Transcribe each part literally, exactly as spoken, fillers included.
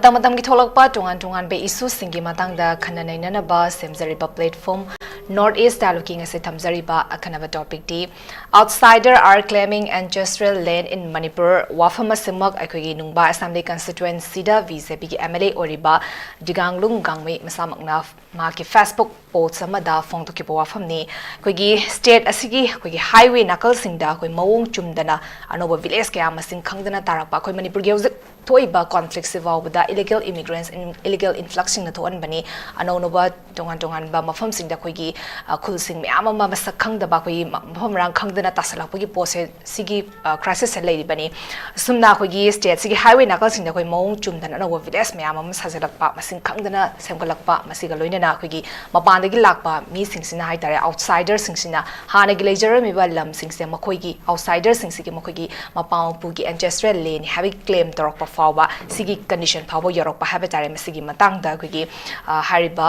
ꯃꯇꯝ ꯃꯇꯝꯒꯤ ꯊꯣꯛꯂꯛꯄ ꯇꯣꯉꯥꯟ ꯇꯣꯉꯥꯟꯕ ꯏꯁꯨꯁꯤꯡꯒꯤ ꯃꯇꯥꯡꯗ ꯈꯟꯅ ꯅꯩꯅꯅꯕ ꯁꯦꯝꯖꯔꯤꯕ ꯄ꯭ꯂꯦꯠꯐꯣꯝ ꯅꯣꯔꯠ ꯏꯁ ꯗꯥꯏꯂꯣꯒꯀꯤ ꯉꯁꯤ ꯊꯝꯖꯔꯤꯕ ꯑꯈꯟꯅꯕ ꯇꯣꯄꯤꯛꯇꯤ Outsider are claiming ancestral land in Manipur ꯋꯥꯐꯝ ꯑꯁꯤꯃꯛ ꯑꯩꯈꯣꯏꯒꯤ ꯅꯨꯡꯕꯥ ꯑꯦꯁꯦꯝꯕ꯭ꯂꯤ ꯀꯟꯁꯇꯤꯇ꯭ꯋꯦꯟꯁꯤꯗ ꯕꯤ ꯖꯦ ꯄꯤꯒꯤ ꯑꯦꯝ ꯑꯦꯜ ꯑꯦ ꯑꯣꯏꯔꯤꯕ ꯗꯤꯒꯥꯡꯂꯨꯡ ꯒꯥꯡꯃꯩ ꯃꯁꯥꯃꯛꯅ ꯃꯍꯥꯛꯀꯤ ꯐꯦꯁꯕꯨꯛ ꯄꯣꯁ ꯑꯃꯗ ꯐꯣꯡꯗꯣꯛꯈꯤꯕ ꯋꯥꯐꯝꯅꯤ꯫ ꯑꯩꯈꯣꯏꯒꯤ ꯁ꯭ꯇꯦꯠ ꯑꯁꯤꯒꯤ ꯑꯩꯈꯣꯏꯒꯤ ꯍꯥꯏꯋꯦ ꯅꯥꯀꯜꯁꯤꯡꯗ ꯑꯩꯈꯣꯏ ꯃꯑꯣꯡ ꯆꯨꯝꯗꯅ ꯑꯅꯧꯕ ꯚꯤꯂꯦꯖ ꯀꯌꯥ ꯃꯁꯤꯡ ꯈꯪꯗꯅ ꯇꯥꯔꯛꯄ ꯑꯩꯈꯣꯏ ꯃꯅꯤꯄꯨꯔꯒꯤ ꯍꯧꯖꯤꯛ ꯊꯣꯛꯏꯕ ꯀꯣꯟꯐ꯭ꯂꯤꯛꯁꯤ ꯐꯥꯎꯕꯗ ꯏꯂꯤꯒꯦꯜ ꯏꯃꯤꯒ꯭ꯔꯦꯟꯁ ꯏꯂꯤꯒꯦꯜ ꯏꯟꯐ꯭ꯂꯛꯁꯁꯤꯡꯅ ꯊꯣꯛꯍꯟꯕꯅꯤ꯫ ꯑꯅꯧ ꯑꯅꯧꯕ ꯇꯣꯉꯥꯟ ꯇꯣꯉꯥꯟꯕ ꯃꯐꯝꯁꯤꯡꯗ ꯑꯩꯈꯣꯏꯒꯤ ꯈꯨꯜꯁꯤꯡ ꯃꯌꯥꯝ ꯑꯃ ꯃꯁꯛ ꯈꯪꯗꯕ ꯑꯩꯈꯣꯏꯒꯤ ꯃꯐꯝ ꯃꯔꯥꯡ ꯈꯪꯗꯅ ꯇꯥꯁꯜꯂꯛꯄꯒꯤ ꯄꯣꯠꯁꯦ ꯁꯤꯒꯤ ꯀ꯭ꯔꯥꯏꯁꯤꯁꯁꯦ ꯂꯩꯔꯤꯕꯅꯤ꯫ ꯑꯁꯨꯝꯅ ꯑꯩꯈꯣꯏꯒꯤ ꯁ꯭ꯇꯦꯠꯁꯤꯒꯤ ꯍꯥꯏꯋꯦ ꯅꯥꯀꯜꯁꯤꯡꯗ ꯑꯩꯈꯣꯏ ꯃꯑꯣꯡ ꯆꯨꯝꯗꯅ ꯑꯅꯧꯕ ꯚꯤꯂꯦꯖ ꯃꯌꯥꯝ ꯑꯃ ꯁꯥꯖꯜꯂꯛꯄ ꯃꯁꯤꯡ ꯈꯪꯗꯅ ꯁꯦꯝꯒꯠꯂꯛꯄ ꯃꯁꯤꯒ ꯂꯣꯏꯅꯅ ꯑꯩꯈꯣꯏꯒꯤ ꯃꯄꯥꯟꯗꯒꯤ ꯂꯥꯛꯄ ꯃꯤꯁꯤꯡꯁꯤꯅ ꯍꯥꯏꯇꯥꯔꯦ ꯑꯥꯎꯠꯁꯥꯏꯗꯔꯁꯤꯡꯁꯤꯅ ꯍꯥꯟꯅꯒꯤ ꯂꯩꯖꯔꯝꯃꯤꯕ ꯂꯝꯁꯤꯡꯁꯦ ꯃꯈꯣꯏꯒꯤ ꯑꯥꯎꯠꯁꯥꯏꯗꯔꯁꯤꯡꯁꯤꯒꯤ ꯃꯈꯣꯏꯒꯤ ꯃꯄꯥ ꯃꯄꯨꯒꯤ ꯑꯦꯟꯁꯦꯁꯇ꯭ꯔꯦꯜ ꯂꯦꯟꯅꯤ ꯍꯥꯏꯕꯒꯤ ꯀ꯭ꯂꯦꯝ ꯇꯧꯔꯛꯄ ꯐꯥꯎꯕ ꯁꯤꯒꯤ ꯀꯟꯗꯤꯁꯟ ꯐꯥꯎꯕ ꯌꯧꯔꯛꯄ ꯍꯥꯏꯕ ꯇꯥꯔꯦ꯫ ꯃꯁꯤꯒꯤ ꯃꯇꯥꯡꯗ ꯑꯩꯈꯣꯏꯒꯤ ꯍꯥꯏꯔꯤꯕ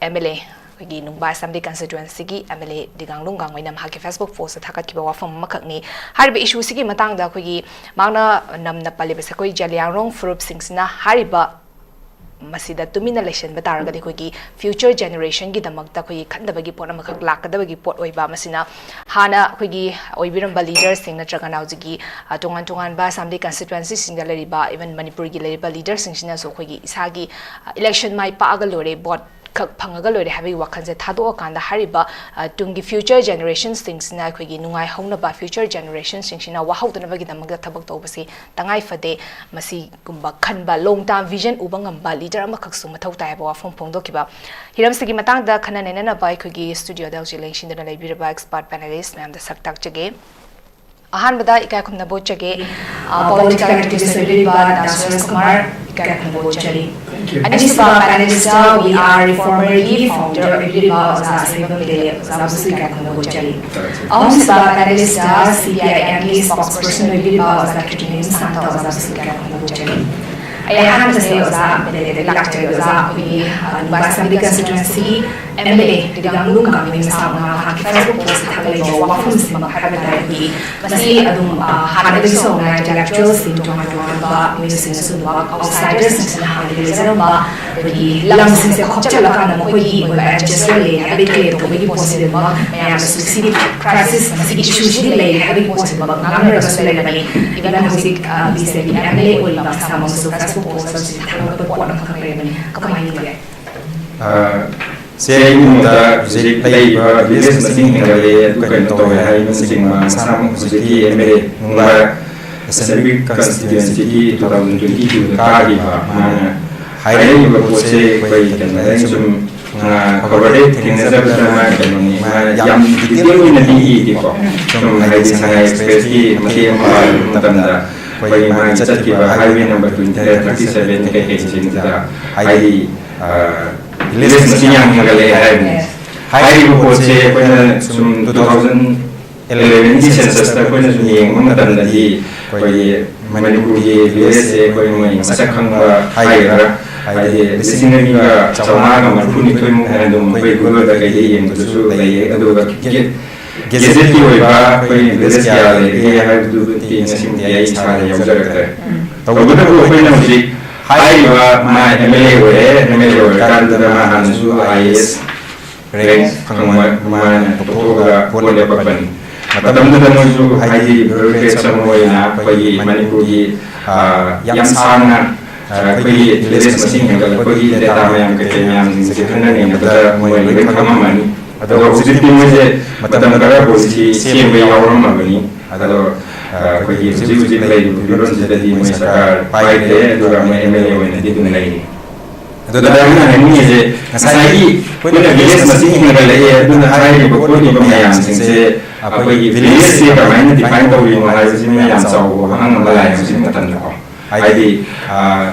ꯑꯦꯝ ꯑꯦꯜ ꯑꯦ ꯑꯩꯈꯣꯏꯒꯤ ꯅꯨꯡꯕꯥ ꯑꯦꯁꯦꯝꯕ꯭ꯂꯤ ꯀꯟꯁꯇꯤꯇ꯭ꯋꯦꯟꯁꯤꯒꯤ ꯑꯦꯝ ꯑꯦꯜ ꯑꯦ ꯗꯤꯒꯥꯡꯂꯨꯡ ꯒꯥꯡꯃꯩꯅ ꯃꯍꯥꯛꯀꯤ ꯐꯦꯁꯕꯨꯛ ꯄꯣꯁꯇ ꯊꯥꯒꯠꯈꯤꯕ ꯋꯥꯐꯝ ꯑꯃꯈꯛꯅꯤ꯫ ꯍꯥꯏꯔꯤꯕ ꯏꯁꯨꯁꯤꯒꯤ ꯃꯇꯥꯡꯗ ꯑꯩꯈꯣꯏꯒꯤ ꯃꯍꯥꯛꯅ ꯅꯝꯅ ꯄꯜꯂꯤꯕꯁꯦ ꯑꯩꯈꯣꯏ ꯖꯂꯤꯌꯥꯡꯔꯣꯡ ꯐꯨꯔꯨꯞꯁꯤꯡꯁꯤꯅ ꯍꯥꯏꯔꯤꯕ ꯃꯁꯤꯗ ꯇꯨꯃꯤꯟꯅ ꯂꯩꯁꯤꯟꯕ ꯇꯥꯔꯒꯗꯤ ꯑꯩꯈꯣꯏꯒꯤ ꯐ꯭ꯌꯨꯆꯔ ꯖꯦꯅꯦꯔꯦꯁꯟꯒꯤꯗꯃꯛꯇ ꯑꯩꯈꯣꯏꯒꯤ ꯈꯟꯗꯕꯒꯤ ꯄꯣꯠ ꯑꯃꯈꯛ ꯂꯥꯛꯀꯗꯕꯒꯤ ꯄꯣꯠ ꯑꯣꯏꯕ ꯃꯁꯤꯅ ꯍꯥꯟꯅ ꯑꯩꯈꯣꯏꯒꯤ ꯑꯣꯏꯕꯤꯔꯝꯕ ꯂꯤꯗꯔꯁꯤꯡ ꯅꯠꯇ꯭ꯔꯒꯅ ꯍꯧꯖꯤꯛꯀꯤ ꯇꯣꯉꯥꯟ ꯇꯣꯉꯥꯟꯕ ꯑꯦꯁꯦꯝꯕ꯭ꯂꯤ ꯀꯟꯁꯇꯤꯇ꯭ꯋꯦꯟꯁꯤꯁꯤꯡꯗ ꯂꯩꯔꯤꯕ ꯏꯚꯟ ꯃꯅꯤꯄꯨꯔꯒꯤ ꯂꯩꯔꯤꯕ ꯂꯤꯗꯔꯁꯤꯡꯁꯤꯅꯁꯨ ꯑꯩꯈꯣꯏꯒꯤ ꯏꯁꯥꯒꯤ ꯏꯂꯦꯛꯁꯟ ꯃꯥꯏ ꯄꯥꯛꯑꯒ ꯂꯣꯏꯔꯦ, ꯚꯣꯠ ꯈꯛ ꯐꯪꯉꯒ ꯂꯣꯏꯔꯦ ꯍꯥꯏꯕꯒꯤ ꯋꯥꯈꯜꯁꯦ ꯊꯥꯗꯣꯛꯑꯀꯥꯟꯗ ꯍꯥꯏꯔꯤꯕ ꯇꯨꯡꯒꯤ ꯐ꯭ꯌꯨꯆꯔ ꯖꯦꯅꯦꯔꯦꯁꯟꯁꯤꯡꯁꯤꯅ ꯑꯩꯈꯣꯏꯒꯤ ꯅꯨꯡꯉꯥꯏꯍꯧꯅꯕ ꯐ꯭ꯌꯨꯆꯔ ꯖꯦꯅꯦꯔꯦꯁꯟꯁꯤꯡꯁꯤꯅ ꯋꯥꯍꯧꯗꯅꯕꯒꯤꯗꯃꯛꯇ ꯊꯕꯛ ꯇꯧꯕꯁꯤ ꯇꯉꯥꯏ ꯐꯗꯦ꯫ ꯃꯁꯤꯒꯨꯝꯕ ꯈꯟꯕ ꯂꯣꯡ ꯇꯥꯔꯝ ꯚꯤꯖꯟ ꯎꯕ ꯉꯝꯕ ꯂꯤꯗꯔ ꯑꯃꯈꯛꯁꯨ ꯃꯊꯧ ꯇꯥꯏ ꯍꯥꯏꯕ ꯋꯥꯐꯝ ꯐꯣꯡꯗꯣꯛꯈꯤꯕ꯫ ꯍꯤꯔꯝꯁꯤꯒꯤ ꯃꯇꯥꯡꯗ ꯈꯟꯅ ꯅꯩꯅꯅꯕ ꯑꯩꯈꯣꯏꯒꯤ ꯁ꯭ꯇꯨꯗꯤꯑꯣꯗ ꯍꯧꯖꯤꯛ ꯂꯦꯡꯁꯤꯟꯗꯨꯅ ꯂꯩꯕꯤꯔꯕ ꯑꯦꯛꯁꯄꯔꯠ ꯄꯦꯅꯦꯂꯤꯁ꯭ꯠ ꯃꯌꯥꯝꯗ ꯁꯛ ꯇꯥꯛꯆꯒꯦ꯫ ꯑꯍꯥꯟꯕꯗ ꯏꯀꯥꯏ ꯈꯨꯝꯅꯕ ꯎꯠꯆꯒꯦ꯫ ꯄꯣꯂꯤꯇꯤꯀꯦꯜ ꯑꯦꯛꯇꯤꯚꯤꯁ꯭ꯠ ꯑꯣꯏꯕꯤꯔꯤꯕ ꯗꯥ ꯁꯨꯔꯦꯁ ꯀꯨꯃꯥꯔ, ꯏꯀꯥꯏ ꯈꯨꯝꯅꯕ ꯎꯠꯆꯔꯤ꯫ ꯑꯅꯤꯁꯨꯕ ꯄꯦꯅꯦꯂꯤꯁ꯭ꯠꯇ ꯋꯤ ꯑꯥꯔ ꯔꯤꯐꯣꯔꯃꯔꯒꯤ ꯐꯥꯎꯟꯗꯔ ꯑꯣꯏꯕꯤꯔꯤꯕ ꯑꯣꯖꯥ ꯑꯁꯣꯏꯕꯝ ꯄꯦꯔꯦ, ꯑꯣꯖꯥꯕꯨꯁꯨ ꯏꯀꯥꯏ ꯈꯨꯝꯅꯕ ꯎꯠꯆꯔꯤ꯫ ꯑꯍꯨꯝꯁꯨꯕ ꯄꯦꯅꯦꯂꯤꯁ꯭ꯠꯇ ꯁꯤ ꯄꯤ ꯑꯥꯏ ꯑꯦꯝꯒꯤ ꯁ꯭ꯄꯣꯛꯁꯄꯔꯁꯟ ꯑꯣꯏꯕꯤꯔꯤꯕ ꯑꯣꯖꯥ ꯈꯦꯇ꯭ꯔꯤꯅꯦꯅꯤ ꯁꯥꯟꯇ, ꯑꯣꯖꯥꯕꯨꯁꯨ ꯏꯀꯥꯏ ꯈꯨꯝꯅꯕ ꯎꯠꯆꯔꯤ꯫ ꯑꯩ ꯑꯍꯥꯟꯕꯁꯦ ꯑꯣꯖꯥ ꯄꯦꯔꯦꯗꯒꯤ ꯂꯥꯛꯆꯔꯤ꯫ ꯑꯣꯖꯥ, ꯑꯩꯈꯣꯏꯒꯤ ꯅꯨꯡꯕꯥ ꯑꯦꯁꯦꯝꯕ꯭ꯂꯤ ꯀꯟꯁꯇꯤꯇ꯭ꯋꯦꯟꯁꯤꯒꯤ ꯑꯦꯝ ꯑꯦꯜ ꯑꯦ ꯔꯤꯒꯥꯡꯂꯨꯡ ꯒꯥꯡꯃꯩ ꯃꯁꯥꯃꯛꯅ ꯃꯍꯥꯛꯀꯤ ꯐꯦꯁꯕꯨꯛ ꯄꯣꯁꯇ ꯊꯥꯒꯠꯂꯛꯏꯕ ꯋꯥꯐꯝꯁꯤꯃꯛ ꯍꯥꯏꯕ ꯇꯥꯔꯒꯗꯤ, ꯃꯁꯤ ꯑꯗꯨꯝ, ꯑ, ꯍꯥꯟꯅꯗꯒꯤꯁꯨ ꯍꯧꯅ ꯏꯟꯇꯦꯂꯦꯛꯆꯨꯋꯦꯜꯁꯤꯡ, ꯇꯣꯉꯥꯟ ꯇꯣꯉꯥꯟꯕ ꯃꯤꯑꯣꯏꯁꯤꯡꯅꯁꯨ ꯑꯗꯨꯃꯛ ꯑꯥꯎꯠꯁꯥꯏꯗꯔꯁꯤꯡꯁꯤꯅ ꯍꯥꯟꯅꯗꯒꯤ ꯂꯩꯖꯔꯝꯕ ꯑꯩꯈꯣꯏꯒꯤ ꯂꯝꯁꯤꯡꯁꯦ ꯈꯣꯞꯆꯜꯂꯀꯥꯟꯗ ꯃꯈꯣꯏꯒꯤ ꯑꯣꯏꯕ ꯑꯦꯗꯖꯁ ꯂꯩ ꯍꯥꯏꯕꯒꯤ ꯀ꯭ꯂꯦꯝ ꯇꯧꯕꯒꯤ ꯄꯣꯠꯁꯤꯗꯃꯛ ꯃꯌꯥꯝꯅꯁꯨ ꯁꯤꯒꯤ ꯀ꯭ꯔꯥꯏꯁꯤꯁ, ꯃꯁꯤꯒꯤ ꯏꯁꯨꯁꯤꯗꯤ ꯂꯩꯔꯦ ꯍꯥꯏꯕꯒꯤ ꯄꯣꯠꯁꯤꯗꯃꯛ ꯉꯥꯡꯅꯔꯒꯁꯨ ꯂꯩꯔꯕꯅꯤ꯫ ꯏꯚꯟ ꯍꯧꯖꯤꯛ, ꯑ, B J P M L ꯑꯦ ꯑꯣꯏꯔꯤꯕ ꯃꯁꯥꯃꯛꯅꯁꯨ ꯐꯦꯁꯕꯨꯛ ꯄꯣꯁꯇ ꯍꯧꯖꯤꯛ ꯊꯥꯒꯠꯂꯛꯄ ꯄꯣꯠ ꯑꯃꯈꯛ ꯂꯩꯔꯕꯅꯤ꯫ ꯀꯃꯥꯏꯅ ꯌꯦꯡꯒꯦ? ꯑ, ꯁꯦ, ꯑꯩꯒꯤ ꯃꯣꯠꯇ ꯍꯧꯖꯤꯛ ꯂꯩꯔꯤꯕ ꯚꯤꯂꯦꯖ ꯃꯁꯤꯡ ꯍꯦꯟꯒꯠꯂꯛꯑꯦ, ꯑꯗꯨ ꯀꯩꯅꯣ ꯇꯧꯋꯦ ꯍꯥꯏ, ꯃꯁꯤꯒꯨꯝꯕ ꯃꯁꯥꯃꯛ ꯍꯧꯖꯤꯛꯀꯤ M L A Nungba assembly ꯀꯟꯁꯇꯤꯇ꯭ꯌꯨꯑꯦꯟꯁꯤꯒꯤ ꯇꯨ ꯊꯥꯎꯖꯟ ꯇ꯭ꯋꯦꯟꯇꯤ ꯇꯨꯗ ꯀꯥꯈꯤꯕ ꯃꯥꯅ ꯍꯥꯏꯔꯛꯏꯕ ꯄꯣꯠꯁꯦ ꯑꯩꯈꯣꯏ ꯀꯩꯅꯣꯗ ꯑꯩꯅ ꯁꯨꯝ, ꯑ, ꯈꯕꯔꯗ ꯊꯦꯡꯅꯖꯕꯗ ꯃꯥ ꯀꯩꯅꯣꯅꯤ, ꯃꯥ ꯌꯥꯝ ꯗꯤꯇꯦꯜ ꯑꯣꯏꯅꯗꯤ ꯏꯗꯦꯀꯣ꯫ ꯁꯨꯝ ꯍꯥꯏꯗꯤ ꯁꯉꯥꯏ ꯑꯦꯛꯁꯄ꯭ꯔꯦꯁꯀꯤ ꯃꯇꯦꯛ ꯑꯃ ꯄꯥꯕ ꯃꯇꯝꯗ ꯑꯩꯈꯣꯏꯒꯤ ꯃꯥꯒꯤ ꯆꯠꯈꯤꯕ highway number twenty, thirty seven ꯀꯩꯀꯩꯁꯤꯡꯁꯤꯗ ꯍꯥꯏꯗꯤ, ꯑ, ꯚꯤꯂꯦꯖ ꯃꯁꯤꯡ ꯌꯥꯝ ꯍꯦꯟꯒꯠꯂꯛꯑꯦ ꯍꯥꯏꯕꯅꯤ꯫ ꯍꯥꯏꯔꯤꯕ ꯄꯣꯠꯁꯦ ꯑꯩꯈꯣꯏꯅ ꯁꯨꯝ ꯇꯨ ꯊꯥꯎꯖꯟ ꯑꯦꯂꯦꯚꯦꯟꯒꯤ ꯁꯦꯟꯁꯁꯇ ꯑꯩꯈꯣꯏꯅ ꯁꯨꯝ ꯌꯦꯡꯕ ꯃꯇꯝꯗꯗꯤ ꯑꯩꯈꯣꯏꯒꯤ ꯃꯅꯤꯄꯨꯔꯒꯤ ꯚꯤꯂꯦꯖꯁꯦ ꯑꯩꯈꯣꯏ ꯃꯣꯏ ꯃꯁꯛ ꯈꯪꯕ ꯍꯥꯏꯒꯗ꯭ꯔꯥ, ꯍꯥꯏꯗꯤ ꯂꯤꯁꯤꯡ ꯑꯅꯤꯒ ꯆꯥꯝꯃꯉꯥꯒ ꯃꯔꯤꯐꯨꯅꯤꯊꯣꯏꯃꯨꯛ ꯍꯥꯏꯅ ꯑꯗꯨꯝ ꯑꯩꯈꯣꯏ ꯒꯨꯒꯜꯗ ꯀꯩꯗ ꯌꯦꯡꯕꯗꯁꯨ ꯂꯩꯌꯦ꯫ ꯑꯗꯨꯒ ꯒꯦ-, ꯒꯦꯖꯦꯠꯀꯤ ꯑꯣꯏꯕ ꯑꯩꯈꯣꯏꯒꯤ ꯚꯤꯂꯦꯖ ꯀꯌꯥ ꯂꯩꯔꯤꯒꯦ ꯍꯥꯏꯕꯗꯨꯗꯤ ꯉꯁꯤꯃꯛꯇꯤ ꯑꯩ ꯏꯁꯥꯗ ꯌꯥꯎꯖꯔꯛꯇ꯭ꯔꯦ꯫ ꯇꯧꯕꯇꯕꯨ ꯑꯩꯈꯣꯏꯅ ꯍꯧꯖꯤꯛ ꯍꯥꯏꯔꯤꯕ ꯃꯥ ꯑꯦꯝ ꯑꯦꯜ ꯑꯦ ꯑꯣꯏꯔꯦ, ꯑꯦꯝ ꯑꯦꯜ ꯑꯦ ꯑꯣꯏꯔꯀꯥꯟꯗꯨꯗ ꯃꯥ ꯍꯥꯟꯅꯁꯨ ꯑꯥꯏ ꯑꯦ ꯑꯦꯁ ꯔꯦꯡꯛ ꯐꯪꯕ ꯃꯥꯅ ꯇꯣꯛꯊꯣꯛꯑꯒ ꯚꯣꯠ ꯂꯦꯞꯄꯛꯄꯅꯤ꯫ ꯃꯇꯝꯗꯨꯗ ꯃꯣꯏꯁꯨ ꯍꯥꯏꯗꯤ ꯕ꯭ꯌꯨꯔꯣꯀ꯭ꯔꯦꯠꯁ ꯑꯃ ꯑꯣꯏꯅ ꯑꯩꯈꯣꯏꯒꯤ ꯃꯅꯤꯄꯨꯔꯒꯤ, ꯑ, ꯌꯥꯝ ꯁꯥꯡꯅ, ꯑ, ꯑꯩꯈꯣꯏꯒꯤ ꯚꯤꯂꯦꯖ ꯃꯁꯤꯡ ꯍꯦꯟꯒꯠꯂꯛꯄꯒꯤ ꯗꯦꯇꯥ ꯃꯌꯥꯝ ꯀꯩꯀꯩ ꯃꯌꯥꯝꯁꯤꯡꯁꯦ ꯈꯟꯅ ꯅꯩꯅꯕꯗ ꯃꯣꯏ ꯂꯣꯏ ꯈꯪꯉꯝꯃꯅꯤ꯫ ꯑꯗꯣ ꯍꯧꯖꯤꯛꯇꯤ ꯃꯣꯏꯁꯦ ꯃꯇꯝ ꯈꯔ ꯄꯣꯂꯤꯁꯤ ꯁꯦꯝꯕ ꯌꯥꯎꯔꯝꯃꯕꯅꯤ꯫ ꯑꯗꯣ, ꯑ, ꯑꯩꯈꯣꯏꯒꯤ ꯍꯧꯖꯤꯛ ꯍꯧꯖꯤꯛ ꯂꯩꯔꯤꯕ ꯐꯤꯕꯝꯁꯤꯗꯗꯤ ꯃꯣꯏ ꯁꯔꯀꯥꯔ ꯄꯥꯏꯗ꯭ꯔꯦ, ꯑꯗꯨꯒ ꯃꯣꯏ ꯑꯦꯝ ꯑꯦꯜ ꯑꯦ ꯑꯣꯏꯅꯗꯤ ꯑꯗꯨꯝ ꯂꯩꯔꯤ꯫ ꯑꯗꯨꯗ ꯑꯩꯅ ꯍꯥꯏꯅꯤꯡꯉꯤꯁꯦ, ꯉꯁꯥꯏꯒꯤ ꯑꯩꯈꯣꯏꯅ ꯚꯤꯂꯦꯖ ꯃꯁꯤꯡ ꯍꯦꯟꯒꯠꯂꯛꯑꯦ, ꯑꯗꯨꯅ ꯍꯥꯏꯔꯤꯕ ꯈꯣꯠꯂꯤꯕ ꯃꯌꯥꯝꯁꯤꯡꯁꯦ ꯑꯩꯈꯣꯏꯒꯤ ꯚꯤꯂꯦꯖꯁꯦ ꯀꯃꯥꯏꯅ ꯗꯤꯐꯥꯏꯟ ꯇꯧꯔꯤꯅꯣ ꯍꯥꯏꯕꯁꯤꯃ ꯌꯥꯝ ꯆꯥꯎꯕ ꯋꯥꯍꯪ ꯑꯃ ꯂꯥꯛꯑꯦ ꯍꯧꯖꯤꯛ ꯃꯇꯝꯗꯀꯣ꯫ ꯍꯥꯏꯗꯤ, ꯑ,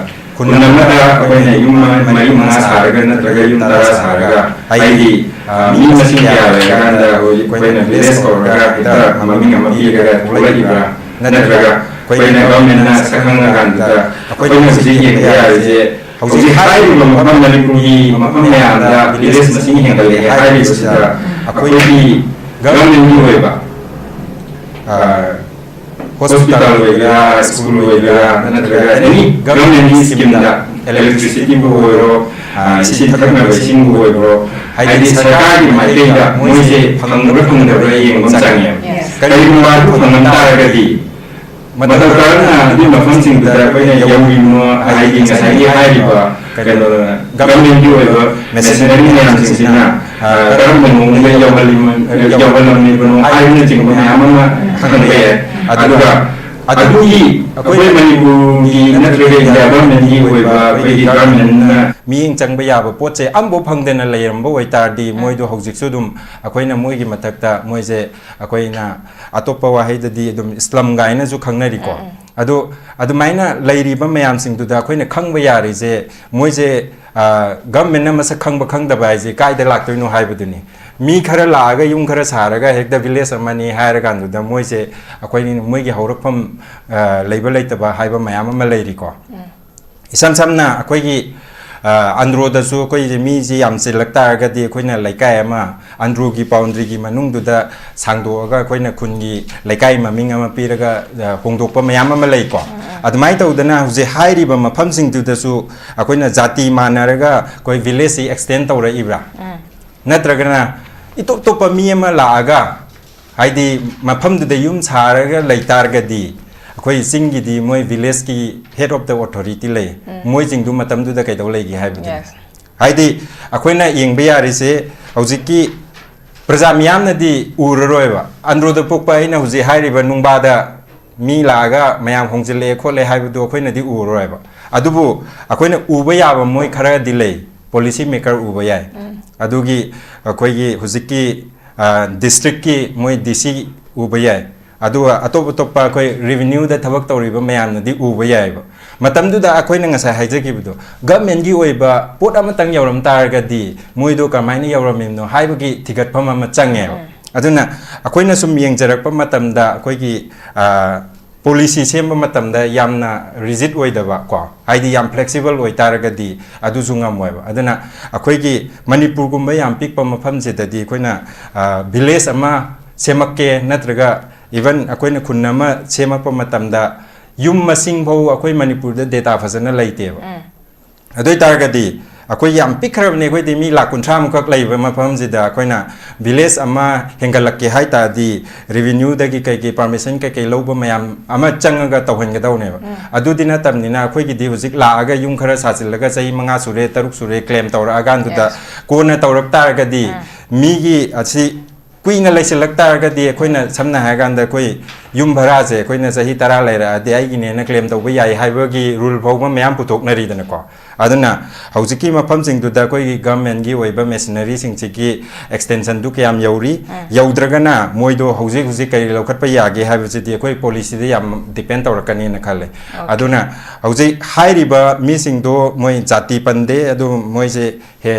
ꯈꯨꯟ ꯑꯃꯗ ꯑꯩꯈꯣꯏꯅ ꯌꯨꯝ ꯃꯔꯤ ꯃꯉꯥ ꯁꯥꯔꯒ ꯅꯠꯇ꯭ꯔꯒ ꯌꯨꯝ ꯇꯔꯥ ꯁꯥꯔꯒ, ꯍꯥꯏꯗꯤ, ꯑ, ꯃꯤ ꯃꯁꯤꯡ ꯀꯌꯥ ꯂꯩꯔꯀꯥꯟꯗ ꯍꯧꯖꯤꯛ ꯑꯩꯈꯣꯏꯅ ꯚꯤꯂꯦꯖ ꯀꯧꯔꯒ ꯍꯦꯛꯇ ꯃꯃꯤꯡ ꯑꯃ ꯄꯤꯔꯒ ꯊꯣꯛꯂꯛꯏꯕ꯭ꯔꯥ? ꯅꯠꯇ꯭ꯔꯒ ꯑꯩꯈꯣꯏꯅ ꯒꯚꯔꯟꯃꯦꯟꯠꯅ ꯁꯛꯈꯪꯉꯀꯥꯟꯗ ꯑꯩꯈꯣꯏꯅ ꯍꯧꯖꯤꯛ ꯌꯦꯡꯕ ꯌꯥꯔꯤꯁꯦ ꯍꯧꯖꯤꯛ ꯍꯥꯏꯔꯤꯕ ꯃꯐꯝ, ꯃꯅꯤꯄꯨꯔꯒꯤ ꯃꯐꯝ ꯃꯌꯥꯝꯗ ꯚꯤꯂꯦꯖ ꯃꯁꯤꯡ ꯍꯦꯟꯒꯠꯂꯛꯑꯦ ꯍꯥꯏꯔꯤꯕꯁꯤꯗ ꯑꯩꯈꯣꯏꯒꯤ ꯒꯚꯔꯟꯃꯦꯟꯒꯤ ꯑꯣꯏꯕ, ꯑ, ꯍꯣꯁꯄꯤꯇꯥꯜ ꯑꯣꯏꯒꯦꯔꯥ, ꯁ꯭ꯀꯨꯜ ꯑꯣꯏꯒꯦꯔꯥ, ꯅꯠꯇ꯭ꯔꯒ ꯑꯦꯅꯤ ꯒꯚꯔꯟꯃꯦꯟꯒꯤ ꯁ꯭ꯀꯤꯝꯗ, ꯏꯂꯦꯛꯇ꯭ꯔꯤꯁꯤꯇꯤꯕꯨ ꯑꯣꯏꯔꯣ, ꯑ, ꯏꯁꯤꯡ ꯊꯛꯅꯕ ꯏꯁꯤꯡꯕꯨ ꯑꯣꯏꯔꯣ, ꯍꯥꯏꯗꯤ ꯁꯔꯀꯥꯔꯒꯤ ꯃꯥꯏꯀꯩꯗ ꯃꯣꯏꯁꯦ ꯐꯪꯕ꯭ꯔꯥ ꯐꯪꯗꯕ꯭ꯔꯥ ꯌꯦꯡꯕ ꯑꯃ ꯆꯪꯉꯦꯕ꯫ Yes. ꯀꯔꯤꯒꯨꯝꯕ ꯑꯗꯨ ꯐꯪꯉꯝ ꯇꯥꯔꯒꯗꯤ ꯃꯇꯧ ꯀꯔꯝꯅ ꯑꯗꯨꯒꯤ ꯃꯐꯝꯁꯤꯡꯗꯨꯗ ꯑꯩꯈꯣꯏꯅ ꯌꯧꯔꯤꯅꯣ, ꯍꯥꯏꯗꯤ ꯉꯁꯥꯏꯒꯤ ꯍꯥꯏꯔꯤꯕ ꯀꯩꯅꯣ, ꯒꯚꯔꯟꯃꯦꯟꯒꯤ ꯑꯣꯏꯕ ꯃꯦꯁꯤꯅꯔꯤ ꯃꯌꯥꯝꯁꯤꯡꯁꯤꯅ, ꯑ, ꯀꯔꯝꯕ ꯃꯑꯣꯡꯗ ꯌꯧꯍꯜꯂꯤꯕ, ꯌꯧꯍꯜꯂꯝꯂꯤꯕꯅꯣ ꯍꯥꯏꯕꯅꯆꯤꯡꯕ ꯃꯌꯥꯝ ꯑꯃ ꯈꯪꯕ ꯌꯥꯏ꯫ ꯑꯗꯨꯒ ꯑꯗꯨꯒꯤ ꯑꯩꯈꯣꯏ ꯃꯅꯤꯄꯨꯔꯒꯤ ꯅꯠꯇ꯭ꯔꯒ ꯏꯟꯗꯤꯌꯥ ꯒꯚꯔꯟꯃꯦꯟꯒꯤ ꯑꯣꯏꯕ ꯑꯩꯈꯣꯏꯒꯤ ꯒꯚꯔꯟꯃꯦꯟꯅ ꯃꯤꯠꯌꯦꯡ ꯆꯪꯕ ꯌꯥꯕ ꯄꯣꯠꯁꯦ ꯑꯃꯐꯥꯎ ꯐꯪꯗꯅ ꯂꯩꯔꯝꯕ ꯑꯣꯏꯇꯥꯔꯗꯤ, ꯎꯝ, ꯃꯣꯏꯗꯣ ꯍꯧꯖꯤꯛꯁꯨ ꯑꯗꯨꯝ ꯑꯩꯈꯣꯏꯅ ꯃꯣꯏꯒꯤ ꯃꯊꯛꯇ ꯃꯣꯏꯁꯦ, ꯑꯩꯈꯣꯏꯅ ꯑꯇꯣꯞꯄ ꯋꯥꯍꯩꯗꯗꯤ ꯑꯗꯨꯝ ꯁ꯭ꯂꯝ ꯀꯥꯏꯅꯁꯨ ꯈꯪꯅꯔꯤꯀꯣ꯫ ꯎꯝ, ꯎꯝ꯫ ꯑꯗꯣ ꯑꯗꯨꯃꯥꯏꯅ ꯂꯩꯔꯤꯕ ꯃꯌꯥꯝꯁꯤꯡꯗꯨꯗ ꯑꯩꯈꯣꯏꯅ ꯈꯪꯕ ꯌꯥꯔꯤꯁꯦ, ꯃꯣꯏꯁꯦ, ꯑ, ꯒꯚꯔꯟꯃꯦꯟꯅ ꯃꯁꯛ ꯈꯪꯕ ꯈꯪꯗꯕ ꯍꯥꯏꯁꯦ ꯀꯥꯏꯗ ꯂꯥꯛꯇꯣꯏꯅꯣ ꯍꯥꯏꯕꯗꯨꯅꯤ꯫ ꯃꯤ ꯈꯔ ꯂꯥꯛꯑꯒ ꯌꯨꯝ ꯈꯔ ꯁꯥꯔꯒ ꯍꯦꯛꯇ ꯚꯤꯂꯦꯖ ꯑꯃꯅꯤ ꯍꯥꯏꯔꯀꯥꯟꯗꯨꯗ ꯃꯣꯏꯁꯦ, ꯑꯩꯈꯣꯏꯅ ꯃꯣꯏꯒꯤ ꯍꯧꯔꯛꯐꯝ, ꯑ, ꯂꯩꯕ ꯂꯩꯇꯕ ꯍꯥꯏꯕ ꯃꯌꯥꯝ ꯑꯃ ꯂꯩꯔꯤꯀꯣ꯫ ꯎꯝ꯫ ꯏꯁꯝ ꯁꯝꯅ ꯑꯩꯈꯣꯏꯒꯤ, ꯑ, ꯑꯟꯗ꯭ꯔꯣꯗꯁꯨ ꯑꯩꯈꯣꯏꯁꯦ ꯃꯤꯁꯦ ꯌꯥꯝ ꯆꯤꯜꯂꯛ ꯇꯥꯔꯒꯗꯤ ꯑꯩꯈꯣꯏꯅ ꯂꯩꯀꯥꯏ ꯑꯃ, ꯑꯟꯗ꯭ꯔꯣꯒꯤ ꯕꯥꯎꯟꯗ꯭ꯔꯤꯒꯤ ꯃꯅꯨꯡꯗꯨꯗ ꯁꯥꯡꯗꯣꯛꯑꯒ ꯑꯩꯈꯣꯏꯅ ꯈꯨꯟꯒꯤ ꯂꯩꯀꯥꯏ ꯃꯃꯤꯡ ꯑꯃ ꯄꯤꯔꯒ, ꯑ, ꯍꯣꯡꯗꯣꯛꯄ ꯃꯌꯥꯝ ꯑꯃ ꯂꯩꯀꯣ꯫ ꯎꯝ, ꯎꯝ꯫ ꯑꯗꯨꯃꯥꯏꯅ ꯇꯧꯗꯅ ꯍꯧꯖꯤꯛ ꯍꯥꯏꯔꯤꯕ ꯃꯐꯝꯁꯤꯡꯗꯨꯗꯁꯨ ꯑꯩꯈꯣꯏꯅ ꯖꯥꯇꯤ ꯃꯥꯟꯅꯔꯒ ꯑꯩꯈꯣꯏ ꯚꯤꯂꯦꯖꯁꯤ ꯑꯦꯛꯁꯇꯦꯟ ꯇꯧꯔꯛꯏꯕ꯭ꯔꯥ? ꯎꯝ꯫ ꯅꯠꯇ꯭ꯔꯒꯅ ꯏꯇꯣꯞ ꯇꯣꯞꯄ ꯃꯤ ꯑꯃ ꯂꯥꯛꯑꯒ, ꯍꯥꯏꯗꯤ ꯃꯐꯝꯗꯨꯗ ꯌꯨꯝ ꯁꯥꯔꯒ ꯂꯩ ꯇꯥꯔꯒꯗꯤ, ꯑꯩꯈꯣꯏ ꯆꯤꯡꯒꯤꯗꯤ ꯃꯣꯏ ꯚꯤꯂꯦꯖꯀꯤ head of the authority ꯂꯩ꯫ ꯎꯝ꯫ ꯃꯣꯏꯁꯤꯡꯗꯨ ꯃꯇꯝꯗꯨꯗ ꯀꯩꯗꯧ ꯂꯩꯒꯦ ꯍꯥꯏꯕꯗꯨꯅꯤ꯫ Yes꯫ ꯍꯥꯏꯗꯤ ꯑꯩꯈꯣꯏꯅ ꯌꯦꯡꯕ ꯌꯥꯔꯤꯁꯦ, ꯍꯧꯖꯤꯛꯀꯤ ꯄ꯭ꯔꯖꯥ ꯃꯤꯌꯥꯝꯅꯗꯤ ꯎꯔꯔꯣꯏꯕ꯫ ꯑꯟꯗ꯭ꯔꯣꯗ ꯄꯣꯛꯄ ꯑꯩꯅ ꯍꯧꯖꯤꯛ ꯍꯥꯏꯔꯤꯕ ꯅꯨꯡꯕꯥꯗ ꯃꯤ ꯂꯥꯛꯑꯒ ꯃꯌꯥꯝ ꯍꯣꯡꯖꯤꯜꯂꯛꯑꯦ ꯈꯣꯠꯂꯦ ꯍꯥꯏꯕꯗꯨ ꯑꯩꯈꯣꯏꯅꯗꯤ ꯎꯔꯔꯣꯏꯕ꯫ ꯑꯗꯨꯕꯨ ꯑꯩꯈꯣꯏꯅ ꯎꯕ ꯌꯥꯕ ꯃꯣꯏ ꯈꯔꯗꯤ ꯂꯩ, policy maker ꯎꯕ ꯌꯥꯏ꯫ ꯎꯝ꯫ ꯑꯗꯨꯒꯤ ꯑꯩꯈꯣꯏꯒꯤ ꯍꯧꯖꯤꯛꯀꯤ, ꯑ, district ꯀꯤ ꯃꯣꯏ D C ꯎꯕ ꯌꯥꯏ꯫ ꯑꯗꯨꯒ ꯑꯇꯣꯞ ꯑꯇꯣꯞꯄ ꯑꯩꯈꯣꯏ revenue ꯗ ꯊꯕꯛ ꯇꯧꯔꯤꯕ ꯃꯌꯥꯝꯅꯗꯤ ꯎꯕ ꯌꯥꯏꯑꯕ꯫ ꯃꯇꯝꯗꯨꯗ ꯑꯩꯈꯣꯏꯅ ꯉꯁꯥꯏ ꯍꯥꯏꯖꯈꯤꯕꯗꯣ, government ꯀꯤ ꯑꯣꯏꯕ ꯄꯣꯠ ꯑꯃꯇꯪ ꯌꯧꯔꯝ ꯇꯥꯔꯒꯗꯤ ꯃꯣꯏꯗꯣ ꯀꯃꯥꯏꯅ ꯌꯧꯔꯝꯃꯤꯕꯅꯣ ꯍꯥꯏꯕꯒꯤ ꯊꯤꯒꯠꯐꯝ ꯑꯃ ꯆꯪꯉꯦꯕ꯫ ꯎꯝ꯫ ꯑꯗꯨꯅ ꯑꯩꯈꯣꯏꯅ ꯁꯨꯝ ꯌꯦꯡꯖꯔꯛꯄ ꯃꯇꯝꯗ ꯑꯩꯈꯣꯏꯒꯤ, ꯑ, ꯄꯣꯂꯤꯁꯤ ꯁꯦꯝꯕ ꯃꯇꯝꯗ ꯌꯥꯝꯅ ꯔꯤꯖꯤꯠ ꯑꯣꯏꯗꯕ ꯀꯣ, ꯍꯥꯏꯗꯤ ꯌꯥꯝ ꯐ꯭ꯂꯦꯛꯁꯤꯕꯜ ꯑꯣꯏꯇꯥꯔꯒꯗꯤ ꯑꯗꯨꯁꯨ ꯉꯝꯃꯣꯏꯕ꯫ ꯑꯗꯨꯅ ꯑꯩꯈꯣꯏꯒꯤ ꯃꯅꯤꯄꯨꯔꯒꯨꯝꯕ ꯌꯥꯝ ꯄꯤꯛꯄ ꯃꯐꯝꯁꯤꯗꯗꯤ ꯑꯩꯈꯣꯏꯅ ꯚꯤꯂꯦꯖ ꯑꯃ ꯁꯦꯝꯃꯛꯀꯦ, ꯅꯠꯇ꯭ꯔꯒ ꯏꯚꯟ ꯑꯩꯈꯣꯏꯅ ꯈꯨꯟ ꯑꯃ ꯁꯦꯝꯃꯛꯄ ꯃꯇꯝꯗ ꯌꯨꯝ ꯃꯁꯤꯡ ꯐꯥꯎ ꯑꯩꯈꯣꯏ ꯃꯅꯤꯄꯨꯔꯗ ꯗꯦꯇꯥ ꯐꯖꯅ ꯂꯩꯇꯦꯕ꯫ ꯎꯝ꯫ ꯑꯗꯨ ꯑꯣꯏꯇꯥꯔꯒꯗꯤ ꯑꯩꯈꯣꯏ ꯌꯥꯝ ꯄꯤꯛꯈ꯭ꯔꯕꯅꯤ, ꯑꯩꯈꯣꯏꯗꯤ ꯃꯤ ꯂꯥꯛ ꯀꯨꯟꯊ꯭ꯔꯥ ꯃꯨꯛꯈꯛ ꯂꯩꯕ ꯃꯐꯝꯁꯤꯗ ꯑꯩꯈꯣꯏꯅ ꯚꯤꯂꯦꯖ ꯑꯃ ꯍꯦꯟꯒꯠꯂꯛꯀꯦ ꯍꯥꯏ ꯇꯥꯔꯗꯤ ꯔꯤꯚꯤꯅ꯭ꯌꯨꯗꯒꯤ ꯀꯩꯀꯩ ꯄꯥꯔꯃꯤꯁꯟ ꯀꯩꯀꯩ ꯂꯧꯕ ꯃꯌꯥꯝ ꯑꯃ ꯆꯪꯉꯒ ꯇꯧꯍꯟꯒꯗꯧꯅꯦꯕ꯫ ꯎꯝ꯫ ꯑꯗꯨꯗꯤ ꯅꯠꯇꯕꯅꯤꯅ ꯑꯩꯈꯣꯏꯒꯤꯗꯤ ꯍꯧꯖꯤꯛ ꯂꯥꯛꯑꯒ ꯌꯨꯝ ꯈꯔ ꯁꯥꯖꯤꯜꯂꯒ ꯆꯍꯤ ꯃꯉꯥ ꯁꯨꯔꯦ, ꯇꯔꯨꯛ ꯁꯨꯔꯦ ꯀ꯭ꯂꯦꯝ ꯇꯧꯔꯛꯑꯀꯥꯟꯗꯨꯗ Yes. ꯀꯣꯟꯅ ꯇꯧꯔꯛ ꯇꯥꯔꯒꯗꯤ ꯎꯝ꯫ ꯃꯤꯒꯤ ꯑꯁꯤ ꯀꯨꯏꯅ ꯂꯩꯁꯤꯜꯂꯛ ꯇꯥꯔꯒꯗꯤ ꯑꯩꯈꯣꯏꯅ ꯁꯝꯅ ꯍꯥꯏꯔꯀꯥꯟꯗ ꯑꯩꯈꯣꯏ ꯌꯨꯝ ꯚꯔꯥꯁꯦ ꯑꯩꯈꯣꯏꯅ ꯆꯍꯤ ꯇꯔꯥ ꯂꯩꯔꯛꯑꯗꯤ ꯑꯩꯒꯤꯅꯦꯅ ꯀ꯭ꯂꯦꯝ ꯇꯧꯕ ꯌꯥꯏ ꯍꯥꯏꯕꯒꯤ ꯔꯨꯜ ꯐꯥꯎꯕ ꯃꯌꯥꯝ ꯄꯨꯊꯣꯛꯅꯔꯤꯗꯅꯀꯣ꯫ ꯑꯗꯨꯅ ꯍꯧꯖꯤꯛꯀꯤ ꯃꯐꯝꯁꯤꯡꯗꯨꯗ ꯑꯩꯈꯣꯏꯒꯤ ꯒꯚꯔꯟꯃꯦꯟꯒꯤ ꯑꯣꯏꯕ ꯃꯦꯁꯤꯅꯔꯤꯁꯤꯡꯁꯤꯒꯤ ꯑꯦꯛꯁꯇꯦꯟꯁꯟꯗꯨ ꯀꯌꯥꯝ ꯌꯧꯔꯤ, ꯎꯝ꯫ ꯌꯧꯗ꯭ꯔꯒꯅ ꯃꯣꯏꯗꯣ ꯍꯧꯖꯤꯛ ꯍꯧꯖꯤꯛ ꯀꯔꯤ ꯂꯧꯈꯠꯄ ꯌꯥꯒꯦ ꯍꯥꯏꯕꯁꯤꯗꯤ ꯑꯩꯈꯣꯏ ꯄꯣꯂꯤꯁꯤꯗ ꯌꯥꯝ ꯗꯤꯄꯦꯟ ꯇꯧꯔꯛꯀꯅꯤꯅ ꯈꯜꯂꯦ꯫ Okay. ꯑꯗꯨꯅ ꯍꯧꯖꯤꯛ ꯍꯥꯏꯔꯤꯕ ꯃꯤꯁꯤꯡꯗꯣ ꯃꯣꯏ ꯖꯥꯇꯤ ꯄꯟꯗꯦ, ꯑꯗꯨ ꯃꯣꯏꯁꯦ ꯍꯦ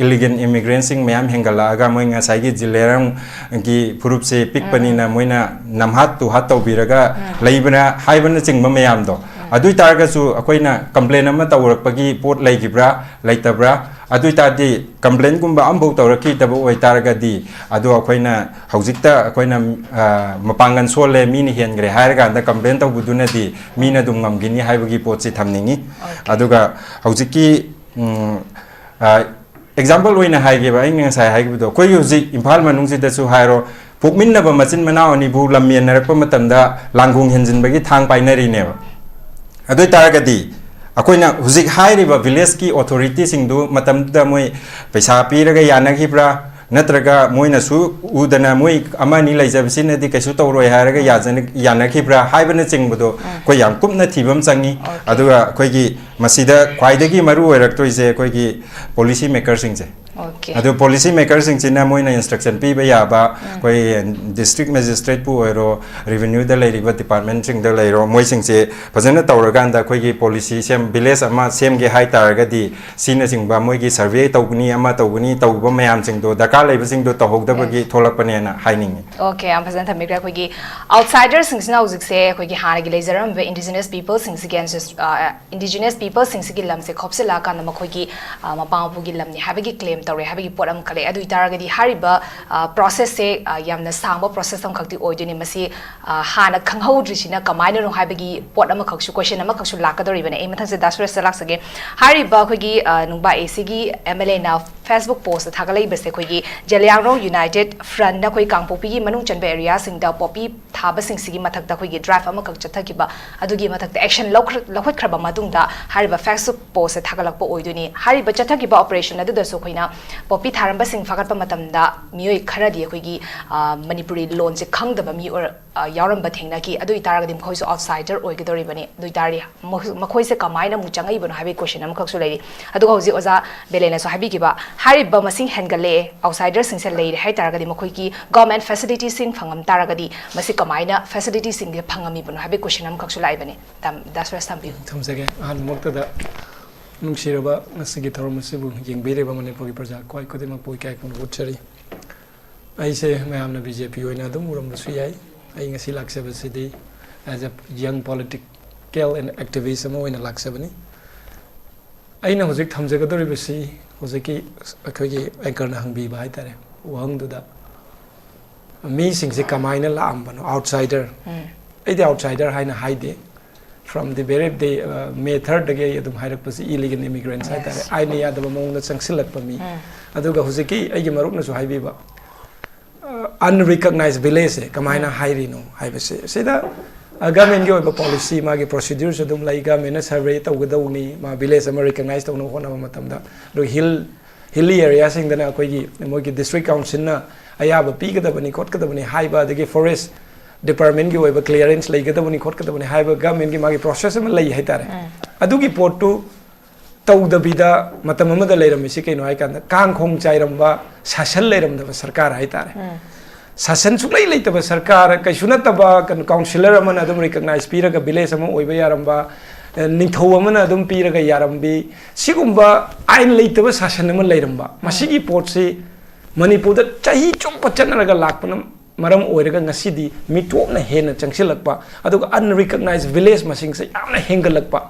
ꯏꯂꯤꯒꯦꯜ ꯏꯃꯤꯒ꯭ꯔꯦꯟꯁꯤꯡ ꯃꯌꯥꯝ ꯍꯦꯟꯒꯠꯂꯛꯑꯒ ꯃꯣꯏ ꯉꯁꯥꯏꯒꯤ ꯖꯤꯂꯦꯔꯥꯝꯒꯤ ꯐꯨꯔꯨꯞꯁꯦ ꯄꯤꯛꯄꯅꯤꯅ ꯃꯣꯏꯅ ꯅꯝꯍꯥꯠ ꯇꯨꯍꯥꯠ ꯇꯧꯕꯤꯔꯒ ꯎꯝ꯫ ꯂꯩꯕꯅ ꯍꯥꯏꯕꯅꯆꯤꯡꯕ ꯃꯌꯥꯝꯗꯣ꯫ ꯑꯗꯨ ꯑꯣꯏꯇꯥꯔꯒꯁꯨ ꯑꯩꯈꯣꯏꯅ ꯀꯝꯄ꯭ꯂꯦꯟ ꯑꯃ ꯇꯧꯔꯛꯄꯒꯤ ꯄꯣꯠ ꯂꯩꯈꯤꯕ꯭ꯔꯥ ꯂꯩꯇꯕ꯭ꯔꯥ? ꯑꯗꯨ ꯑꯣꯏꯇꯥꯔꯗꯤ ꯀꯝꯄ꯭ꯂꯦꯟꯒꯨꯝꯕ ꯑꯃꯐꯥꯎ ꯇꯧꯔꯛꯈꯤꯗꯕ ꯑꯣꯏꯇꯥꯔꯒꯗꯤ ꯑꯗꯣ ꯑꯩꯈꯣꯏꯅ ꯍꯧꯖꯤꯛꯇ ꯑꯩꯈꯣꯏꯅ, ꯑ, ꯃꯄꯥꯡꯒꯜ ꯁꯣꯜꯂꯦ, ꯃꯤꯅ ꯍꯦꯟꯈ꯭ꯔꯦ ꯍꯥꯏꯔꯀꯥꯟꯗ ꯀꯝꯄ꯭ꯂꯦꯟ ꯇꯧꯕꯗꯨꯅꯗꯤ ꯃꯤꯅ ꯑꯗꯨꯝ ꯉꯝꯈꯤꯅꯤ ꯍꯥꯏꯕꯒꯤ ꯄꯣꯠꯁꯤ ꯊꯝꯅꯤꯡꯉꯤ꯫ Okay. ꯑꯗꯨꯒ ꯍꯧꯖꯤꯛꯀꯤ, ꯎꯝ, ꯑ, ꯑꯦꯛꯖꯥꯝꯄꯜ ꯑꯣꯏꯅ ꯍꯥꯏꯒꯦꯕ, ꯑꯩꯅ ꯉꯁꯥꯏ ꯍꯥꯏꯈꯤꯕꯗꯣ, ꯑꯩꯈꯣꯏꯒꯤ ꯍꯧꯖꯤꯛ ꯏꯝꯐꯥꯜ ꯃꯅꯨꯡꯁꯤꯗꯁꯨ ꯍꯥꯏꯔꯣ, ꯄꯣꯛꯃꯤꯟꯅꯕ ꯃꯆꯤꯟ ꯃꯅꯥꯎ ꯑꯅꯤꯕꯨ ꯂꯝ ꯌꯦꯟꯅꯔꯛꯄ ꯃꯇꯝꯗ ꯂꯥꯡꯒꯣꯡ ꯍꯦꯟꯖꯤꯟꯕꯒꯤ ꯊꯥꯡ ꯄꯥꯏꯅꯔꯤꯅꯦꯕ꯫ ꯑꯗꯨ ꯑꯣꯏꯇꯥꯔꯒꯗꯤ ꯑꯩꯈꯣꯏꯅ ꯍꯧꯖꯤꯛ ꯍꯥꯏꯔꯤꯕ ꯚꯤꯂꯦꯖꯀꯤ ꯑꯣꯊꯣꯔꯤꯇꯤꯁꯤꯡꯗꯨ ꯃꯇꯝꯗꯨꯗ ꯃꯣꯏ ꯄꯩꯁꯥ ꯄꯤꯔꯒ ꯌꯥꯅꯈꯤꯕ꯭ꯔꯥ, ꯅꯠꯇ꯭ꯔꯒ ꯃꯣꯏꯅꯁꯨ ꯎꯗꯅ ꯃꯣꯏ ꯑꯃ ꯑꯅꯤ ꯂꯩꯖꯕꯁꯤꯅꯗꯤ ꯀꯩꯁꯨ ꯇꯧꯔꯣꯏ ꯍꯥꯏꯔꯒ ꯌꯥꯖꯅ-, ꯌꯥꯅꯈꯤꯕ꯭ꯔꯥ ꯍꯥꯏꯕꯅꯆꯤꯡꯕꯗꯣ ꯑꯩꯈꯣꯏ ꯌꯥꯝ ꯀꯨꯞꯅ ꯊꯤꯕ ꯑꯃ ꯆꯪꯉꯤ꯫ Okay. ꯑꯗꯨꯒ ꯑꯩꯈꯣꯏꯒꯤ ꯃꯁꯤꯗ ꯈ꯭ꯋꯥꯏꯗꯒꯤ ꯃꯔꯨ ꯑꯣꯏꯔꯛꯇꯣꯏꯁꯦ ꯑꯩꯈꯣꯏꯒꯤ ꯄꯣꯂꯤꯁꯤ ꯃꯦꯀꯔꯁꯤꯡꯁꯦ, Okay. ꯑꯗꯨ ꯄꯣꯂꯤꯁꯤ ꯃꯦꯀꯔꯁꯤꯡꯁꯤꯅ ꯃꯣꯏꯅ ꯏꯟꯁꯇ꯭ꯔꯛꯁꯟ ꯄꯤꯕ ꯌꯥꯕ, ꯑꯩꯈꯣꯏ ꯗꯤꯁꯇ꯭ꯔꯤꯛ ꯃꯦꯖꯤꯁꯇ꯭ꯔꯦꯠꯄꯨ ꯑꯣꯏꯔꯣ, ꯔꯤꯚꯤꯅ꯭ꯌꯨꯗ ꯂꯩꯔꯤꯕ ꯗꯤꯄꯥꯔꯠꯃꯦꯟꯁꯤꯡꯗ ꯂꯩꯔꯣ, ꯃꯣꯏꯁꯤꯡꯁꯦ ꯐꯖꯅ ꯇꯧꯔꯀꯥꯟꯗ ꯑꯩꯈꯣꯏꯒꯤ ꯄꯣꯂꯤꯁꯤ ꯁꯦꯝ, ꯚꯤꯂꯦꯖ ꯑꯃ ꯁꯦꯝꯒꯦ ꯍꯥꯏ ꯇꯥꯔꯒꯗꯤ ꯁꯤꯅꯆꯤꯡꯕ ꯃꯣꯏꯒꯤ ꯁꯔꯚꯦ ꯇꯧꯒꯅꯤ, ꯑꯃ ꯇꯧꯒꯅꯤ, ꯇꯧꯕ ꯃꯌꯥꯝꯁꯤꯡꯗꯣ, ꯗꯔꯀꯥꯔ ꯂꯩꯕꯁꯤꯡꯗꯣ ꯇꯧꯍꯧꯗꯕꯒꯤ ꯊꯣꯛꯂꯛꯄꯅꯦꯅ ꯍꯥꯏꯅꯤꯡꯉꯤ꯫ Okay, ꯌꯥꯝ ꯐꯖꯅ ꯊꯝꯕꯤꯈ꯭ꯔꯦ꯫ ꯑꯩꯈꯣꯏꯒꯤ ꯑꯥꯎꯠꯁꯥꯏꯗꯔꯁꯤꯡꯁꯤꯅ ꯍꯧꯖꯤꯛꯁꯦ ꯑꯩꯈꯣꯏꯒꯤ ꯍꯥꯟꯅꯒꯤ ꯂꯩꯖꯔꯝꯕ ꯏꯟꯗꯤꯖꯤꯅꯁ ꯄꯤꯄꯜꯁꯤꯡꯁꯤꯒꯤ ꯑꯦꯟꯁꯦꯁ ꯏꯟꯗꯤꯖꯤꯅꯁ ꯄꯤꯄꯜꯁꯤꯡꯁꯤꯒꯤ ꯂꯝꯁꯦ ꯈꯣꯞꯆꯤꯜꯂꯛꯑꯀꯥꯟꯗ ꯃꯈꯣꯏꯒꯤ, ꯑ, ꯃꯄꯥ ꯃꯄꯨꯒꯤ ꯂꯝꯅꯤ ꯍꯥꯏꯕꯒꯤ ꯀ꯭ꯂꯦꯝ ꯇꯧꯔꯦ ꯍꯥꯏꯕꯒꯤ ꯄꯣꯠ ꯑꯃꯈꯛ ꯂꯩ꯫ ꯑꯗꯨ ꯑꯣꯏꯇꯥꯔꯒꯗꯤ ꯍꯥꯏꯔꯤꯕ, ꯑ, ꯄ꯭ꯔꯣꯁꯦꯁꯁꯦ, ꯑ, ꯌꯥꯝꯅ ꯁꯥꯡꯕ ꯄ꯭ꯔꯣꯁꯦꯁ ꯑꯃꯈꯛꯇꯤ ꯑꯣꯏꯗꯣꯏꯅꯤ꯫ ꯃꯁꯤ, ꯑ, ꯍꯥꯟꯅ ꯈꯪꯍꯧꯗ꯭ꯔꯤꯁꯤꯅ ꯀꯃꯥꯏꯅꯅꯣ ꯍꯥꯏꯕꯒꯤ ꯄꯣꯠ ꯑꯃꯈꯛꯁꯨ, ꯀꯣꯏꯁꯟ ꯑꯃꯈꯛꯁꯨ ꯂꯥꯛꯀꯗꯧꯔꯤꯕꯅꯦ꯫ ꯑꯩ ꯃꯊꯪꯁꯦ ꯗꯥ ꯁꯨꯔꯦꯁꯇ ꯂꯥꯛꯆꯒꯦ꯫ ꯍꯥꯏꯔꯤꯕ ꯑꯩꯈꯣꯏꯒꯤ, ꯑ, ꯅꯨꯡꯕꯥ ꯑꯦꯁꯤꯒꯤ ꯑꯦꯝ ꯑꯦꯜ ꯑꯦꯅ ꯐꯦꯁꯕꯨꯛ ꯄꯣꯁꯇ ꯊꯥꯒꯠꯂꯛꯏꯕꯁꯦ ꯑꯩꯈꯣꯏꯒꯤ ꯖꯦꯂꯤꯌꯥꯡꯔꯣꯡ ꯌꯨꯅꯥꯏꯇꯦꯠ ꯐ꯭ꯔꯟꯠꯅ ꯑꯩꯈꯣꯏ ꯀꯥꯡꯄꯣꯛꯄꯤꯒꯤ ꯃꯅꯨꯡ ꯆꯟꯕ ꯑꯦꯔꯤꯌꯥꯁꯤꯡꯗ ꯄꯣꯄꯤ ꯊꯥꯕꯁꯤꯡꯁꯤꯒꯤ ꯃꯊꯛꯇ ꯑꯩꯈꯣꯏꯒꯤ ꯗ꯭ꯔꯥꯏꯚ ꯑꯃꯈꯛ ꯆꯠꯊꯈꯤꯕ, ꯑꯗꯨꯒꯤ ꯃꯊꯛꯇ ꯑꯦꯛꯁꯟ ꯂꯧꯈ꯭ꯔ-, ꯂꯧꯈꯠꯈ꯭ꯔꯕ ꯃꯇꯨꯡꯗ ꯍꯥꯏꯔꯤꯕ ꯐꯦꯁꯕꯨꯛ ꯄꯣꯁꯁꯦ ꯊꯥꯒꯠꯂꯛꯄ ꯑꯣꯏꯗꯣꯏꯅꯤ꯫ ꯍꯥꯏꯔꯤꯕ ꯆꯠꯊꯈꯤꯕ ꯑꯣꯄꯔꯦꯁꯟ ꯑꯗꯨꯗꯁꯨ ꯑꯩꯈꯣꯏꯅ ꯄꯣꯄꯤ ꯊꯥꯔꯝꯕꯁꯤꯡ ꯐꯥꯒꯠꯄ ꯃꯇꯝꯗ ꯃꯤꯑꯣꯏ ꯈꯔꯗꯤ ꯑꯩꯈꯣꯏꯒꯤ, ꯑ, ꯃꯅꯤꯄꯨꯔꯤ ꯂꯣꯟꯁꯦ ꯈꯪꯗꯕ ꯃꯤ ꯑꯣꯏꯔ-, ꯑ, ꯌꯥꯎꯔꯝꯕ ꯊꯦꯡꯅꯈꯤ꯫ ꯑꯗꯨ ꯑꯣꯏꯇꯥꯔꯒꯗꯤ ꯃꯈꯣꯏꯁꯨ ꯑꯥꯎꯠꯁꯥꯏꯗꯔ ꯑꯣꯏꯒꯗꯧꯔꯤꯕꯅꯤ꯫ ꯑꯗꯨ ꯑꯣꯏꯇꯥꯔꯗꯤ ꯃꯈꯣꯏ-, ꯃꯈꯣꯏꯁꯦ ꯀꯃꯥꯏꯅ ꯑꯃꯨꯛ ꯆꯪꯉꯛꯏꯕꯅꯣ ꯍꯥꯏꯕꯒꯤ ꯀꯣꯏꯁꯟ ꯑꯃꯈꯛꯁꯨ ꯂꯩꯔꯤ꯫ ꯑꯗꯨꯒ ꯍꯧꯖꯤꯛ ꯑꯣꯖꯥ ꯕꯦꯂꯦꯅꯁꯨ ꯍꯥꯏꯕꯤꯈꯤꯕ, ꯍꯥꯏꯔꯤꯕ ꯃꯁꯤꯡ ꯍꯦꯟꯒꯠꯂꯛꯑꯦ, ꯑꯥꯎꯠꯁꯥꯏꯗꯔꯁꯤꯡꯁꯦ ꯂꯩꯔꯦ ꯍꯥꯏ ꯇꯥꯔꯒꯗꯤ ꯃꯈꯣꯏꯒꯤ ꯒꯣꯔꯃꯦꯟ ꯐꯦꯁꯤꯂꯤꯇꯤꯁꯤꯡ ꯐꯪꯉꯝ ꯇꯥꯔꯒꯗꯤ ꯃꯁꯤ ꯀꯃꯥꯏꯅ ꯐꯦꯁꯤꯂꯤꯇꯤꯁꯤꯡꯁꯦ ꯐꯪꯉꯝꯃꯤꯕꯅꯣ ꯍꯥꯏꯕꯒꯤ ꯀꯣꯏꯁꯟ ꯑꯃꯈꯛꯁꯨ ꯂꯥꯛꯏꯕꯅꯤ꯫ ꯇꯥꯝ-, ꯗꯥ ꯁꯨꯔꯦꯁ ꯊꯝꯕꯤꯌꯨ꯫ ꯊꯝꯖꯒꯦ꯫ ꯑꯍꯥꯟꯕꯃꯛꯇꯗ ꯅꯨꯡꯁꯤꯔꯕ ꯉꯁꯤꯒꯤ ꯊꯧꯔꯝ ꯑꯁꯤꯕꯨ ꯌꯦꯡꯕꯤꯔꯤꯕ ꯃꯅꯤꯄꯨꯔꯒꯤ ꯄ꯭ꯔꯖꯥ ꯈ꯭ꯋꯥꯏ ꯈꯨꯗꯤꯡꯃꯛꯄꯨ ꯏꯀꯥꯏ ꯈꯨꯝꯅꯕ ꯎꯠꯆꯔꯤ꯫ ꯑꯩꯁꯦ ꯃꯌꯥꯝꯅ ꯕꯤ ꯖꯦ ꯄꯤ ꯑꯣꯏꯅ ꯑꯗꯨꯝ ꯎꯔꯝꯕꯁꯨ ꯌꯥꯏ꯫ ꯑꯩ ꯉꯁꯤ ꯂꯥꯛꯆꯕꯁꯤꯗꯤ as a young political and activist ꯑꯃ ꯑꯣꯏꯅ ꯂꯥꯛꯆꯕꯅꯤ꯫ ꯑꯩꯅ ꯍꯧꯖꯤꯛ ꯊꯝꯖꯒꯗꯧꯔꯤꯕꯁꯤ ꯍꯧꯖꯤꯛꯀꯤ ꯑꯩꯈꯣꯏꯒꯤ ꯑꯦꯡꯀꯔꯅ ꯍꯪꯕꯤꯕ ꯍꯥꯏꯇꯥꯔꯦ, ꯋꯥꯍꯪꯗꯨꯗ ꯃꯤꯁꯤꯡꯁꯦ ꯀꯃꯥꯏꯅ ꯂꯥꯛꯑꯝꯕꯅꯣ, ꯑꯥꯎꯠꯁꯥꯏꯗꯔ꯫ ꯑꯩꯗꯤ ꯑꯥꯎꯠꯁꯥꯏꯗꯔ ꯍꯥꯏꯅ ꯍꯥꯏꯗꯦ꯫ From the very day, uh, ꯃꯦ ꯊꯥꯔꯗꯒꯤ ꯑꯩ ꯑꯗꯨꯝ ꯍꯥꯏꯔꯛꯄꯁꯤ, ꯏꯂꯤꯒꯦꯜ ꯏꯃꯤꯒ꯭ꯔꯦꯟꯠꯁ ꯍꯥꯏꯇꯥꯔꯦ, Yes. ꯑꯥꯏꯟꯅ ꯌꯥꯗꯕ ꯃꯑꯣꯡꯗ ꯆꯪꯁꯤꯜꯂꯛꯄ ꯃꯤ꯫ ꯑꯗꯨꯒ ꯍꯧꯖꯤꯛꯀꯤ ꯑꯩꯒꯤ ꯃꯔꯨꯞꯅꯁꯨ ꯍꯥꯏꯕꯤꯕ, ꯑꯟꯔꯤꯀꯛꯅꯥꯏꯖ ꯚꯤꯂꯦꯖꯁꯦ ꯀꯃꯥꯏꯅ ꯍꯥꯏꯔꯤꯅꯣ ꯍꯥꯏꯕꯁꯦ, ꯁꯤꯗ ꯒꯚꯔꯟꯃꯦꯟꯠꯀꯤ ꯑꯣꯏꯕ ꯄꯣꯂꯤꯁꯤ, ꯃꯥꯒꯤ ꯄ꯭ꯔꯣꯁꯤꯗ꯭ꯌꯨꯔꯁ ꯑꯗꯨꯝ ꯂꯩ, ꯒꯚꯔꯟꯃꯦꯟꯠꯅ ꯁꯔꯚꯦ ꯇꯧꯒꯗꯧꯅꯤ, ꯃꯥ ꯚꯤꯂꯦꯖ ꯑꯃ ꯔꯤꯀꯛꯅꯥꯏꯖ ꯇꯧꯅꯕ ꯍꯣꯠꯅꯕ ꯃꯇꯝꯗ꯫ ꯑꯗꯨ ꯍꯤꯜ ꯍꯤꯜꯂꯤ ꯑꯦꯔꯤꯌꯥꯁꯤꯡꯗꯅ ꯑꯩꯈꯣꯏꯒꯤ ꯃꯣꯏꯒꯤ ꯗꯤꯁꯇ꯭ꯔꯤꯛ ꯀꯥꯎꯟꯁꯤꯜꯅ ꯑꯌꯥꯕ ꯄꯤꯒꯗꯕꯅꯤ ꯈꯣꯠꯀꯗꯕꯅꯤ ꯍꯥꯏꯕ, ꯑꯗꯒꯤ ꯐꯣꯔꯦꯁ ꯗꯤꯄꯥꯔꯠꯃꯦꯟꯠꯀꯤ ꯑꯣꯏꯕ ꯀ꯭ꯂꯤꯌꯥꯔꯦꯟꯁ ꯂꯩꯒꯗꯕꯅꯤ ꯈꯣꯠꯀꯗꯕꯅꯤ ꯍꯥꯏꯕ ꯒꯚꯔꯟꯃꯦꯟꯠꯀꯤ ꯃꯥꯒꯤ ꯄ꯭ꯔꯣꯁꯦꯁ ꯑꯃ ꯂꯩ ꯍꯥꯏꯇꯥꯔꯦ꯫ ꯑꯗꯨꯒꯤ ꯄꯣꯠꯇꯨ ꯇꯧꯗꯕꯤꯗ ꯃꯇꯝ ꯑꯃꯗ ꯂꯩꯔꯝꯃꯤꯁꯤ ꯀꯩꯅꯣ ꯍꯥꯏ ꯀꯥꯟꯗ, ꯀꯥꯡ ꯈꯣꯡ ꯆꯥꯏꯔꯝꯕ, ꯁꯥꯁꯟ ꯂꯩꯔꯝꯗꯕ ꯁꯔꯀꯥꯔ ꯍꯥꯏꯇꯥꯔꯦ꯫ ꯁꯥꯁꯟ ꯁꯨꯡꯂꯩ ꯂꯩꯇꯕ ꯁꯔꯀꯥꯔ, ꯀꯩꯁꯨ ꯅꯠꯇꯕ ꯀꯩꯅꯣ, councillor ꯑꯃꯅ ꯑꯗꯨꯝ recognize ꯄꯤꯔꯒ village ꯑꯃ ꯑꯣꯏꯕ ꯌꯥꯔꯝꯕ, ꯑ, ꯅꯤꯡꯊꯧ ꯑꯃꯅ ꯑꯗꯨꯝ ꯄꯤꯔꯒ ꯌꯥꯔꯝꯕꯤ, ꯁꯤꯒꯨꯝꯕ ꯑꯥꯏꯟ ꯂꯩꯇꯕ ꯁꯥꯁꯟ ꯑꯃ ꯂꯩꯔꯝꯕ, ꯃꯁꯤꯒꯤ ꯄꯣꯠꯁꯤ ꯃꯅꯤꯄꯨꯔꯗ ꯆꯍꯤ ꯆꯨꯞꯄ ꯆꯠꯅꯔꯒ ꯂꯥꯛꯄꯅ ꯃꯔꯝ ꯑꯣꯏꯔꯒ ꯉꯁꯤꯗꯤ ꯃꯤꯇꯣꯞꯅ ꯍꯦꯟꯅ ꯆꯪꯁꯤꯜꯂꯛꯄ, ꯑꯗꯨꯒ unrecognized village ꯃꯁꯤꯡꯁꯦ ꯌꯥꯝꯅ ꯍꯦꯟꯒꯠꯂꯛꯄ꯫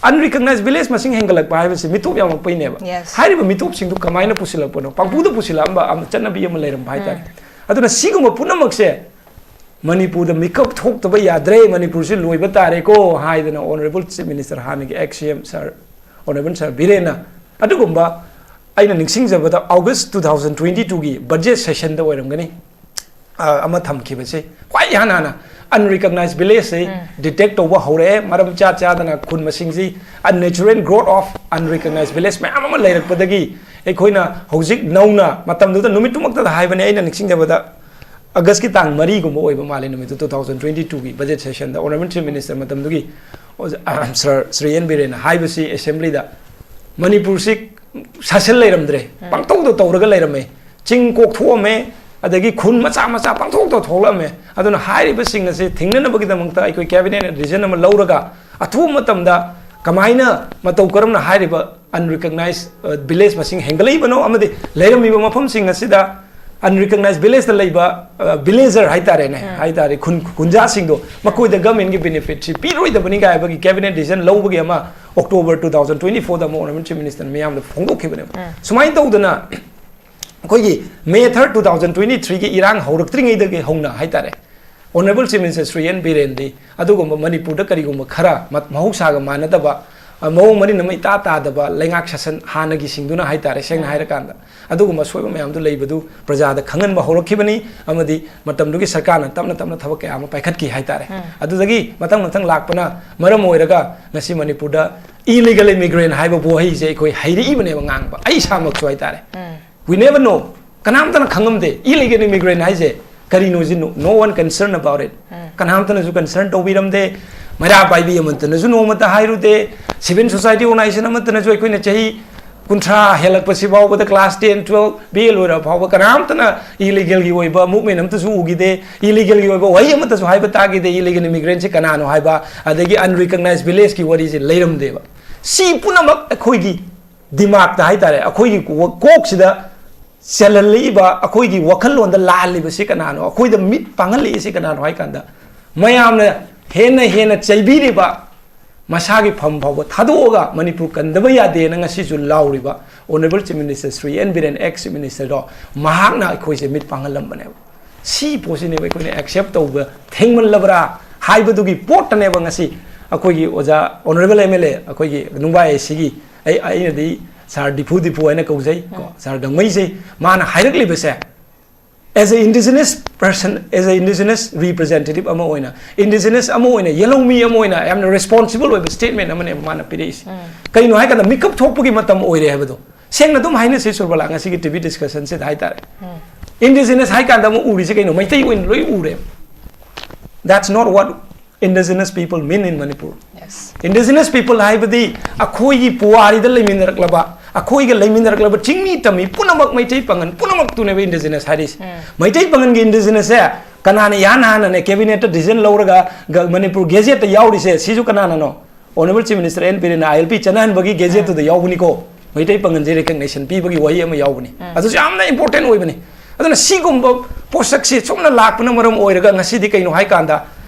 Unrecognized village ꯃꯁꯤꯡ ꯍꯦꯟꯒꯠꯂꯛꯄ ꯍꯥꯏꯕꯁꯤ ꯃꯤꯇꯣꯞ ꯌꯥꯝꯃꯛꯄꯩꯅꯦꯕ꯫ Yes. ꯍꯥꯏꯔꯤꯕ ꯃꯤꯇꯣꯞꯁꯤꯡꯗꯨ ꯀꯃꯥꯏꯅ ꯄꯨꯁꯤꯜꯂꯛꯄꯅꯣ? ꯄꯥꯡꯄꯨꯗ ꯄꯨꯁꯤꯜꯂꯛꯑꯝꯕ ꯑꯃ ꯆꯠꯅꯕꯤ ꯑꯃ ꯂꯩꯔꯝꯕ ꯍꯥꯏꯇꯥꯔꯦ꯫ ꯑꯗꯨꯅ ꯁꯤꯒꯨꯝꯕ ꯄꯨꯝꯅꯃꯛꯁꯦ ꯃꯅꯤꯄꯨꯔꯗ ꯃꯤꯀꯞ ꯊꯣꯛꯇꯕ ꯌꯥꯗ꯭ꯔꯦ, ꯃꯅꯤꯄꯨꯔꯁꯤ ꯂꯣꯏꯕ ꯇꯥꯔꯦꯀꯣ ꯍꯥꯏꯗꯅ Honourable Chief Minister, ꯍꯥꯟꯅꯒꯤ ex C M sir, Honourable sir ꯕꯤꯔꯦꯟꯅ ꯑꯗꯨꯒꯨꯝꯕ, ꯑꯩꯅ ꯅꯤꯡꯁꯤꯡꯖꯕꯗ August two thousand twenty twoꯒꯤ budget sessionꯗ ꯑꯣꯏꯔꯝꯒꯅꯤ, ꯑ, ꯑꯃ ꯊꯝꯈꯤꯕꯁꯦ, ꯈ꯭ꯋꯥꯏ ꯏꯍꯥꯟ ꯍꯥꯟꯅ unrecognized villageꯁꯦ detect ꯇꯧꯕ ꯍꯧꯔꯛꯑꯦ꯫ ꯃꯔꯝ ꯆꯥ ꯆꯥꯗꯅ ꯈꯨꯟ ꯃꯁꯤꯡꯁꯤ, unnatural growth of unrecognized village ꯃꯌꯥꯝ ꯑꯃ ꯂꯩꯔꯛꯄꯗꯒꯤ ꯑꯩꯈꯣꯏꯅ ꯍꯧꯖꯤꯛ ꯅꯧꯅ, ꯃꯇꯝꯗꯨꯗ ꯅꯨꯃꯤꯠꯇꯨꯃꯛꯇꯗ ꯍꯥꯏꯕꯅꯦ, ꯑꯩꯅ ꯅꯤꯡꯁꯤꯡꯖꯕꯗ Augustꯀꯤ ꯇꯥꯡ ꯃꯔꯤꯒꯨꯝꯕ ꯑꯣꯏꯕ ꯃꯥꯜꯂꯦ ꯅꯨꯃꯤꯠꯇꯨ, two thousand twenty twoꯒꯤ budget sessionꯗ Honourable Chief Minister ꯃꯇꯝꯗꯨꯒꯤ ꯑꯣꯖꯥ, sir ꯁ꯭ꯔꯤ ꯑꯦꯟ ꯕꯤꯔꯦꯟꯅ ꯍꯥꯏꯕꯁꯤ assemblyꯗ, ꯃꯅꯤꯄꯨꯔꯁꯤ ꯁꯥꯁꯟ ꯂꯩꯔꯝꯗ꯭ꯔꯦ, ꯄꯪꯇꯧꯗ ꯇꯧꯔꯒ ꯂꯩꯔꯝꯃꯦ, ꯆꯤꯡ ꯀꯣꯛꯊꯣꯛꯑꯝꯃꯦ, ꯑꯗꯒꯤ ꯈꯨꯟ ꯃꯆꯥ ꯃꯆꯥ ꯄꯪꯊꯣꯛꯇ ꯊꯣꯛꯂꯛꯑꯝꯃꯦ꯫ ꯑꯗꯨꯅ ꯍꯥꯏꯔꯤꯕꯁꯤꯡ ꯑꯁꯤ ꯊꯤꯡꯅꯅꯕꯒꯤꯗꯃꯛꯇ ꯑꯩꯈꯣꯏ cabinetꯅ decision ꯑꯃ ꯂꯧꯔꯒ ꯑꯊꯨꯕ ꯃꯇꯝꯗ ꯀꯃꯥꯏꯅ ꯃꯇꯧ ꯀꯔꯝꯅ ꯍꯥꯏꯔꯤꯕ unrecognized, ꯑ, village ꯃꯁꯤꯡ ꯍꯦꯟꯒꯠꯂꯛꯏꯕꯅꯣ ꯑꯃꯗꯤ ꯂꯩꯔꯝꯃꯤꯕ ꯃꯐꯝꯁꯤꯡ ꯑꯁꯤꯗ unrecognized villageꯇ ꯂꯩꯕ, ꯑ, villager ꯍꯥꯏꯇꯥꯔꯦꯅꯦ, ꯍꯥꯏꯇꯥꯔꯦ, ꯈꯨꯟ ꯈꯨꯟꯖꯥꯁꯤꯡꯗꯣ, ꯃꯈꯣꯏꯗ governmentꯀꯤ benefitꯁꯤ ꯄꯤꯔꯣꯏꯗꯕꯅꯤ ꯀꯥꯏ ꯍꯥꯏꯕꯒꯤ cabinet decision ꯂꯧꯕꯒꯤ ꯑꯃ October two thousand twenty fourꯗ ꯑꯃ Honourable Chief Ministerꯅ ꯃꯤꯌꯥꯝꯗ ꯐꯣꯡꯗꯣꯛꯈꯤꯕꯅꯦꯕ꯫ ꯁꯨꯃꯥꯏꯅ ꯇꯧꯗꯅ ꯑꯩꯈꯣꯏꯒꯤ May third two thousand twenty threeꯒꯤ ꯏꯔꯥꯡ ꯍꯧꯔꯛꯇ꯭ꯔꯤꯉꯩꯗꯒꯤ ꯍꯧꯅ ꯍꯥꯏꯇꯥꯔꯦ, Honourable Chief Minister Shri N ꯕꯤꯔꯦꯟꯗꯤ ꯑꯗꯨꯒꯨꯝꯕ ꯃꯅꯤꯄꯨꯔꯗ ꯀꯔꯤꯒꯨꯝꯕ ꯈꯔ ꯃ-, ꯃꯍꯧꯁꯥꯒ ꯃꯥꯟꯅꯗꯕ, ꯑ, ꯃꯑꯣꯡ ꯃꯔꯤꯟ ꯑꯃ ꯏꯇꯥ ꯇꯥꯗꯕ ꯂꯩꯉꯥꯛ ꯁꯥꯁꯟ ꯍꯥꯟꯅꯒꯤꯁꯤꯡꯗꯨꯅ ꯍꯥꯏꯇꯥꯔꯦ, ꯁꯦꯡꯅ ꯍꯥꯏꯔꯀꯥꯟꯗ ꯑꯗꯨꯒꯨꯝꯕ ꯑꯁꯣꯏꯕ ꯃꯌꯥꯝꯗꯨ ꯂꯩꯕꯗꯨ ꯄ꯭ꯔꯖꯥꯗ ꯈꯪꯍꯟꯕ ꯍꯧꯔꯛꯈꯤꯕꯅꯤ꯫ ꯑꯃꯗꯤ ꯃꯇꯝꯗꯨꯒꯤ ꯁꯔꯀꯥꯔꯅ ꯇꯞꯅ ꯇꯞꯅ ꯊꯕꯛ ꯀꯌꯥ ꯑꯃ ꯄꯥꯏꯈꯠꯈꯤ ꯍꯥꯏꯇꯥꯔꯦ꯫ ꯑꯗꯨꯗꯒꯤ ꯃꯊꯪ ꯃꯊꯪ ꯂꯥꯛꯄꯅ ꯃꯔꯝ ꯑꯣꯏꯔꯒ ꯉꯁꯤ ꯃꯅꯤꯄꯨꯔꯗ illegal immigrant ꯍꯥꯏꯕ ꯋꯥꯍꯩꯁꯦ ꯑꯩꯈꯣꯏ ꯍꯩꯔꯛꯏꯕꯅꯦꯕ ꯉꯥꯡꯕ, ꯑꯩ ꯏꯁꯥꯃꯛꯁꯨ ꯍꯥꯏꯇꯥꯔꯦ꯫ We never know. ꯀꯅꯥꯝꯇꯅ ꯈꯪꯉꯝꯗꯦ illegal immigrant ꯍꯥꯏꯁꯦ ꯀꯔꯤꯅꯣ ꯁꯤ꯫ No, no one concern about it. ꯀꯅꯥꯝꯇꯅꯁꯨ concern ꯇꯧꯕꯤꯔꯝꯗꯦ꯫ ꯃꯩꯔꯥ ꯄꯥꯏꯕꯤ ꯑꯃꯠꯇꯅꯁꯨ ꯅꯣꯡꯃꯇ ꯍꯥꯏꯔꯨꯗꯦ꯫ Civil society organization ꯑꯃꯠꯇꯅꯁꯨ ꯑꯩꯈꯣꯏꯅ ꯆꯍꯤ ꯀꯨꯟꯊ꯭ꯔꯥ ꯍꯦꯜꯂꯛꯄꯁꯤ ꯐꯥꯎꯕꯗ, class ten, twelve, B A ꯂꯣꯏꯔꯕ ꯐꯥꯎꯕ ꯀꯅꯥꯝꯇꯅ illegalꯒꯤ ꯑꯣꯏꯕ movement ꯑꯃꯠꯇꯁꯨ ꯎꯈꯤꯗꯦ, illegalꯒꯤ ꯑꯣꯏꯕ ꯋꯥꯍꯩ ꯑꯃꯠꯇꯁꯨ ꯍꯥꯏꯕ ꯇꯥꯈꯤꯗꯦ, illegal immigrantꯁꯤ ꯀꯅꯥꯅꯣ ꯍꯥꯏꯕ, ꯑꯗꯒꯤ unrecognized villageꯀꯤ ꯋꯥꯔꯤꯁꯤ ꯂꯩꯔꯝꯗꯦꯕ꯫ ꯁꯤ ꯄꯨꯝꯅꯃꯛ ꯑꯩꯈꯣꯏꯒꯤ ꯗꯤꯃꯥꯛꯇ ꯍꯥꯏꯇꯥꯔꯦ, ꯑꯩꯈꯣꯏꯒꯤ ꯀꯣꯛꯁꯤꯗ ꯆꯦꯜꯍꯜꯂꯛꯏꯕ, ꯑꯩꯈꯣꯏꯒꯤ ꯋꯥꯈꯜꯂꯣꯟꯗ ꯂꯥꯜꯂꯤꯕꯁꯤ ꯀꯅꯥꯅꯣ, ꯑꯩꯈꯣꯏꯗ ꯃꯤꯠ ꯄꯥꯡꯍꯜꯂꯛꯏꯁꯤ ꯀꯅꯥꯅꯣ ꯍꯥꯏ ꯀꯥꯟꯗ, ꯃꯌꯥꯝꯅ ꯍꯦꯟꯅ ꯍꯦꯟꯅ ꯆꯩꯕꯤꯔꯤꯕ, ꯃꯁꯥꯒꯤ ꯐꯝ ꯐꯥꯎꯕ ꯊꯥꯗꯣꯛꯑꯒ ꯃꯅꯤꯄꯨꯔ ꯀꯟꯗꯕ ꯌꯥꯗꯦꯅ ꯉꯁꯤꯁꯨ ꯂꯥꯎꯔꯤꯕ Honourable Chief Minister Shri N Biren, ex Chief Ministerꯗꯣ, ꯃꯍꯥꯛꯅ ꯑꯩꯈꯣꯏꯁꯦ ꯃꯤꯠ ꯄꯥꯡꯍꯜꯂꯝꯕꯅꯦꯕ꯫ ꯁꯤ ꯄꯣꯠꯁꯤꯅꯦꯕ ꯑꯩꯈꯣꯏꯅ accept ꯇꯧꯕ ꯊꯦꯡꯃꯜꯂꯕ꯭ꯔꯥ ꯍꯥꯏꯕꯗꯨꯒꯤ ꯄꯣꯠꯇꯅꯦꯕ ꯉꯁꯤ ꯑꯩꯈꯣꯏꯒꯤ ꯑꯣꯖꯥ Honourable M L A, ꯑꯩꯈꯣꯏꯒꯤ ꯅꯨꯡꯕꯥꯏ ꯑꯦ ꯁꯤꯒꯤ, ꯑꯩ, ꯑꯩꯅꯗꯤ ꯁꯥꯔ ꯗꯤꯐꯨ ꯗꯤꯐꯨ ꯍꯥꯏꯅ ꯀꯧꯖꯩ ꯀꯣ, ꯁꯥꯔ ꯒꯪꯃꯩꯁꯦ, ꯃꯥꯅ ꯍꯥꯏꯔꯛꯂꯤꯕꯁꯦ, as a indigenous person, as a indigenous representative ꯑꯃ ꯑꯣꯏꯅ, indigenous ꯑꯃ ꯑꯣꯏꯅ, ꯌꯦꯜꯍꯧꯃꯤ ꯑꯃ ꯑꯣꯏꯅ ꯌꯥꯝꯅ responsible ꯑꯣꯏꯕ statement ꯑꯃꯅꯦꯕ ꯃꯥꯅ ꯄꯤꯔꯛꯏꯁꯦ꯫ ꯀꯩꯅꯣ ꯍꯥꯏꯀꯥꯟꯗ, ꯃꯤꯀꯞ ꯊꯣꯛꯄꯒꯤ ꯃꯇꯝ ꯑꯣꯏꯔꯦ ꯍꯥꯏꯕꯗꯣ꯫ ꯁꯦꯡꯅ ꯑꯗꯨꯝ ꯍꯥꯏꯅꯁꯤ ꯁꯨꯔꯕꯂꯥ, ꯉꯁꯤꯒꯤ T V discussionꯁꯤꯗ ꯍꯥꯏꯇꯥꯔꯦ꯫ Indigenous ꯍꯥꯏ ꯀꯥꯟꯗ ꯑꯃꯨꯛ ꯎꯔꯤꯁꯦ ꯀꯩꯅꯣ? ꯃꯩꯇꯩ ꯑꯣꯏꯅ ꯂꯣꯏ ꯎꯔꯦ꯫ That's not what indigenous people mean in Manipur. Yes. Indigenous people ꯍꯥꯏꯕꯗꯤ ꯑꯩꯈꯣꯏꯒꯤ ꯄꯨꯋꯥꯔꯤꯗ ꯂꯩꯃꯤꯟꯅꯔꯛꯂꯕ, ꯑꯩꯈꯣꯏꯒ ꯂꯩꯃꯤꯟꯅꯔꯛꯂꯕ ꯆꯤꯡꯃꯤ ꯇꯝꯃꯤ ꯄꯨꯝꯅꯃꯛ, ꯃꯩꯇꯩ ꯄꯥꯉꯟ ꯄꯨꯝꯅꯃꯛꯇꯨꯅꯦꯕ indigenous ꯍꯥꯏꯔꯤꯁꯦ꯫ ꯃꯩꯇꯩ ꯄꯥꯉꯟꯒꯤ indigenousꯁꯦ ꯀꯅꯥꯅ ꯏꯍꯥꯟ ꯍꯥꯟꯅꯅꯦ cabinetꯇ decision ꯂꯧꯔꯒ ꯒ-, ꯃꯅꯤꯄꯨꯔ gazetteꯇ ꯌꯥꯎꯔꯤꯁꯦ? ꯁꯤꯁꯨ ꯀꯅꯥꯅꯅꯣ? Honourable Chief Minister ꯑꯦꯟ ꯕꯤꯔꯦꯟꯅ ILP ꯆꯠꯅꯍꯟꯕꯒꯤ gazetteꯇꯨꯗ ꯌꯥꯎꯕꯅꯤꯀꯣ꯫ ꯃꯩꯇꯩ ꯄꯥꯉꯟꯁꯦ recognition ꯄꯤꯕꯒꯤ ꯋꯥꯍꯩ ꯑꯃ ꯌꯥꯎꯕꯅꯤ꯫ ꯑꯗꯨꯁꯨ ꯌꯥꯝꯅ important ꯑꯣꯏꯕꯅꯤ꯫ ꯑꯗꯨꯅ ꯁꯤꯒꯨꯝꯕ ꯄꯣꯠꯁꯛꯁꯤ ꯁꯨꯝꯅ ꯂꯥꯛꯄꯅ ꯃꯔꯝ ꯑꯣꯏꯔꯒ ꯉꯁꯤꯗꯤ ꯀꯩꯅꯣ ꯍꯥꯏ ꯀꯥꯟꯗ,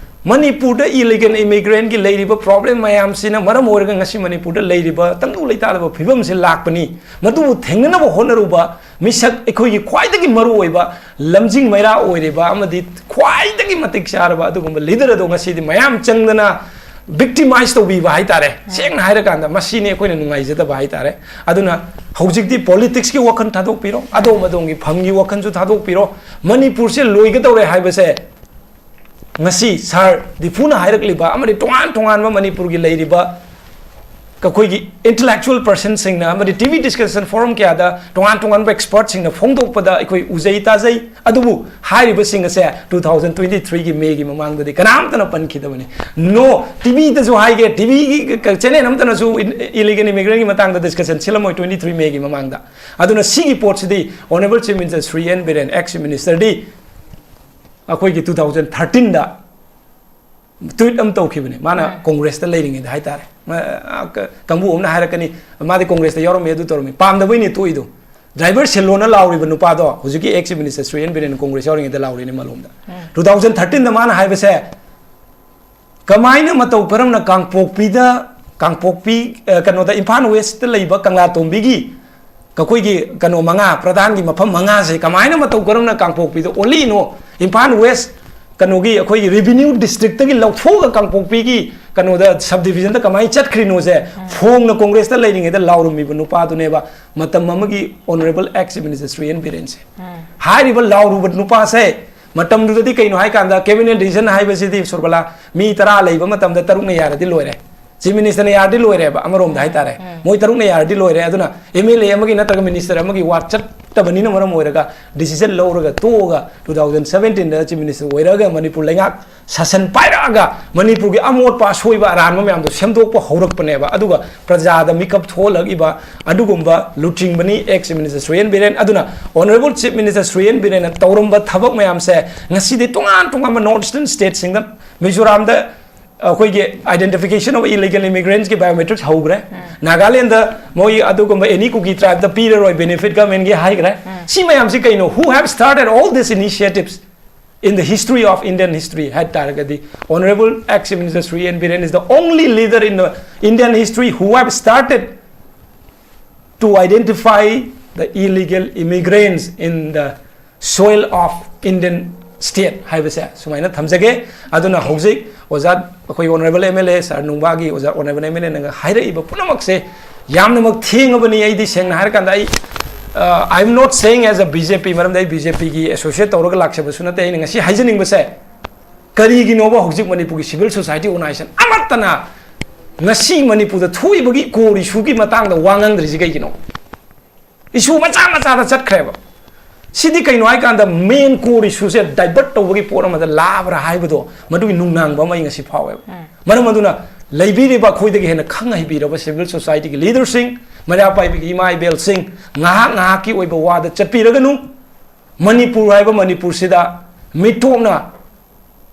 ꯃꯅꯤꯄꯨꯔꯗ illegal immigrantꯀꯤ ꯂꯩꯔꯤꯕ problem ꯃꯌꯥꯝꯁꯤꯅ ꯃꯔꯝ ꯑꯣꯏꯔꯒ ꯉꯁꯤ ꯃꯅꯤꯄꯨꯔꯗ ꯂꯩꯔꯤꯕ ꯇꯪꯗꯨ ꯂꯩꯇꯥꯗꯕ ꯐꯤꯕꯝꯁꯤ ꯂꯥꯛꯄꯅꯤ꯫ ꯃꯗꯨꯕꯨ ꯊꯦꯡꯅꯅꯕ ꯍꯣꯠꯅꯔꯨꯕ ꯃꯤꯁꯛ, ꯑꯩꯈꯣꯏꯒꯤ ꯈ꯭ꯋꯥꯏꯗꯒꯤ ꯃꯔꯨꯑꯣꯏꯕ ꯂꯝꯖꯤꯡ ꯃꯩꯔꯥ ꯑꯣꯏꯔꯤꯕ ꯑꯃꯗꯤ ꯈ꯭ꯋꯥꯏꯗꯒꯤ ꯃꯇꯤꯛ ꯆꯥꯔꯕ ꯑꯗꯨꯒꯨꯝꯕ leader ꯑꯗꯣ ꯉꯁꯤꯗꯤ ꯃꯌꯥꯝ ꯆꯪꯗꯅ victimize ꯇꯧꯕꯤꯕ ꯍꯥꯏꯇꯥꯔꯦ꯫ ꯁꯦꯡꯅ ꯍꯥꯏꯔꯀꯥꯟꯗ ꯃꯁꯤꯅꯤ ꯑꯩꯈꯣꯏꯅ ꯅꯨꯡꯉꯥꯏꯖꯗꯕ ꯍꯥꯏꯇꯥꯔꯦ꯫ ꯑꯗꯨꯅ ꯍꯧꯖꯤꯛꯇꯤ politicsꯀꯤ ꯋꯥꯈꯜ ꯊꯥꯗꯣꯛꯄꯤꯔꯣ, ꯑꯗꯣꯝ ꯑꯗꯣꯝꯒꯤ ꯐꯝꯒꯤ ꯋꯥꯈꯜꯁꯨ ꯊꯥꯗꯣꯛꯄꯤꯔꯣ꯫ ꯃꯅꯤꯄꯨꯔꯁꯦ ꯂꯣꯏꯒꯗꯧꯔꯦ ꯍꯥꯏꯕꯁꯦ ꯉꯁꯤ ꯁꯥꯔ ꯗꯤꯐꯨꯅ ꯍꯥꯏꯔꯛꯂꯤꯕ ꯑꯃꯗꯤ ꯇꯣꯉꯥꯟ ꯇꯣꯉꯥꯟꯕ ꯃꯅꯤꯄꯨꯔꯒꯤ ꯂꯩꯔꯤꯕ ꯑꯩꯈꯣꯏꯒꯤ intellectual personꯁꯤꯡꯅ ꯑꯃꯗꯤ ꯇꯤ ꯚꯤ discussion forum ꯀꯌꯥꯗ ꯇꯣꯉꯥꯟ ꯇꯣꯉꯥꯟꯕ expertꯁꯤꯡꯅ ꯐꯣꯡꯗꯣꯛꯄꯗ ꯑꯩꯈꯣꯏ ꯎꯖꯩ ꯇꯥꯖꯩ꯫ ꯑꯗꯨꯕꯨ ꯍꯥꯏꯔꯤꯕꯁꯤꯡ ꯑꯁꯦ two thousand twenty-threeꯒꯤ Mayꯒꯤ ꯃꯃꯥꯡꯗꯗꯤ ꯀꯅꯥꯝꯇꯅ ꯄꯟꯈꯤꯗꯕꯅꯤ꯫ No, ꯇꯤ ꯚꯤꯗꯁꯨ ꯍꯥꯏꯒꯦ, ꯇꯤ ꯚꯤꯒꯤ channel ꯑꯃꯠꯇꯅꯁꯨ illegal immigrantꯒꯤ ꯃꯇꯥꯡꯗ discussion ꯁꯤꯜꯂꯝꯃꯣꯏ twenty-three Mayꯒꯤ ꯃꯃꯥꯡꯗ꯫ ꯑꯗꯨꯅ ꯁꯤꯒꯤ ꯄꯣꯠꯁꯤꯗꯤ Honourable Chief Minister Shri N Biren, ex ministerꯗꯤ ꯑꯩꯈꯣꯏꯒꯤ two thousand thirteenꯗ tweet ꯑꯃ ꯇꯧꯈꯤꯕꯅꯦ, ꯃꯥꯅ ꯎꯝ꯫ Congressꯇ ꯂꯩꯔꯤꯉꯩꯗ ꯍꯥꯏꯇꯥꯔꯦ꯫ ꯃꯥ, ꯑ, ꯀ-, ꯀꯥꯡꯕꯨ ꯑꯃꯅ ꯍꯥꯏꯔꯛꯀꯅꯤ, "ꯃꯥꯗꯤ Congressꯇ ꯌꯥꯎꯔꯝꯃꯤ, ꯑꯗꯨ ꯇꯧꯔꯝꯃꯤ", ꯄꯥꯝꯗꯕꯩꯅꯦ ꯇꯣꯛꯏꯗꯣ꯫ Driver ꯁꯤꯜꯂꯣꯅ ꯂꯥꯎꯔꯤꯕ ꯅꯨꯄꯥꯗꯣ ꯍꯧꯖꯤꯛꯀꯤ ex minister Shri N Biren Congress ꯌꯥꯎꯔꯤꯉꯩꯗ ꯂꯥꯎꯔꯤꯅꯦ ꯃꯥꯂꯣꯝꯗ꯫ ꯎꯝ꯫ Two thousand thirteenꯗ ꯃꯥꯅ ꯍꯥꯏꯕꯁꯦ, ꯀꯃꯥꯏꯅ ꯃꯇꯧ ꯀꯔꯝꯅ ꯀꯥꯡꯄꯣꯛꯄꯤꯗ, ꯀꯥꯡꯄꯣꯛꯄꯤ, ꯑ, ꯀꯩꯅꯣꯗ, ꯏꯝꯐꯥꯜ Westꯇ ꯂꯩꯕ ꯀꯪꯂꯥꯇꯣꯝꯕꯤꯒꯤ ꯑꯩꯈꯣꯏꯒꯤ ꯀꯩꯅꯣ ꯃꯉꯥ, ꯄ꯭ꯔꯙꯥꯟꯒꯤ ꯃꯐꯝ ꯃꯉꯥꯁꯦ ꯀꯃꯥꯏꯅ ꯃꯇꯧ ꯀꯔꯝꯅ ꯀꯥꯡꯄꯣꯛꯄꯤꯗ ꯑꯣꯜꯂꯤꯅꯣ, ꯏꯝꯐꯥꯜ West ꯀꯩꯅꯣꯒꯤ ꯑꯩꯈꯣꯏꯒꯤ revenue districtꯇꯒꯤ ꯂꯧꯊꯣꯛꯑꯒ ꯀꯥꯡꯄꯣꯛꯄꯤꯒꯤ ꯀꯩꯅꯣꯗ subdivisionꯗ ꯀꯃꯥꯏꯅ ꯆꯠꯈ꯭ꯔꯤꯅꯣꯁꯦ ꯎꯝ꯫ ꯐꯣꯡꯅ Congressꯇ ꯂꯩꯔꯤꯉꯩꯗ ꯂꯥꯎꯔꯝꯃꯤꯕ ꯅꯨꯄꯥꯗꯨꯅꯦꯕ ꯃꯇꯝ ꯑꯃꯒꯤ Honourable ex minister Shri N ꯕꯤꯔꯦꯟꯁꯦ꯫ ꯎꯝ꯫ ꯍꯥꯏꯔꯤꯕ ꯂꯥꯎꯔꯨꯕ ꯅꯨꯄꯥꯁꯦ ꯃꯇꯝꯗꯨꯗꯗꯤ ꯀꯩꯅꯣ ꯍꯥꯏꯀꯥꯟꯗ cabinet decision ꯍꯥꯏꯕꯁꯤꯗꯤ ꯁꯨꯔꯕꯂꯥ ꯃꯤ ꯇꯔꯥ ꯂꯩꯕ ꯃꯇꯝꯗ ꯇꯔꯨꯛꯅ ꯌꯥꯔꯗꯤ ꯂꯣꯏꯔꯦ꯫ Chief ministerꯅ ꯌꯥꯔꯗꯤ ꯂꯣꯏꯔꯦꯕ, ꯑꯃꯔꯣꯝꯗ ꯍꯥꯏꯇꯥꯔꯦ꯫ ꯎꯝ꯫ ꯃꯣꯏ ꯇꯔꯨꯛꯅ ꯌꯥꯔꯗꯤ ꯂꯣꯏꯔꯦ꯫ ꯑꯗꯨꯅ M L A ꯑꯃꯒꯤ ꯅꯠꯇ꯭ꯔꯒ minister ꯑꯃꯒꯤ ꯋꯥ ꯆꯠꯇꯕꯅꯤꯅ ꯃꯔꯝ ꯑꯣꯏꯔꯒ decision ꯂꯧꯔꯒ ꯇꯣꯛꯑꯒ two thousand seventeenꯗ Chief Minister ꯑꯣꯏꯔꯒ ꯃꯅꯤꯄꯨꯔ ꯂꯩꯉꯥꯛ ꯁꯥꯁꯟ ꯄꯥꯏꯔꯛꯑꯒ ꯃꯅꯤꯄꯨꯔꯒꯤ ꯑꯃꯣꯠꯄ ꯑꯁꯣꯏꯕ ꯑꯔꯥꯟꯕ ꯃꯌꯥꯝꯗꯣ ꯁꯦꯝꯗꯣꯛꯄ ꯍꯧꯔꯛꯄꯅꯦꯕ꯫ ꯑꯗꯨꯒ ꯄ꯭ꯔꯖꯥꯗ ꯃꯤꯀꯞ ꯊꯣꯛꯍꯜꯂꯛꯏꯕ ꯑꯗꯨꯒꯨꯝꯕ ꯂꯨꯆꯤꯡꯕꯅꯤ ex minister Shri N Biren. ꯑꯗꯨꯅ Honourable Chief Minister Shri N ꯕꯤꯔꯦꯟꯅ ꯇꯧꯔꯝꯕ ꯊꯕꯛ ꯃꯌꯥꯝꯁꯦ ꯉꯁꯤꯗꯤ ꯇꯣꯉꯥꯟ ꯇꯣꯉꯥꯟꯕ North Eastern stateꯁꯤꯡꯗ, ꯃꯤꯖꯣꯔꯥꯝꯗ ꯑꯩꯈꯣꯏꯒꯤ identification of illegal immigrants ꯀꯤ biometrics ꯍꯧꯈ꯭ꯔꯦ꯫ ꯎꯝ꯫ ꯅꯥꯒꯥꯂꯦꯟꯗ ꯃꯣꯏ ꯑꯗꯨꯒꯨꯝꯕ any Kuki tribe ꯇ ꯄꯤꯔꯔꯣꯏ benefit government ꯀꯤ ꯍꯥꯏꯈ꯭ꯔꯦ꯫ ꯎꯝ꯫ ꯁꯤ ꯃꯌꯥꯝꯁꯤ ꯀꯩꯅꯣ? Who have started all these initiatives in the history of Indian history ꯍꯥꯏ ꯇꯥꯔꯒꯗꯤ, Honourable ex minister Shri N Biren is the only leader in the Indian history who have started to identify the illegal immigrants in the soil of Indian state ꯍꯥꯏꯕꯁꯦ ꯁꯨꯃꯥꯏꯅ ꯊꯝꯖꯒꯦ꯫ ꯑꯗꯨꯅ ꯍꯧꯖꯤꯛ ꯑꯣꯖꯥ, ꯑꯩꯈꯣꯏ Honourable M L A sir ꯅꯨꯡꯕꯥꯒꯤ ꯑꯣꯖꯥ Honourable M L A ꯅꯒ ꯍꯥꯏꯔꯛꯏꯕ ꯄꯨꯝꯅꯃꯛꯁꯦ ꯌꯥꯝꯅꯃꯛ ꯊꯦꯡꯉꯕꯅꯤ꯫ ꯑꯩꯗꯤ ꯁꯦꯡꯅ ꯍꯥꯏꯔꯀꯥꯟꯗ ꯑꯩ, uh, I am not saying as a B J P, ꯃꯔꯝꯗꯤ ꯑꯩ B J P ꯒꯤ associate ꯇꯧꯔꯒ ꯂꯥꯛꯆꯕꯁꯨ ꯅꯠꯇꯦ꯫ ꯑꯩꯅ ꯉꯁꯤ ꯍꯥꯏꯖꯅꯤꯡꯕꯁꯦ, ꯀꯔꯤꯒꯤꯅꯣꯕ ꯍꯧꯖꯤꯛ ꯃꯅꯤꯄꯨꯔꯒꯤ civil society organization ꯑꯃꯠꯇꯅ ꯉꯁꯤ ꯃꯅꯤꯄꯨꯔꯗ ꯊꯣꯛꯏꯕꯒꯤ core issue ꯒꯤ ꯃꯇꯥꯡꯗ ꯋꯥ ꯉꯥꯡꯗ꯭ꯔꯤꯁꯤ ꯀꯩꯒꯤꯅꯣ? Issue ꯃꯆꯥ ꯃꯆꯥꯗ ꯆꯠꯈ꯭ꯔꯦꯕ꯫ ꯁꯤꯗꯤ ꯀꯩꯅꯣ ꯍꯥꯏꯀꯥꯟꯗ main core issue ꯁꯦ divert ꯇꯧꯕꯒꯤ ꯄꯣꯠ ꯑꯃꯗ ꯂꯥꯕ꯭ꯔꯥ ꯍꯥꯏꯕꯗꯣ, ꯃꯗꯨꯒꯤ ꯅꯨꯡꯅꯥꯡꯕ ꯑꯃ ꯑꯩ ꯉꯁꯤ ꯐꯥꯎꯋꯦꯕ꯫ ꯃꯔꯝ ꯑꯗꯨꯅ ꯂꯩꯕꯤꯔꯤꯕ ꯑꯩꯈꯣꯏꯗꯒꯤ ꯍꯦꯟꯅ ꯈꯪ ꯍꯩꯕꯤꯔꯕ civil society ꯒꯤ leader ꯁꯤꯡ, ꯃꯩꯔꯥ ꯄꯥꯏꯕꯤꯒꯤ ꯏꯃꯥ ꯏꯕꯦꯜꯁꯤꯡ, ꯉꯥꯏꯍꯥꯛ ꯉꯥꯏꯍꯥꯛꯀꯤ ꯑꯣꯏꯕ ꯋꯥꯗ ꯆꯠꯄꯤꯔꯒꯅꯨ꯫ ꯃꯅꯤꯄꯨꯔ ꯍꯥꯏꯕ ꯃꯅꯤꯄꯨꯔꯁꯤꯗ ꯃꯤꯇꯣꯞꯅ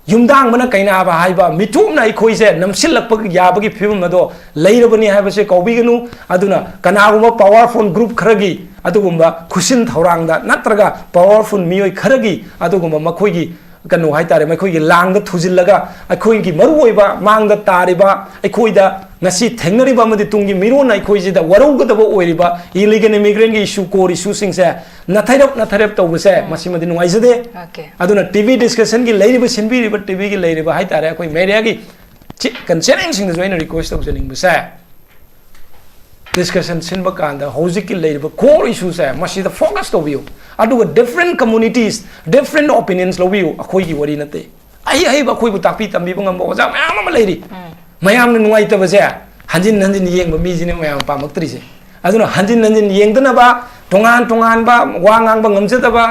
ꯌꯨꯝꯗꯥꯡꯕꯅ ꯀꯩꯅꯥꯕ ꯍꯥꯏꯕ ꯃꯤꯇꯣꯞꯅ ꯑꯩꯈꯣꯏꯁꯦ ꯅꯝꯁꯤꯜꯂꯛꯄ ꯌꯥꯕꯒꯤ ꯐꯤꯕꯝ ꯑꯗꯣ ꯂꯩꯔꯕꯅꯤ ꯍꯥꯏꯕꯁꯦ ꯀꯥꯎꯕꯤꯒꯅꯨ꯫ ꯑꯗꯨꯅ ꯀꯅꯥꯒꯨꯝꯕ powerful group ꯈꯔꯒꯤ ꯑꯗꯨꯒꯨꯝꯕ ꯈꯨꯠꯁꯤꯟ ꯊꯧꯔꯥꯡꯗ ꯅꯠꯇ꯭ꯔꯒ powerful ꯃꯤꯑꯣꯏ ꯈꯔꯒꯤ ꯑꯗꯨꯒꯨꯝꯕ ꯃꯈꯣꯏꯒꯤ ꯀꯩꯅꯣ ꯍꯥꯏꯇꯥꯔꯦ, ꯃꯈꯣꯏꯒꯤ ꯂꯥꯡꯗ ꯊꯨꯖꯤꯜꯂꯒ ꯑꯩꯈꯣꯏꯒꯤ ꯃꯔꯨꯑꯣꯏꯕ ꯃꯥꯡꯗ ꯇꯥꯔꯤꯕ, ꯑꯩꯈꯣꯏꯗ ꯉꯁꯤ ꯊꯦꯡꯅꯔꯤꯕ ꯑꯃꯗꯤ ꯇꯨꯡꯒꯤ ꯃꯤꯔꯣꯟꯅ ꯑꯩꯈꯣꯏꯁꯤꯗ ꯋꯥꯔꯧꯒꯗꯕ ꯑꯣꯏꯔꯤꯕ illegal immigrant ꯒꯤ issue, core issue ꯁꯤꯡꯁꯦ ꯅꯊꯩꯔꯞ ꯅꯊꯩꯔꯞ ꯇꯧꯕꯁꯦ ꯃꯁꯤꯃꯗꯤ ꯅꯨꯡꯉꯥꯏꯖꯗꯦ꯫ Okay. ꯑꯗꯨꯅ TV discussion ꯒꯤ ꯂꯩꯔꯤꯕ, ꯁꯤꯟꯕꯤꯔꯤꯕ TV ꯒꯤ ꯂꯩꯔꯤꯕ ꯍꯥꯏꯇꯥꯔꯦ, ꯑꯩꯈꯣꯏ media ꯒꯤ ꯆꯤ-, ꯀꯟ-, channel ꯁꯤꯡꯗꯁꯨ ꯑꯩꯅ request ꯇꯧꯖꯅꯤꯡꯕꯁꯦ, discussion ꯁꯤꯟꯕ ꯀꯥꯟꯗ ꯍꯧꯖꯤꯛꯀꯤ ꯂꯩꯔꯤꯕ core issue ꯁꯦ ꯃꯁꯤꯗ focus ꯇꯧꯕꯤꯌꯨ꯫ ꯑꯗꯨꯒ different communities, different opinions ꯂꯧꯕꯤꯌꯨ꯫ ꯑꯩꯈꯣꯏꯒꯤ ꯋꯥꯔꯤ ꯅꯠꯇꯦ꯫ ꯑꯍꯩ ꯑꯍꯩꯕ ꯑꯩꯈꯣꯏꯕꯨ ꯇꯥꯛꯄꯤ ꯇꯝꯕꯤꯕ ꯉꯝꯕ ꯑꯣꯖꯥ ꯃꯌꯥꯝ ꯑꯃ ꯂꯩꯔꯤ꯫ ꯃꯌꯥꯝꯅ ꯅꯨꯡꯉꯥꯏꯇꯕꯁꯦ, ꯍꯟꯖꯤꯟ ꯍꯟꯖꯤꯟ ꯌꯦꯡꯕ ꯃꯤꯁꯤꯅꯦ ꯃꯌꯥꯝ ꯄꯥꯝꯃꯛꯇ꯭ꯔꯤꯁꯦ꯫ ꯑꯗꯨꯅ ꯍꯟꯖꯤꯟ ꯍꯟꯖꯤꯟ ꯌꯦꯡꯗꯅꯕ, ꯇꯣꯉꯥꯟ ꯇꯣꯉꯥꯟꯕ ꯋꯥ ꯉꯥꯡꯕ ꯉꯝꯖꯗꯕ,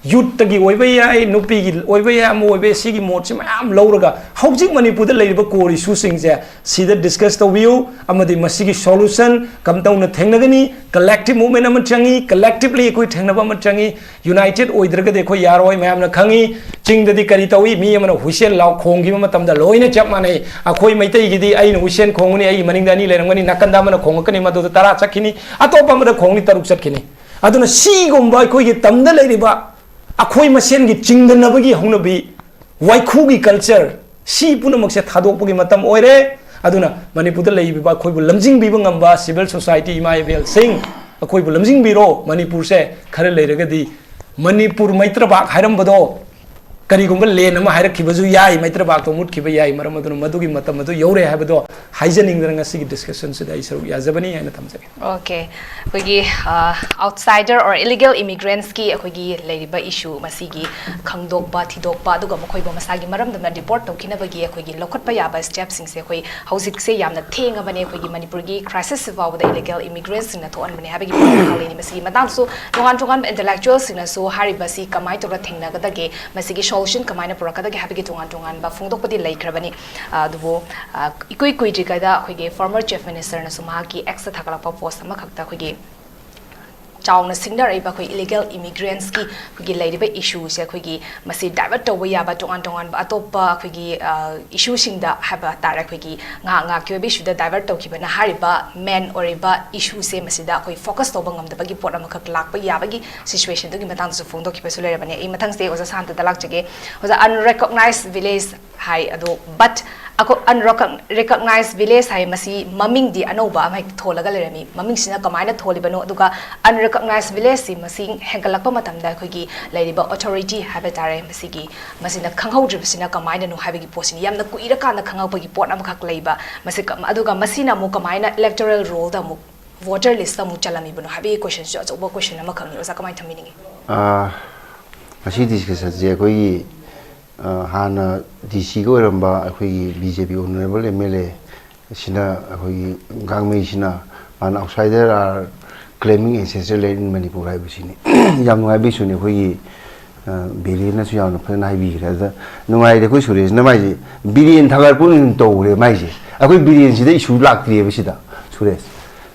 youth ꯇꯒꯤ ꯑꯣꯏꯕ ꯌꯥꯏ, ꯅꯨꯄꯤꯒꯤ ꯑꯣꯏꯕ ꯌꯥꯏ, ꯑꯃ ꯑꯣꯏꯕ ꯌꯥꯏ, ꯁꯤꯒꯤ ꯃꯣꯠꯁꯤ ꯃꯌꯥꯝ ꯂꯧꯔꯒ ꯍꯧꯖꯤꯛ ꯃꯅꯤꯄꯨꯔꯗ ꯂꯩꯔꯤꯕ core issue ꯁꯤꯡꯁꯦ ꯁꯤꯗ discuss ꯇꯧꯕꯤꯌꯨ꯫ ꯑꯃꯗꯤ ꯃꯁꯤꯒꯤ solution ꯀꯝꯗꯧꯅ ꯊꯦꯡꯅꯒꯅꯤ? Collective movement ꯑꯃ ꯆꯪꯉꯤ, collectively ꯑꯩꯈꯣꯏ ꯊꯦꯡꯅꯕ ꯑꯃ ꯆꯪꯉꯤ꯫ United ꯑꯣꯏꯗ꯭ꯔꯒꯗꯤ ꯑꯩꯈꯣꯏ ꯌꯥꯔꯣꯏ꯫ ꯃꯌꯥꯝꯅ ꯈꯪꯉꯤ, ꯆꯤꯡꯗꯗꯤ ꯀꯔꯤ ꯇꯧꯏ? ꯃꯤ ꯑꯃꯅ whistle ꯂꯥꯎ ꯈꯣꯡꯈꯤꯕ ꯃꯇꯝꯗ ꯂꯣꯏꯅ ꯆꯞ ꯃꯥꯟꯅꯩ꯫ ꯑꯩꯈꯣꯏ ꯃꯩꯇꯩꯒꯤꯗꯤ ꯑꯩꯅ whistle ꯈꯣꯡꯒꯅꯤ, ꯑꯩꯒꯤ ꯃꯅꯤꯡꯗ ꯑꯅꯤ ꯂꯩꯔꯝꯒꯅꯤ, ꯅꯥꯀꯟꯗ ꯑꯃꯅ ꯈꯣꯡꯉꯛꯀꯅꯤ, ꯃꯗꯨꯗ ꯇꯔꯥ ꯆꯠꯈꯤꯅꯤ, ꯑꯇꯣꯞꯄ ꯑꯃꯗ ꯈꯣꯡꯅꯤ, ꯇꯔꯨꯛ ꯆꯠꯈꯤꯅꯤ꯫ ꯑꯗꯨꯅ ꯁꯤꯒꯨꯝꯕ ꯑꯩꯈꯣꯏꯒꯤ ꯇꯝꯗ ꯂꯩꯔꯤꯕ ꯑꯩꯈꯣꯏ ꯃꯁꯦꯟꯒꯤ ꯆꯤꯡꯗꯅꯕꯒꯤ ꯍꯧꯅꯕꯤ, ꯋꯥꯏꯈꯨꯒꯤ culture, ꯁꯤ ꯄꯨꯝꯅꯃꯛꯁꯦ ꯊꯥꯗꯣꯛꯄꯒꯤ ꯃꯇꯝ ꯑꯣꯏꯔꯦ꯫ ꯑꯗꯨꯅ ꯃꯅꯤꯄꯨꯔꯗ ꯂꯩꯕꯤꯕ ꯑꯩꯈꯣꯏꯕꯨ ꯂꯝꯖꯤꯡꯕꯤꯕ ꯉꯝꯕ civil society ꯏꯃꯥ ꯏꯕꯦꯜꯁꯤꯡ, ꯑꯩꯈꯣꯏꯕꯨ ꯂꯝꯖꯤꯡꯕꯤꯔꯣ꯫ ꯃꯅꯤꯄꯨꯔꯁꯦ ꯈꯔ ꯂꯩꯔꯒꯗꯤ ꯃꯅꯤꯄꯨꯔ ꯃꯩꯇ꯭ꯔꯕꯥꯛ ꯍꯥꯏꯔꯝꯕꯗꯣ ꯀꯔꯤꯒꯨꯝꯕ ꯂꯦꯟ ꯑꯃ ꯍꯥꯏꯔꯛꯈꯤꯕꯁꯨ ꯌꯥꯏ, ꯃꯩꯇ꯭ꯔꯕꯥꯛꯇꯣ ꯃꯨꯠꯈꯤꯕ ꯌꯥꯏ꯫ ꯃꯔꯝ ꯑꯗꯨꯅ ꯃꯗꯨꯒꯤ ꯃꯇꯝ ꯑꯗꯨ ꯌꯧꯔꯦ ꯍꯥꯏꯕꯗꯣ ꯍꯥꯏꯖꯅꯤꯡꯗꯅ ꯉꯁꯤꯒꯤ ꯗꯤꯁꯀꯁꯟꯁꯤꯗ ꯑꯩ ꯁꯔꯨꯛ ꯌꯥꯖꯕꯅꯤ ꯍꯥꯏꯅ ꯊꯝꯖꯒꯦ꯫ ꯑꯣꯀꯦ, ꯑꯩꯈꯣꯏꯒꯤ ꯑꯥꯎꯠꯁꯥꯏꯗꯔ ꯑꯣꯔ ꯏꯂꯤꯒꯦꯜ ꯏꯃꯤꯒ꯭ꯔꯦꯟꯁꯀꯤ ꯑꯩꯈꯣꯏꯒꯤ ꯂꯩꯔꯤꯕ ꯏꯁꯨ ꯃꯁꯤꯒꯤ ꯈꯪꯗꯣꯛꯄ, ꯊꯤꯗꯣꯛꯄ, ꯑꯗꯨꯒ ꯃꯈꯣꯏꯕꯨ ꯃꯁꯥꯒꯤ ꯃꯔꯝꯗꯝꯅ ꯗꯤꯄꯣꯔꯠ ꯇꯧꯈꯤꯅꯕꯒꯤ ꯑꯩꯈꯣꯏꯒꯤ ꯂꯧꯈꯠꯄ ꯌꯥꯕ ꯁ꯭ꯇꯦꯞꯁꯤꯡꯁꯦ ꯑꯩꯈꯣꯏ ꯍꯧꯖꯤꯛꯁꯦ ꯌꯥꯝꯅ ꯊꯦꯡꯉꯕꯅꯦ꯫ ꯑꯩꯈꯣꯏꯒꯤ ꯃꯅꯤꯄꯨꯔꯒꯤ ꯀ꯭ꯔꯥꯏꯁꯤꯁ ꯐꯥꯎꯕꯗ ꯏꯂꯤꯒꯦꯜ ꯏꯃꯤꯒ꯭ꯔꯦꯟꯁꯤꯡꯅ ꯊꯣꯛꯍꯟꯕꯅꯦ ꯍꯥꯏꯕꯒꯤ ꯄꯥꯎ ꯑꯃꯈꯛ ꯂꯩꯅꯤ꯫ ꯃꯁꯤꯒꯤ ꯃꯇꯥꯡꯗꯁꯨ ꯇꯣꯉꯥꯟ ꯇꯣꯉꯥꯟꯕ ꯏꯟꯇꯦꯂꯦꯛꯆꯨꯋꯦꯜꯁꯤꯡꯅꯁꯨ ꯍꯥꯏꯔꯤꯕꯁꯤ ꯀꯃꯥꯏꯅ ꯇꯧꯔꯒ ꯊꯦꯡꯅꯒꯗꯒꯦ, ꯃꯁꯤꯒꯤ ꯁꯣꯂꯨꯁꯟ ꯀꯃꯥꯏꯅ ꯄꯨꯔꯛꯀꯗꯒꯦ ꯍꯥꯏꯕꯒꯤ ꯇꯣꯉꯥꯟ ꯇꯣꯉꯥꯟꯕ ꯐꯣꯡꯗꯣꯛꯄꯗꯤ ꯂꯩꯈ꯭ꯔꯕꯅꯤ꯫ ꯑꯗꯨꯕꯨ ꯑ, ꯏꯀꯨꯏ ꯀꯨꯏꯗ꯭ꯔꯤꯉꯩꯗ ꯑꯩꯈꯣꯏꯒꯤ ꯐꯣꯔꯃꯔ ꯆꯤꯐ ꯃꯤꯅꯤꯁꯇꯔꯅꯁꯨ ꯃꯍꯥꯛꯀꯤ ꯑꯦꯛꯁꯇ ꯊꯥꯒꯠꯂꯛꯄ ꯄꯣꯁ ꯑꯃꯈꯛꯇ ꯑꯩꯈꯣꯏꯒꯤ ꯆꯥꯎꯅ ꯁꯤꯡꯅꯔꯛꯏꯕ ꯑꯩꯈꯣꯏ ꯏꯂꯤꯒꯦꯜ ꯏꯃꯤꯒ꯭ꯔꯦꯟꯁꯀꯤ ꯑꯩꯈꯣꯏꯒꯤ ꯂꯩꯔꯤꯕ ꯏꯁꯨꯁꯦ, ꯑꯩꯈꯣꯏꯒꯤ ꯃꯁꯤ ꯗꯥꯏꯚꯔꯠ ꯇꯧꯕ ꯌꯥꯕ ꯇꯣꯉꯥꯟ ꯇꯣꯉꯥꯟꯕ ꯑꯇꯣꯞꯄ ꯑꯩꯈꯣꯏꯒꯤ, ꯑ, ꯏꯁꯨꯁꯤꯡꯗ ꯍꯥꯏꯕ ꯇꯥꯔꯦ, ꯑꯩꯈꯣꯏꯒꯤ ꯉꯥꯏꯍꯥꯛ ꯉꯥꯏꯍꯥꯛꯀꯤ ꯑꯣꯏꯕ ꯏꯁꯨꯗ ꯗꯥꯏꯚꯔꯠ ꯇꯧꯈꯤꯕꯅ ꯍꯥꯏꯔꯤꯕ ꯃꯦꯟ ꯑꯣꯏꯔꯤꯕ ꯏꯁꯨꯁꯦ ꯃꯁꯤꯗ ꯑꯩꯈꯣꯏ ꯐꯣꯀꯁ ꯇꯧꯕ ꯉꯝꯗꯕꯒꯤ ꯄꯣꯠ ꯑꯃꯈꯛ ꯂꯥꯛꯄ ꯌꯥꯕꯒꯤ ꯁꯤꯆꯨꯋꯦꯁꯟꯗꯨꯒꯤ ꯃꯇꯥꯡꯗꯁꯨ ꯐꯣꯡꯗꯣꯛꯈꯤꯕꯁꯨ ꯂꯩꯔꯕꯅꯦ꯫ ꯑꯩ ꯃꯊꯪꯁꯦ ꯑꯣꯖꯥ ꯁꯥꯟꯇꯗ ꯂꯥꯛꯆꯒꯦ꯫ ꯑꯣꯖꯥ, ꯑꯟꯔꯦꯀꯣꯛꯅꯥꯏꯖ ꯚꯤꯂꯦꯖ ꯍꯥꯏ, ꯑꯗꯣ ꯕꯠ ꯑꯩꯈꯣꯏ ꯑꯟꯔꯦꯀꯣꯛꯅꯥꯏꯖ ꯚꯤꯂꯦꯖ ꯍꯥꯏ, ꯃꯁꯤ ꯃꯃꯤꯡꯗꯤ ꯑꯅꯧꯕ ꯑꯃ ꯍꯦꯛꯇ ꯊꯣꯜꯂꯒ ꯂꯩꯔꯝꯃꯤ꯫ ꯃꯃꯤꯡꯁꯤꯅ ꯀꯃꯥꯏꯅ ꯊꯣꯜꯂꯤꯕꯅꯣ, ꯑꯗꯨꯒ ꯑꯟꯔꯦꯀꯣꯛꯅꯥꯏꯖ ꯚꯤꯂꯦꯖꯁꯤ ꯃꯁꯤ ꯍꯦꯟꯒꯠꯂꯛꯄ ꯃꯇꯝꯗ ꯑꯩꯈꯣꯏꯒꯤ ꯂꯩꯔꯤꯕ ꯑꯣꯊꯣꯔꯤꯇꯤ ꯍꯥꯏꯕ ꯇꯥꯔꯦ, ꯃꯁꯤꯒꯤ, ꯃꯁꯤꯅ ꯈꯪꯍꯧꯗ꯭ꯔꯤꯕꯁꯤꯅ ꯀꯃꯥꯏꯅꯅꯣ ꯍꯥꯏꯕꯒꯤ ꯄꯣꯠꯁꯤꯅꯤ꯫ ꯌꯥꯝꯅ ꯀꯨꯏꯔꯀꯥꯟꯗ ꯈꯪꯉꯛꯄꯒꯤ ꯄꯣꯠ ꯑꯃꯈꯛ ꯂꯩꯕ꯫ ꯃꯁꯤ ꯀ-, ꯑꯗꯨꯒ ꯃꯁꯤꯅ ꯑꯃꯨꯛ ꯀꯃꯥꯏꯅ ꯏꯂꯦꯛꯇꯣꯔꯦꯜ ꯔꯣꯜꯗ ꯑꯃꯨꯛ ꯚꯣꯇꯔ ꯂꯤꯁꯇ ꯑꯃꯨꯛ ꯆꯜꯂꯝꯃꯤꯕꯅꯣ ꯍꯥꯏꯕꯒꯤ ꯀꯣꯏꯁꯟꯁꯨ ꯑꯆꯧꯕ ꯀꯣꯏꯁꯟ ꯑꯃꯈꯛꯅꯤ꯫ ꯑꯣꯖꯥ, ꯀꯃꯥꯏꯅ ꯊꯝꯕꯤꯅꯤꯡꯉꯤ? ꯑꯥ, ꯃꯁꯤ ꯗꯤꯁꯀꯁꯟꯁꯦ ꯑꯩꯈꯣꯏꯒꯤ, ꯑ, ꯍꯥꯟꯅ ꯗꯤ ꯁꯤꯒ ꯑꯣꯏꯔꯝꯕ ꯑꯩꯈꯣꯏꯒꯤ ꯕꯤ ꯖꯦ ꯄꯤ ꯑꯣꯅꯔꯦꯕꯜ ꯑꯦꯝ ꯑꯦꯜ ꯑꯦ ꯁꯤꯅ, ꯑꯩꯈꯣꯏꯒꯤ ꯒꯥꯡꯃꯩꯁꯤꯅ, ꯃꯥꯅ outsider are claiming ancestral land in Manipur ꯍꯥꯏꯕꯁꯤꯅꯤ꯫ ꯌꯥꯝ ꯅꯨꯡꯉꯥꯏꯕ ꯏꯁꯨꯅꯤ꯫ ꯑꯩꯈꯣꯏꯒꯤ, ꯑ, ꯕꯤꯔꯦꯟꯅꯁꯨ ꯌꯥꯝꯅ ꯐꯖꯅ ꯍꯥꯏꯕꯤꯈ꯭ꯔꯦ꯫ ꯑꯗꯨꯗ ꯅꯨꯡꯉꯥꯏꯔꯦ ꯑꯩꯈꯣꯏ ꯁꯨꯔꯦꯁꯅ ꯃꯥꯏꯁꯦ ꯕꯤꯔꯦꯟ ꯊꯥꯒꯠꯄ ꯑꯣꯏꯅ ꯇꯧꯈ꯭ꯔꯦ ꯃꯥꯏꯁꯦ꯫ ꯑꯩꯈꯣꯏ ꯕꯤꯔꯦꯟꯁꯤꯗ ꯏꯁꯨ ꯂꯥꯛꯇ꯭ꯔꯤꯑꯕ ꯁꯤꯗ, ꯁꯨꯔꯦꯁ꯫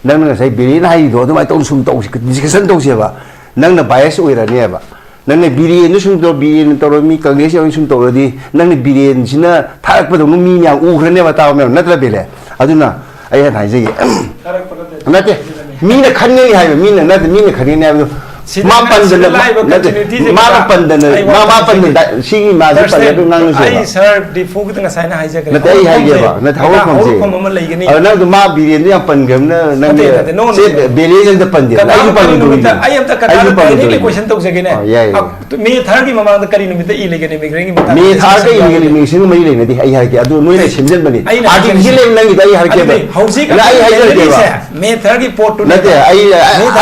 ꯅꯪꯅ ꯉꯁꯥꯏ ꯕꯤꯔꯦꯟ ꯍꯥꯏꯔꯤꯗꯣ ꯑꯗꯨꯃꯥꯏꯅ ꯇꯧꯅ ꯁꯨꯝ ꯇꯧꯁꯤ, ꯗꯤꯁꯀꯁꯟ ꯇꯧꯁꯦꯕ꯫ ꯅꯪꯅ ꯕꯥꯏꯁ ꯑꯣꯏꯔꯅꯦꯕ꯫ ꯅꯪꯅ ꯕꯤꯔꯦꯟꯗꯣ ꯁꯨꯝ ꯇꯧ, ꯕꯤꯔꯦꯟ ꯇꯧꯔ ꯃꯤ ꯀꯪꯒ꯭ꯔꯦꯁ ꯌꯥꯎꯔ ꯁꯨꯝ ꯇꯧꯔꯗꯤ ꯅꯪꯅ ꯕꯤꯔꯦꯟꯁꯤꯅ ꯊꯥꯔꯛꯄꯗꯧꯅ ꯃꯤ ꯃꯌꯥꯝ ꯎꯈ꯭ꯔꯅꯦꯕ, ꯇꯥꯕ ꯃꯌꯥꯝ, ꯅꯠꯇ꯭ꯔ ꯕꯦꯂꯦ? ꯑꯗꯨꯅ ꯑꯩ ꯍꯥꯟꯅ ꯍꯥꯏꯖꯒꯦ꯫ ꯅꯠꯇꯦ, ꯃꯤꯅ ꯈꯟꯒꯅꯤ ꯍꯥꯏꯕ, ꯃꯤꯅ ꯅꯠꯇꯦ, ꯃꯤꯅ ꯈꯟꯒꯅꯤ ꯍꯥꯏꯕꯗꯣ ꯁꯤꯗ ꯃꯥ ꯄꯟꯗꯅ, ꯁꯤꯗ ꯂꯥꯛꯏꯕ ꯅꯠꯇꯦ, continuity ꯁꯦ ꯃꯥꯅ ꯄꯟꯗꯅ, ꯑꯩ ꯃꯥ, ꯃꯥ ꯋꯥꯈꯜ ꯄꯟꯗꯅ, ꯁꯤꯒꯤ ꯃꯥꯁꯦ ꯄꯜꯂꯒ ꯉꯥꯡꯅꯁꯦꯕ꯫ ꯑꯩ ꯁꯥꯔ ꯗꯤꯐꯨꯒꯤꯗ ꯉꯁꯥꯏꯅ ꯍꯥꯏꯖꯈ꯭ꯔꯦ꯫ ꯅꯠꯇꯦ, ꯑꯩ ꯍꯥꯏꯒꯦꯕ, ꯅꯠꯇꯦ, ꯍꯧꯔꯛꯐꯝꯁꯦ꯫ ꯍꯧꯔꯛꯐꯝ ꯑꯃ ꯂꯩꯒꯅꯤ꯫ ꯑꯗ ꯅꯪꯗꯣ ꯃꯥ ꯕꯤꯔꯦꯟꯗꯣ ꯌꯥꯝ ꯄꯟꯈ꯭ꯔꯕꯅꯤꯅ ꯅꯪꯗꯤ ꯅꯠꯇꯦ, ꯅꯠꯇꯦ, no, no, ꯁꯦ no, no꯫ ꯕꯦꯂꯦꯟꯁ ꯑꯝꯇ ꯄꯟꯗꯦ꯫ ꯀꯀꯥ, ꯑꯩꯁꯨ ꯀꯔꯤ ꯄꯟꯗꯣꯏꯅꯤ꯫ ꯅꯨꯃꯤꯠꯇ? ꯑꯩ ꯑꯝꯇ ꯀꯀꯥꯗ ꯑꯩꯁꯨ ꯄꯟꯗꯣꯏꯅꯤ꯫ Directly question ꯇꯧꯖꯒꯦꯅꯦ꯫ ꯑ, ꯌꯥꯏ, ꯌꯥꯏ꯫ ꯑ, ꯃꯦ ꯊꯥꯔꯒꯤ ꯃꯃꯥꯡꯗ ꯀꯔꯤ ꯅꯨꯃꯤꯠꯇ ꯏ ꯂꯩꯒꯅꯤ ꯃꯤꯒ꯭ꯔꯦꯟꯒꯤ ꯃꯇꯥꯡꯗ? ꯃꯦ ꯊꯥꯔꯒ ꯏ ꯂꯩꯒꯅꯤ ꯃꯤꯒ꯭ꯔꯦꯟꯒꯤ ꯃꯔꯤ ꯂꯩꯅꯗꯦ꯫ ꯑꯩ ꯍꯥꯏꯔꯛꯀꯦ꯫ ꯑꯗꯨ ꯅꯣꯏꯅ ꯁꯦꯝꯖꯤꯟꯕꯅꯤ꯫ ꯑꯩꯅ ꯍꯥꯏꯖꯔꯤꯁꯦ꯫ Artificial ꯅꯪꯒꯤꯗꯣ ꯑꯩ ꯍꯥꯏꯔꯛꯀꯦꯕ꯫ ꯑꯗꯨꯗꯤ ꯍꯧꯖꯤꯛ ꯅꯪ ꯑꯩ ꯑꯩꯈꯣꯏ ꯍꯥꯏꯖꯔꯛꯀꯦꯕ꯫ ꯂꯩꯔꯤꯁꯦ ꯃꯦ ꯊꯥꯔꯒꯤ ꯄꯣꯠꯇꯨꯅꯦ꯫ ꯅꯠꯇꯦ, ꯑꯩ,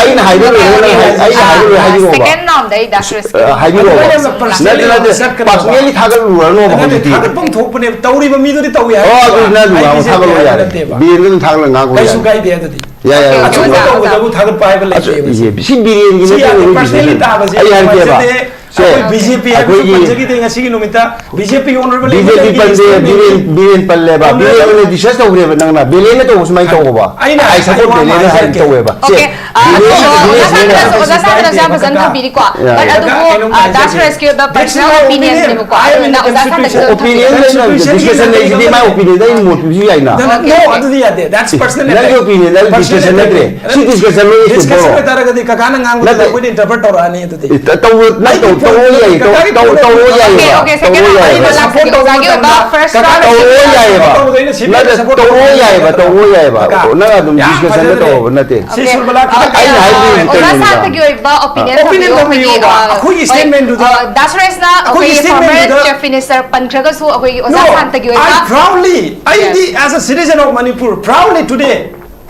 ꯑꯩꯅ ꯍꯥꯏꯕ ꯂꯣꯏꯔꯒ ꯅꯪ ꯍꯥꯏ-, ꯑꯩꯅ ꯍꯥꯏꯕ ꯂꯣꯏꯔ ꯍꯥꯏꯕꯤꯔꯛꯑꯣꯕ꯫ Second round ꯗ ꯑꯩ ꯗꯥ ꯁꯨꯔꯦꯁꯀꯤ ꯑ, ꯍꯥꯏꯕꯤꯔꯛꯑꯣꯕ꯫ ꯑꯗꯨꯃꯥꯏꯅ personally ꯅꯠꯇꯦ, ꯅꯠꯇꯦ, ꯆꯠꯀꯅꯨꯕ꯫ Personally ꯊꯥꯒꯠꯂꯨꯔꯅꯣꯕ ꯅꯠꯇꯦ, ꯍꯧꯖꯤꯛꯇꯤ꯫ ꯊꯥꯒꯠꯐꯝ ꯊꯣꯛꯄꯅꯦꯕ꯫ ꯇꯧꯔꯤꯕ ꯃꯤꯗꯨꯗꯤ ꯇꯧꯏ ꯍꯥꯏꯕ꯫ ꯑꯣ, ꯑꯗꯨ ꯅꯪ ꯑꯗꯨ ꯑꯩ ꯉꯥꯡꯉꯣ, ꯊꯥꯒꯠꯂꯣ ꯍꯥꯏꯕ ꯌꯥꯔꯦ꯫ ꯅꯠꯇꯦꯕ꯫ ꯕꯤꯔꯦꯟꯗ ꯑꯗꯨꯝ ꯊꯥꯒꯠꯂꯒ ꯉꯥꯡꯉꯣ ꯌꯥꯔꯦ꯫ ꯀꯩꯁꯨ ꯀꯥꯏꯗꯦ ꯑꯗꯨꯗꯤ꯫ ꯌꯥꯏ, ꯌꯥꯏ, ꯑꯆꯨꯝꯕ ꯑꯣꯖꯥ, ꯇꯧꯕꯗꯕꯨ ꯊꯥꯒꯠꯄ ꯍꯥꯏꯕ ꯑꯆꯨ-, ꯂꯩꯇꯦꯕ꯫ ꯏꯍꯦ, ꯁꯤ ꯕꯤꯔꯦꯟꯒꯤ ꯁꯤ ꯅꯠꯇꯦ, ꯌꯥꯗꯦ, ꯑꯩꯈꯣꯏ personally ꯕꯤꯖꯦꯄꯤ꯫ ꯇꯥꯕꯁꯦ ꯑꯩ ꯍꯥꯏꯔꯛꯀꯦꯕ꯫ ꯃꯟꯖꯗꯦ꯫ ꯁꯦ, ꯑꯩꯈꯣꯏ ꯕꯤ ꯖꯦ ꯄꯤ ꯍꯥꯏꯕꯁꯨ ꯑꯩꯈꯣꯏꯒꯤ ꯄꯟꯖꯈꯤꯗꯦ ꯉꯁꯤꯒꯤ ꯅꯨꯃꯤꯠꯇ꯫ ꯕꯤ ꯖꯦ ꯄꯤ honourable ꯕꯤ ꯖꯦ ꯄꯤ ꯂꯩꯕ ꯄꯟꯗꯦ, ꯂꯩꯕ ꯕꯤꯔꯦꯟ, ꯕꯤꯔꯦꯟ ꯄꯜꯂꯦꯕ꯫ ꯄꯟꯗꯦ꯫ ꯕꯤꯔꯦꯟ ꯑꯣꯏꯅ discuss ꯇꯧꯈ꯭ꯔꯦꯕ ꯅꯪꯅ꯫ ꯕꯤꯔꯦꯟꯅ ꯇꯧꯕ ꯁꯨꯃꯥꯏꯅ ꯇꯧꯕ꯫ ꯑꯩꯅ I support ꯍꯥꯏꯕ ꯕꯤꯔꯦꯟꯅ ꯍꯥꯏ ꯍꯥꯏꯖꯔꯛꯀꯦ꯫ ꯇꯧꯋꯦꯕ꯫ ꯁꯦ, OK, ꯑ, ꯕꯤꯔꯦꯟ, ꯑꯗꯣ ꯕꯤꯔꯦꯟ ꯑꯣꯖꯥ ꯁꯨꯃꯥꯏꯅ ꯁꯥꯟꯇꯁ, ꯑꯣꯖꯥ ꯁꯥꯟꯇꯁ ꯌꯥꯝ ꯐꯖꯅ ꯈꯪꯕꯤꯔꯤꯀꯣ꯫ ꯌꯥ, ꯌꯥ꯫ But ꯑꯗꯨꯕꯨ, ꯀꯩꯅꯣꯝ ꯑ, ꯗꯥ ꯍꯥꯏꯖꯒꯦ꯫ ꯁꯨꯔꯦꯁꯀꯤ ꯑꯣꯏꯕ That's personal my opinion opinion. ꯅꯦꯕꯀꯣ꯫ I am in ꯑꯗꯨꯅ the ꯑꯣꯖꯥ ꯁꯥꯟꯇꯁ constitution. Opinion ꯂꯩꯅꯕꯁꯦ Constitution ꯒꯤ discussion ꯂꯩꯁꯤꯗꯤ ꯃꯥꯏ opinion ꯗ ꯑꯩꯅ ꯃꯣꯠ ꯄꯤꯕꯁꯨ ꯌꯥꯏꯅ꯫ No, OK, no, OK꯫ ꯑꯗꯨꯗꯤ ꯌꯥꯗꯦ꯫ That's personal ꯅꯪꯒꯤ attack꯫ Opinion ꯗ ꯑꯩ Personal discussion attack꯫ ꯅꯠꯇ꯭ꯔꯦ꯫ ꯁꯤ discussion ꯂꯣꯏ discussion ꯇꯧꯔꯣ꯫ ꯑꯣꯏꯇꯥꯔꯒꯗꯤ ꯀꯀꯥꯅ ꯉꯥꯡꯕꯗꯣ ꯅꯠꯇꯦ꯫ ꯑꯩꯈꯣꯏꯅ interpret ꯇꯧꯔꯛꯑꯅꯤ ꯑꯗꯨꯗꯤ꯫ ꯏ, ꯇ-, ꯇꯧꯔꯣ, ꯅꯪ ꯑꯩꯒꯤ ꯇꯧ-, ꯇꯧꯔꯣ ꯄꯣꯠꯇꯨꯗꯤ ꯌꯥꯏꯌꯦ, ꯇꯧ-, ꯀꯀꯥꯒꯤ ꯇꯧ-, ꯄꯣꯠꯇꯨꯗꯤ ꯇꯧꯔꯣ ꯌꯥꯏꯌꯦꯕ꯫ OK, OK, second ꯇꯧꯔꯣ round ꯌꯥꯏꯌꯦꯕ꯫ ꯑꯩꯅ ꯇꯧꯔꯣ ꯁꯥꯟꯇꯒꯤ ꯌꯥꯏꯌꯦꯕ꯫ ꯑꯣꯏꯕ first round ꯀꯀꯥ ꯇꯧꯔꯣ ꯌꯥꯏꯌꯦꯕ꯫ ꯁꯤꯗ ꯅꯠꯇꯦ, support ꯇꯧꯔꯣ ꯇꯧꯔꯣ꯫ ꯌꯥꯏꯌꯦꯕ, ꯇꯧꯔꯣ ꯌꯥꯏꯌꯦꯕ꯫ ꯀꯀꯥ, ꯅꯪ ꯑꯗꯨꯝ ꯌꯥꯝ discussion ꯗ ꯐꯖꯗ꯭ꯔꯦ꯫ ꯇꯧꯔꯣꯕ ꯅꯠꯇꯦ꯫ ꯁꯤ OK, ꯁꯨꯔꯕꯂꯥ ꯑ, ꯈꯤꯇꯪ ꯑꯩꯅ ꯍꯥꯏꯕꯗꯤ ꯑ, ꯑꯣꯖꯥ ꯀꯩꯅꯣꯅꯤꯗ꯫ ꯁꯥꯟꯇꯒꯤ ꯑꯣꯏꯕ opinion opinion ꯊꯝꯕꯤꯌꯣ꯫ ꯊꯝꯕꯤꯌꯣꯕ꯫ ꯑꯩꯈꯣꯏꯒꯤ, ꯑ, ꯑꯩꯈꯣꯏꯒꯤ ꯍꯣꯏ, statement ꯗꯨꯗ꯫ ꯑ, ꯗꯥ ꯁꯨꯔꯦꯁꯅ ꯑꯩꯈꯣꯏꯒꯤ ꯑꯩꯈꯣꯏꯒꯤ statement former ꯗꯨꯗ꯫ Chief Minister ꯄꯟꯈ꯭ꯔꯒꯁꯨ ꯑꯩꯈꯣꯏꯒꯤ ꯑꯣꯖꯥ No, ꯁꯥꯟꯇꯒꯤ ꯑꯣꯏꯕ I proudly, ꯑꯩꯗꯤ Yes. as a citizen of Manipur, proudly today,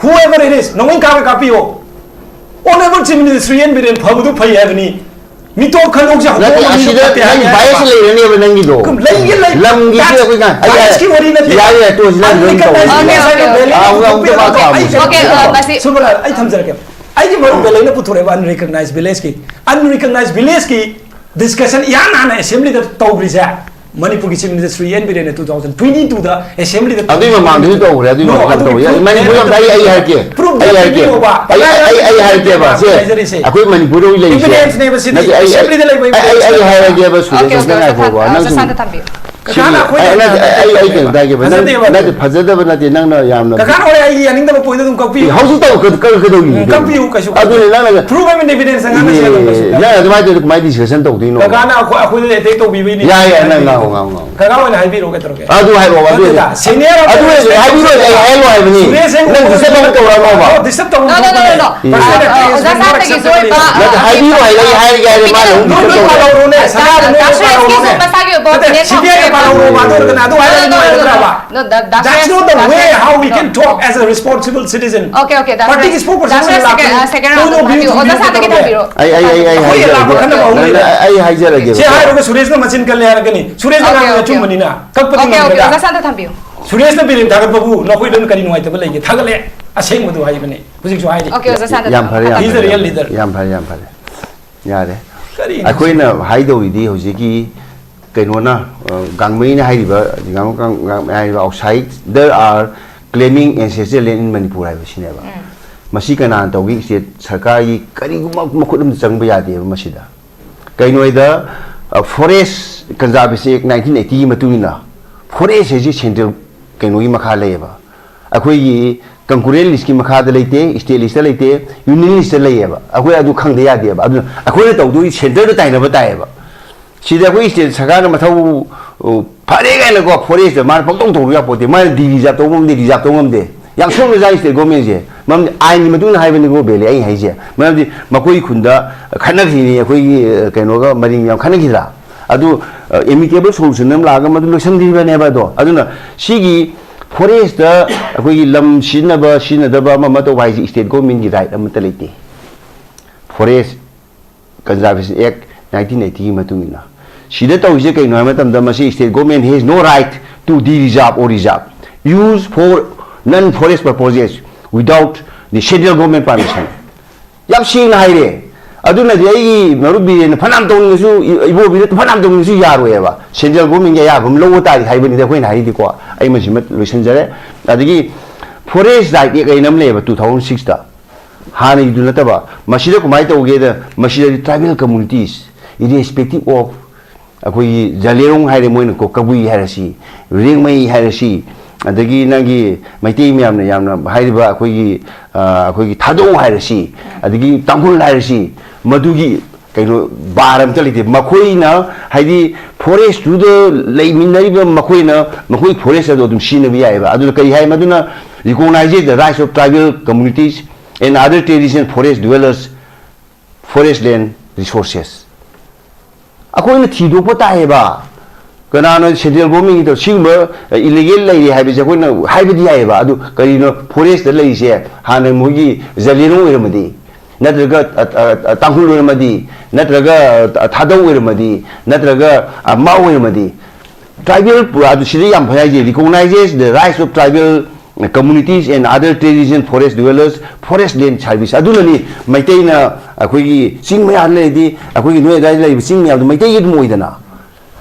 whoever it is, ꯅꯣꯡꯃꯩ ꯀꯥꯞꯄ ꯀꯥꯞꯄꯤꯌꯣ꯫ Honorable Chief Minister Shri N Biren ꯐꯕꯗꯨ ꯐꯩ ꯍꯥꯏꯕꯅꯤ꯫ ꯃꯤꯇꯣꯞ ꯈꯟꯗꯣꯛꯁꯦ ꯅꯠꯇꯦ, ꯍꯧꯗꯣꯛꯑꯒ ꯃꯤꯗꯨ ꯑꯁꯤꯗ ꯐꯠꯇꯦ ꯅꯪ ꯍꯥꯏꯅꯤ bias ꯍꯥꯏꯕ꯫ ꯂꯩꯔꯅꯦꯕ ꯅꯪꯒꯤꯗꯣ꯫ ꯀꯝ-, ꯂꯩꯒꯦ ꯂꯩ-, ꯂꯝꯒꯤꯁꯦ that's ꯑꯩꯈꯣꯏꯅ, ꯑꯩ bias ꯀꯤ ꯋꯥꯔꯤ ꯅꯠꯇꯦ꯫ ꯌꯥꯔꯦ, ꯌꯥꯔꯦ, ꯇꯣꯛꯑꯁꯤ, ꯅꯪ ꯑꯗꯨꯝ unrecognized ꯇꯧꯔꯣ꯫ Village ꯍꯥꯏꯅ ꯑꯥ, ꯂꯩ ꯑꯃꯨꯛ, ꯑꯃꯨꯛ ꯂꯩ ꯃꯥ ꯂꯩ ꯀꯥꯝꯃꯨꯁꯤ꯫ ꯂꯩ OK, ꯑ, ꯂꯩ ꯃꯁꯤ ꯁꯨꯃꯟ, ꯑꯩ ꯊꯝꯖꯔꯛꯀꯦ꯫ ꯑꯩꯒꯤ ꯃꯔꯨꯞ ꯕꯦꯂꯩꯅ ꯄꯨꯊꯣꯔꯛꯑꯦꯕ unrecognized village ꯀꯤ꯫ Unrecognized village ꯀꯤ discussion ꯏꯍꯥꯟ ꯍꯥꯟꯅ assembly ꯗ ꯇꯧꯈ꯭ꯔꯤꯁꯦ ꯃꯅꯤꯄꯨꯔꯒꯤ Chief Minister ꯁ꯭ꯔꯤ ꯑꯦꯟ ꯕꯤꯔꯦꯟꯅ two thousand twenty two ꯗ assembly ꯗ ꯑꯗꯨꯏ ꯃꯃꯥꯡꯗꯁꯨ ꯇꯧꯈ꯭ꯔꯦ, ꯑꯗꯨꯏ No, ꯃꯃꯥꯡꯗꯁꯨ ꯑꯗꯨꯒꯤ ꯇꯧꯈ꯭ꯔꯦ꯫ proof ꯃꯅꯤꯄꯨꯔ ꯂꯩꯔꯒ ꯑꯝꯇ ꯑꯩ, ꯑꯩ ꯍꯥꯏꯔꯛꯀꯦ꯫ proof ꯑꯩ ꯍꯥꯏꯔꯛꯀꯦ꯫ ꯄꯤꯕꯤꯌꯣꯕ꯫ ꯑꯩ, ꯑꯩ, ꯑꯩ ꯍꯥꯏꯔꯛꯀꯦꯕ꯫ ꯁꯦ, ꯍꯥꯏꯖꯔꯤꯁꯦ꯫ ꯑꯩꯈꯣꯏ ꯃꯅꯤꯄꯨꯔꯗ ꯂꯩꯔꯤꯁꯦ꯫ Evidence ꯅꯦꯕ ꯁꯤꯗꯤ꯫ ꯅꯠꯇꯦ, ꯑꯩ, Assembly ꯗ ꯂꯩꯕ ꯑꯩ, ꯑꯩ, evidence ꯑꯩ ꯅꯦꯕ꯫ ꯍꯥꯏꯔꯛꯑꯒꯦꯕ, ꯁꯨꯔꯦꯁ, OK, OK, ꯅꯪ ꯑꯣꯖꯥ ꯉꯥꯏꯈꯣꯕ꯫ ꯊꯝ-, ꯅꯪ ꯑꯣꯖꯥ ꯁꯨꯝ ꯁꯥꯟꯇ ꯊꯝꯕꯤꯌꯨ꯫ ꯀꯀꯥꯅ ꯑꯩꯈꯣꯏꯗ ꯑꯩ ꯅꯠꯇꯦ, ꯑꯩ ꯑꯩ ꯀꯩꯅꯣ ꯇꯥꯒꯦꯕ, ꯅꯪ ꯐꯖꯗꯦꯕ꯫ ꯅꯠꯇꯦ, ꯐꯖꯗꯕ ꯅꯠꯇꯦ, ꯅꯪꯅ ꯌꯥꯝꯅ ꯀꯀꯥꯅ ꯍꯣꯔꯦꯟ ꯑꯩꯒꯤ ꯌꯥꯅꯤꯡꯗꯕ ꯄꯣꯏꯟꯗ ꯑꯗꯨꯝ ꯀꯛꯄꯤꯌꯨ꯫ ꯑꯦ, ꯍꯧꯖꯤꯛ ꯇꯧ ꯀ- ꯀ- ꯀꯩꯗꯧꯔꯤꯒꯦ? ꯎꯝ, ꯀꯛꯄꯤꯌꯨ, ꯀꯩꯁꯨ ꯀꯥꯏꯗꯦ꯫ ꯑꯗꯨꯅꯦ ꯅꯪꯅ Proof and evidence ꯉꯥꯡꯅꯁꯦ ꯑꯗꯨꯝ, ꯀꯩꯁꯨ ꯀꯥꯏꯗꯦ꯫ ꯅꯪ ꯑꯗꯨꯃꯥꯏꯅ ꯇꯧꯔꯗꯤ ꯀꯃꯥꯏꯅ decision ꯇꯧꯗꯣꯏꯅꯣ? ꯀꯀꯥꯅ ꯑꯩꯈꯣꯏ ꯑꯩꯈꯣꯏꯗ attack ꯇꯧꯕꯤꯕꯩꯅꯦ꯫ ꯌꯥꯏ, ꯌꯥꯏ, ꯅꯪ ꯉꯥꯡꯉꯣ, ꯉꯥꯡꯉꯣ, ꯉꯥꯡꯉꯣ꯫ ꯀꯀꯥ ꯑꯣꯏꯅ ꯍꯥꯏꯕꯤꯔꯣ, ꯀꯩꯗꯧꯔꯒꯦ? ꯑꯗꯨ ꯍꯥꯏꯔꯛꯑꯣ, ꯑꯗꯨ ꯅꯠꯇꯦꯗ, senior ꯑꯗꯨ ꯑꯣꯏꯔꯁꯨ ꯍꯥꯏꯕꯤꯔꯣ, ꯑꯩ ꯍꯥꯏꯍꯜꯂꯣ ꯍꯥꯏꯕꯅꯤ꯫ ꯁꯨꯔꯦꯁ ꯅꯪ disturb ꯑꯃꯨꯛ ꯇꯧꯔꯛꯑꯅꯣꯕ꯫ ꯑꯣ, disturb ꯇꯧꯕ No, no, no, no, no. ꯅꯠꯇꯦ, ꯍꯥꯏꯕꯤꯔꯣ ꯍꯥꯏꯔꯒ ꯑꯩ ꯍꯥꯏꯔꯒꯦ ꯍꯥꯏꯔꯦ, ꯃꯥꯅ ꯑꯃꯨꯛ disturb ꯇꯧꯔꯛꯑꯅꯣ꯫ ꯅꯠꯇꯦ, ꯍꯥꯏꯕꯤꯔꯣ ꯍꯥꯏꯔꯒ ꯑꯩ ꯍꯥꯏꯔꯒꯦ ꯍꯥꯏꯔꯦ, ꯃꯥꯅ ꯑꯃꯨꯛ disturb ꯇꯧꯔꯛꯑꯅꯣ꯫ ꯅꯠꯇꯦ, ꯁꯤꯗꯤ ꯑꯩꯅ ꯄꯥꯜꯍꯧꯔꯣ, ꯃꯥꯗꯣ ꯑꯣꯏꯔꯒꯅ ꯑꯗꯨ ꯍꯥꯏꯔꯒ ꯅꯨꯡꯉꯥꯏꯒꯗ꯭ꯔꯕ? No, that, that's not the way how we can talk as a respartible citizen. Okay, okay, that's party spokesperson ꯂꯥꯛꯄꯅꯤ꯫ ꯑꯣꯖꯥ ꯁꯥꯟꯇꯒꯤ ꯊꯝꯕꯤꯔꯣ꯫ ꯑꯩ, ꯑꯩ, ꯑꯩ, ꯑꯩ ꯑꯩꯈꯣꯏ ꯍꯥꯏꯖꯔꯒꯦ꯫ ꯑꯂꯥꯞꯄ ꯈꯟꯅꯕ ꯍꯧꯅꯩꯗ꯫ ꯑꯩ, ꯑꯩ ꯍꯥꯏꯖꯔꯒꯦꯕ꯫ ꯁꯤ ꯍꯥꯏꯔꯒ ꯁꯨꯔꯦꯁꯅ ꯃꯆꯤꯟ ꯀꯜꯂꯦ ꯍꯥꯏꯔꯛꯀꯅꯤ꯫ ꯁꯨꯔꯦꯁꯅ Okay, ꯉꯥꯡꯕꯗ okay, okay. ꯑꯆꯨꯝꯕꯅꯤꯅ ꯀꯛꯄꯗꯤ Okay, okay, ꯉꯝꯒꯗ꯭ꯔꯥ? ꯑꯣꯖꯥ ꯁꯥꯟꯇ ꯊꯝꯕꯤꯌꯨ꯫ ꯁꯨꯔꯦꯁꯅ ꯕꯤꯔꯦꯟ ꯊꯥꯒꯠꯄꯕꯨ ꯅꯈꯣꯏꯗ ꯀꯔꯤ ꯅꯨꯡꯉꯥꯏꯇꯕ ꯂꯩꯒꯦ? ꯊꯥꯒꯠꯂꯦ, ꯑꯁꯦꯡꯕꯗꯨ ꯍꯥꯏꯕꯅꯦ꯫ ꯍꯧꯖꯤꯛꯁꯨ ꯍꯥꯏꯔꯤ꯫ Okay, ꯑꯣꯖꯥ ꯁꯥꯟꯇ ꯌꯥꯝ ꯐꯔꯦ, ꯌꯥꯝ He's the ꯐꯔꯦ, real ꯌꯥꯝ leader. ꯐꯔꯦ, ꯌꯥꯝ ꯐꯔꯦ, ꯌꯥꯝ ꯐꯔꯦ꯫ ꯌꯥꯔꯦ꯫ ꯀꯔꯤꯅꯣ? ꯑꯩꯈꯣꯏꯅ ꯍꯥꯏꯗꯧꯔꯤꯗꯤ ꯍꯧꯖꯤꯛꯀꯤ ꯀꯩꯅꯣꯅ, ꯑ, ꯒꯥꯡꯃꯩꯅ ꯍꯥꯏꯔꯤꯕ, ꯒꯥꯡ-, ꯒꯥꯡ-, ꯒꯥꯡ-, ꯍꯥꯏꯔꯤꯕ outside, there are claiming ancestral land in Manipur ꯍꯥꯏꯕꯁꯤꯅꯦꯕ꯫ ꯎꯝ꯫ ꯃꯁꯤ ꯀꯅꯥꯅ ꯇꯧꯒꯦ? State ꯁꯔꯀꯥꯔꯒꯤ ꯀꯔꯤꯒꯨꯝꯕ ꯃꯈꯨꯠ ꯑꯃꯗ ꯆꯪꯕ ꯌꯥꯗꯦꯕ ꯃꯁꯤꯗ꯫ ꯀꯩꯅꯣꯗ, ꯑ, Forest Conservation Act nineteen eighty ꯒꯤ ꯃꯇꯨꯡ ꯏꯟꯅ forest ꯍꯥꯏꯁꯤ central ꯀꯩꯅꯣꯒꯤ ꯃꯈꯥ ꯂꯩꯌꯦꯕ꯫ ꯑꯩꯈꯣꯏꯒꯤ concurrent list ꯀꯤ ꯃꯈꯥꯗ ꯂꯩꯇꯦ, state list ꯇ ꯂꯩꯇꯦ, union list ꯇ ꯂꯩꯌꯦꯕ꯫ ꯑꯩꯈꯣꯏ ꯑꯗꯨ ꯈꯪꯗ ꯌꯥꯗꯦꯕ꯫ ꯑꯗꯨꯅ ꯑꯩꯈꯣꯏꯅ ꯇꯧꯗꯣꯏ centre ꯗ ꯇꯥꯏꯅꯕ ꯇꯥꯏꯌꯦꯕ꯫ ꯁꯤꯗ ꯑꯩꯈꯣꯏ state ꯁꯔꯀꯥꯔꯅ ꯃꯊꯧ, ꯎ, ꯐꯔꯦ ꯀꯥꯏꯅꯀꯣ, forest ꯇ ꯃꯥꯅ ꯄꯪꯇꯧ ꯇꯧꯔꯨ ꯌꯥꯄꯣꯠꯇꯦ꯫ ꯃꯥꯅ deed reserve ꯇꯧ ꯉꯝꯗꯦ, reserve ꯇꯧ ꯉꯝꯗꯦ꯫ ꯌꯥꯝ ꯁꯣꯏꯕꯖꯥꯠꯅꯤ state government ꯁꯦ꯫ ꯃꯔꯝꯗꯤ ꯑꯥꯏꯟꯒꯤ ꯃꯇꯨꯡ ꯏꯟꯅ ꯍꯥꯏꯕꯅꯤꯀꯣ, ꯕꯦꯂꯦ, ꯑꯩ ꯍꯥꯏꯁꯦ꯫ ꯃꯔꯝꯗꯤ ꯃꯈꯣꯏ ꯈꯨꯟꯗ ꯈꯠꯅꯈ꯭ꯔꯤꯅꯤ, ꯑꯩꯈꯣꯏꯒꯤ, ꯑ, ꯀꯩꯅꯣꯒ ꯃꯔꯤꯡ ꯌꯥꯝ ꯈꯠꯅꯈꯤꯗ꯭ꯔꯥ? ꯑꯗꯨ, ꯑ, amicable solution ꯑꯃ ꯂꯥꯛꯑꯒ ꯃꯗꯨ ꯂꯣꯏꯁꯤꯟꯗ꯭ꯔꯤꯕꯅꯦꯕ꯫ ꯑꯗꯣ ꯑꯗꯨꯅ ꯁꯤꯒꯤ forest ꯇ ꯑꯩꯈꯣꯏꯒꯤ ꯂꯝ ꯁꯤꯖꯤꯟꯅꯕ, ꯁꯤꯖꯤꯟꯅꯗꯕ, ꯑꯃ ꯑꯃ ꯇꯧꯕ ꯍꯥꯏꯁꯦ state government ꯀꯤ right ꯑꯃꯠꯇ ꯂꯩꯇꯦ꯫ Forest Conservation Act nineteen eighty ꯒꯤ ꯃꯇꯨꯡ ꯏꯟꯅ ꯁꯤꯗ ꯇꯧꯔꯤꯁꯦ ꯀꯩꯅꯣ ꯍꯥꯏꯕ ꯃꯇꯝꯗ, ꯃꯁꯤ state government has no right to de-reserve or reserve use for non-forest purposes without the central government permission. ꯌꯥꯝ ꯁꯦꯡꯅ ꯍꯥꯏꯔꯦ꯫ ꯑꯗꯨꯅꯗꯤ ꯑꯩꯒꯤ ꯃꯔꯨꯞ ꯕꯤꯔꯦꯟꯅ ꯐꯅꯌꯥꯝ ꯇꯧꯅꯤꯡꯉꯁꯨ, ꯏ-, ꯏꯕꯣ ꯕꯤꯔꯦꯟꯅ ꯐꯅꯌꯥꯝ ꯇꯧꯅꯤꯡꯉꯁꯨ ꯌꯥꯔꯣꯏꯑꯕ꯫ Central government ꯀꯤ ꯑꯌꯥꯕ ꯑꯃ ꯂꯧꯕ ꯇꯥꯔꯗꯤ ꯍꯥꯏꯕꯅꯤꯗ ꯑꯩꯈꯣꯏꯅ ꯍꯥꯏꯔꯤꯗꯤꯀꯣ꯫ ꯑꯩ ꯃꯁꯤꯃ ꯂꯣꯏꯁꯤꯟꯖꯔꯦ꯫ ꯑꯗꯒꯤ Forest Right Act ꯍꯥꯏꯅ ꯑꯃ ꯂꯩꯌꯦꯕ two thousand six ꯇ꯫ ꯍꯥꯟꯅꯒꯤꯗꯨ ꯅꯠꯇꯕ꯫ ꯃꯁꯤꯗ ꯀꯃꯥꯏꯅ ꯇꯧꯒꯦꯗ, ꯃꯁꯤꯗꯗꯤ tribal communities, irrespective of ꯑꯩꯈꯣꯏꯒꯤ ꯖꯂꯦꯔꯣꯡ ꯍꯥꯏꯔꯦ, ꯃꯣꯏꯅ ꯀꯣ- ꯀꯕꯨꯏ ꯍꯥꯏꯔꯁꯤ, ꯔꯦꯡꯃꯩ ꯍꯥꯏꯔꯁꯤ, ꯑꯗꯒꯤ ꯅꯪꯒꯤ ꯃꯩꯇꯩ ꯃꯌꯥꯝꯅ ꯌꯥꯝꯅ ꯍꯥꯏꯔꯤꯕ ꯑꯩꯈꯣꯏꯒꯤ ꯑ, ꯑꯩꯈꯣꯏꯒꯤ ꯊꯥꯗꯧ ꯍꯥꯏꯔꯁꯤ, ꯑꯗꯒꯤ ꯇꯥꯡꯈꯨꯜ ꯍꯥꯏꯔꯁꯤ, ꯃꯗꯨꯒꯤ ꯀꯩꯅꯣ ꯕꯥꯔ ꯑꯝꯇ ꯂꯩꯇꯦ꯫ ꯃꯈꯣꯏꯅ ꯍꯥꯏꯗꯤ ꯐꯣꯔꯦꯁꯇꯨꯗ ꯂꯩꯃꯤꯟꯅꯔꯤꯕ ꯃꯈꯣꯏꯅ ꯃꯈꯣꯏ ꯐꯣꯔꯦꯁ ꯑꯗꯣ ꯑꯗꯨꯝ ꯁꯤꯖꯤꯟꯅꯕ ꯌꯥꯏꯑꯕ꯫ ꯑꯗꯨꯅ ꯀꯔꯤ ꯍꯥꯏ? ꯃꯗꯨꯅ recognize the rights of tribal communities and other traditional forest dwellers, forest land resources꯫ ꯑꯩꯈꯣꯏꯅ ꯊꯤꯗꯣꯛꯄ ꯇꯥꯏꯌꯦꯕ꯫ ꯀꯅꯥꯅꯣ ꯁꯦꯟꯇ꯭ꯔꯦꯜ ꯒꯣꯔꯃꯦꯟꯒꯤ ꯇꯧ-, ꯁꯤꯒꯨꯝꯕ ꯏꯂꯤꯒꯦꯜ ꯂꯩꯔꯦ ꯍꯥꯏꯕꯁꯦ ꯑꯩꯈꯣꯏꯅ ꯍꯥꯏꯕꯗꯤ ꯌꯥꯏꯌꯦꯕ꯫ ꯑꯗꯨ ꯀꯔꯤꯅꯣ ꯐꯣꯔꯦꯁꯇ ꯂꯩꯔꯤꯁꯦ? ꯍꯥꯟꯅ ꯃꯣꯏꯒꯤ ꯖꯂꯦꯔꯣꯡ ꯑꯣꯏꯔꯝꯃꯗꯤ, ꯅꯠꯇ꯭ꯔꯒ ꯑ, ꯑ, ꯑ, ꯇꯥꯡꯈꯨꯜ ꯑꯣꯏꯔꯝꯃꯗꯤ, ꯅꯠꯇ꯭ꯔꯒ ꯑ, ꯊꯥꯗꯧ ꯑꯣꯏꯔꯝꯃꯗꯤ, ꯅꯠꯇ꯭ꯔꯒ ꯑ, ꯃꯥꯎ ꯑꯣꯏꯔꯝꯃꯗꯤ, ꯇ꯭ꯔꯥꯏꯕꯦꯜ ꯑꯗꯨ ꯁꯤꯗ ꯌꯥꯝ ꯐꯩ ꯍꯥꯏꯁꯦ, recognizes the rights of tribal communities and other traditional forest dwellers, forest land service꯫ ꯑꯗꯨꯅꯅꯤ ꯃꯩꯇꯩꯅ ꯑꯩꯈꯣꯏꯒꯤ ꯆꯤꯡ ꯃꯌꯥꯗ ꯂꯩꯔꯗꯤ, ꯑꯩꯈꯣꯏꯒꯤ ꯅꯣꯏ ꯑꯗꯨꯋꯥꯏꯗ ꯂꯩꯔꯤꯕ ꯆꯤꯡ ꯃꯌꯥꯝꯗꯣ ꯃꯩꯇꯩꯒꯤ ꯑꯗꯨꯝ ꯑꯣꯏꯗꯅ꯫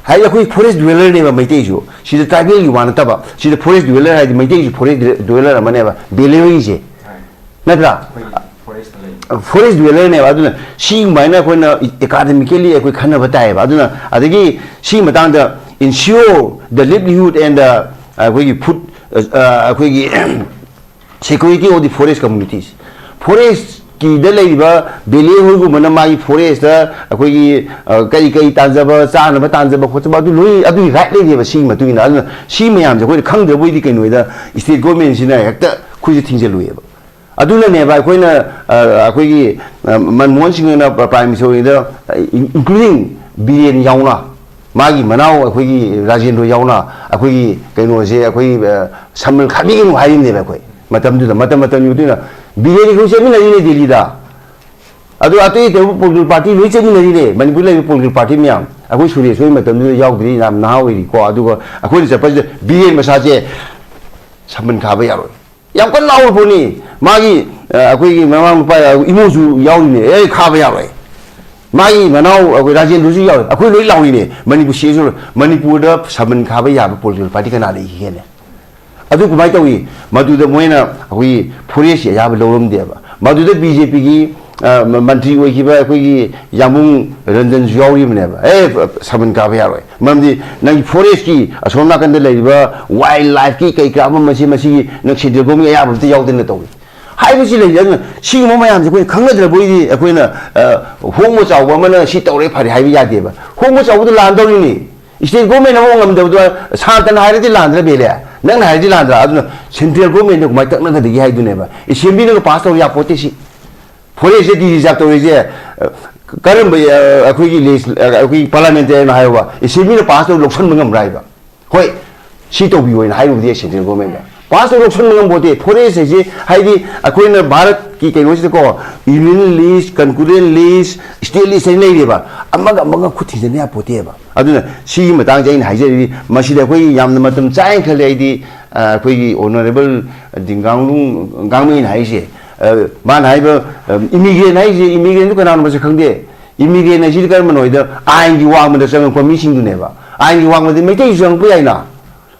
ꯍꯥꯏꯗꯤ ꯑꯩꯈꯣꯏ ꯐꯣꯔꯦꯁ ꯗ꯭ꯋꯦꯂꯔꯅꯦꯕ ꯃꯩꯇꯩꯁꯨ꯫ ꯁꯤꯗ ꯇ꯭ꯔꯥꯏꯕꯦꯜꯒꯤ ꯋꯥ ꯅꯠꯇꯕ, ꯁꯤꯗ ꯐꯣꯔꯦꯁ ꯗ꯭ꯋꯦꯂꯔ ꯍꯥꯏꯗꯤ ꯃꯩꯇꯩꯁꯨ ꯐꯣꯔꯦꯁ ꯗ꯭ꯋꯦꯂꯔ ꯑꯃꯅꯦꯕ, ꯕꯦꯂꯦꯔꯣꯏꯁꯦ, ꯅꯠꯇ꯭ꯔꯥ? ꯐꯣꯔꯦꯁ ꯗ꯭ꯋꯦꯂꯔꯅꯦꯕ꯫ ꯑꯗꯨꯅ ꯁꯤꯒꯨꯃꯥꯏꯅ ꯑꯩꯈꯣꯏꯅ ꯑꯦꯀꯥꯗꯃꯤꯀꯦꯜꯂꯤ ꯑꯩꯈꯣꯏ ꯈꯟꯅꯕ ꯇꯥꯏꯌꯦꯕ꯫ ꯑꯗꯨꯅ ꯑꯗꯒꯤ ꯁꯤꯒꯤ ꯃꯇꯥꯡꯗ ensure the livelihood and the ꯑꯩꯈꯣꯏꯒꯤ ꯐꯨꯗ, ꯑꯩꯈꯣꯏꯒꯤ security of the forest communities, ꯐꯣꯔꯦꯁꯀꯤꯗ ꯂꯩꯔꯤꯕ ꯕꯦꯂꯦ ꯍꯣꯏꯒꯨꯝꯕꯅ ꯃꯥꯒꯤ ꯐꯣꯔꯦꯁꯇ ꯑꯩꯈꯣꯏꯒꯤ ꯑ, ꯀꯔꯤ ꯀꯔꯤ ꯇꯥꯟꯖꯕ, ꯆꯥꯅꯕ ꯇꯥꯟꯖꯕ ꯈꯣꯠꯆꯕ, ꯑꯗꯨ ꯂꯣꯏ, ꯑꯗꯨꯒꯤ ꯔꯥꯏꯠ ꯂꯩꯔꯤꯑꯕ ꯁꯤꯒꯤ ꯃꯇꯨꯡ ꯏꯟꯅ꯫ ꯑꯗꯨꯅ ꯁꯤ ꯃꯌꯥꯝꯁꯦ ꯑꯩꯈꯣꯏꯅ ꯈꯪꯗ꯭ꯔꯕꯣꯏꯗꯤ ꯀꯩꯅꯣꯗ ꯁ꯭ꯇꯦꯠ ꯒꯣꯔꯃꯦꯟꯁꯤꯅ ꯍꯦꯛꯇ ꯑꯩꯈꯣꯏꯁꯦ ꯊꯤꯡꯖꯤꯜꯂꯨꯏꯑꯕ꯫ ꯑꯗꯨꯅꯅꯦꯕ ꯑꯩꯈꯣꯏꯅ ꯑ, ꯑꯩꯈꯣꯏꯒꯤ ꯑ, ꯃꯟꯃꯣꯍꯟ ꯁꯤꯡꯍꯅ ꯄ꯭ꯔꯥꯏꯝ ꯃꯤꯅꯤꯁꯇꯔ ꯑꯣꯏꯔꯤꯉꯩꯗ, ꯏꯟꯀ꯭ꯂꯨꯗꯤꯡ ꯕꯤꯔꯦꯟ ꯌꯥꯎꯅ, ꯃꯥꯒꯤ ꯃꯅꯥꯎ ꯑꯩꯈꯣꯏꯒꯤ ꯔꯥꯖꯦꯟꯗ꯭ꯔꯣ ꯌꯥꯎꯅ ꯑꯩꯈꯣꯏꯒꯤ ꯀꯩꯅꯣꯁꯦ ꯑꯩꯈꯣꯏꯒꯤ ꯑ, ꯁꯃꯟ ꯈꯥꯕꯤꯒꯅꯨ ꯍꯥꯏꯔꯤꯕꯅꯦꯕ ꯑꯩꯈꯣꯏ ꯃꯇꯝꯗꯨꯗ꯫ ꯃꯇꯝ ꯃꯇꯝꯒꯤ ꯃꯇꯨꯡ ꯏꯟꯅ ꯕꯤꯔꯦꯟ ꯑꯩꯈꯣꯏ ꯆꯠꯃꯤꯟꯅꯔꯤꯅꯦ ꯗꯦꯜꯂꯤꯗ꯫ ꯑꯗꯨ ꯑꯇꯩ ꯑꯇꯩ ꯄꯣꯂꯤꯇꯤꯀꯦꯜ ꯄꯥꯔꯇꯤ ꯂꯣꯏ ꯆꯠꯃꯤꯟꯅꯔꯤꯅꯦ, ꯃꯅꯤꯄꯨꯔꯗ ꯂꯩꯔꯤꯕ ꯄꯣꯂꯤꯇꯤꯀꯦꯜ ꯄꯥꯔꯇꯤ ꯃꯌꯥꯝ꯫ ꯑꯩꯈꯣꯏ ꯁꯨꯔꯦꯁ ꯍꯣꯏ ꯃꯇꯝꯗꯨꯗ ꯌꯥꯎꯗ꯭ꯔꯤ, ꯌꯥꯝ ꯅꯍꯥ ꯑꯣꯏꯔꯤꯀꯣ꯫ ꯑꯗꯨꯒ ꯑꯩꯈꯣꯏꯅ ꯆꯠꯄꯁꯤꯗ ꯕꯤꯔꯦꯟ ꯃꯁꯥꯁꯦ ꯁꯃꯟ ꯈꯥꯕ ꯌꯥꯔꯣꯏ꯫ ꯌꯥꯝ ꯀꯟꯅ ꯂꯥꯎꯔ ꯄꯣꯠꯅꯤ꯫ ꯃꯥꯒꯤ, ꯑ, ꯑꯩꯈꯣꯏꯒꯤ ꯃꯃꯥ ꯃꯄꯥ ꯏꯃꯨꯡꯁꯨ ꯌꯥꯎꯔꯤꯅꯦ, "ꯑꯦ, ꯈꯥꯕ ꯌꯥꯔꯣꯏ"꯫ ꯃꯥꯒꯤ ꯃꯅꯥꯎ ꯑꯩꯈꯣꯏ ꯔꯥꯖꯦꯟꯗ꯭ꯔꯁꯨ ꯌꯥꯎꯔꯤ꯫ ꯑꯩꯈꯣꯏ ꯂꯣꯏ ꯂꯥꯎꯔꯤꯅꯦ꯫ ꯃꯅꯤꯄꯨꯔ ꯁꯤꯁꯨ ꯂꯣꯏ꯫ ꯃꯅꯤꯄꯨꯔꯗ ꯁꯃꯟ ꯈꯥꯕ ꯌꯥꯕ ꯄꯣꯂꯤꯇꯤꯀꯦꯜ ꯄꯥꯔꯇꯤ ꯀꯅꯥ ꯂꯩꯈꯤꯒꯦꯅꯦ? ꯑꯗꯨ ꯀꯃꯥꯏꯅ ꯇꯧꯏ? ꯃꯗꯨꯗ ꯃꯣꯏꯅ ꯑꯩꯈꯣꯏꯒꯤ ꯐꯣꯔꯦꯁꯀꯤ ꯑꯌꯥꯕ ꯂꯧꯔꯝꯗꯦꯕ꯫ ꯃꯗꯨꯗ ꯕꯤ ꯖꯦ ꯄꯤꯒꯤ ꯑ, ꯃ-, ꯃꯟꯇ꯭ꯔꯤ ꯑꯣꯏꯈꯤꯕ ꯑꯩꯈꯣꯏꯒꯤ ꯌꯥꯝꯕꯨꯡ ꯔꯟꯖꯟꯁꯨ ꯌꯥꯎꯔꯤꯕꯅꯦꯕ꯫ ꯑꯦ, ꯐ-, ꯁꯃꯟ ꯀꯥꯕ ꯌꯥꯔꯣꯏ꯫ ꯃꯔꯝꯗꯤ ꯅꯪꯒꯤ ꯐꯣꯔꯦꯁꯀꯤ ꯑꯁꯣꯝ ꯅꯥꯀꯟꯗ ꯂꯩꯔꯤꯕ ꯋꯥꯏꯜ ꯂꯥꯏꯐꯀꯤ ꯀꯩ ꯀꯔꯥ ꯑꯃ ꯃꯁꯤ, ꯃꯁꯤꯒꯤ ꯅꯪ ꯁꯦꯟꯇ꯭ꯔꯦꯜ ꯒꯣꯔꯃꯦꯟꯒꯤ ꯑꯌꯥꯕ ꯑꯝꯇ ꯌꯥꯎꯗꯅ ꯇꯧꯏ꯫ ꯍꯥꯏꯕꯁꯤ ꯂꯩꯔꯦ꯫ ꯑꯗꯨꯅ ꯁꯤꯒꯨꯝꯕ ꯃꯌꯥꯝꯁꯦ ꯑꯩꯈꯣꯏꯅ ꯈꯪꯅꯗ꯭ꯔꯕꯣꯏꯗꯤ ꯑꯩꯈꯣꯏꯅ, ꯑ, ꯍꯣꯡꯕ ꯆꯥꯎꯕ ꯑꯃꯅ ꯁꯤ ꯇꯧꯔꯦ ꯐꯔꯦ ꯍꯥꯏꯕ ꯌꯥꯗꯦꯕ꯫ ꯍꯣꯡꯕ ꯆꯥꯎꯕꯗꯨ ꯂꯥꯟꯗꯧꯔꯤꯅꯤ꯫ ꯏꯁꯇꯦꯠ ꯒꯣꯔꯃꯦꯟ ꯑꯃ ꯉꯝꯗꯕꯗꯣ ꯁꯥꯟꯇꯅ ꯍꯥꯏꯔꯗꯤ ꯂꯥꯟꯗ꯭ꯔꯥ ꯕꯦꯂꯦ? ꯅꯪꯅ ꯍꯥꯏꯔꯗꯤ ꯂꯥꯟꯗ꯭ꯔꯥ? ꯑꯗꯨꯅ ꯁꯦꯟꯇ꯭ꯔꯦꯜ ꯒꯣꯔꯃꯦꯟꯗ ꯀꯃꯥꯏꯅ ꯇꯛꯅꯒꯗꯒꯦ ꯍꯥꯏꯗꯨꯅꯦꯕ꯫ ꯑꯦꯁꯦꯝꯕ꯭ꯂꯤꯅꯒ ꯄꯥꯁ ꯇꯧ ꯌꯥꯄꯣꯠꯇꯦ ꯁꯤ꯫ ꯐꯣꯔꯦꯁꯁꯦ ꯗꯤ ꯔꯤꯖꯥꯔꯚ ꯇꯧꯔꯤꯁꯦ, ꯑ, ꯀꯔꯝꯕ, ꯑ, ꯑꯩꯈꯣꯏꯒꯤ ꯂꯦꯖ-, ꯑ, ꯑꯩꯈꯣꯏꯒꯤ ꯄꯥꯔꯂꯥꯃꯦꯟꯇꯔꯤꯅ ꯍꯥꯏꯌꯣꯕ, ꯑꯦꯁꯦꯝꯕ꯭ꯂꯤꯅ ꯄꯥꯁ ꯇꯧꯔ ꯂꯧꯁꯟꯕ ꯉꯝꯕ꯭ꯔꯥ ꯍꯥꯏꯕ? ꯍꯣꯏ, ꯁꯤ ꯇꯧꯕꯤꯌꯣꯅ ꯍꯥꯏꯔꯨꯕꯗꯤ ꯁꯦꯟꯇ꯭ꯔꯦꯜ ꯒꯣꯔꯃꯦꯟꯗ ꯄꯥꯁ ꯇꯧꯔ ꯂꯧꯁꯟꯕ ꯉꯝꯄꯣꯠꯇꯦ꯫ ꯐꯣꯔꯦꯁ ꯍꯥꯏꯁꯦ, ꯍꯥꯏꯗꯤ ꯑꯩꯈꯣꯏꯅ ꯚꯥꯔꯠꯀꯤ ꯀꯩꯅꯣꯁꯤꯗꯀꯣ, ꯌꯨꯅꯤꯌꯟ ꯂꯤꯁ, ꯀꯟꯀꯨꯔꯦꯟ ꯂꯤꯁ, ꯁ꯭ꯇꯦꯠ ꯂꯤꯁ ꯍꯥꯏꯅ ꯂꯩꯔꯦꯕ, ꯑꯃꯒ ꯑꯃꯒ ꯈꯨꯠ ꯊꯤꯟꯖꯤꯟ ꯌꯥꯄꯣꯠꯇꯦꯕ꯫ ꯑꯗꯨꯅ ꯁꯤꯒꯤ ꯃꯇꯥꯡꯁꯦ ꯑꯩꯅ ꯍꯥꯏꯖꯔꯤꯗꯤ, ꯃꯁꯤꯗ ꯑꯩꯈꯣꯏ ꯌꯥꯝꯅ ꯃꯇꯝ ꯆꯥꯏꯅ ꯈꯜꯂꯦ꯫ ꯑꯩꯗꯤ, ꯑ, ꯑꯩꯈꯣꯏꯒꯤ ꯑꯣꯅꯔꯦꯕꯜ ꯗꯤꯡꯒꯥꯡꯂꯨꯡ ꯒꯥꯡꯃꯩꯅ ꯍꯥꯏꯁꯦ, ꯑ, ꯃꯥꯅ ꯍꯥꯏꯕ, ꯑ, ꯏꯃꯤꯒ꯭ꯔꯦꯟ ꯍꯥꯏꯁꯦ, ꯏꯃꯤꯒ꯭ꯔꯦꯟꯗꯨ ꯀꯅꯥꯅꯣ ꯃꯁꯛ ꯈꯪꯗꯦ꯫ ꯏꯃꯤꯒ꯭ꯔꯦꯟ ꯍꯥꯏꯁꯤꯗꯤ ꯀꯔꯝꯕꯅꯣ ꯍꯥꯏꯗ, ꯑꯥꯏꯟꯒꯤ ꯋꯥꯡꯃꯗ ꯆꯪꯉꯛꯄ ꯃꯤꯁꯤꯡꯗꯨꯅꯦꯕ꯫ ꯑꯥꯏꯟꯒꯤ ꯋꯥꯡꯃꯗꯤ ꯃꯩꯇꯩꯁꯨ ꯆꯪꯉꯛꯄ ꯌꯥꯏꯅ,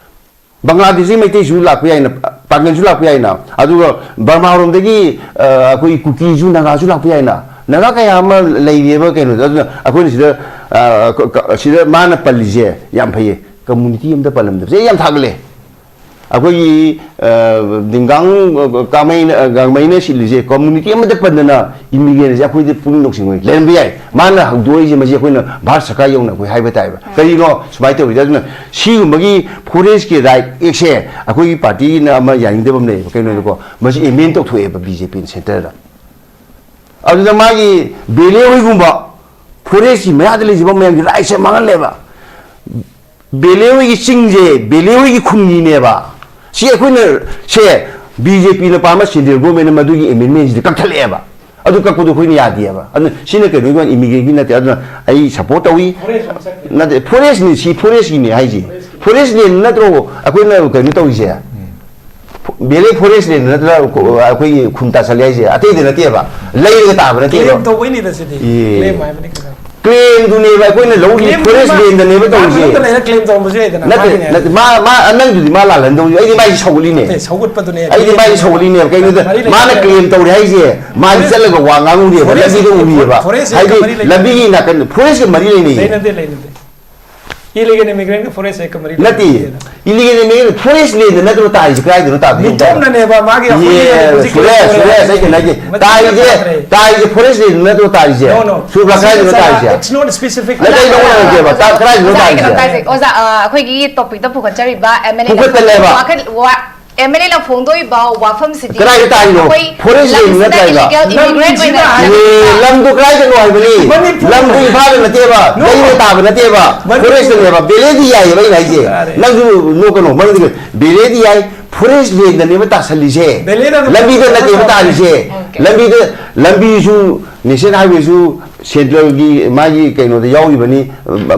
ꯕꯪꯒ꯭ꯂꯥꯗꯦꯁꯤ ꯃꯩꯇꯩꯁꯨ ꯂꯥꯛꯄ ꯌꯥꯏꯅ, ꯄꯥꯡꯒꯜꯁꯨ ꯂꯥꯛꯄ ꯌꯥꯏꯅ, ꯑꯗꯨꯒ ꯕꯔꯃꯥꯔꯣꯝꯗꯒꯤ, ꯑ, ꯑꯩꯈꯣꯏ ꯀꯨꯀꯤꯁꯨ, ꯅꯥꯒꯥꯁꯨ ꯂꯥꯛꯄ ꯌꯥꯏꯅ, ꯅꯥꯒꯥ ꯀꯌꯥ ꯑꯃ ꯂꯩꯔꯤꯑꯕ ꯀꯩꯅꯣꯗ꯫ ꯑꯗꯨꯅ ꯑꯩꯈꯣꯏꯅ ꯁꯤꯗ, ꯑ, ꯀ-, ꯀ-, ꯁꯤꯗ ꯃꯥꯅ ꯄꯜꯂꯤꯁꯦ ꯌꯥꯝ ꯐꯩꯌꯦ, ꯀꯝꯃꯨꯅꯤꯇꯤ ꯑꯝꯇ ꯄꯜꯂꯝꯗꯕꯁꯦ ꯑꯩ ꯌꯥꯝ ꯊꯥꯒꯠꯂꯦ꯫ ꯑꯩꯈꯣꯏꯒꯤ, ꯑ, ꯗꯤꯡꯒꯥꯡ, ꯑ, ꯀꯥꯃꯩꯅ, ꯑ, ꯒꯥꯡꯃꯩꯅ ꯁꯤꯠꯂꯤꯁꯦ ꯀꯝꯃꯨꯅꯤꯇꯤ ꯑꯃꯠꯇ ꯄꯟꯗꯅ ꯏꯃꯤꯒ꯭ꯔꯦꯟꯁꯦ ꯑꯩꯈꯣꯏꯗ ꯄꯨꯛꯅꯤꯡ ꯂꯧꯁꯤꯡ ꯑꯣꯏ ꯂꯩꯔꯝꯕ ꯌꯥꯏ꯫ ꯃꯥꯅ ꯍꯧꯗꯣꯛꯏꯁꯦ ꯃꯁꯤ ꯑꯩꯈꯣꯏꯅ ꯚꯥꯔꯠ ꯁꯔꯀꯥꯔ ꯌꯧꯅ ꯑꯩꯈꯣꯏ ꯍꯥꯏꯕ ꯇꯥꯏꯕ꯫ ꯀꯔꯤꯅꯣ ꯁꯨꯃꯥꯏꯅ ꯇꯧꯔꯤꯁꯦ? ꯑꯗꯨꯅ ꯁꯤꯒꯨꯝꯕꯒꯤ ꯐꯣꯔꯦꯁꯀꯤ ꯔꯥꯏꯠ ꯑꯦꯛꯁꯦ ꯑꯩꯈꯣꯏꯒꯤ ꯄꯥꯔꯇꯤꯅ ꯑꯃ ꯌꯥꯅꯤꯡꯗꯕ ꯑꯃ ꯂꯩꯌꯦꯕ꯫ ꯀꯩꯅꯣꯗꯀꯣ, ꯃꯁꯤ ꯑꯦꯃꯦꯟ ꯇꯧꯊꯣꯛꯑꯦꯕ ꯕꯤ ꯖꯦ ꯄꯤꯅ ꯁꯦꯟꯇꯔꯗ꯫ ꯑꯗꯨꯗ ꯃꯥꯒꯤ ꯕꯦꯂꯦ ꯍꯣꯏꯒꯨꯝꯕ ꯐꯣꯔꯦꯁꯀꯤ ꯃꯌꯥꯗ ꯂꯩꯖꯕ ꯃꯌꯥꯝꯒꯤ ꯔꯥꯏꯠꯁꯦ ꯃꯥꯡꯍꯜꯂꯦꯕ꯫ ꯕꯦꯂꯦ ꯍꯣꯏꯒꯤ ꯆꯤꯡꯁꯦ ꯕꯦꯂꯦ ꯍꯣꯏꯒꯤ ꯈꯨꯟꯒꯤꯅꯦꯕ꯫ ꯁꯤ ꯑꯩꯈꯣꯏꯅ, ꯁꯦ, ꯕꯤ ꯖꯦ ꯄꯤꯅ ꯄꯥꯝꯕ ꯁꯦꯟꯇ꯭ꯔꯦꯜ ꯒꯣꯔꯃꯦꯟꯅ ꯃꯗꯨꯒꯤ ꯑꯦꯃꯦꯟꯃꯦꯟꯁꯤꯗ ꯀꯛꯊꯠꯂꯛꯑꯦꯕ꯫ ꯑꯗꯨ ꯀꯛꯄꯗꯣ ꯑꯩꯈꯣꯏꯅ ꯌꯥꯗꯦꯕ꯫ ꯑꯗꯨꯅ ꯁꯤꯅ ꯀꯩꯅꯣꯒꯤ ꯋꯥꯅꯤ, ꯏꯃꯤꯒ꯭ꯔꯦꯟꯒꯤ ꯅꯠꯇꯦ꯫ ꯑꯗꯨꯅ ꯑꯩ ꯁꯞꯄꯣꯔꯠ ꯇꯧꯏ꯫ ꯐꯣꯔꯦꯁ ꯑꯃ ꯆꯠꯈ꯭ꯔꯦ꯫ ꯅꯠꯇꯦ, ꯐꯣꯔꯦꯁꯅꯤ, ꯁꯤ ꯐꯣꯔꯦꯁꯀꯤꯅꯤ ꯍꯥꯏꯁꯦ꯫ ꯐꯣꯔꯦꯁꯀꯤ꯫ ꯐꯣꯔꯦꯁ ꯂꯦꯟ ꯅꯠꯇ꯭ꯔꯣ ꯑꯩꯈꯣꯏꯅ ꯀꯩꯅꯣ ꯇꯧꯔꯤꯁꯦ? ꯕꯦꯂꯦ ꯐꯣꯔꯦꯁ ꯂꯦꯟ ꯅꯠꯇ꯭ꯔꯥ ꯑꯩꯈꯣꯏꯒꯤ ꯈꯨꯟ ꯇꯥꯁꯜꯂꯦ ꯍꯥꯏꯁꯦ? ꯑꯇꯩꯗ ꯅꯠꯇꯦꯕ, ꯂꯩꯔꯒ ꯇꯥꯕ ꯅꯠꯇꯦꯕ꯫ ꯀ꯭ꯂꯦꯝ ꯇꯧꯕꯩꯅꯤꯗ ꯁꯤꯗꯤ꯫ ꯑꯦ꯫ ꯀ꯭ꯂꯦꯝ ꯍꯥꯏꯕꯅꯤ ꯀꯩꯅꯣ꯫ ꯀ꯭ꯂꯦꯝꯗꯨꯅꯦꯕ ꯑꯩꯈꯣꯏꯅ ꯂꯧꯔꯤ, ꯐꯣꯔꯦꯁ ꯂꯦꯟꯗꯅꯦꯕ ꯇꯧꯔꯤꯁꯦ꯫ ꯅꯠꯇꯦ, ꯅꯠꯇꯦ, ꯃꯥ, ꯃꯥ, ꯅꯪꯗꯨꯗꯤ ꯃꯥ ꯂꯥꯜꯍꯟꯗꯧꯅꯤ, ꯑꯩꯗꯤ ꯃꯥꯏꯁꯦ ꯁꯧꯒꯠꯂꯤꯅꯦ꯫ ꯑꯩꯗꯤ ꯃꯥꯏꯁꯦ ꯁꯧꯒꯠꯂꯤꯅꯦꯕ꯫ ꯀꯩꯅꯣꯗ ꯃꯥꯅ ꯀ꯭ꯂꯦꯝ ꯇꯧꯔꯦ ꯍꯥꯏꯁꯦ, ꯃꯥꯁꯦ ꯆꯠꯂꯒ ꯋꯥ ꯉꯥꯡꯉꯨꯅꯦꯕ, ꯂꯝꯕꯤꯗ ꯎꯔꯤꯑꯕ꯫ ꯍꯥꯏꯗꯤ ꯂꯝꯕꯤꯒꯤ ꯅꯥꯀꯟ ꯐꯣꯔꯦꯁꯀ ꯃꯔꯤ ꯂꯩꯅꯩ꯫ ꯂꯩꯅꯗꯦ, ꯂꯩꯅꯗꯦ꯫ ꯏꯂꯤꯒꯦꯜ ꯏꯃꯤꯒ꯭ꯔꯦꯟꯒ ꯐꯣꯔꯦꯁ ꯍꯦꯛꯀ ꯃꯔꯤ ꯅꯠꯇꯦ꯫ ꯂꯩꯅꯗꯦ꯫ ꯏꯂꯤꯒꯦꯜ ꯏꯃꯤꯒ꯭ꯔꯦꯟ ꯐꯣꯔꯦꯁ ꯂꯦꯟꯗ ꯅꯠꯇ꯭ꯔꯣ ꯇꯥꯔꯤꯁꯦ? ꯀꯗꯥꯏꯗꯅꯣ ꯇꯥꯗꯣꯏꯁꯦ? ꯃꯤꯇꯣꯞꯅꯅꯦꯕ ꯃꯥꯒꯤ ꯑꯩꯈꯣꯏꯒꯤ ꯏꯌꯦ, ꯍꯧꯖꯤꯛ ꯁꯨꯔꯦꯁ, ꯀꯩꯅꯣ ꯁꯨꯔꯦꯁ, ꯑꯩ ꯀꯩꯅꯣ ꯍꯥꯏꯒꯦ꯫ ꯃꯇꯤꯛ ꯇꯥꯔꯤꯁꯦ, ꯆꯥꯗ꯭ꯔꯦ꯫ ꯇꯥꯔꯤꯁꯦ ꯐꯣꯔꯦꯁ ꯂꯦꯟꯗ ꯅꯠꯇ꯭ꯔꯣ ꯇꯥꯔꯤꯁꯦ? No, no. ꯁꯨꯔꯕ꯭ꯔꯥ? ꯁꯤꯗ ꯀꯗꯥꯏꯗꯅꯣ ꯆꯥ-, ꯇꯥꯔꯤꯁꯦ? It's not specific. ꯅꯠꯇꯦ, ꯑꯩ ꯅꯉꯣꯟꯗ ꯍꯪꯒꯦꯕ, ꯇꯥ-, ꯀꯗꯥꯏꯗꯅꯣ ꯑꯣꯖꯥ, ꯑꯩ ꯀꯩꯅꯣ ꯇꯥꯔꯤꯁꯦ? ꯇꯥꯏꯁꯦ꯫ ꯑꯣꯖꯥ, ꯑ, ꯑꯩꯈꯣꯏꯒꯤ ꯇꯣꯄꯤꯛꯇ ꯄꯨꯈꯠꯆꯔꯤꯕ ꯑꯦꯝ ꯑꯦꯜ ꯑꯦ ꯄꯨꯈꯠꯇꯅꯦꯕ꯫ ꯋꯥꯈꯜ-, ꯋꯥ-, ꯑꯦꯝ ꯑꯦꯜ ꯑꯦꯅ ꯐꯣꯡꯗꯣꯛꯏꯕ ꯋꯥꯐꯝꯁꯤꯗꯤ ꯀꯗꯥꯏꯗ ꯇꯥꯔꯤꯅꯣ? ꯑꯩꯈꯣꯏ ꯐꯣꯔꯦꯁ ꯂꯦꯟ ꯂꯝꯁꯤꯗ ꯅꯠꯇ꯭ꯔꯥ ꯍꯥꯏꯕ? ꯏꯂꯤꯒꯦꯜ ꯏꯃꯤꯒ꯭ꯔꯦꯟ ꯂꯝꯁꯤꯗ ꯑꯣꯏꯅ ꯍꯥꯏꯕ꯫ ꯑꯦ, ꯂꯝꯗꯣ ꯀꯗꯥꯏꯗꯅꯣ ꯍꯥꯏꯕꯅꯤ? ꯃꯅꯤꯄꯨꯔ꯫ ꯂꯝꯗꯣ ꯏꯝꯐꯥꯜꯗ ꯅꯠꯇꯦꯕ, No. ꯗꯦꯜꯂꯤꯗ ꯇꯥꯕ ꯅꯠꯇꯦꯕ, ꯃꯅꯤꯄꯨꯔ꯫ ꯐꯣꯔꯦꯁꯇꯅꯦꯕ꯫ ꯕꯦꯂꯦꯗꯤ ꯌꯥꯏꯌꯦꯕ ꯑꯩꯅ ꯍꯥꯏꯁꯦ꯫ ꯌꯥꯔꯦ꯫ ꯅꯪꯁꯨ ꯅꯣꯛꯀꯅꯣ, ꯃꯔꯝꯗꯤ ꯕꯦꯂꯦꯗꯤ ꯌꯥꯏ, ꯐꯣꯔꯦꯁ ꯂꯦꯟꯗꯅꯦꯕ ꯇꯥꯁꯜꯂꯤꯁꯦ꯫ ꯕꯦꯂꯦꯗ ꯂꯝꯕꯤꯗ ꯅꯠꯇꯦꯕ ꯇꯥꯔꯤꯁꯦ꯫ Okay. ꯂꯝꯕꯤꯗ, ꯂꯝꯕꯤꯁꯨ, ꯅꯦꯁꯅꯦꯜ ꯍꯥꯏꯋꯦꯁꯨ, ꯁꯦꯟꯇ꯭ꯔꯦꯜꯒꯤ ꯃꯥꯒꯤ ꯀꯩꯅꯣꯗ ꯌꯥꯎꯔꯤꯕꯅꯤ,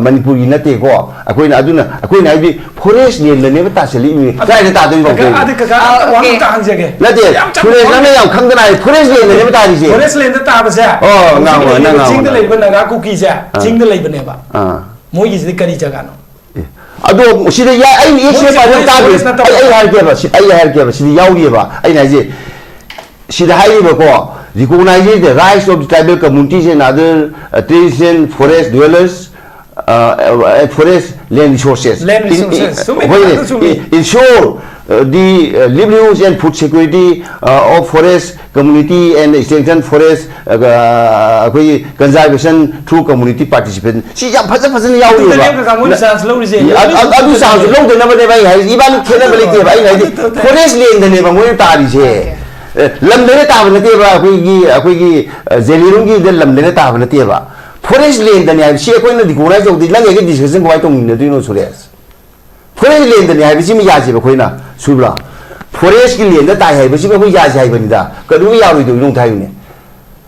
ꯃꯅꯤꯄꯨꯔꯒꯤ ꯅꯠꯇꯦꯀꯣ꯫ ꯑꯩꯈꯣꯏꯅ ꯑꯗꯨꯅ, ꯑꯩꯈꯣꯏꯅ ꯍꯥꯏꯕꯗꯤ ꯐꯣꯔꯦꯁ ꯂꯦꯟꯗꯅꯦꯕ ꯇꯥꯁꯜꯂꯛꯏꯅꯦ꯫ ꯀꯗꯥꯏꯗ ꯇꯥꯗꯣꯏꯅꯣ ꯀꯀꯥ, ꯍꯧꯖꯤꯛ? ꯑꯗꯨ ꯀꯀꯥ, ꯑꯥ, ꯑꯝꯇ ꯋꯥ ꯑꯣꯀꯦ꯫ ꯑꯝꯇ ꯍꯪꯖꯒꯦ꯫ ꯅꯠꯇꯦ, ꯌꯥꯝ ꯆꯝꯅ ꯁꯨꯔꯦꯁ, ꯋꯥ-, ꯅꯪꯅ ꯌꯥꯝ ꯈꯪꯗꯅ ꯍꯥꯏ, ꯐꯣꯔꯦꯁ ꯂꯦꯟꯗꯅꯦꯕ ꯇꯥꯔꯤꯁꯦ꯫ ꯐꯣꯔꯦꯁ ꯂꯦꯟꯗ ꯇꯥꯕꯁꯦ ꯑꯣ, ꯍꯧꯖꯤꯛ ꯉꯥꯡꯉꯣ, ꯂꯩꯔꯤꯕ ꯅꯪ ꯉꯥꯡꯉꯣ, ꯆꯤꯡꯗ ꯅꯪ ꯂꯩꯔꯤꯕ ꯅꯥꯒꯥ ꯀꯨꯀꯤꯁꯦ ꯑꯥ꯫ ꯆꯤꯡꯗ ꯂꯩꯕꯅꯦꯕ꯫ ꯑꯥ꯫ ꯃꯣꯏꯒꯤꯁꯤꯗꯤ ꯀꯔꯤ ꯖꯒꯥꯅꯣ? ꯑꯦ, ꯑꯗꯣ ꯁꯤꯗ ꯌꯥꯏ, ꯑꯩ ꯃꯣꯏꯁꯦ ꯌꯦꯛꯁꯦ ꯐꯖꯅ ꯐꯣꯔꯦꯁ, ꯇꯥꯗꯦ꯫ ꯐꯣꯔꯦꯁ ꯅꯠꯇꯕ꯫ ꯑꯩ, ꯑꯩ ꯍꯥꯏꯔꯛꯀꯦꯕ, ꯁꯤ-, ꯑꯩ ꯍꯥꯏꯔꯛꯀꯦꯕ, ꯁꯤꯗ ꯌꯥꯎꯔꯤꯑꯕ꯫ ꯑꯩꯅ ꯍꯥꯏꯁꯦ, ꯁꯤꯗ ꯍꯥꯏꯔꯤꯕꯀꯣ, recognize the rights of the tribal communities and other, uh, traditional forest dwellers, uh, uh, forest land resources. Land In, in, resources. ꯆꯨꯝꯃꯤ, ꯍꯣꯏꯅꯦ, ꯑꯗꯨ ꯆꯨꯝꯃꯤ꯫ In, ensure, uh, the, uh, livelihoods and food security, uh, of forest community and strengthen forest, uh, ꯑꯩꯈꯣꯏꯒꯤ conservation through community participation꯫ ꯁꯤ ꯌꯥꯝ ꯐꯖ ꯐꯖꯅ ꯑꯗꯨꯗꯅꯦ ꯌꯥꯎꯔꯤꯑꯕ꯫ ꯀꯀꯥ ꯃꯣꯏꯅ ꯆꯥꯟꯁ ꯂꯧꯔꯤꯁꯦ꯫ ꯑꯗꯨ, ꯑꯗꯨ, ꯑꯗꯨ ꯆꯥꯟꯁ ꯂꯧꯗꯅꯕꯅꯦꯕ ꯑꯩ ꯍꯥꯏꯁꯦ꯫ ꯏꯕꯥꯅꯤ ꯈꯦꯠꯅꯕ ꯂꯩꯇꯦꯕ꯫ ꯑꯩꯅ ꯍꯥꯏꯗꯤ ꯑꯗꯨ ꯇꯧꯗꯦ꯫ ꯐꯣꯔꯦꯁ ꯂꯦꯟꯗꯅꯦꯕ ꯃꯣꯏꯅ ꯇꯥꯔꯤꯁꯦ꯫ ꯑꯣꯀꯦ꯫ ꯑꯦ, ꯂꯝꯗꯅ ꯇꯥꯕ ꯅꯠꯇꯦꯕ, ꯑꯩꯈꯣꯏꯒꯤ, ꯑꯩꯈꯣꯏꯒꯤ, ꯑ, ꯖꯦꯂꯤꯔꯣꯡꯒꯤꯗ ꯂꯝꯗꯅ ꯇꯥꯕ ꯅꯠꯇꯦꯕ꯫ ꯐꯣꯔꯦꯁ ꯂꯦꯟꯗꯅꯦ ꯍꯥꯏꯕꯁꯤ ꯑꯩꯈꯣꯏꯅ ꯔꯤꯀꯣꯒꯅꯥꯏꯖ ꯇꯧꯗꯦ꯫ ꯅꯪ ꯑꯩꯒ ꯗꯤꯁꯀꯁꯟ ꯀꯃꯥꯏꯅ ꯇꯧꯃꯤꯟꯅꯗꯣꯏꯅꯣ, ꯁꯨꯔꯦꯁ? ꯐꯣꯔꯦꯁ ꯂꯦꯟꯗꯅꯤ ꯍꯥꯏꯕꯁꯤꯃ ꯌꯥꯁꯦꯕ ꯑꯩꯈꯣꯏꯅ, ꯁꯨꯕ꯭ꯔꯥ? ꯐꯣꯔꯦꯁꯀꯤ ꯂꯦꯟꯗ ꯇꯥꯏ ꯍꯥꯏꯕꯁꯤꯃ ꯑꯩꯈꯣꯏ ꯌꯥꯁꯦ ꯍꯥꯏꯕꯅꯤꯗ꯫ ꯀꯩꯗꯧꯕ ꯌꯥꯔꯣꯏꯗꯣꯏꯅꯣ ꯑꯝꯇ ꯍꯥꯏꯌꯨꯅꯦ?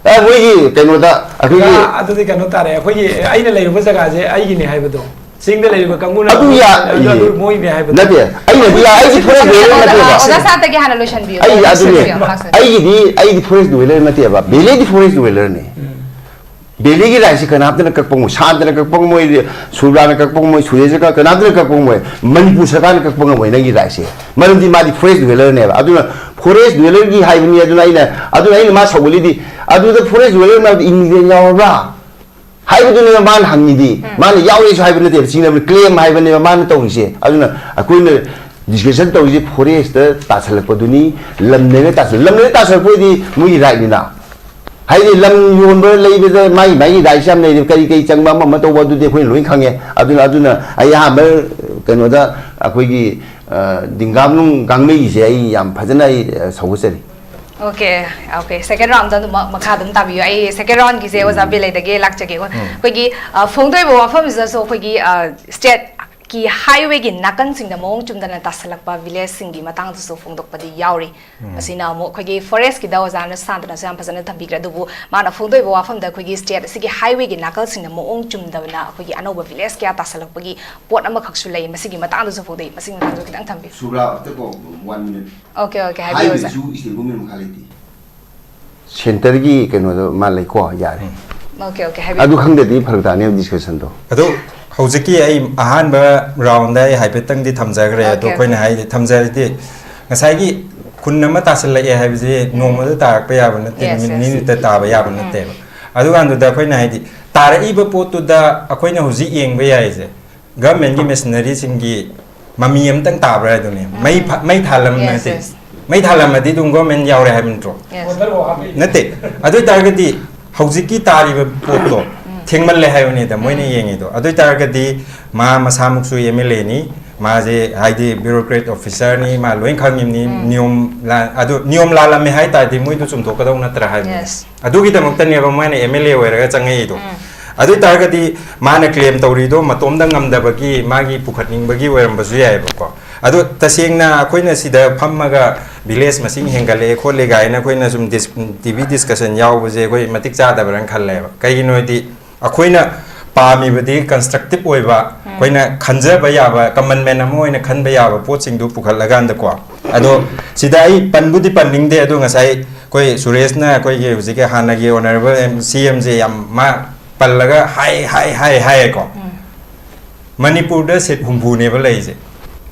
ꯑꯦ, ꯃꯣꯏꯒꯤ ꯀꯩꯅꯣꯗ ꯑꯩꯈꯣꯏꯒꯤ ꯑꯥ, ꯑꯗꯨꯗꯤ ꯀꯩꯅꯣ ꯇꯥꯔꯦ, ꯑꯩꯈꯣꯏꯒꯤ ꯑꯩꯅ ꯂꯩꯔꯨꯕ ꯖꯒꯥꯁꯦ ꯑꯩꯒꯤꯅꯤ ꯍꯥꯏꯕꯗꯣ, ꯆꯤꯡꯗ ꯂꯩꯔꯤꯕ ꯀꯥꯡꯕꯨꯅ ꯑꯗꯨ ꯌꯥ-, ꯑꯗꯨ, ꯑꯗꯨ ꯏꯌꯦ꯫ ꯃꯣꯏꯒꯤꯅꯤ ꯍꯥꯏꯕꯗꯣ꯫ ꯅꯠꯇꯦ, ꯑꯩꯅꯗꯤ ꯌꯥ-, ꯑꯩꯗꯤ ꯐꯣꯔꯦꯁ ꯗ꯭ꯋꯦꯂꯔ ꯑꯣꯖꯥ, ꯅꯠꯇꯦꯕ꯫ ꯑꯣꯖꯥ ꯁꯥꯟꯇꯒꯤ ꯍꯥꯟꯅ ꯂꯣꯏꯁꯤꯟꯕꯤꯌꯨ꯫ ꯑꯩ ꯑꯗꯨꯅꯦ, ꯂꯣꯏꯁꯤꯟꯕꯤꯌꯨ, ꯂꯥꯛꯁꯟꯕꯤꯌꯨ꯫ ꯑꯩꯒꯤꯗꯤ, ꯑꯩꯗꯤ ꯐꯣꯔꯦꯁ ꯗ꯭ꯋꯦꯂꯔ ꯅꯠꯇꯦꯕ, ꯕꯦꯂꯦꯗꯤ ꯐꯣꯔꯦꯁ ꯗ꯭ꯋꯦꯂꯔꯅꯦ꯫ ꯎꯝ꯫ ꯚꯦꯂꯤꯒꯤ ꯔꯥꯏꯠꯁꯦ ꯀꯅꯥꯝꯇꯅ ꯀꯛꯄ ꯉꯝꯃꯣꯏ, ꯁꯥꯟꯇꯅ ꯀꯛꯄ ꯉꯝꯃꯣꯏ, ꯁꯨꯕ꯭ꯔꯥꯅ ꯀꯛꯄ ꯉꯝꯃꯣꯏ, ꯁꯨꯔꯦꯁꯅ ꯀꯛ-, ꯀꯅꯥꯝꯇꯅ ꯀꯛꯄ ꯉꯝꯃꯣꯏ, ꯃꯅꯤꯄꯨꯔ ꯁꯔꯀꯥꯔꯅ ꯀꯛꯄ ꯉꯝꯃꯣꯏ ꯅꯪꯒꯤ ꯔꯥꯏꯠꯁꯦ꯫ ꯃꯔꯝꯗꯤ ꯃꯥꯗꯤ ꯐꯣꯔꯦꯁ ꯗ꯭ꯋꯦꯂꯔꯅꯦꯕ꯫ ꯑꯗꯨꯅ ꯐꯣꯔꯦꯁ ꯗ꯭ꯋꯦꯂꯔꯒꯤ ꯍꯥꯏꯕꯅꯤ꯫ ꯑꯗꯨꯅ ꯑꯩꯅ, ꯑꯗꯨꯅ ꯑꯩꯅ ꯃꯥ ꯁꯧꯒꯠꯂꯤꯗꯤ, ꯑꯗꯨꯗ ꯐꯣꯔꯦꯁ ꯗ꯭ꯋꯦꯂꯔ ꯃꯌꯥꯝꯗꯣ ꯏꯟꯗꯤꯌꯟ ꯌꯥꯎꯔꯕ꯭ꯔꯥ ꯍꯥꯏꯕꯗꯨꯅꯦꯕ ꯃꯥꯅ ꯍꯪꯉꯤꯗꯤ꯫ ꯃꯥꯅ ꯌꯥꯎꯔꯦꯁꯨ ꯍꯥꯏꯕ ꯅꯠꯇꯦꯕ, ꯆꯤꯡꯅꯕ ꯀ꯭ꯂꯦꯝ ꯍꯥꯏꯕꯅꯦꯕ ꯃꯥꯅ ꯇꯧꯔꯤꯁꯦ꯫ ꯑꯗꯨꯅ ꯑꯩꯈꯣꯏꯅ ꯗꯤꯁꯀꯁꯟ ꯇꯧꯔꯤꯁꯦ ꯐꯣꯔꯦꯁꯇ ꯇꯥꯁꯜꯂꯛꯄꯗꯨꯅꯤ, ꯂꯝ ꯂꯩꯔ ꯇꯥꯁꯜ-, ꯂꯝ ꯂꯩꯔ ꯇꯥꯁꯜꯂꯛꯄ ꯑꯣꯏꯗꯤ ꯃꯣꯏꯒꯤ ꯔꯥꯏꯠꯅꯤꯅ꯫ ꯍꯥꯏꯗꯤ ꯂꯝ ꯌꯣꯟꯕ ꯂꯩꯕꯗ ꯃꯥꯒꯤ, ꯃꯥꯒꯤ ꯔꯥꯏꯠꯁ ꯌꯥꯝ ꯂꯩꯔꯦ, ꯀꯔꯤ ꯀꯔꯤ ꯆꯪꯕ ꯑꯃ ꯑꯃ ꯇꯧꯕ ꯑꯗꯨꯗꯤ ꯑꯩꯈꯣꯏꯅ ꯂꯣꯏ ꯈꯪꯉꯦ꯫ ꯑꯗꯨꯅ, ꯑꯗꯨꯅ ꯑꯩ ꯑꯍꯥꯟꯕ ꯀꯩꯅꯣꯗ ꯑꯩꯈꯣꯏꯒꯤ, ꯑ, ꯗꯤꯡꯒꯥꯝꯅꯨꯡ ꯒꯥꯡꯃꯩꯒꯤꯁꯦ ꯑꯩ ꯌꯥꯝ ꯐꯖꯅ ꯑꯩ, ꯑ, ꯁꯧꯒꯠꯆꯔꯤ꯫ ꯑꯣꯀꯦ, ꯑꯣꯀꯦ, ꯁꯦꯀꯦꯟ ꯔꯥꯎꯟꯗ ꯑꯗꯨꯝ ꯃꯈꯥ ꯑꯗꯨꯝ ꯇꯥꯕꯤꯌꯨ꯫ ꯑꯩ ꯁꯦꯀꯦꯟ ꯔꯥꯎꯟꯒꯤꯁꯦ ꯑꯣꯖꯥ ꯕꯤꯂꯩꯗꯒꯤ ꯂꯥꯛꯆꯒꯦꯀꯣ꯫ ꯑꯩꯈꯣꯏꯒꯤ, ꯑ, ꯐꯣꯡꯗꯣꯛꯏꯕ ꯋꯥꯐꯝꯁꯤꯗꯁꯨ ꯑꯩꯈꯣꯏꯒꯤ, ꯑ, ꯁ꯭ꯇꯦꯠꯀꯤ ꯍꯥꯏꯋꯦꯒꯤ ꯅꯥꯀꯟꯁꯤꯡꯗ ꯃꯑꯣꯡ ꯆꯨꯝꯗꯅ ꯇꯥꯁꯜꯂꯛꯄ ꯚꯤꯂꯦꯖꯁꯤꯡꯒꯤ ꯃꯇꯥꯡꯗꯁꯨ ꯐꯣꯡꯗꯣꯛꯄꯗꯤ ꯌꯥꯎꯔꯤ꯫ ꯃꯁꯤꯅ ꯑꯃꯨꯛ ꯑꯩꯈꯣꯏꯒꯤ ꯐꯣꯔꯦꯁꯀꯤꯗ ꯑꯣꯖꯥꯅ ꯁꯥꯟꯇꯅꯁꯨ ꯌꯥꯝ ꯐꯖꯅ ꯊꯝꯕꯤꯈ꯭ꯔꯦ꯫ ꯑꯗꯨꯕꯨ ꯃꯥꯅ ꯐꯣꯡꯗꯣꯛꯏꯕ ꯋꯥꯐꯝꯗ ꯑꯩꯈꯣꯏꯒꯤ ꯁ꯭ꯇꯦꯠ ꯑꯁꯤꯒꯤ ꯍꯥꯏꯋꯦꯒꯤ ꯅꯥꯀꯜꯁꯤꯡꯗ ꯃꯑꯣꯡ ꯆꯨꯝꯗꯕꯅ ꯑꯩꯈꯣꯏꯒꯤ ꯑꯅꯧꯕ ꯚꯤꯂꯦꯖ ꯀꯌꯥ ꯇꯥꯁꯜꯂꯛꯄꯒꯤ ꯄꯣꯠ ꯑꯃꯈꯛꯁꯨ ꯂꯩ꯫ ꯃꯁꯤꯒꯤ ꯃꯇꯥꯡꯗꯁꯨ ꯐꯣꯡꯗꯣꯛꯏ꯫ ꯃꯁꯤꯒꯤ ꯃꯇꯥꯡꯗꯁꯨ ꯈꯤꯇꯪ ꯊꯝꯕꯤꯌꯨ꯫ ꯁꯨꯕ꯭ꯔꯥ, ꯑꯝꯇꯀꯣ, one minute꯫ ꯑꯣꯀꯦ, ꯑꯣꯀꯦ, ꯍꯥꯏꯕꯤꯌꯨ ꯑꯣꯖꯥ꯫ ꯍꯥꯏꯋꯦꯁꯨ ꯏꯁꯇꯦꯠ ꯒꯣꯔꯃꯦꯟ ꯃꯈꯥ ꯂꯩꯇꯦ꯫ ꯁꯦꯟꯇꯔꯒꯤ ꯀꯩꯅꯣꯗꯣ ꯃꯥ ꯂꯩꯀꯣ, ꯌꯥꯔꯦ꯫ ꯑꯣꯀꯦ, ꯑꯣꯀꯦ, ꯍꯥꯏꯕꯤꯌꯨ꯫ ꯑꯗꯨ ꯈꯪꯗꯗꯤ ꯐꯔꯛ ꯇꯥꯅꯦꯕ ꯗꯤꯁꯀꯁꯟꯗꯣ꯫ ꯑꯗꯨ ꯍꯧꯖꯤꯛꯀꯤ ꯑꯩ ꯑꯍꯥꯟꯕ ꯔꯥꯎꯟꯗ ꯑꯩ ꯍꯥꯏꯐꯦꯠꯇꯪꯗꯤ ꯊꯝꯖꯈ꯭ꯔꯦ꯫ ꯑꯗꯣ Okay, ꯑꯩꯈꯣꯏꯅ okay. ꯍꯥꯏꯗꯤ, ꯊꯝꯖꯔꯗꯤ ꯉꯁꯥꯏꯒꯤ ꯈꯨꯟ ꯑꯃ ꯇꯥꯁꯜꯂꯛꯑꯦ ꯍꯥꯏꯕꯁꯦ ꯅꯣꯡꯃꯗ ꯇꯥꯔꯛꯄ ꯌꯥꯕ ꯅꯠꯇꯦ, Yes, ꯅꯨꯃꯤꯠ yes. ꯅꯤꯅꯤꯇ ꯇꯥꯕ ꯌꯥꯕ ꯅꯠꯇꯦꯕ꯫ ꯑꯗꯨꯀꯥꯟꯗꯨꯗ ꯑꯩꯈꯣꯏꯅ ꯍꯥꯏꯗꯤ ꯇꯥꯔꯛꯏꯕ ꯄꯣꯠꯇꯨꯗ ꯑꯩꯈꯣꯏꯅ ꯍꯧꯖꯤꯛ ꯌꯦꯡꯕ ꯌꯥꯏꯁꯦ, ꯒꯚꯔꯟꯃꯦꯟꯒꯤ ꯃꯦꯁꯤꯅꯔꯤꯁꯤꯡꯒꯤ ꯃꯃꯤ ꯑꯝꯇꯪ ꯇꯥꯕ꯭ꯔꯥ ꯍꯥꯏꯗꯨꯅꯦ꯫ ꯃꯩ ꯐ- ꯃꯩ Yes, ꯊꯥꯜꯂꯝꯃꯗꯤ, yes. ꯃꯩ ꯊꯥꯜꯂꯝꯃꯗꯤ ꯑꯗꯨꯝ ꯒꯚꯔꯟꯃꯦꯟ ꯌꯥꯎꯔꯦ ꯍꯥꯏꯕ ꯅꯠꯇ꯭ꯔꯣ? Yes. ꯅꯠꯇꯦ꯫ ꯑꯗꯨ ꯑꯣꯏꯇꯥꯔꯒꯗꯤ ꯍꯧꯖꯤꯛꯀꯤ ꯇꯥꯔꯤꯕ ꯄꯣꯠꯇꯣ ꯊꯦꯡꯃꯜꯂꯦ ꯍꯥꯏꯕꯅꯤꯗ ꯃꯣꯏꯅ ꯌꯦꯡꯉꯤꯗꯣ꯫ ꯑꯗꯨ ꯑꯣꯏꯇꯥꯔꯒꯗꯤ ꯃꯥ ꯃꯁꯥꯃꯛꯁꯨ ꯑꯦꯝ ꯑꯦꯜ ꯑꯦꯅꯤ, ꯃꯥꯁꯦ ꯍꯥꯏꯗꯤ ꯕ꯭ꯌꯨꯔꯣꯀ꯭ꯔꯦꯠ ꯑꯣꯐꯤꯁꯔꯅꯤ, ꯃꯥ ꯂꯣꯏ ꯈꯪꯉꯤꯕꯅꯤ꯫ ꯅꯤꯌꯣꯝ ꯂꯥ-, ꯑꯗꯨ ꯅꯤꯌꯣꯝ ꯂꯥꯜꯂꯝꯃꯦ ꯍꯥꯏ ꯇꯥꯔꯗꯤ ꯃꯣꯏꯗꯣ ꯆꯨꯝꯊꯣꯛꯀꯗꯧ ꯅꯠꯇ꯭ꯔꯥ ꯍꯥꯏꯕꯅꯤ꯫ Yes. ꯑꯗꯨꯒꯤꯗꯃꯛꯇꯅꯦꯕ ꯃꯣꯏꯅ ꯑꯦꯝ ꯑꯦꯜ ꯑꯦ ꯑꯣꯏꯔꯒ ꯆꯪꯉꯛꯏꯗꯣ꯫ ꯑꯗꯨ ꯑꯣꯏꯇꯥꯔꯒꯗꯤ ꯃꯥꯅ ꯀ꯭ꯂꯦꯝ ꯇꯧꯔꯤꯗꯣ ꯃꯇꯣꯝꯇ ꯉꯝꯗꯕꯒꯤ, ꯃꯥꯒꯤ ꯄꯨꯈꯠꯅꯤꯡꯕꯒꯤ ꯑꯣꯏꯔꯝꯕꯁꯨ ꯌꯥꯏꯑꯕꯀꯣ꯫ ꯑꯗꯣ ꯇꯁꯦꯡꯅ ꯑꯩꯈꯣꯏꯅ ꯁꯤꯗ ꯐꯝꯃꯒ ꯚꯤꯂꯦꯖ ꯃꯁꯤꯡ ꯍꯦꯟꯒꯠꯂꯛꯑꯦ ꯈꯣꯠꯂꯦ ꯀꯥꯏꯅ ꯑꯩꯈꯣꯏꯅ ꯁꯨꯝ ꯗꯤꯁ-, ꯇꯤ ꯚꯤ ꯗꯤꯁꯀꯁꯟ ꯌꯥꯎꯕꯁꯦ ꯑꯩꯈꯣꯏ ꯃꯇꯤꯛ ꯆꯥꯗꯕ꯭ꯔꯅ ꯈꯜꯂꯦꯕ꯫ ꯀꯩꯒꯤꯅꯣ ꯍꯥꯏꯗꯤ ꯑꯩꯈꯣꯏꯅ ꯄꯥꯝꯃꯤꯕꯗꯤ ꯀꯟꯁꯇ꯭ꯔꯛꯇꯤꯞ ꯑꯣꯏꯕ, ꯑꯩꯈꯣꯏꯅ ꯈꯟꯖꯕ ꯌꯥꯕ, ꯀꯃꯟ ꯃꯦꯟ ꯑꯃ ꯑꯣꯏꯅ ꯈꯟꯕ ꯌꯥꯕ ꯄꯣꯠꯁꯤꯡꯗꯨ ꯄꯨꯈꯠꯂꯀꯥꯟꯗꯀꯣ꯫ ꯑꯗꯣ ꯁꯤꯗ ꯑꯩ ꯄꯟꯕꯨꯗꯤ ꯄꯟꯅꯤꯡꯗꯦ, ꯑꯗꯣ ꯉꯁꯥꯏ ꯑꯩꯈꯣꯏ ꯁꯨꯔꯦꯁꯅ ꯑꯩꯈꯣꯏꯒꯤ ꯍꯧꯖꯤꯛꯀꯤ ꯍꯥꯟꯅꯒꯤ ꯑꯣꯅꯔꯦꯕꯜ ꯁꯤ ꯑꯦꯝꯁꯦ ꯌꯥꯝ ꯃꯥ ꯄꯜꯂꯒ ꯍꯥꯏ ꯍꯥꯏ ꯍꯥꯏ ꯍꯥꯏꯌꯦꯀꯣ꯫ ꯃꯅꯤꯄꯨꯔꯗ ꯁꯤꯠ ꯍꯨꯝꯐꯨꯅꯦꯕ ꯂꯩꯔꯤꯁꯦ꯫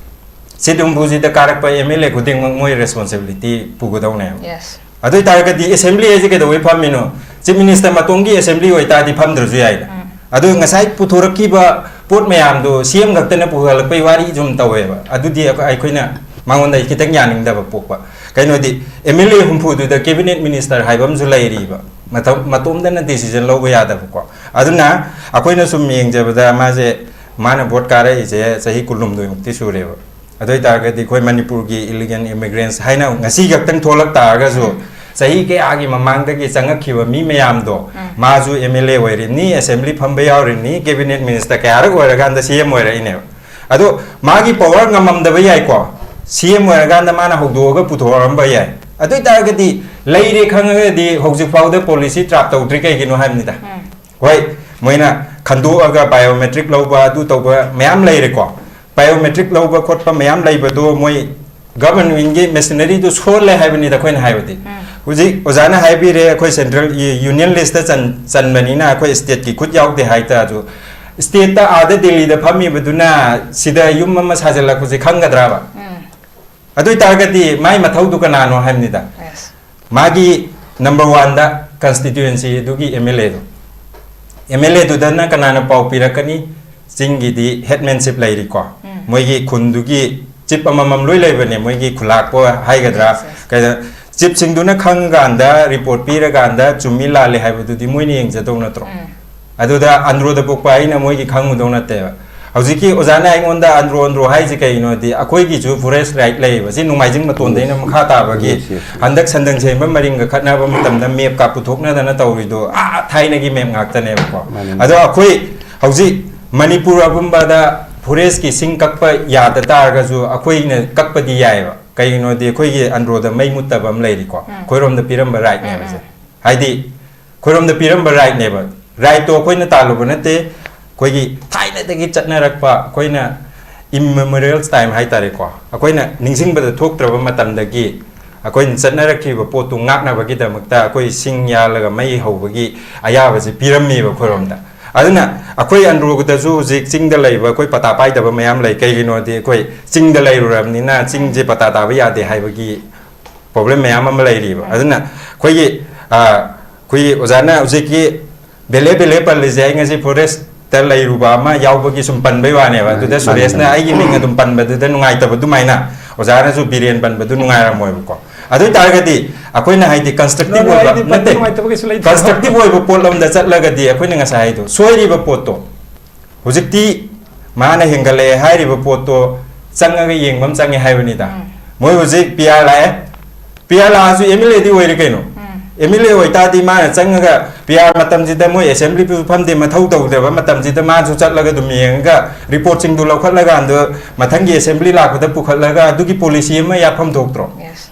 ꯁꯤꯠ ꯍꯨꯝꯐꯨꯁꯤꯗ ꯀꯥꯔꯛꯄ ꯑꯦꯝ ꯑꯦꯜ ꯑꯦ ꯈꯨꯗꯤꯡꯃꯛ ꯃꯣꯏ ꯔꯦꯁꯄꯣꯟꯁꯤꯕꯤꯂꯤꯇꯤ ꯄꯨꯒꯗꯧꯅꯦꯕ꯫ Yes. ꯑꯗꯨ ꯑꯣꯏꯇꯥꯔꯒꯗꯤ ꯑꯦꯁꯦꯝꯕ꯭ꯂꯤ ꯍꯥꯏꯁꯦ ꯀꯩꯗꯧꯕꯩ ꯐꯝꯃꯤꯅꯣ? ꯆꯤꯐ ꯃꯤꯅꯤꯁꯇꯔ ꯃꯇꯣꯝꯒꯤ ꯑꯦꯁꯦꯝꯕ꯭ꯂꯤ ꯑꯣꯏꯇꯥꯔꯗꯤ ꯐꯝꯗ꯭ꯔꯁꯨ ꯌꯥꯏꯗ꯫ ꯑꯗꯨ ꯉꯁꯥꯏ ꯄꯨꯊꯣꯔꯛꯈꯤꯕ ꯄꯣꯠ ꯃꯌꯥꯝꯗꯣ ꯁꯤ ꯑꯦꯝ ꯈꯛꯇꯅ ꯄꯨꯊꯣꯔꯛꯄꯩ ꯋꯥꯔꯤ ꯁꯨꯝ ꯇꯧꯋꯦꯕ꯫ ꯑꯗꯨꯗꯤ ꯑꯩꯈꯣꯏ- ꯑꯩꯈꯣꯏꯅ ꯃꯉꯣꯟꯗ ꯈꯤꯇꯪ ꯌꯥꯅꯤꯡꯗꯕ ꯄꯣꯛꯄ꯫ ꯀꯩꯅꯣꯗꯤ ꯑꯦꯝ ꯑꯦꯜ ꯑꯦ ꯍꯨꯝꯐꯨꯗꯨꯗ ꯀꯦꯕꯤꯅꯦꯠ ꯃꯤꯅꯤꯁꯇꯔ ꯍꯥꯏꯕ ꯑꯃꯁꯨ ꯂꯩꯔꯤꯕ꯫ ꯃꯇꯝ- ꯃꯇꯣꯝꯗꯅ ꯗꯤꯁꯤꯖꯟ ꯂꯧꯕ ꯌꯥꯗꯕꯀꯣ꯫ ꯑꯗꯨꯅ ꯑꯩꯈꯣꯏꯅ ꯁꯨꯝ ꯌꯦꯡꯖꯕꯗ ꯃꯥꯁꯦ ꯃꯥꯅ ꯚꯣꯠ ꯀꯥꯔꯛꯏꯁꯦ ꯆꯍꯤ ꯀꯨꯟꯍꯨꯝꯗꯣꯏꯃꯨꯛꯇꯤ ꯁꯨꯔꯦꯕ꯫ ꯑꯗꯨ ꯑꯣꯏꯇꯥꯔꯒꯗꯤ ꯑꯩꯈꯣꯏ ꯃꯅꯤꯄꯨꯔꯒꯤ ꯏꯂꯤꯒꯦꯜ ꯏꯃꯤꯒ꯭ꯔꯦꯟꯁ ꯍꯥꯏꯅ ꯉꯁꯤ ꯈꯛꯇꯪ ꯊꯣꯛꯂꯛ ꯇꯥꯔꯒꯁꯨ ꯆꯍꯤ ꯀꯌꯥꯒꯤ ꯃꯃꯥꯡꯗꯒꯤ ꯆꯪꯉꯛꯈꯤꯕ ꯃꯤ ꯃꯌꯥꯝꯗꯣ ꯃꯥꯁꯨ ꯑꯦꯝ ꯑꯦꯜ ꯑꯦ ꯑꯣꯏꯔꯤꯕꯅꯤ, ꯑꯦꯁꯦꯝꯕ꯭ꯂꯤ ꯐꯝꯕ ꯌꯥꯎꯔꯤꯕꯅꯤ, ꯀꯦꯕꯤꯅꯦꯠ ꯃꯤꯅꯤꯁꯇꯔ ꯀꯌꯥꯔꯛ ꯑꯣꯏꯔꯀꯥꯟꯗ ꯁꯤ ꯑꯦꯝ ꯑꯣꯏꯔꯛꯏꯅꯦꯕ꯫ ꯑꯗꯣ ꯃꯥꯒꯤ ꯄꯋꯥꯔ ꯉꯝꯃꯝꯗꯕ ꯌꯥꯏꯀꯣ, ꯁꯤ ꯑꯦꯝ ꯑꯣꯏꯔꯀꯥꯟꯗ ꯃꯥꯅ ꯍꯧꯗꯣꯛꯑꯒ ꯄꯨꯊꯣꯔꯛꯑꯝꯕ ꯌꯥꯏ꯫ ꯑꯗꯨ ꯑꯣꯏꯇꯥꯔꯒꯗꯤ ꯂꯩꯔꯦ ꯈꯪꯉꯒꯗꯤ ꯍꯧꯖꯤꯛ ꯐꯥꯎꯗ ꯄꯣꯂꯤꯁꯤ ꯗ꯭ꯔꯥꯐ ꯇꯧꯗ꯭ꯔꯤ ꯀꯩꯒꯤꯅꯣ ꯍꯥꯏꯕꯅꯤꯗ꯫ ꯍꯣꯏ, ꯃꯣꯏꯅ ꯈꯟꯗꯣꯛꯑꯒ ꯕꯥꯏꯑꯣꯃꯦꯇ꯭ꯔꯤꯛ ꯂꯧꯕ ꯑꯗꯨ ꯇꯧꯕ ꯃꯌꯥꯝ ꯂꯩꯔꯦꯀꯣ꯫ ꯕꯥꯏꯑꯣꯃꯦꯇ꯭ꯔꯤꯛ ꯂꯧꯕ ꯈꯣꯠꯄ ꯃꯌꯥꯝ ꯂꯩꯕꯗꯣ ꯃꯣꯏ ꯒꯚꯔꯟꯃꯦꯟꯒꯤ ꯃꯦꯁꯤꯅꯔꯤꯗꯨ ꯁꯣꯜꯂꯦ ꯍꯥꯏꯕꯅꯤꯗ ꯑꯩꯈꯣꯏꯅ ꯍꯥꯏꯕꯗꯤ꯫ ꯍꯧꯖꯤꯛ ꯑꯣꯖꯥꯅ ꯍꯥꯏꯕꯤꯔꯦ, ꯑꯩꯈꯣꯏ ꯁꯦꯟꯇ꯭ꯔꯦꯜ ꯌꯨꯅꯤꯌꯟ ꯂꯤꯁꯇ ꯆꯟ- ꯆꯟꯕꯅꯤꯅ ꯑꯩꯈꯣꯏ ꯁ꯭ꯇꯦꯠꯀꯤ ꯈꯨꯠ ꯌꯥꯎꯗꯦ ꯍꯥꯏꯇꯥꯔꯁꯨ, ꯁ꯭ꯇꯦꯠꯇ ꯑꯥꯗ ꯗꯦꯜꯂꯤꯗ ꯐꯝꯃꯤꯕꯗꯨꯅ ꯁꯤꯗ ꯌꯨꯝ ꯑꯃ ꯁꯥꯖꯤꯜꯂꯛꯄꯁꯦ ꯈꯪꯒꯗ꯭ꯔꯕ? ꯑꯗꯨ ꯑꯣꯏꯇꯥꯔꯒꯗꯤ ꯃꯥꯏ ꯃꯊꯧꯗꯨ ꯀꯅꯥꯅꯣ ꯍꯥꯏꯕꯅꯤꯗ꯫ Yes. ꯃꯥꯒꯤ ꯅꯝꯕꯔ ꯋꯥꯟꯗ ꯀꯟꯁꯇꯤꯇ꯭ꯋꯦꯟꯁꯤ ꯑꯗꯨꯒꯤ ꯑꯦꯝ ꯑꯦꯜ ꯑꯦꯗꯣ, ꯑꯦꯝ ꯑꯦꯜ ꯑꯦꯗꯨꯗꯅ ꯀꯅꯥꯅ ꯄꯥꯎ ꯄꯤꯔꯛꯀꯅꯤ? ꯆꯤꯡꯒꯤꯗꯤ ꯍꯦꯗꯃꯦꯟꯁꯤꯞ ꯂꯩꯔꯤꯀꯣ, ꯃꯣꯏꯒꯤ ꯈꯨꯟꯗꯨꯒꯤ ꯆꯤꯞ ꯑꯃꯃꯝ ꯂꯣꯏ ꯂꯩꯕꯅꯦ, ꯃꯣꯏꯒꯤ ꯈꯨꯂꯥꯛꯄ ꯍꯥꯏꯒꯗ꯭ꯔꯥ, Yes, yes. ꯀꯩꯗ- ꯆꯤꯞꯁꯤꯡꯗꯨꯅ ꯈꯪꯉꯀꯥꯟꯗ ꯔꯤꯄꯣꯔꯠ ꯄꯤꯔꯀꯥꯟꯗ ꯆꯨꯝꯃꯤ ꯂꯥꯜꯂꯤ ꯍꯥꯏꯕꯗꯨꯗꯤ ꯃꯣꯏꯅ ꯌꯦꯡꯖꯗꯧ ꯅꯠꯇ꯭ꯔꯣ? ꯑꯗꯨꯗ ꯑꯟꯗ꯭ꯔꯣꯗ ꯄꯣꯛꯄ ꯑꯩꯅ ꯃꯣꯏꯒꯤ ꯈꯪꯉꯨꯗꯧ ꯅꯠꯇꯦꯕ꯫ ꯍꯧꯖꯤꯛꯀꯤ ꯑꯣꯖꯥꯅ ꯑꯩꯉꯣꯟꯗ ꯑꯟꯗ꯭ꯔꯣ ꯑꯟꯗ꯭ꯔꯣ ꯍꯥꯏꯁꯦ ꯀꯩꯒꯤꯅꯣꯗꯤ ꯑꯩꯈꯣꯏꯒꯤꯁꯨ ꯐꯣꯔꯦꯁ ꯔꯥꯏꯠ ꯂꯩꯌꯦꯕ, ꯁꯤ ꯅꯣꯡꯃꯥꯏꯖꯤꯡ ꯃꯇꯣꯟꯗꯩꯅ ꯃꯈꯥ ꯇꯥꯕꯒꯤ Yes, yes, yes. ꯍꯟꯗꯛ ꯁꯟꯗꯪ ꯁꯦꯝꯕ ꯃꯔꯤꯡꯒ ꯈꯠꯅꯕ ꯃꯇꯝꯗ ꯃꯦꯞꯀ ꯄꯨꯊꯣꯛꯅꯗꯅ ꯇꯧꯔꯤꯗꯣ ꯑꯥ ꯊꯥꯏꯅꯒꯤ ꯃꯦꯞ ꯉꯥꯛꯇꯅꯦꯕꯀꯣ꯫ ꯃꯥꯅꯦ. ꯑꯗꯣ ꯑꯩꯈꯣꯏ ꯍꯧꯖꯤꯛ ꯃꯅꯤꯄꯨꯔ ꯑꯄꯨꯝꯕꯗ ꯐꯣꯔꯦꯁꯀꯤ ꯁꯤꯡ ꯀꯛꯄ ꯌꯥꯗ ꯇꯥꯔꯒꯁꯨ ꯑꯩꯈꯣꯏꯅ ꯀꯛꯄꯗꯤ ꯌꯥꯏꯑꯕ꯫ ꯀꯩꯒꯤꯅꯣꯗꯤ ꯑꯩꯈꯣꯏꯒꯤ ꯑꯟꯗ꯭ꯔꯣꯗ ꯃꯩ ꯃꯨꯠꯇꯕ ꯑꯃ ꯂꯩꯔꯤꯀꯣ, ꯑꯩꯈꯣꯏꯔꯣꯝꯗ ꯄꯤꯔꯝꯕ ꯔꯥꯏꯠꯅꯦꯕ ꯁꯦ꯫ ꯍꯥꯏꯗꯤ ꯑꯩꯈꯣꯏꯔꯣꯝꯗ ꯄꯤꯔꯝꯕ ꯔꯥꯏꯠꯅꯦꯕ꯫ ꯔꯥꯏꯠꯇꯣ ꯑꯩꯈꯣꯏꯅ ꯇꯥꯜꯂꯨꯕ ꯅꯠꯇꯦ, ꯑꯩꯈꯣꯏꯒꯤ ꯊꯥꯏꯅꯗꯒꯤ ꯆꯠꯅꯔꯛꯄ, ꯑꯩꯈꯣꯏꯅ ꯏꯝꯃꯦꯃꯣꯔꯤꯌꯦꯜ ꯇꯥꯏꯝ ꯍꯥꯏꯇꯥꯔꯦꯀꯣ, ꯑꯩꯈꯣꯏꯅ ꯅꯤꯡꯁꯤꯡꯕꯗ ꯊꯣꯛꯇ꯭ꯔꯕ ꯃꯇꯝꯗꯒꯤ ꯑꯩꯈꯣꯏꯅ ꯆꯠꯅꯔꯛꯈꯤꯕ ꯄꯣꯠꯇꯨ ꯉꯥꯛꯅꯕꯒꯤꯗꯃꯛꯇ ꯑꯩꯈꯣꯏ ꯁꯤꯡ ꯌꯥꯜꯂꯒ ꯃꯩ ꯍꯧꯕꯒꯤ ꯑꯌꯥꯕꯁꯤ ꯄꯤꯔꯝꯃꯦꯕ ꯑꯩꯈꯣꯏꯔꯣꯝꯗ꯫ ꯑꯗꯨꯅ ꯑꯩꯈꯣꯏ ꯑꯟꯗ꯭ꯔꯣꯗꯁꯨ ꯍꯧꯖꯤꯛ ꯆꯤꯡꯗ ꯂꯩꯕ ꯑꯩꯈꯣꯏ ꯄꯇꯥ ꯄꯥꯏꯗꯕ ꯃꯌꯥꯝ ꯂꯩ꯫ ꯀꯩꯒꯤꯅꯣꯗꯤ ꯑꯩꯈꯣꯏ ꯆꯤꯡꯗ ꯂꯩꯔꯨꯔꯕꯅꯤꯅ ꯆꯤꯡꯁꯦ ꯄꯇꯥ ꯇꯥꯕ ꯌꯥꯗꯦ ꯍꯥꯏꯕꯒꯤ ꯄ꯭ꯔꯣꯕ꯭ꯂꯦꯝ ꯃꯌꯥꯝ ꯑꯃ ꯂꯩꯔꯤꯕ꯫ ꯑꯗꯨꯅ ꯑꯩꯈꯣꯏꯒꯤ, ꯑ, ꯑꯩꯈꯣꯏꯒꯤ ꯑꯣꯖꯥꯅ ꯍꯧꯖꯤꯛꯀꯤ ꯕꯦꯂꯦ ꯕꯦꯂꯦ ꯄꯜꯂꯤꯁꯦ ꯑꯩ ꯉꯁꯤ ꯐꯣꯔꯦꯁꯇ ꯂꯩꯔꯨꯕ ꯑꯃ ꯌꯥꯎꯕꯒꯤ ꯁꯨꯝ ꯄꯟꯕꯩ ꯋꯥꯅꯦꯕ꯫ ꯑꯗꯨꯗ ꯃꯥꯅꯦ, ꯁꯨꯔꯦꯁꯅ ꯃꯥꯅꯦ꯫ ꯑꯩꯒꯤ ꯃꯤꯡ ꯑꯗꯨꯝ ꯄꯟꯕꯗꯨꯗ ꯅꯨꯡꯉꯥꯏꯇꯕ ꯑꯗꯨꯃꯥꯏꯅ ꯑꯣꯖꯥꯅꯁꯨ ꯕꯤꯔꯦꯟ ꯄꯟꯕꯗꯨ ꯅꯨꯡꯉꯥꯏꯔꯝꯃꯣꯏꯕꯀꯣ꯫ ꯑꯗꯨ ꯑꯣꯏ ꯇꯥꯔꯒꯗꯤ ꯑꯩꯈꯣꯏꯅ ꯍꯥꯏꯗꯤ constructive ꯅꯣꯏ ꯑꯣꯏꯕ, ꯑꯩꯗꯤ ꯄꯟꯕ ꯅꯠꯇꯦ, ꯅꯨꯡꯉꯥꯏꯇꯕ ꯀꯩꯁꯨ ꯂꯩꯇꯦ꯫ Constructive ꯑꯣꯏꯕ ꯄꯣꯠꯂꯣꯝꯗ ꯆꯠꯂꯒꯗꯤ ꯑꯩꯈꯣꯏꯅ ꯉꯁꯥꯏ ꯍꯥꯏꯗꯣ ꯁꯣꯏꯔꯤꯕ ꯄꯣꯠꯇꯣ ꯍꯧꯖꯤꯛꯇꯤ ꯃꯥꯅ ꯍꯦꯟꯒꯠꯂꯛꯑꯦ ꯍꯥꯏꯔꯤꯕ ꯄꯣꯠꯇꯣ ꯆꯪꯉꯒ ꯌꯦꯡꯕ ꯑꯃ ꯆꯪꯉꯦ ꯍꯥꯏꯕꯅꯤꯗ꯫ ꯎꯝ꯫ ꯃꯣꯏ ꯍꯧꯖꯤꯛ ꯄꯤ ꯑꯥꯔ ꯂꯥꯛꯑꯦ, ꯄꯤ ꯑꯥꯔ ꯂꯥꯛꯑꯁꯨ ꯑꯦꯝ ꯑꯦꯜ ꯑꯦꯗꯤ ꯑꯣꯏꯔꯦ ꯀꯩꯅꯣ꯫ ꯎꯝ꯫ ꯑꯦꯝ ꯑꯦꯜ ꯑꯦ ꯑꯣꯏꯇꯥꯔꯗꯤ ꯃꯥꯅ ꯆꯪꯉꯒ ꯄꯤ ꯑꯥꯔ ꯃꯇꯝꯁꯤꯗ ꯃꯣꯏ ꯑꯦꯁꯦꯝꯕ꯭ꯂꯤ ꯐꯝꯗꯦ, ꯃꯊꯧ ꯇꯧꯗꯕ ꯃꯇꯝꯁꯤꯗ ꯃꯥꯁꯨ ꯆꯠꯂꯒ ꯑꯗꯨꯝ ꯌꯦꯡꯉꯒ ꯔꯤꯄꯣꯔꯠꯁꯤꯡꯗꯨ ꯂꯧꯈꯠꯂꯀꯥꯟꯗ ꯃꯊꯪꯒꯤ ꯑꯦꯁꯦꯝꯕ꯭ꯂꯤ ꯂꯥꯛꯄꯗ ꯄꯨꯈꯠꯂꯒ ꯑꯗꯨꯒꯤ ꯄꯣꯂꯤꯁꯤ ꯑꯃ ꯌꯥꯠꯐꯝ ꯊꯣꯛꯇ꯭ꯔꯣ? Yes꯫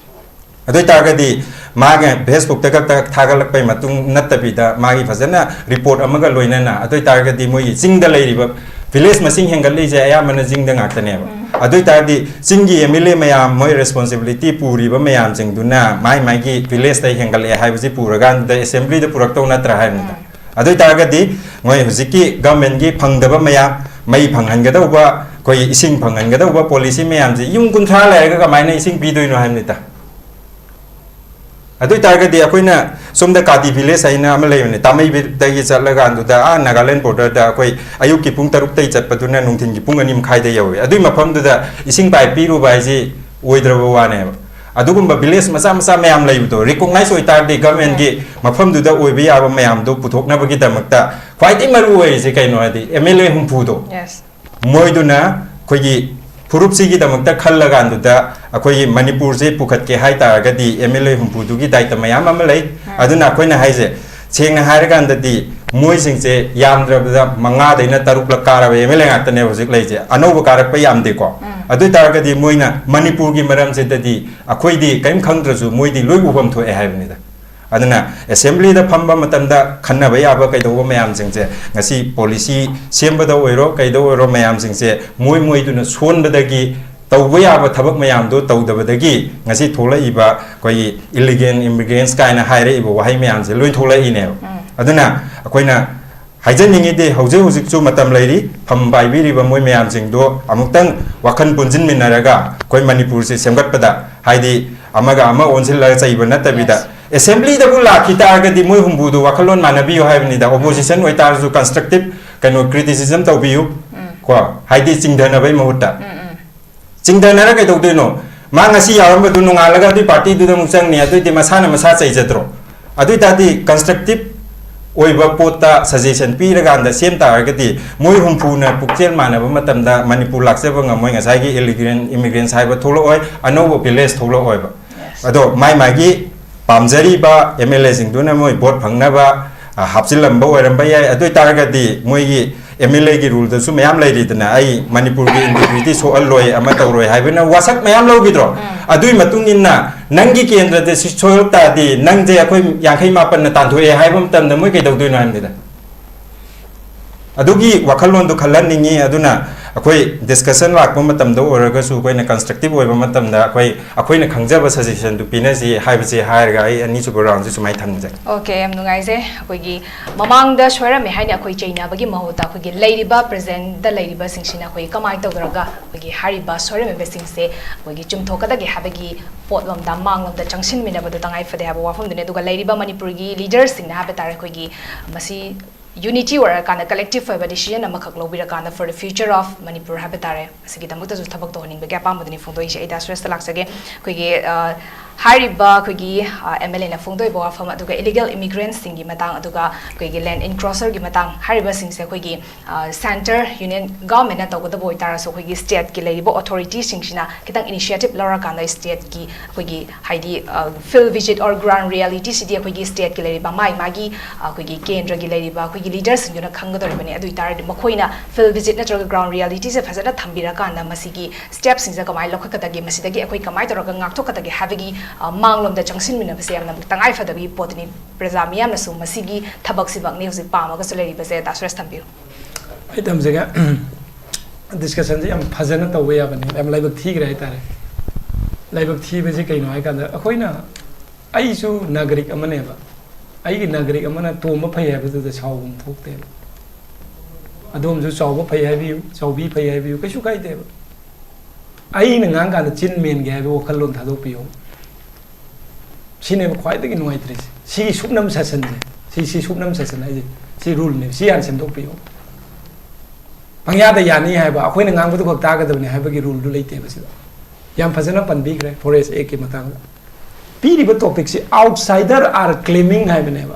ꯑꯗꯨ ꯑꯣꯏ ꯇꯥꯔꯒꯗꯤ ꯃꯥꯒꯤ ꯐꯦꯁꯕꯨꯛꯇ ꯈꯛꯇ ꯊꯥꯒꯠꯂꯛꯄꯩ ꯃꯇꯨꯡ ꯅꯠꯇꯕꯤꯗ ꯃꯥꯒꯤ ꯐꯖꯅ ꯔꯤꯄꯣꯔꯠ ꯑꯃꯒ ꯂꯣꯏꯅꯅ, ꯑꯗꯨ ꯑꯣꯏ ꯇꯥꯔꯒꯗꯤ ꯃꯣꯏꯒꯤ ꯆꯤꯡꯗ ꯂꯩꯔꯤꯕ ꯚꯤꯂꯦꯖ ꯃꯁꯤꯡ ꯍꯦꯟꯒꯠꯂꯛꯏꯁꯦ ꯑꯌꯥꯝꯕꯅ ꯆꯤꯡꯗ ꯉꯥꯛꯇꯅꯦꯕ꯫ ꯎꯝ꯫ ꯑꯗꯨ ꯑꯣꯏ ꯇꯥꯔꯗꯤ ꯆꯤꯡꯒꯤ ꯑꯦꯝ ꯑꯦꯜ ꯑꯦ ꯃꯌꯥꯝ, ꯃꯣꯏ ꯔꯦꯁꯄꯣꯟꯁꯤꯕꯤꯂꯤꯇꯤ ꯄꯨꯔꯤꯕ ꯃꯌꯥꯝꯁꯤꯡꯗꯨꯅ ꯃꯥꯏ ꯃꯥꯏꯒꯤ ꯚꯤꯂꯦꯖꯇ ꯍꯦꯟꯒꯠꯂꯛꯑꯦ ꯍꯥꯏꯕꯁꯤ ꯄꯨꯔꯀꯥꯟꯗ ꯑꯦꯁꯦꯝꯕ꯭ꯂꯤꯗ ꯄꯨꯔꯛꯇꯧ ꯅꯠꯇ꯭ꯔꯥ ꯍꯥꯏꯕꯅꯤꯗ꯫ ꯎꯝ꯫ ꯑꯗꯨ ꯑꯣꯏ ꯇꯥꯔꯒꯗꯤ ꯃꯣꯏ ꯍꯧꯖꯤꯛꯀꯤ ꯒꯚꯔꯟꯃꯦꯟꯒꯤ ꯐꯪꯗꯕ ꯃꯌꯥꯝ, ꯃꯩ ꯐꯪꯍꯟꯒꯗꯧꯕ, ꯑꯩꯈꯣꯏꯒꯤ ꯏꯁꯤꯡ ꯐꯪꯍꯟꯒꯗꯧꯕ ꯄꯣꯂꯤꯁꯤ ꯃꯌꯥꯝꯁꯤ ꯌꯨꯝ ꯀꯨꯟꯊ꯭ꯔꯥ ꯂꯩꯔꯒ ꯀꯃꯥꯏꯅ ꯏꯁꯤꯡ ꯄꯤꯗꯣꯏꯅꯣ ꯍꯥꯏꯕꯅꯤꯗ꯫ ꯑꯗꯨ ꯑꯣꯏ ꯇꯥꯔꯒꯗꯤ ꯑꯩꯈꯣꯏꯅ ꯁꯣꯝꯗ ꯀꯥꯗꯤ ꯚꯤꯂꯦꯖ ꯍꯥꯏꯅ ꯑꯃ ꯂꯩꯕꯅꯦ, ꯇꯥꯃꯩꯕꯤꯔꯗꯒꯤ ꯆꯠꯂꯀꯥꯟꯗꯨꯗ ꯑꯥ ꯅꯥꯒꯥꯂꯦꯟ ꯕꯣꯔꯗꯔꯗ ꯑꯩꯈꯣꯏ ꯑꯌꯨꯛꯀꯤ ꯄꯨꯡ ꯇꯔꯨꯛꯇꯒꯤ ꯆꯠꯄꯗꯨꯅ ꯅꯨꯡꯊꯤꯟꯒꯤ ꯄꯨꯡ ꯑꯅꯤ ꯃꯈꯥꯏꯗ ꯌꯧꯋꯦ꯫ ꯑꯗꯨꯒꯤ ꯃꯐꯝꯗꯨꯗ ꯏꯁꯤꯡ ꯄꯥꯏꯞ ꯄꯤꯔꯨꯕ ꯍꯥꯏꯁꯤ ꯑꯣꯏꯗ꯭ꯔꯕ ꯋꯥꯅꯦꯕ꯫ ꯑꯗꯨꯒꯨꯝꯕ ꯚꯤꯂꯦꯖ ꯃꯆꯥ ꯃꯆꯥ ꯃꯌꯥꯝ ꯂꯩꯕꯗꯣ ꯔꯤꯀꯣꯛꯅꯥꯏꯖ ꯑꯣꯏꯇꯥꯔꯗꯤ ꯒꯚꯔꯟꯃꯦꯟꯒꯤ ꯃꯐꯝꯗꯨꯗ ꯑꯣꯏꯕ ꯌꯥꯕ ꯃꯌꯥꯝꯗꯣ ꯄꯨꯊꯣꯛꯅꯕꯒꯤꯗꯃꯛꯇ ꯈ꯭ꯋꯥꯏꯗꯒꯤ ꯃꯔꯨ ꯑꯣꯏꯔꯤꯁꯦ ꯀꯩꯅꯣ ꯍꯥꯏꯗꯤ ꯑꯦꯝ ꯑꯦꯜ ꯑꯦ ꯍꯨꯝꯐꯨꯗꯣ꯫ Yes꯫ ꯃꯣꯏꯗꯨꯅ ꯑꯩꯈꯣꯏꯒꯤ ꯐꯨꯔꯨꯞꯁꯤꯒꯤꯗꯃꯛꯇ ꯈꯜꯂꯀꯥꯟꯗꯨꯗ ꯑꯩꯈꯣꯏꯒꯤ ꯃꯅꯤꯄꯨꯔꯁꯦ ꯄꯨꯈꯠꯀꯦ ꯍꯥꯏ ꯇꯥꯔꯒꯗꯤ ꯑꯦꯝ ꯑꯦꯜ ꯑꯦ ꯍꯨꯝꯐꯨꯗꯨꯒꯤ ꯗꯥꯏꯇ ꯃꯌꯥꯝ ꯑꯃ ꯂꯩ꯫ ꯎꯝ꯫ ꯑꯗꯨꯅ ꯑꯩꯈꯣꯏꯅ ꯍꯥꯏꯁꯦ ꯁꯦꯡꯅ ꯍꯥꯏꯔꯀꯥꯟꯗꯗꯤ ꯃꯣꯏꯁꯤꯡꯁꯦ ꯌꯥꯝꯗ꯭ꯔꯕꯗ ꯃꯉꯥꯗꯩꯅ ꯇꯔꯨꯛꯂꯛ ꯀꯥꯔꯕ ꯑꯦꯝ ꯑꯦꯜ ꯑꯦ ꯉꯥꯛꯇꯅꯦꯕ ꯍꯧꯖꯤꯛ ꯂꯩꯁꯦ꯫ ꯑꯅꯧꯕ ꯀꯥꯔꯛꯄ ꯌꯥꯝꯗꯦꯀꯣ꯫ ꯎꯝ꯫ ꯑꯗꯨ ꯑꯣꯏ ꯇꯥꯔꯒꯗꯤ ꯃꯣꯏꯅ ꯃꯅꯤꯄꯨꯔꯒꯤ ꯃꯔꯝꯁꯤꯗꯗꯤ ꯑꯩꯈꯣꯏꯗꯤ ꯀꯔꯤꯝ ꯈꯪꯗ꯭ꯔꯁꯨ ꯃꯣꯏꯗꯤ ꯂꯣꯏ ꯎꯐꯝ ꯊꯣꯛꯑꯦ ꯍꯥꯏꯕꯅꯤꯗ꯫ ꯑꯗꯨꯅ ꯑꯦꯁꯦꯝꯕ꯭ꯂꯤꯗ ꯐꯝꯕ ꯃꯇꯝꯗ ꯈꯟꯅꯕ ꯌꯥꯕ ꯀꯩꯗꯧꯕ ꯃꯌꯥꯝꯁꯤꯡꯁꯦ ꯉꯁꯤ ꯄꯣꯂꯤꯁꯤ ꯁꯦꯝꯕꯗ ꯑꯣꯏꯔꯣ ꯀꯩꯗ ꯑꯣꯏꯔꯣ ꯃꯌꯥꯝꯁꯤꯡꯁꯦ ꯃꯣꯏ ꯃꯣꯏꯗꯨꯅ ꯁꯣꯟꯕꯗꯒꯤ ꯇꯧꯕ ꯌꯥꯕ ꯊꯕꯛ ꯃꯌꯥꯝꯗꯣ ꯇꯧꯗꯕꯗꯒꯤ ꯉꯁꯤ ꯊꯣꯛꯂꯛꯏꯕ ꯑꯩꯈꯣꯏꯒꯤ illegal immigrants ꯀꯥꯏꯅ ꯍꯥꯏꯔꯛꯏꯕ ꯋꯥꯍꯩ ꯃꯌꯥꯝꯁꯦ ꯂꯣꯏ ꯊꯣꯛꯂꯛꯏꯅꯦꯕ꯫ ꯑꯗꯨꯅ ꯑꯩꯈꯣꯏꯅ ꯍꯥꯏꯖꯅꯤꯡꯉꯤꯗꯤ, ꯍꯧꯖꯤꯛ ꯍꯧꯖꯤꯛꯁꯨ ꯃꯇꯝ ꯂꯩꯔꯤ, ꯐꯝ ꯄꯥꯏꯕꯤꯔꯤꯕ ꯃꯣꯏ ꯃꯌꯥꯝꯁꯤꯡꯗꯣ ꯑꯃꯨꯛꯇꯪ ꯋꯥꯈꯜ ꯄꯨꯟꯁꯤꯟꯃꯤꯟꯅꯔꯒ ꯑꯩꯈꯣꯏ ꯃꯅꯤꯄꯨꯔꯁꯦ ꯁꯦꯝꯒꯠꯄꯗ, ꯍꯥꯏꯗꯤ ꯑꯃꯒ ꯑꯃ ꯑꯣꯟꯁꯤꯜꯂꯒ ꯆꯩꯕ ꯅꯠꯇꯕꯤꯗ, assemblyꯗꯕꯨ ꯂꯥꯛꯈꯤ ꯇꯥꯔꯒꯗꯤ ꯃꯣꯏ ꯍꯨꯝꯐꯨꯗꯣ ꯋꯥꯈꯜꯂꯣꯟ ꯃꯥꯟꯅꯕꯤꯌꯨ ꯍꯥꯏꯕꯅꯤꯗ꯫ Opposition ꯑꯣꯏꯇꯥꯔꯁꯨ constructive ꯀꯩꯅꯣ criticism ꯇꯧꯕꯤꯌꯨ ꯀꯣ, ꯍꯥꯏꯗꯤ ꯆꯤꯡꯊꯅꯕꯩ ꯃꯍꯨꯠꯇ꯫ ꯆꯤꯡꯊꯅꯔ ꯀꯩꯗꯧꯗꯣꯏꯅꯣ? ꯃꯥ ꯉꯁꯤ ꯌꯥꯎꯔꯝꯕꯗꯨ ꯅꯣꯡꯉꯥꯜꯂꯒ ꯑꯗꯨꯏ ꯄꯥꯔꯇꯤꯗꯨꯗ ꯑꯃꯨꯛ ꯆꯪꯅꯤ, ꯑꯗꯨꯏꯗꯤ ꯃꯁꯥꯅ ꯃꯁꯥ ꯆꯩꯖꯗ꯭ꯔꯣ? ꯑꯗꯨ ꯑꯣꯏꯇꯥꯔꯗꯤ constructive ꯑꯣꯏꯕ ꯄꯣꯠꯇ suggestion ꯄꯤꯔꯀꯥꯟꯗ ꯁꯦꯝ ꯇꯥꯔꯒꯗꯤ, ꯃꯣꯏ ꯍꯨꯝꯐꯨꯅ ꯄꯨꯛꯆꯦꯜ ꯃꯥꯟꯅꯕ ꯃꯇꯝꯗ ꯃꯅꯤꯄꯨꯔ ꯂꯥꯛꯆꯕ ꯉꯝꯃꯣꯏ, ꯉꯁꯥꯏꯒꯤ illegal immigrants ꯍꯥꯏꯕ ꯊꯣꯛꯂꯛꯑꯣꯏ, ꯑꯅꯧꯕ village ꯊꯣꯛꯂꯛꯑꯣꯏꯕ꯫ ꯑꯗꯣ ꯃꯥꯏ ꯃꯥꯒꯤ ꯄꯥꯝꯖꯔꯤꯕ MLAꯁꯤꯡꯗꯨꯅ ꯃꯣꯏ vote ꯐꯪꯅꯕ, ꯑ, ꯍꯥꯞꯆꯤꯜꯂꯝꯕ ꯑꯣꯏꯔꯝꯕ ꯌꯥꯏ꯫ ꯑꯗꯨ ꯑꯣꯏꯇꯥꯔꯒꯗꯤ ꯃꯣꯏꯒꯤ MLAꯒꯤ ruleꯗꯁꯨ ꯃꯌꯥꯝ ꯂꯩꯔꯤꯗꯅ, ꯑꯩ ꯃꯅꯤꯄꯨꯔꯒꯤ integrity ꯁꯣꯛꯍꯜꯂꯣꯏ, ꯑꯃ ꯇꯧꯔꯣꯏ ꯍꯥꯏꯕꯅ ꯋꯥꯁꯛ ꯃꯌꯥꯝ ꯂꯧꯈꯤꯗ꯭ꯔꯣ? ꯑꯗꯨꯒꯤ ꯃꯇꯨꯡ ꯏꯟꯅ ꯅꯪꯒꯤ ꯀꯦꯟꯗ꯭ꯔꯗ ꯁꯤ ꯁꯣꯛꯂꯛ ꯇꯥꯔꯗꯤ ꯅꯪꯁꯦ ꯑꯩꯈꯣꯏ ꯌꯥꯡꯈꯩ ꯃꯥꯄꯟꯅ ꯇꯥꯟꯊꯣꯛꯑꯦ ꯍꯥꯏꯕ ꯃꯇꯝꯗ ꯃꯣꯏ ꯀꯩꯗꯧꯗꯣꯏꯅꯣ ꯍꯥꯏꯕꯅꯤꯗ꯫ ꯑꯗꯨꯒꯤ ꯋꯥꯈꯜꯂꯣꯟꯗꯣ ꯈꯜꯍꯟꯅꯤꯡꯉꯤ꯫ ꯑꯗꯨꯅ ꯑꯩꯈꯣꯏ discussion ꯂꯥꯛꯄ ꯃꯇꯝꯗ ꯑꯣꯏꯔꯒꯁꯨ ꯑꯩꯈꯣꯏꯅ constructive ꯑꯣꯏꯕ ꯃꯇꯝꯗ ꯑꯩꯈꯣꯏ, ꯑꯩꯈꯣꯏꯅ ꯈꯪꯖꯕ suggestionꯗꯨ ꯄꯤꯅꯁꯤ ꯍꯥꯏꯕꯁꯦ ꯍꯥꯏꯔꯒ ꯑꯩ ꯑꯅꯤꯁꯨꯕ roundꯁꯦ ꯁꯨꯃꯥꯏꯅ ꯊꯝꯖꯒꯦ꯫ Okay, ꯌꯥꯝ ꯅꯨꯡꯉꯥꯏꯖꯩ꯫ ꯑꯩꯈꯣꯏꯒꯤ ꯃꯃꯥꯡꯗ ꯁꯣꯏꯔꯝꯃꯦ ꯍꯥꯏꯅ ꯑꯩꯈꯣꯏ ꯆꯩꯅꯕꯒꯤ ꯃꯍꯨꯠꯇ ꯑꯩꯈꯣꯏꯒꯤ ꯂꯩꯔꯤꯕ presentꯗ ꯂꯩꯔꯤꯕꯁꯤꯡꯁꯤꯅ ꯑꯩꯈꯣꯏ ꯀꯃꯥꯏꯅ ꯇꯧꯗꯧꯔꯒ ꯑꯩꯈꯣꯏꯒꯤ ꯍꯥꯏꯔꯤꯕ ꯁꯣꯏꯔꯝꯃꯤꯕꯁꯤꯡꯁꯦ ꯑꯩꯈꯣꯏꯒꯤ ꯆꯨꯝꯊꯣꯛꯀꯗꯒꯦ ꯍꯥꯏꯕꯒꯤ ꯄꯣꯠꯂꯣꯝꯗ, ꯃꯥꯡꯂꯣꯝꯗ ꯆꯪꯁꯤꯟꯃꯤꯟꯅꯕꯗꯣ ꯇꯉꯥꯏ ꯐꯗꯦ ꯍꯥꯏꯕ ꯋꯥꯐꯝꯗꯨꯅꯤ꯫ ꯑꯗꯨꯒ ꯂꯩꯔꯤꯕ ꯃꯅꯤꯄꯨꯔꯒꯤ leaderꯁꯤꯡꯅ ꯍꯥꯏꯕ ꯇꯥꯔꯦ, ꯑꯩꯈꯣꯏꯒꯤ ꯃꯁꯤ unity ꯑꯣꯏꯔꯀꯥꯟꯗ collective ꯑꯣꯏꯕ decision ꯑꯃꯈꯛ ꯂꯧꯕꯤꯔꯀꯥꯟꯗ for the future of Manipur ꯍꯥꯏꯕ ꯇꯥꯔꯦ, ꯃꯁꯤꯒꯤꯗꯃꯛꯇꯁꯨ ꯊꯕꯛ ꯇꯧꯍꯟꯅꯤꯡꯕꯒꯤ ꯑꯄꯥꯝꯕꯗꯨꯅꯤ ꯐꯣꯡꯗꯣꯛꯏꯁꯦ꯫ ꯑꯩ ꯗꯥ ꯁꯨꯔꯦꯁꯇ ꯂꯥꯛꯆꯒꯦ꯫ ꯑꯩꯈꯣꯏꯒꯤ, ꯑ, ꯍꯥꯏꯔꯤꯕ ꯑꯩꯈꯣꯏꯒꯤ, ꯑ, MLAꯅ ꯐꯣꯡꯗꯣꯛꯏꯕ ꯋꯥꯐꯝ, ꯑꯗꯨꯒ illegal immigrantꯁꯤꯡꯒꯤ ꯃꯇꯥꯡ, ꯑꯗꯨꯒ ꯑꯩꯈꯣꯏꯒꯤ land encroacherꯒꯤ ꯃꯇꯥꯡ ꯍꯥꯏꯔꯤꯕꯁꯤꯡꯁꯦ ꯑꯩꯈꯣꯏꯒꯤ, ꯑ, centre union governmentꯅ ꯇꯧꯒꯗꯕ ꯑꯣꯏꯇꯥꯔꯁꯨ ꯑꯩꯈꯣꯏꯒꯤ stateꯀꯤ ꯂꯩꯔꯤꯕ authorityꯁꯤꯡꯁꯤꯅ ꯈꯤꯇꯪ initiative ꯂꯧꯔꯀꯥꯟꯗ stateꯀꯤ ꯑꯩꯈꯣꯏꯒꯤ ꯍꯥꯏꯗꯤ, ꯑ, field visit or ground realityꯁꯤꯗꯤ ꯑꯩꯈꯣꯏꯒꯤ stateꯀꯤ ꯂꯩꯔꯤꯕ ꯃꯥꯒꯤ ꯃꯥꯒꯤ, ꯑ, ꯑꯩꯈꯣꯏꯒꯤ ꯀꯦꯟꯗ꯭ꯔꯒꯤ ꯂꯩꯔꯤꯕ ꯑꯩꯈꯣꯏꯒꯤ leaderꯁꯤꯡꯗꯨꯅ ꯈꯪꯒꯗꯧꯔꯤꯕꯅꯤ꯫ ꯑꯗꯨ ꯑꯣꯏꯇꯥꯔꯗꯤ ꯃꯈꯣꯏꯅ field visit ꯅꯠꯇ꯭ꯔꯒ ground realityꯁꯦ ꯐꯖꯅ ꯊꯝꯕꯤꯔꯀꯥꯟꯗ ꯃꯁꯤꯒꯤ stepꯁꯤꯡꯁꯦ ꯀꯃꯥꯏꯅ ꯂꯧꯈꯠꯀꯗꯒꯦ, ꯃꯁꯤꯗꯒꯤ ꯑꯩꯈꯣꯏ ꯀꯃꯥꯏꯅ ꯇꯧꯔꯒ ꯉꯥꯛꯊꯣꯛꯀꯗꯒꯦ ꯍꯥꯏꯕꯒꯤ, ꯑ, ꯃꯥꯡꯂꯣꯝꯗ ꯆꯪꯁꯤꯟꯃꯤꯟꯅꯕꯁꯦ ꯌꯥꯝꯅ ꯇꯉꯥꯏ ꯐꯗꯕꯒꯤ ꯄꯣꯠꯇꯨꯅꯤ꯫ ꯄ꯭ꯔꯖꯥ ꯃꯤꯌꯥꯝꯅꯁꯨ ꯃꯁꯤꯒꯤ ꯊꯕꯛꯁꯤꯃꯛꯅꯤ ꯍꯧꯖꯤꯛ ꯄꯥꯝꯃꯒꯁꯨ ꯂꯩꯔꯤꯕꯁꯦ꯫ ꯗꯥ ꯁꯨꯔꯦꯁ, ꯊꯝꯕꯤꯌꯨ꯫ ꯑꯩ ꯊꯝꯖꯒꯦ꯫ ꯗꯤꯁꯀꯁꯟꯁꯦ ꯌꯥꯝ ꯐꯖꯅ ꯇꯧꯕ ꯌꯥꯕꯅꯤ, ꯌꯥꯝ ꯂꯥꯏꯕꯛ ꯊꯤꯈ꯭ꯔꯦ ꯍꯥꯏꯇꯥꯔꯦ꯫ ꯂꯥꯏꯕꯛ ꯊꯤꯕꯁꯤ ꯀꯩꯅꯣ ꯍꯥꯏꯀꯥꯟꯗ, ꯑꯩꯈꯣꯏꯅ, ꯑꯩꯁꯨ ꯅꯥꯒꯔꯤꯛ ꯑꯃꯅꯦꯕ, ꯑꯩꯒꯤ ꯅꯥꯒꯔꯤꯛ ꯑꯃꯅ ꯇꯣꯝꯕ ꯐꯩ ꯍꯥꯏꯕꯗꯨꯗ ꯁꯥꯎꯐꯝ ꯊꯣꯛꯇꯦꯕ꯫ ꯑꯗꯣꯝꯁꯨ ꯆꯥꯎꯕ ꯐꯩ ꯍꯥꯏꯕꯤꯌꯨ, ꯆꯥꯎꯕꯤ ꯐꯩ ꯍꯥꯏꯕꯤꯌꯨ, ꯀꯩꯁꯨ ꯀꯥꯏꯗꯦꯕ꯫ ꯑꯩꯅ ꯉꯥꯡꯀꯥꯟꯗ ꯆꯤꯟ ꯃꯦꯟꯒꯦ ꯍꯥꯏꯕ ꯋꯥꯈꯜꯂꯣꯟ ꯊꯥꯗꯣꯛꯄꯤꯌꯨ꯫ ꯁꯤꯅꯦꯕ ꯈ꯭ꯋꯥꯏꯗꯒꯤ ꯅꯨꯡꯉꯥꯏꯇ꯭ꯔꯤꯁꯦ꯫ ꯁꯤꯒꯤ ꯁꯨꯞꯅꯝ ꯁꯥꯁꯟꯁꯦ, ꯁꯤ, ꯁꯤ ꯁꯨꯞꯅꯝ ꯁꯥꯁꯟ ꯍꯥꯏꯁꯦ, ꯁꯤ ꯔꯨꯜꯅꯦꯕ꯫ ꯁꯤ ꯍꯥꯟꯅ ꯁꯦꯝꯗꯣꯛꯄꯤꯌꯨ꯫ ꯄꯪꯌꯥꯗ ꯌꯥꯅꯤ ꯍꯥꯏꯕ, ꯑꯩꯈꯣꯏꯅ ꯉꯥꯡꯕꯗꯨ ꯈꯛ ꯇꯥꯒꯗꯕꯅꯤ ꯍꯥꯏꯕꯒꯤ ꯔꯨꯜꯗꯨ ꯂꯩꯇꯦꯕ ꯁꯤꯗ꯫ ꯌꯥꯝ ꯐꯖꯅ ꯄꯟꯕꯤꯈ꯭ꯔꯦ ꯐꯣꯔꯦꯁ ꯑꯦꯛꯀꯤ ꯃꯇꯥꯡꯗ꯫ ꯄꯤꯔꯤꯕ ꯇꯣꯄꯤꯛꯁꯤ "Outsider are claiming" ꯍꯥꯏꯕꯅꯦꯕ꯫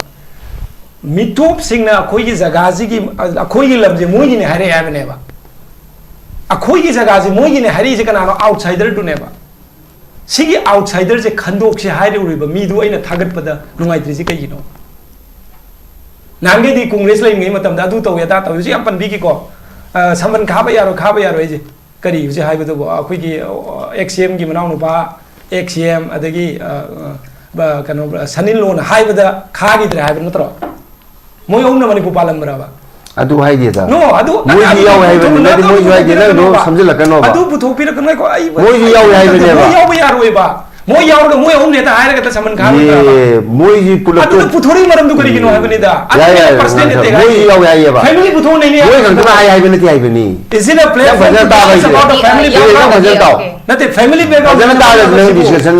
ꯃꯤꯇꯣꯞꯁꯤꯡꯅ ꯑꯩꯈꯣꯏꯒꯤ ꯖꯒꯥꯁꯤꯒꯤ, ꯑꯩꯈꯣꯏꯒꯤ ꯂꯝꯁꯦ ꯃꯣꯏꯒꯤꯅꯦ ꯍꯥꯏꯔꯛꯑꯦ ꯍꯥꯏꯕꯅꯦꯕ꯫ ꯑꯩꯈꯣꯏꯒꯤ ꯖꯒꯥꯁꯦ ꯃꯣꯏꯒꯤꯅꯦ ꯍꯥꯏꯔꯛꯏꯁꯦ ꯀꯅꯥꯅꯣ? ꯑꯥꯎꯠꯁꯥꯏꯗꯔꯗꯨꯅꯦꯕ꯫ ꯁꯤꯒꯤ ꯑꯥꯎꯠꯁꯥꯏꯗꯔꯁꯦ ꯈꯟꯗꯣꯛꯁꯦ ꯍꯥꯏꯔꯨꯔꯤꯕ ꯃꯤꯗꯨ ꯑꯩꯅ ꯊꯥꯒꯠꯄꯗ ꯅꯨꯡꯉꯥꯏꯇ꯭ꯔꯤꯁꯦ ꯀꯩꯒꯤꯅꯣ? ꯅꯍꯥꯟꯒꯩꯗꯤ ꯀꯣꯡꯒ꯭ꯔꯦꯁ ꯂꯩꯔꯤꯉꯩ ꯃꯇꯝꯗ ꯑꯗꯨ ꯇꯧꯋꯦ, ꯑꯗꯥ ꯇꯧꯋꯦ, ꯍꯧꯖꯤꯛ ꯌꯥꯝ ꯄꯟꯕꯤꯈꯤꯀꯣ꯫ ꯑ, ꯁꯃꯟ ꯈꯥꯕ ꯌꯥꯔꯣꯏ, ꯈꯥꯕ ꯌꯥꯔꯣꯏ ꯍꯥꯏꯁꯦ ꯀꯔꯤ ꯍꯧꯖꯤꯛ ꯍꯥꯏꯕꯗꯨꯕꯨ? ꯑꯩꯈꯣꯏꯒꯤ, ꯑ, ꯑꯦꯛꯁ ꯁꯤ ꯑꯦꯝꯒꯤ ꯃꯅꯥꯎꯅꯨꯄꯥ, ꯑꯦꯛꯁ ꯁꯤ ꯑꯦꯝ, ꯑꯗꯒꯤ, ꯑ, ꯑ, ꯀꯩꯅꯣ, ꯁꯅꯤꯜꯂꯣꯅ ꯍꯥꯏꯕꯗ ꯈꯥꯈꯤꯗ꯭ꯔꯦ ꯍꯥꯏꯕ ꯅꯠꯇ꯭ꯔꯣ? ꯃꯣꯏ ꯑꯍꯨꯝꯅ ꯃꯅꯤꯄꯨꯔ ꯄꯥꯜꯂꯝꯕ꯭ꯔꯕ? ꯑꯗꯨ ꯍꯥꯏꯗꯦꯗ꯫ No, ꯑꯗꯨ, ꯃꯣꯏꯁꯨ ꯑꯗꯨ ꯌꯥꯎꯋꯦ ꯍꯥꯏꯕꯅꯤ, ꯄꯨꯊꯣꯛꯄꯤꯔꯛꯀꯅꯣ, ꯅꯠꯇꯦ, ꯑꯗꯨ ꯃꯣꯏꯁꯨ ꯍꯥꯏꯗꯦ, ꯅꯪ ꯑꯗꯨ ꯄꯨꯊꯣꯛꯄꯤꯔꯛꯀꯅꯣꯕ꯫ ꯁꯝꯖꯤꯜꯂꯛꯀꯅꯣꯕ꯫ ꯑꯗꯨ ꯄꯨꯊꯣꯛꯄꯤꯔꯛꯀꯅꯣ, ꯑꯩꯈꯣꯏ, ꯑꯩ ꯃꯣꯏꯁꯨ ꯌꯥꯎꯋꯦ ꯍꯥꯏꯕꯅꯦꯕ꯫ ꯃꯣꯏ ꯌꯥꯎꯕ ꯌꯥꯔꯣꯏꯕ꯫ ꯃꯣꯏ ꯌꯥꯎꯔꯒ ꯃꯣꯏ ꯑꯍꯨꯝꯅ ꯍꯦꯛꯇ ꯍꯥꯏꯔꯒ ꯍꯦꯛꯇ ꯁꯃꯟ ꯈꯥꯔꯣꯏꯗ꯭ꯔꯕ? ꯑꯦ, ꯃꯣꯏꯁꯤ ꯄꯨꯂꯞ ꯑꯗꯨꯗ ꯄꯨꯊꯣꯔꯛꯏ ꯃꯔꯝꯗꯨ ꯀꯔꯤꯒꯤꯅꯣ ꯍꯥꯏꯕꯅꯤꯗ꯫ ꯌꯥꯏ, ꯑꯗꯨꯅ ꯌꯥꯏ, personal ꯌꯥꯏ, attack ꯃꯣꯏꯁꯨ ꯍꯥꯏꯁꯦ꯫ ꯌꯥꯎꯋꯦ ꯍꯥꯏꯌꯦꯕ꯫ Family ꯄꯨꯊꯣꯛꯅꯩꯅꯦ ꯃꯣꯏ ꯈꯛꯇꯅ ꯍꯥꯏ ꯍꯥꯏꯕ ꯅꯠꯇꯦ ꯍꯥꯏꯕꯅꯤ꯫ Is it a platform ꯐꯖꯅ to talk ꯇꯥꯕ about the family ꯍꯩꯇ꯭ꯔꯦ꯫ ꯅꯠꯇꯦ, background? ꯐꯖꯅ ꯇꯥꯎ꯫ ꯅꯠꯇꯦ, family background ꯐꯖꯅ ꯇꯥꯗ꯭ꯔꯗꯤ ꯅꯪ ꯁꯤꯕꯨ꯫ Discussion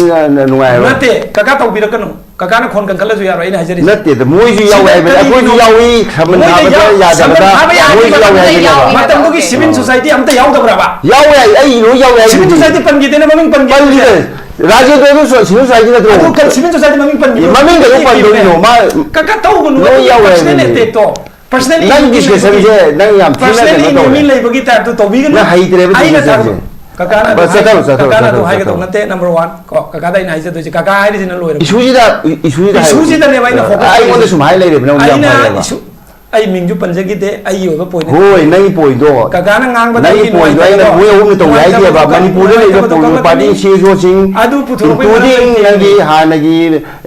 ꯅꯨꯡꯉꯥꯏꯔꯣꯏ꯫ ꯅꯠꯇꯦ, ꯀꯀꯥ ꯇꯧꯕꯤꯔꯛꯀꯅꯨ꯫ ꯀꯀꯥꯅ ꯈꯣꯟ ꯀꯟꯈꯠꯂꯁꯨ ꯌꯥꯔꯣꯏ, ꯑꯩꯅ ꯍꯥꯏꯖꯔꯤꯁꯦ꯫ ꯅꯠꯇꯦꯗ, ꯃꯣꯏꯁꯨ ꯌꯥꯎꯋꯦ ꯁꯤꯗ ꯍꯥꯏꯕꯅꯤ, ꯑꯩꯈꯣꯏꯁꯨ ꯀꯔꯤꯅꯣ? ꯌꯥꯎꯏ, ꯁꯃꯟ ꯃꯣꯏꯗ ꯊꯥꯕꯗ ꯌꯥꯎ-, ꯌꯥꯗꯕꯗ ꯁꯃꯟ ꯊꯥꯕ ꯌꯥꯗꯦ, ꯃꯣꯏꯁꯨ ꯌꯥꯎꯋꯦ ꯃꯇꯝꯗꯨꯗ ꯍꯥꯏꯕꯅꯦꯕ꯫ ꯌꯥꯎꯋꯦ꯫ ꯃꯇꯝꯗꯨꯒꯤ civil society ꯑꯝꯇ ꯌꯥꯎꯗꯕ꯭ꯔꯕ? ꯌꯥꯎꯋꯦ ꯍꯥꯏ, ꯑꯩ ꯂꯣꯏ ꯌꯥꯎꯋꯦ ꯍꯥꯏ꯫ Civil society ꯄꯟꯈꯤꯗꯦꯅ ꯃꯃꯤꯡ ꯄꯟꯈꯤꯗꯦ꯫ ꯄꯜꯂꯤꯗ, ꯔꯥꯖꯦꯟꯗ꯭ꯔꯗꯨ ꯁꯣ-, civil society ꯅꯠꯇ꯭ꯔꯣ? ꯑꯗꯨ ꯀ-, civil society ꯃꯃꯤꯡ ꯄꯟꯈꯤꯗꯦ꯫ ꯃꯃꯤꯡ ꯀꯩꯗꯧ ꯄꯟꯗꯣꯏꯅꯣ? ꯃꯥ ꯀꯀꯥ ꯇꯧꯒꯅꯨ, ꯂꯣꯏ ꯑꯗꯨ ꯌꯥꯎꯋꯦ personal ꯍꯥꯏꯕꯅꯤ꯫ Attack ꯇꯣ꯫ Personal ꯅꯪ enemy discussion ꯁꯦ ꯅꯪ ꯌꯥꯝ ꯊꯤꯅ personal ꯀꯩꯅꯣ enemy ꯇꯧꯔꯦ꯫ ꯂꯩꯕꯒꯤ type ꯇꯣ ꯇꯧꯕꯤꯒꯅꯨ꯫ ꯅꯪ ꯍꯩꯇ꯭ꯔꯦꯕ ꯑꯩꯅ discussion ꯁꯦ꯫ ꯊꯥꯒꯠ-, ꯀꯀꯥꯅ ꯑꯗꯨ ꯕꯁ, ꯆꯠꯊꯔꯣ, ꯍꯥꯏ-, ꯆꯠꯊꯔꯣ, ꯀꯀꯥꯅ ꯑꯗꯨ ꯆꯠꯊꯔꯣ, ꯍꯥꯏꯒꯗꯧ ꯆꯠꯊꯔꯣ꯫ ꯅꯠꯇꯦ, number one꯫ ꯀꯣ, ꯀꯀꯥꯗ ꯑꯩꯅ ꯍꯥꯏꯖꯗꯣꯏꯁꯦ, ꯀꯀꯥ ꯍꯥꯏꯔꯤꯁꯤꯅ ꯂꯣꯏꯔꯕ꯫ Issue ꯁꯤꯗ, issue ꯁꯤꯗ ꯍꯥꯏꯌꯣ꯫ Issue ꯁꯤꯗꯅꯦꯕ ꯑꯩꯅ focus ꯑꯩꯉꯣꯟꯗ ꯇꯧꯔꯤꯁꯦ꯫ ꯁꯨꯝ ꯍꯥꯏ ꯂꯩꯔꯦꯕ ꯅꯪ ꯌꯥꯝ ꯑꯩꯅ ꯍꯥꯏꯌꯦꯕ꯫ Issue, ꯑꯩ ꯃꯤꯡꯁꯨ ꯄꯟꯖꯈꯤꯗꯦ, ꯑꯩꯒꯤ ꯑꯣꯏꯕ point꯫ ꯍꯣꯏ, ꯅꯪꯒꯤ point ꯗꯣ꯫ ꯀꯀꯥꯅ ꯉꯥꯡꯕꯗ ꯅꯪꯒꯤ ꯑꯩꯒꯤ point ꯗꯣ ꯑꯩꯅ ꯅꯨꯡꯉꯥꯏꯇꯕꯗꯣ, ꯃꯣꯏ ꯑꯍꯨꯝꯅ ꯇꯧꯋꯦ ꯍꯥꯏꯗꯦꯕ꯫ ꯅꯨꯡꯉꯥꯏꯇꯕꯗꯣ ꯃꯅꯤꯄꯨꯔꯗ ꯂꯩꯕ ꯈꯪꯂꯛꯀꯅꯤ꯫ Political party ꯁꯤ ꯑꯦꯁ ꯑꯣꯁꯤꯡ, ꯑꯗꯨ ꯄꯨꯊꯣꯔꯛꯄꯩ ꯃꯔꯝ including ꯂꯩꯇꯦ꯫ ꯅꯪꯒꯤ ꯍꯥꯟꯅꯒꯤ,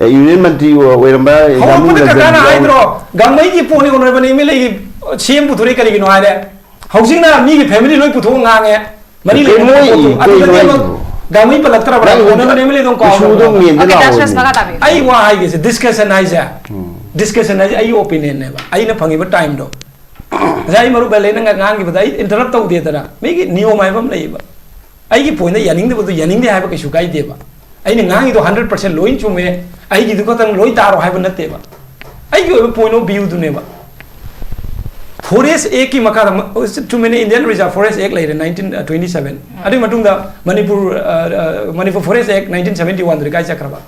ꯑꯦ, union ꯃꯟꯇ꯭ꯔꯤ ꯑꯣꯏꯔꯝꯕ ꯍꯧꯔꯛꯄꯗ ꯌꯥꯝꯕꯨꯡ ꯀꯀꯥꯅ ꯔꯟꯖꯟ ꯍꯥꯏꯗ꯭ꯔꯣ, ꯒꯥꯡꯃꯩꯒꯤ ꯄꯣꯠꯅꯤ, honourable M L A ꯒꯤ C M ꯄꯨꯊꯣꯔꯛꯏ ꯀꯔꯤꯒꯤꯅꯣ ꯍꯥꯏꯔꯦ? ꯍꯧꯖꯤꯛꯅ ꯃꯤꯒꯤ family ꯂꯣꯏ ꯄꯨꯊꯣꯛꯑ ꯉꯥꯡꯉꯦ꯫ ꯃꯔꯤ ꯀꯩ ꯂꯩꯅꯕ ꯃꯣꯏ, ꯄꯣꯠꯇꯨ꯫ ꯀꯩ ꯑꯗꯨꯗꯗꯤ ꯃꯣꯏ ꯑꯃꯨꯛ ꯒꯥꯡꯃꯩ ꯄꯜꯂꯛꯇ꯭ꯔꯕ꯭ꯔꯥ? ꯅꯪ ꯍꯣꯅꯦꯕꯜ MLA ꯑꯗꯨꯝ ꯀꯥꯎ ꯏꯁꯨꯗꯣ ꯂꯩꯔꯕ꯭ꯔꯥ? ꯃꯦꯟꯗ Okay, ꯂꯥꯛꯑꯣꯅꯦ꯫ ꯗꯥꯁꯔꯁ ꯃꯈꯥ ꯇꯥꯕꯤꯌꯨ꯫ ꯑꯩ ꯋꯥ ꯍꯥꯏꯒꯦꯁꯦ, discussion ꯍꯥꯏꯁꯦ꯫ ꯎꯝ꯫ Discussion ꯍꯥꯏꯁꯦ ꯑꯩꯒꯤ opinion ꯅꯦꯕ꯫ ꯑꯩꯅ ꯐꯪꯉꯤꯕ time ꯗꯣ꯫ ꯉꯁꯥꯏ ꯑꯩ ꯃꯔꯨꯞ ꯕꯦꯂꯦꯅꯒ ꯉꯥꯡꯈꯤꯕꯗ ꯑꯩ interrupt ꯇꯧꯗꯦꯗꯅ꯫ ꯃꯤꯒꯤ ꯅꯤꯌꯣꯝ ꯍꯥꯏꯕ ꯑꯃ ꯂꯩꯌꯦꯕ꯫ ꯑꯩꯒꯤ point ꯗ ꯌꯥꯅꯤꯡꯗꯕꯗꯨ ꯌꯥꯅꯤꯡꯗꯦ ꯍꯥꯏꯕ ꯀꯩꯁꯨ ꯀꯥꯏꯗꯦꯕ꯫ ꯑꯩꯅ ꯉꯥꯡꯉꯤꯗꯣ hundred percent ꯂꯣꯏ ꯆꯨꯝꯃꯦ, ꯑꯩꯒꯤꯗꯨ ꯈꯛꯇꯪ ꯂꯣꯏ ꯇꯥꯔꯣ ꯍꯥꯏꯕ ꯅꯠꯇꯦꯕ꯫ ꯑꯩꯒꯤ ꯑꯣꯏꯕ point of view ꯗꯨꯅꯦꯕ꯫ Forest Act ꯀꯤ ꯃꯈꯥꯗ ꯃ-, ꯆꯨꯝꯃꯤꯅꯦ, Indian Reserve Forest Act ꯂꯩꯔꯦ nineteen twenty seven꯫ ꯑꯗꯨꯒꯤ ꯃꯇꯨꯡꯗ ꯃꯅꯤꯄꯨꯔ, ꯑ, ꯑ, Manipur Forest Act nineteen seventy one ꯗꯨꯗꯤ ꯀꯥꯏ ꯆꯠꯈ꯭ꯔꯕ?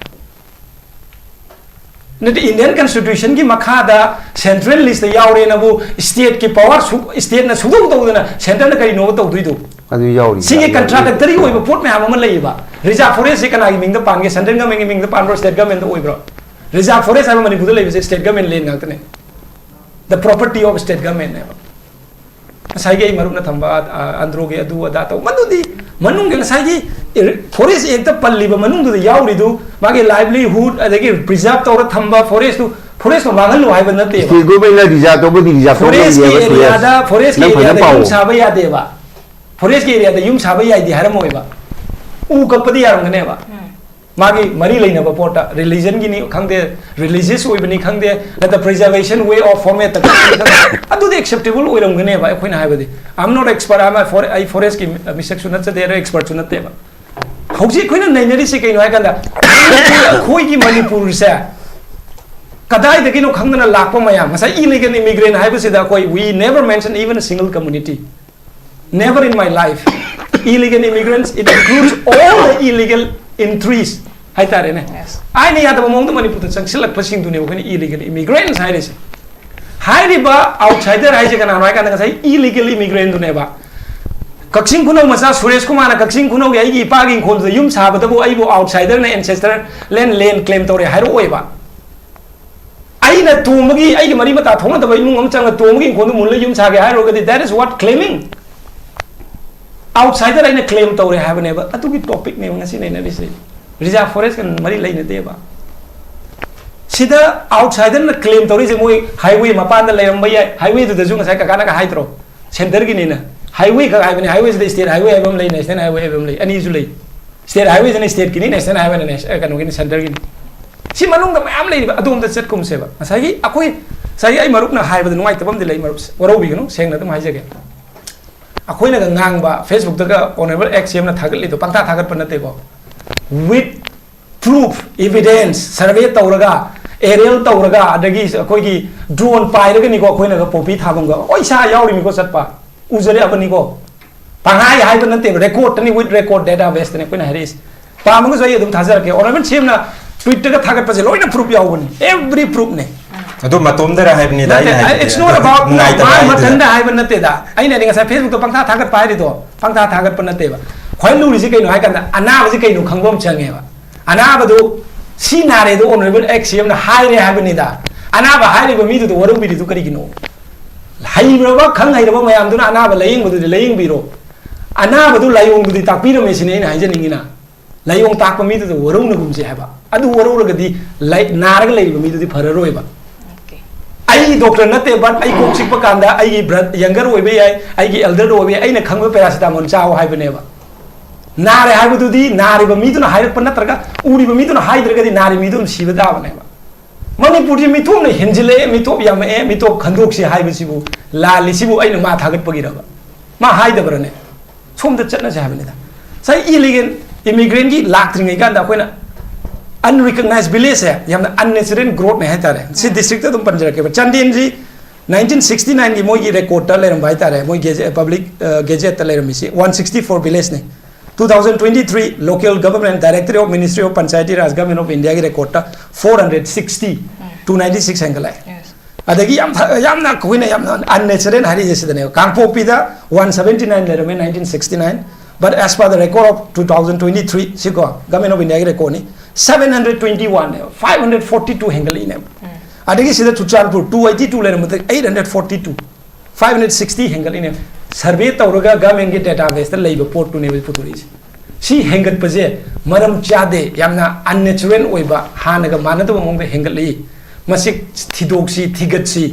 ꯅꯠꯇꯦ, Indian Constitution ꯒꯤ ꯃꯈꯥꯗ central list ꯇ ꯌꯥꯎꯔꯦꯅꯕꯨ state ꯀꯤ power ꯁꯨ-, state ꯅ ꯁꯨꯡꯇꯧ ꯇꯧꯗꯅ centre ꯅ ꯀꯔꯤꯅꯣꯕ ꯇꯧꯗꯣꯏꯗꯣ? ꯑꯗꯨ ꯌꯥꯎꯔꯤ꯫ ꯁꯤꯒꯤ contradictory ꯑꯣꯏꯕ ꯄꯣꯠ ꯃꯌꯥꯝ ꯑꯃ ꯂꯩꯌꯦꯕ꯫ Reserve Forest ꯁꯤ ꯀꯅꯥꯒꯤ ꯃꯤꯡꯗ ꯄꯥꯟꯒꯦ? Central government ꯀꯤ ꯃꯤꯡꯗ ꯄꯥꯟꯕ꯭ꯔꯣ, state government ꯗ ꯑꯣꯏꯕ꯭ꯔꯣ? Reserve Forest ꯍꯥꯏꯕ ꯃꯅꯤꯄꯨꯔꯗ ꯂꯩꯕꯁꯦ state government land ꯉꯥꯛꯇꯅꯦ꯫ The property of state government ꯅꯦꯕ꯫ ꯉꯁꯥꯏꯒꯤ ꯑꯩ ꯃꯔꯨꯞꯅ ꯊꯝꯕ, ꯑ, ꯑꯟꯗ꯭ꯔꯣꯒꯤ ꯑꯗꯨ ꯑꯗꯥ ꯇꯧ, ꯃꯗꯨꯗꯤ ꯃꯅꯨꯡꯒꯤ ꯉꯁꯥꯏꯒꯤ Forest Act ꯇ ꯄꯜꯂꯤꯕ ꯃꯅꯨꯡꯗꯨꯗ ꯌꯥꯎꯔꯤꯗꯨ, ꯃꯥꯒꯤ livelihood, ꯑꯗꯒꯤ preserve ꯇꯧꯔ ꯊꯝꯕ forest ꯇꯨ, forest ꯇꯨ ꯃꯥꯡꯍꯜꯂꯨ ꯍꯥꯏꯕ ꯅꯠꯇꯦꯕ꯫ State government ꯅ reserve ꯇꯧꯕꯗꯤ reserve ꯇꯧꯕ forest ꯀꯤ ꯌꯥꯏꯕ, area ꯗ, forest ꯀꯤ ꯅꯪ ꯐꯖꯅ area ꯗ ꯌꯨꯝ ꯄꯥꯎ꯫ ꯁꯥꯕ ꯌꯥꯗꯦꯕ꯫ Forest ꯀꯤ area ꯗ ꯌꯨꯝ ꯁꯥꯕ ꯌꯥꯏꯗꯤ ꯍꯥꯏꯔꯝꯃꯣꯏꯕ꯫ ꯎ ꯀꯛꯄꯗꯤ ꯌꯥꯔꯝꯒꯅꯦꯕ꯫ ꯃꯥꯒꯤ ꯃꯔꯤ ꯂꯩꯅꯕ ꯄꯣꯠꯇ, religion ꯒꯤꯅꯤ ꯈꯪꯗꯦ, religious ꯑꯣꯏꯕꯅꯤ ꯈꯪꯗꯦ, ꯅꯠꯇ꯭ꯔ preservation way of format ꯇ ꯈꯪꯗꯦ, ꯑꯗꯨꯗꯤ acceptable ꯑꯣꯏꯔꯝꯒꯅꯦꯕ꯫ ꯑꯩꯈꯣꯏꯅ ꯍꯥꯏꯕꯗꯤ, I'm not expert, I'm a for-, ꯑꯩ forest ꯀꯤ ꯃꯤꯁꯛꯁꯨ ꯅꯠꯆꯗꯦ, ꯑꯗ expert ꯁꯨ ꯅꯠꯇꯦꯕ꯫ ꯍꯧꯖꯤꯛ ꯑꯩꯈꯣꯏꯅ ꯅꯩꯅꯔꯤꯁꯤ ꯀꯩꯅꯣ ꯍꯥꯏ ꯀꯥꯟꯗ, ꯑꯩꯈꯣꯏꯒꯤ ꯃꯅꯤꯄꯨꯔꯁꯦ ꯀꯗꯥꯏꯗꯒꯤꯅꯣ ꯈꯪꯗꯅ ꯂꯥꯛꯄ ꯃꯌꯥꯝ, ꯉꯁꯥꯏ illegal immigrant ꯍꯥꯏꯕꯁꯤꯗ ꯑꯩꯈꯣꯏ, we never mention even a single community. Never in my life. Illegal immigrants, it includes all the illegal entries ꯍꯥꯏꯇꯥꯔꯦꯅꯦ꯫ Yes. ꯑꯥꯏꯟꯅ ꯌꯥꯗꯕ ꯃꯑꯣꯡꯗ ꯃꯅꯤꯄꯨꯔꯗ ꯆꯪꯁꯤꯜꯂꯛꯄꯁꯤꯡꯗꯨꯅꯦꯕ ꯑꯩꯈꯣꯏꯅ illegal immigrants ꯍꯥꯏꯔꯤꯁꯦ꯫ ꯍꯥꯏꯔꯤꯕ outsider ꯍꯥꯏꯁꯦ ꯀꯅꯥꯅꯣ ꯍꯥꯏ ꯀꯥꯟꯗ ꯉꯁꯥꯏ illegal immigrant ꯗꯨꯅꯦꯕ꯫ ꯀꯛꯆꯤꯡ ꯈꯨꯅꯧ ꯃꯆꯥ ꯁꯨꯔꯦꯁ ꯀꯨꯃꯥꯔꯅ ꯀꯛꯆꯤꯡ ꯈꯨꯅꯧꯒꯤ ꯑꯩꯒꯤ ꯏꯄꯥꯒꯤ ꯏꯪꯈꯣꯜꯗꯨꯗ ꯌꯨꯝ ꯁꯥꯕꯗꯕꯨ ꯑꯩꯕꯨ outsider ꯅ ancestor land, land claim ꯇꯧꯔꯦ ꯍꯥꯏꯔꯛꯑꯣꯏꯕ꯫ ꯑꯩꯅ ꯇꯣꯝꯕꯒꯤ, ꯑꯩꯒꯤ ꯃꯔꯤ ꯃꯇꯥ ꯊꯣꯛꯅꯗꯕ ꯏꯃꯨꯡ ꯑꯃ ꯆꯪꯉ ꯇꯣꯝꯕꯒꯤ ꯏꯪꯈꯣꯜꯗꯨ ꯃꯨꯜꯂ ꯌꯨꯝ ꯁꯥꯒꯦ ꯍꯥꯏꯔꯨꯔꯒꯗꯤ, that is what claiming. Outsider ꯑꯩꯅ claim ꯇꯧꯔꯦ ꯍꯥꯏꯕꯅꯦꯕ꯫ ꯑꯗꯨꯒꯤ topic ꯅꯦꯕ ꯉꯁꯤ ꯅꯩꯅꯔꯤꯁꯦ꯫ Reserve forest ꯀ ꯃꯔꯤ ꯂꯩꯅꯗꯦꯕ꯫ ꯁꯤꯗ outsider ꯅ claim ꯇꯧꯔꯤꯁꯦ ꯃꯣꯏ highway ꯃꯄꯥꯟꯗ ꯂꯩꯔꯝꯕ ꯌꯥꯏ꯫ Highway ꯗꯨꯗꯁꯨ ꯉꯁꯥꯏ ꯀꯀꯥꯅꯒ ꯍꯥꯏꯗ꯭ꯔꯣ? ꯁꯦꯟꯇꯔꯒꯤꯅꯤꯅ꯫ ꯍꯥꯏꯋꯦ ꯈꯛ ꯍꯥꯏꯕꯅꯤ, ꯍꯥꯏꯋꯦꯁꯤꯗ ꯁ꯭ꯇꯦꯠ ꯍꯥꯏꯋꯦ ꯍꯥꯏꯕ ꯑꯃ ꯂꯩ, ꯅꯦꯁꯅꯦꯜ ꯍꯥꯏꯋꯦ ꯍꯥꯏꯕ ꯑꯃ ꯂꯩ, ꯑꯅꯤꯁꯨ ꯂꯩ꯫ ꯁ꯭ꯇꯦꯠ ꯍꯥꯏꯋꯦꯁꯤꯅ ꯁ꯭ꯇꯦꯠꯀꯤꯅꯤ, ꯅꯦꯁꯅꯦꯜ ꯍꯥꯏꯋꯦꯅ ꯅꯦꯁ-, ꯑ, ꯀꯩꯅꯣꯒꯤꯅꯤ, ꯁꯦꯟꯇꯔꯒꯤꯅꯤ꯫ ꯁꯤ ꯃꯅꯨꯡꯗ ꯃꯌꯥꯝ ꯂꯩꯔꯤꯕ, ꯑꯗꯣꯝꯗ ꯆꯠꯀꯨꯝꯁꯦꯕ꯫ ꯉꯁꯥꯏꯒꯤ ꯑꯩꯈꯣꯏ, ꯉꯁꯥꯏꯒꯤ ꯑꯩ ꯃꯔꯨꯞꯅ ꯍꯥꯏꯕꯗ ꯅꯨꯡꯉꯥꯏꯇꯕ ꯑꯃꯗꯤ ꯂꯩ, ꯃꯔꯨꯞ, ꯋꯥꯔꯧꯕꯤꯒꯅꯨ, ꯁꯦꯡꯅ ꯑꯗꯨꯝ ꯍꯥꯏꯖꯒꯦ꯫ ꯑꯩꯈꯣꯏꯅꯒ ꯉꯥꯡꯕ, Facebook-ꯇꯒ Honourable X C M-ꯅ ꯊꯥꯒꯠꯂꯤꯗꯣ ꯄꯪꯊꯥ ꯊꯥꯒꯠꯄ ꯅꯠꯇꯦꯀꯣ꯫ With proof, evidence, survey ꯇꯧꯔꯒ, aerial ꯇꯧꯔꯒ, ꯑꯗꯒꯤ ꯑꯩꯈꯣꯏꯒꯤ drone ꯄꯥꯏꯔꯒꯅꯤꯀꯣ, ꯑꯩꯈꯣꯏꯅꯒ poppy ꯊꯥꯐꯝꯒ, ꯍꯣꯏ, ꯏꯁꯥ ꯌꯥꯎꯔꯤꯃꯤꯀꯣ ꯆꯠꯄ, ꯎꯖꯔꯛꯑꯕꯅꯤꯀꯣ꯫ ꯄꯪꯍꯥꯏ ꯍꯥꯏꯕ ꯅꯠꯇꯦꯕ, record-ꯇꯅꯤ, with record database-ꯇꯅꯤ ꯑꯩꯈꯣꯏꯅ ꯍꯥꯏꯔꯛꯏꯁꯦ꯫ ꯄꯥꯝꯃꯒꯁꯨ ꯑꯩ ꯑꯗꯨꯝ ꯊꯥꯖꯔꯛꯀꯦ, Honourable C M-ꯅ Twitter-ꯒ ꯊꯥꯒꯠꯄꯁꯦ ꯂꯣꯏꯅ proof ꯌꯥꯎꯕꯅꯤ, every proof-ꯅꯦ꯫ ꯑꯗꯨ ꯃꯇꯣꯝꯗꯔ ꯍꯥꯏꯕꯅꯤꯗ ꯑꯩꯅ ꯅꯠꯇꯦ, ꯍꯥꯏꯕꯗꯤ꯫ It's not about ꯅꯨꯡꯉꯥꯏꯇꯕ ꯃꯥ ꯍꯥꯏꯕꯗꯨꯗ꯫ ꯃꯊꯟꯗ ꯍꯥꯏꯕ ꯅꯠꯇꯦꯗ꯫ ꯑꯩꯅ ꯍꯥꯏꯗꯤ ꯉꯁꯥꯏ Facebook-ꯇ ꯄꯪꯊꯥ ꯊꯥꯒꯠꯄ ꯍꯥꯏꯔꯤꯗꯣ ꯄꯪꯊꯥ ꯊꯥꯒꯠꯄ ꯅꯠꯇꯦꯕ꯫ ꯈ꯭ꯋꯥꯏ ꯂꯨꯔꯤꯁꯤ ꯀꯩꯅꯣ ꯍꯥꯏ ꯀꯥꯟꯗ ꯑꯅꯥꯕꯁꯤ ꯀꯩꯅꯣ ꯈꯪꯕ ꯑꯃ ꯆꯪꯉꯦꯕ꯫ ꯑꯅꯥꯕꯗꯨ ꯁꯤ ꯅꯥꯔꯦꯗꯣ Honourable X C M-ꯅ ꯍꯥꯏꯔꯦ ꯍꯥꯏꯕꯅꯤꯗ꯫ ꯑꯅꯥꯕ ꯍꯥꯏꯔꯤꯕ ꯃꯤꯗꯨꯗ ꯋꯥꯔꯧꯕꯤꯔꯤꯗꯨ ꯀꯔꯤꯒꯤꯅꯣ? ꯍꯩꯈ꯭ꯔꯕ, ꯈꯪ ꯍꯩꯔꯕ ꯃꯌꯥꯝꯗꯨꯅ ꯑꯅꯥꯕ ꯂꯥꯌꯦꯡꯕꯗꯨꯗꯤ ꯂꯥꯌꯦꯡꯕꯤꯔꯣ꯫ ꯑꯅꯥꯕꯗꯨ ꯂꯥꯏꯑꯣꯡꯗꯨꯗꯤ ꯇꯥꯛꯄꯤꯔꯝꯃꯦ ꯁꯤꯅꯤ ꯑꯩꯅ ꯍꯥꯏꯖꯅꯤꯡꯉꯤꯅ꯫ ꯂꯥꯏꯑꯣꯡ ꯇꯥꯛꯄ ꯃꯤꯗꯨꯗ ꯋꯥꯔꯧꯅꯒꯨꯝꯁꯦ ꯍꯥꯏꯕ꯫ ꯑꯗꯨ ꯋꯥꯔꯧꯔꯒꯗꯤ ꯂꯥꯏ-, ꯅꯥꯔꯒ ꯂꯩꯔꯤꯕ ꯃꯤꯗꯨꯗꯤ ꯐꯔꯔꯣꯏꯕ꯫ Okay. ꯑꯩ doctor ꯅꯠꯇꯦ, but ꯑꯩ ꯀꯣꯛ ꯆꯤꯛꯄ ꯀꯥꯟꯗ ꯑꯩꯒꯤ ꯕ꯭ꯔ-, younger ꯑꯣꯏꯕ ꯌꯥꯏ, ꯑꯩꯒꯤ elder ꯑꯣꯏꯕ ꯌꯥꯏ, ꯑꯩꯅ ꯈꯪꯕ paracetamol ꯆꯥꯎ ꯍꯥꯏꯕꯅꯦꯕ꯫ ꯅꯥꯔꯦ ꯍꯥꯏꯕꯗꯨꯗꯤ ꯅꯥꯔꯤꯕ ꯃꯤꯗꯨꯅ ꯍꯥꯏꯔꯛꯄ ꯅꯠꯇ꯭ꯔꯒ ꯎꯔꯤꯕ ꯃꯤꯗꯨꯅ ꯍꯥꯏꯗ꯭ꯔꯒꯗꯤ ꯅꯥꯔꯤꯕ ꯃꯤꯗꯨ ꯑꯗꯨꯝ ꯁꯤꯕ ꯇꯥꯕꯅꯦꯕ꯫ ꯃꯅꯤꯄꯨꯔꯁꯤ ꯃꯤꯇꯣꯞꯅ ꯍꯦꯟꯖꯤꯜꯂꯛꯑꯦ, ꯃꯤꯇꯣꯞ ꯌꯥꯝꯃꯛꯑꯦ, ꯃꯤꯇꯣꯞ ꯈꯟꯗꯣꯛꯁꯤ ꯍꯥꯏꯕꯁꯤꯕꯨ ꯂꯥꯜꯂꯤꯁꯤꯕꯨ ꯑꯩꯅ ꯃꯥ ꯊꯥꯒꯠꯄꯒꯤꯔꯕ? ꯃꯥ ꯍꯥꯏꯗꯕ꯭ꯔꯅꯦ? ꯁꯣꯝꯗ ꯆꯠꯅꯁꯦ ꯍꯥꯏꯕꯅꯤꯗ꯫ ꯉꯁꯥꯏ illegal immigrant-ꯀꯤ ꯂꯥꯛꯇ꯭ꯔꯤꯉꯩ ꯀꯥꯟꯗ ꯑꯩꯈꯣꯏꯅ unrecognized village-ꯁꯦ ꯌꯥꯝꯅ unnatural growth-ꯅꯦ ꯍꯥꯏꯇꯥꯔꯦ꯫ ꯁꯤ district-ꯇ ꯑꯗꯨꯝ ꯄꯟꯖꯔꯛꯀꯦꯕ꯫ ꯆꯥꯟꯗꯦꯜꯁꯤ nineteen sixty nine-ꯒꯤ ꯃꯣꯏꯒꯤ record-ꯇ ꯂꯩꯔꯝꯕ ꯍꯥꯏꯇꯥꯔꯦ, ꯃꯣꯏ gazette, public, ꯑ, gazette-ꯇ ꯂꯩꯔꯝꯃꯤꯁꯤ one sixty four village-ꯅꯤ꯫ Two thousand twenty three local government, Directorate of Ministry of Panchayati Raj, Government of India-ꯒꯤ record-ꯇ four hundred sixty, two ninety six ꯍꯦꯟꯒꯠꯂꯛꯑꯦ꯫ Yes. ꯑꯗꯒꯤ ꯌꯥꯝ ꯐ-, ꯌꯥꯝꯅ ꯑꯩꯈꯣꯏꯅ ꯌꯥꯝꯅ unnatural ꯍꯥꯏꯔꯤꯁꯦ ꯁꯤꯗꯅꯦꯕ꯫ ꯀꯥꯡꯄꯣꯛꯄꯤꯗ one seventy nine ꯂꯩꯔꯝꯃꯦ nineteen sixty nine, but as per the record of two thousand twenty three, ꯁꯤꯀꯣ, Government of India-ꯒꯤ record-ꯅꯤ, seven hundred twenty one-ꯅꯦꯕ, five hundred forty two ꯍꯦꯟꯒꯠꯂꯛꯏꯅꯦꯕ꯫ ꯑꯗꯒꯤ ꯁꯤꯗ Churachandpur two eighty two ꯂꯩꯔꯝꯕꯗꯒꯤ eight hundred forty two, five hundred sixty ꯍꯦꯟꯒꯠꯂꯤꯅꯦ꯫ Survey ꯇꯧꯔꯒ government-ꯀꯤ database-ꯇ ꯂꯩꯕ ꯄꯣꯠꯇꯨꯅꯦꯕ ꯄꯨꯊꯣꯔꯛꯏꯁꯦ꯫ ꯁꯤ ꯍꯦꯟꯒꯠꯄꯁꯦ ꯃꯔꯝ ꯆꯥꯗꯦ, ꯌꯥꯝꯅ unnatural ꯑꯣꯏꯕ, ꯍꯥꯟꯅꯒ ꯃꯥꯟꯅꯗꯕ ꯃꯑꯣꯡꯗ ꯍꯦꯟꯒꯠꯂꯛꯏ꯫ ꯃꯁꯤ ꯊꯤꯗꯣꯛꯁꯤ, ꯊꯤꯒꯠꯁꯤ꯫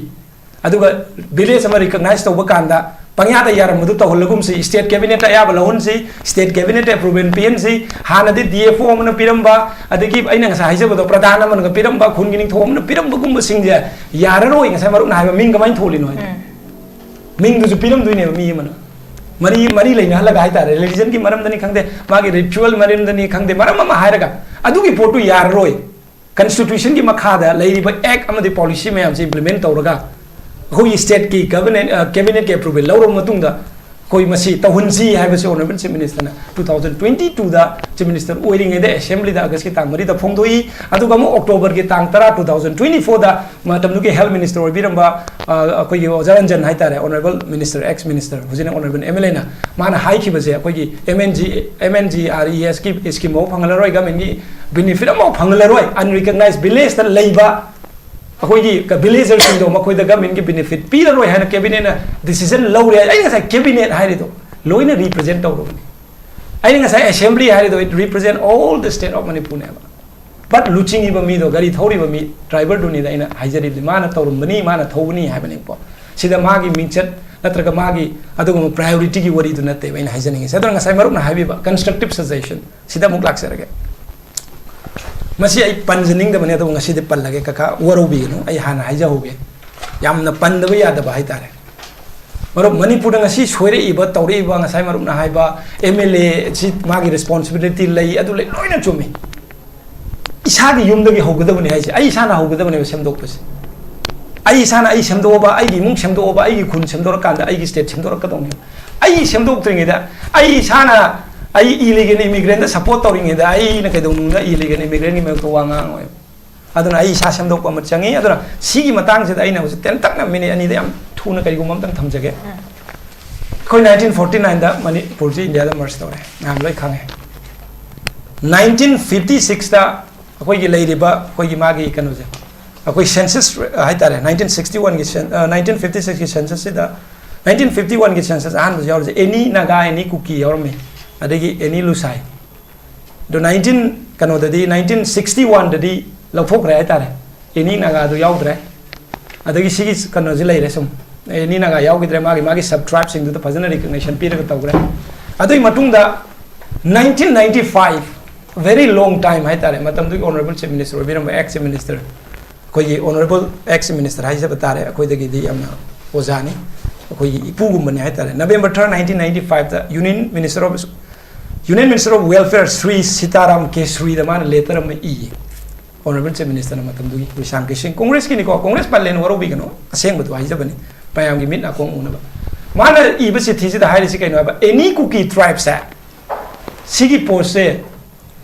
ꯑꯗꯨꯒ village ꯑꯃ recognize ꯇꯧꯕ ꯀꯥꯟꯗ ꯄꯪꯌꯥꯗ ꯌꯥꯔꯝꯕꯗꯨ ꯇꯧꯍꯜꯂꯒꯨꯝꯁꯤ, state cabinet ꯑꯌꯥꯕ ꯂꯧꯍꯟꯁꯤ, state cabinet approval ꯄꯤꯍꯟꯁꯤ꯫ ꯍꯥꯟꯅꯗꯤ D F O ꯑꯃꯅ ꯄꯤꯔꯝꯕ, ꯑꯗꯒꯤ ꯑꯩꯅ ꯉꯁꯥꯏ ꯍꯥꯏꯖꯕꯗꯣ ꯄ꯭ꯔꯙꯥꯟ ꯑꯃꯅꯒ ꯄꯤꯔꯝꯕ, ꯈꯨꯟꯒꯤ ꯅꯤꯡꯊꯧ ꯑꯃꯅ ꯄꯤꯔꯝꯕꯒꯨꯝꯕꯁꯤꯡꯁꯦ ꯌꯥꯔꯔꯣꯏ꯫ ꯉꯁꯥꯏ ꯃꯔꯨꯞꯅ ꯍꯥꯏꯕ ꯃꯤꯡ ꯀꯃꯥꯏꯅ ꯊꯣꯜꯂꯤꯅꯣ ꯍꯥꯏꯗꯤ, ꯃꯤꯡꯗꯨꯁꯨ ꯄꯤꯔꯝꯗꯣꯏꯅꯦꯕ ꯃꯤ ꯑꯃꯅ꯫ ꯃꯔꯤ ꯃꯔꯤ ꯂꯩꯅꯍꯜꯂꯒ ꯍꯥꯏꯇꯥꯔꯦ, ꯔꯤꯂꯤꯖꯟꯒꯤ ꯃꯔꯝꯗꯅꯤ ꯈꯪꯗꯦ, ꯃꯥꯒꯤ ꯔꯤꯆꯨꯋꯦꯜ ꯃꯔꯝꯗꯅꯤ ꯈꯪꯗꯦ, ꯃꯔꯝ ꯑꯃ ꯍꯥꯏꯔꯒ ꯑꯗꯨꯒꯤ ꯄꯣꯠꯇꯨ ꯌꯥꯔꯔꯣꯏ꯫ ꯀꯟꯁꯇꯤꯇ꯭ꯌꯨꯁꯟꯒꯤ ꯃꯈꯥꯗ ꯂꯩꯔꯤꯕ ꯑꯦꯛ ꯑꯃꯗꯤ ꯄꯣꯂꯤꯁꯤ ꯃꯌꯥꯝꯁꯦ ꯏꯝꯄ꯭ꯂꯤꯃꯦꯟ ꯇꯧꯔꯒ ꯑꯩꯈꯣꯏꯒꯤ ꯁ꯭ꯇꯦꯠꯀꯤ ꯒꯕꯔꯅꯦꯟ, ꯑ, ꯀꯦꯕꯤꯅꯦꯠꯀꯤ ꯑꯦꯄ꯭ꯔꯨꯚꯦꯜ ꯂꯧꯔꯕ ꯃꯇꯨꯡꯗ ꯑꯩꯈꯣꯏ ꯃꯁꯤ ꯇꯧꯍꯟꯁꯤ ꯍꯥꯏꯕꯁꯤ ꯑꯣꯅꯔꯦꯕꯜ ꯆꯤꯐ ꯃꯤꯅꯤꯁꯇꯔꯅ ꯇꯨ ꯊꯥꯎꯖꯟ ꯇ꯭ꯋꯦꯟꯇꯤ ꯇꯨꯗ ꯆꯤꯐ ꯃꯤꯅꯤꯁꯇꯔ ꯑꯣꯏꯔꯤꯉꯩꯗ ꯑꯦꯁꯦꯝꯕ꯭ꯂꯤꯗ ꯑꯥꯒꯁꯀꯤ ꯇꯥꯡ ꯃꯔꯤꯗ ꯐꯣꯡꯗꯣꯛꯏ꯫ ꯑꯗꯨꯒ ꯑꯃꯨꯛ ꯑꯣꯛꯇꯣꯕꯔꯒꯤ ꯇꯥꯡ ꯇꯔꯥ, ꯇꯨ ꯊꯥꯎꯖꯟ ꯇ꯭ꯋꯦꯟꯇꯤ ꯐꯣꯔꯗ ꯃꯇꯝꯗꯨꯒꯤ ꯍꯦꯜꯊ ꯃꯤꯅꯤꯁꯇꯔ ꯑꯣꯏꯕꯤꯔꯝꯕ, ꯑ, ꯑꯩꯈꯣꯏꯒꯤ ꯑꯣꯖꯥ ꯔꯟꯖꯟ ꯍꯥꯏꯇꯥꯔꯦ, ꯑꯣꯅꯔꯦꯕꯜ ꯃꯤꯅꯤꯁꯇꯔ, ꯑꯦꯛꯁ ꯃꯤꯅꯤꯁꯇꯔ, ꯍꯧꯖꯤꯛꯅ ꯑꯣꯅꯔꯦꯕꯜ ꯑꯦꯝ ꯑꯦꯜ ꯑꯦꯅ ꯃꯥꯅ ꯍꯥꯏꯈꯤꯕꯁꯦ, ꯑꯩꯈꯣꯏꯒꯤ M N G, M N G R E S ꯀꯤ ꯁ꯭ꯀꯤꯝ ꯑꯃ ꯐꯪꯍꯜꯂꯔꯣꯏ, ꯒꯃꯦꯟꯒꯤ ꯕꯦꯅꯤꯐꯤꯠ ꯑꯃꯐꯥꯎ ꯐꯪꯍꯜꯂꯔꯣꯏ, ꯑꯟꯔꯤꯀꯛꯅꯥꯏꯖ ꯚꯤꯂꯦꯖꯇ ꯂꯩꯕ ꯑꯩꯈꯣꯏꯒꯤ ꯚꯤꯂꯦꯖꯔꯁꯤꯡꯗꯣ ꯃꯈꯣꯏꯗ ꯒꯃꯦꯟꯒꯤ ꯕꯦꯅꯤꯐꯤꯠ ꯄꯤꯔꯔꯣꯏ ꯍꯥꯏꯅ ꯀꯦꯕꯤꯅꯦꯠꯅ ꯗꯤꯁꯤꯖꯟ ꯂꯧꯔꯦ꯫ ꯑꯩꯅ ꯉꯁꯥꯏ ꯀꯦꯕꯤꯅꯦꯠ ꯍꯥꯏꯔꯤꯗꯣ ꯂꯣꯏꯅ ꯔꯤꯄ꯭ꯔꯖꯦꯟ ꯇꯧꯔꯕꯅꯤ꯫ ꯑꯩꯅ ꯉꯁꯥꯏ ꯑꯦꯁꯦꯝꯕ꯭ꯂꯤ ꯍꯥꯏꯔꯤꯗꯣ, it represent all the state of Manipur ꯅꯦꯕ꯫ ꯕꯠ ꯂꯨꯆꯤꯡꯉꯤꯕ ꯃꯤꯗꯣ, ꯒꯥꯔꯤ ꯊꯧꯔꯤꯕ ꯃꯤ, ꯗ꯭ꯔꯥꯏꯚꯔꯗꯨꯅꯤꯗ ꯑꯩꯅ ꯍꯥꯏꯖꯔꯤꯕꯗꯤ, ꯃꯥꯅ ꯇꯧꯔꯝꯕꯅꯤ, ꯃꯥꯅ ꯊꯧꯕꯅꯤ ꯍꯥꯏꯕꯅꯦꯕꯀꯣ꯫ ꯁꯤꯗ ꯃꯥꯒꯤ ꯃꯤꯡꯆꯠ ꯅꯠꯇ꯭ꯔꯒ ꯃꯥꯒꯤ ꯑꯗꯨꯒꯨꯝꯕ ꯄ꯭ꯔꯥꯏꯌꯣꯔꯤꯇꯤꯒꯤ ꯋꯥꯔꯤꯗꯨ ꯅꯠꯇꯦꯕ ꯑꯩꯅ ꯍꯥꯏꯖꯅꯤꯡꯉꯤꯁꯦ꯫ ꯑꯗꯨꯅ ꯉꯁꯥꯏ ꯃꯔꯨꯞꯅ ꯍꯥꯏꯕꯤꯕ ꯀꯟꯁꯇ꯭ꯔꯛꯇꯤꯞ ꯁꯖꯦꯁꯟ ꯁꯤꯗ ꯑꯃꯨꯛ ꯂꯥꯛꯆꯔꯒꯦ꯫ ꯃꯁꯤ ꯑꯩ ꯄꯟꯖꯅꯤꯡꯗꯕꯅꯤ, ꯑꯗꯨꯕꯨ ꯉꯁꯤꯗꯤ ꯄꯜꯂꯒꯦ꯫ ꯀꯀꯥ ꯋꯥꯔꯧꯕꯤꯒꯅꯨ, ꯑꯩ ꯍꯥꯟꯅ ꯍꯥꯏꯖꯍꯧꯒꯦ꯫ ꯌꯥꯝꯅ ꯄꯟꯗꯕ ꯌꯥꯗꯕ ꯍꯥꯏꯇꯥꯔꯦ꯫ ꯃꯔꯨꯞ, ꯃꯅꯤꯄꯨꯔꯗ ꯉꯁꯤ ꯁꯣꯏꯔꯛꯏꯕ, ꯇꯧꯔꯛꯏꯕ, ꯉꯁꯥꯏ ꯃꯔꯨꯞꯅ ꯍꯥꯏꯕ ꯑꯦꯝ ꯑꯦꯜ ꯑꯦ ꯁꯤ ꯃꯥꯒꯤ ꯔꯦꯁꯄꯣꯟꯁꯤꯕꯤꯂꯤꯇꯤ ꯂꯩ, ꯑꯗꯨ ꯂꯩ, ꯂꯣꯏꯅ ꯆꯨꯝꯃꯤ꯫ ꯏꯁꯥꯒꯤ ꯌꯨꯝꯗꯒꯤ ꯍꯧꯒꯗꯕꯅꯤ ꯍꯥꯏꯁꯦ, ꯑꯩ ꯏꯁꯥꯅ ꯍꯧꯒꯗꯕꯅꯦꯕ ꯁꯦꯝꯗꯣꯛꯄꯁꯦ꯫ ꯑꯩ ꯏꯁꯥꯅ ꯑꯩ ꯁꯦꯝꯗꯣꯛꯑꯕ, ꯑꯩꯒꯤ ꯏꯃꯨꯡ ꯁꯦꯝꯗꯣꯛꯑꯕ, ꯑꯩꯒꯤ ꯈꯨꯟ ꯁꯦꯝꯗꯣꯔꯀꯥꯟꯗ ꯑꯩꯒꯤ ꯁ꯭ꯇꯦꯠ ꯁꯦꯝꯗꯣꯔꯛꯀꯗꯧꯅꯦꯕ꯫ ꯑꯩ ꯁꯦꯝꯗꯣꯛꯇ꯭ꯔꯤꯉꯩꯗ, ꯑꯩ ꯏꯁꯥꯅ ꯑꯩ ꯏꯂꯤꯒꯦꯜ ꯏꯃꯤꯒ꯭ꯔꯦꯟꯗ ꯁꯄꯣꯔꯠ ꯇꯧꯔꯤꯉꯩꯗ ꯑꯩꯅ ꯀꯩꯗꯧꯅꯨꯡꯗ ꯏꯂꯤꯒꯦꯜ ꯏꯃꯤꯒ꯭ꯔꯦꯟꯒꯤ ꯃꯥꯌꯣꯛꯇ ꯋꯥ ꯉꯥꯡꯉꯣꯏꯕ꯫ ꯑꯗꯨꯅ ꯑꯩ ꯏꯁꯥ ꯁꯦꯝꯗꯣꯛꯄ ꯑꯃ ꯆꯪꯉꯤ꯫ ꯑꯗꯨꯅ ꯁꯤꯒꯤ ꯃꯇꯥꯡꯁꯤꯗ ꯑꯩꯅ ꯍꯧꯖꯤꯛ ꯇꯦꯟꯇꯛꯅ ꯃꯤꯅꯤꯠ ꯑꯅꯤꯗ ꯌꯥꯝ ꯊꯨꯅ ꯀꯔꯤꯒꯨꯝꯕ ꯑꯝꯇꯪ ꯊꯝꯖꯒꯦ꯫ ꯑꯩꯈꯣꯏ ꯅꯥꯏꯟꯇꯤꯟ ꯐꯣꯔꯇꯤ ꯅꯥꯏꯟꯗ ꯃꯅꯤꯄꯨꯔꯁꯤ ꯏꯟꯗꯤꯌꯥꯗ ꯃꯔꯁ ꯇꯧꯔꯦ, ꯃꯌꯥꯝ ꯂꯣꯏ ꯈꯪꯉꯦ꯫ ꯅꯥꯏꯟꯇꯤꯟ ꯐꯤꯐꯇꯤ ꯁꯤꯛꯁꯇ ꯑꯩꯈꯣꯏꯒꯤ ꯂꯩꯔꯤꯕ ꯑꯩꯈꯣꯏꯒꯤ ꯃꯥꯒꯤ ꯀꯩꯅꯣꯁꯦ, ꯑꯩꯈꯣꯏ ꯁꯦꯟꯁꯁ ꯍꯥꯏꯇꯥꯔꯦ, ꯅꯥꯏꯟꯇꯤꯟ ꯁꯤꯛꯁꯇꯤ ꯋꯥꯟꯒꯤ ꯁꯦꯟ-, ꯑ, ꯅꯥꯏꯟꯇꯤꯟ ꯐꯤꯐꯇꯤ ꯁꯤꯛꯁꯀꯤ ꯁꯦꯟꯁꯁꯁꯤꯗ, ꯅꯥꯏꯟꯇꯤꯟ ꯐꯤꯐꯇꯤ ꯋꯥꯟꯒꯤ ꯁꯦꯟꯁꯁ ꯑꯍꯥꯟꯕꯁꯨ ꯌꯥꯎꯔꯤꯁꯦ, ꯑꯦꯅꯤ ꯅꯥꯒꯥ, ꯑꯦꯅꯤ ꯀꯨꯀꯤ ꯌꯥꯎꯔꯝꯃꯤ, ꯑꯗꯒꯤ ꯑꯦꯅꯤ ꯂꯨꯁꯥꯏ꯫ ꯑꯗꯣ ꯅꯥꯏꯟꯇꯤꯟ ꯀꯩꯅꯣꯗꯗꯤ, ꯅꯥꯏꯟꯇꯤꯟ ꯁꯤꯛꯁꯇꯤ ꯋꯥꯟꯗꯗꯤ ꯂꯧꯊꯣꯛꯈ꯭ꯔꯦ ꯍꯥꯏꯇꯥꯔꯦ, ꯑꯦꯅꯤ ꯅꯥꯒꯥꯗꯨ ꯌꯥꯎꯗ꯭ꯔꯦ꯫ ꯑꯗꯒꯤ ꯁꯤꯒꯤ ꯀꯩꯅꯣꯁꯤ ꯂꯩꯔꯦ ꯁꯨꯝ, ꯑꯦꯅꯤ ꯅꯥꯒꯥ ꯌꯥꯎꯈꯤꯗ꯭ꯔꯦ, ꯃꯥꯒꯤ ꯃꯥꯒꯤ ꯁꯕ ꯇ꯭ꯔꯥꯏꯕꯁꯤꯡꯗꯨꯗ ꯐꯖꯅ ꯔꯤꯀꯛꯅꯦꯁꯟ ꯄꯤꯔꯒ ꯇꯧꯈ꯭ꯔꯦ꯫ ꯑꯗꯨꯒꯤ ꯃꯇꯨꯡꯗ nineteen ninety five, very long time ꯍꯥꯏꯇꯥꯔꯦ, ꯃꯇꯝꯗꯨꯒꯤ ꯑꯣꯅꯔꯦꯕꯜ ꯆꯤꯐ ꯃꯤꯅꯤꯁꯇꯔ ꯑꯣꯏꯕꯤꯔꯝꯕ ꯑꯦꯛꯁ ꯆꯤꯐ ꯃꯤꯅꯤꯁꯇꯔ, ꯑꯩꯈꯣꯏꯒꯤ ꯑꯣꯅꯔꯦꯕꯜ ꯑꯦꯛꯁ ꯆꯤꯐ ꯃꯤꯅꯤꯁꯇꯔ ꯍꯥꯏꯖꯕ ꯇꯥꯔꯦ, ꯑꯩꯈꯣꯏꯗꯒꯤꯗꯤ ꯌꯥꯝꯅ ꯑꯣꯖꯥꯅꯤ, ꯑꯩꯈꯣꯏꯒꯤ ꯏꯄꯨꯒꯨꯝꯕꯅꯤ ꯍꯥꯏꯇꯥꯔꯦ꯫ November third, nineteen ninety five ꯇ Union Minister of, Union Minister of Welfare Shri ꯁꯤꯇꯥꯔꯥꯝ ꯀꯦꯁ꯭ꯔꯤꯗ ꯃꯥꯅ ꯂꯦꯇꯔ ꯑꯃ ꯏꯌꯦ꯫ ꯑꯣꯅꯔꯦꯕꯜ ꯆꯤꯐ ꯃꯤꯅꯤꯁꯇꯔꯅ ꯃꯇꯝꯗꯨꯒꯤ ꯔꯤꯁꯥꯝ ꯀꯦꯁ꯭ꯔꯤ, ꯀꯣꯡꯒ꯭ꯔꯦꯁꯀꯤꯅꯤꯀꯣ, ꯀꯣꯡꯒ꯭ꯔꯦꯁ ꯄꯜꯂꯦꯅ ꯋꯥꯔꯧꯕꯤꯒꯅꯨ, ꯑꯁꯦꯡꯕꯗꯣ ꯍꯥꯏꯖꯕꯅꯤ, ꯃꯌꯥꯝꯒꯤ ꯃꯤꯠ ꯅꯥꯀꯣꯡ ꯎꯅꯕ꯫ ꯃꯥꯅ ꯏꯕ ꯆꯤꯊꯤꯁꯤꯗ ꯍꯥꯏꯔꯤꯁꯤ ꯀꯩꯅꯣ ꯍꯥꯏꯕ, ꯑꯦꯅꯤ ꯀꯨꯀꯤ ꯇ꯭ꯔꯥꯏꯕꯁꯦ ꯁꯤꯒꯤ ꯄꯣꯁꯁꯦ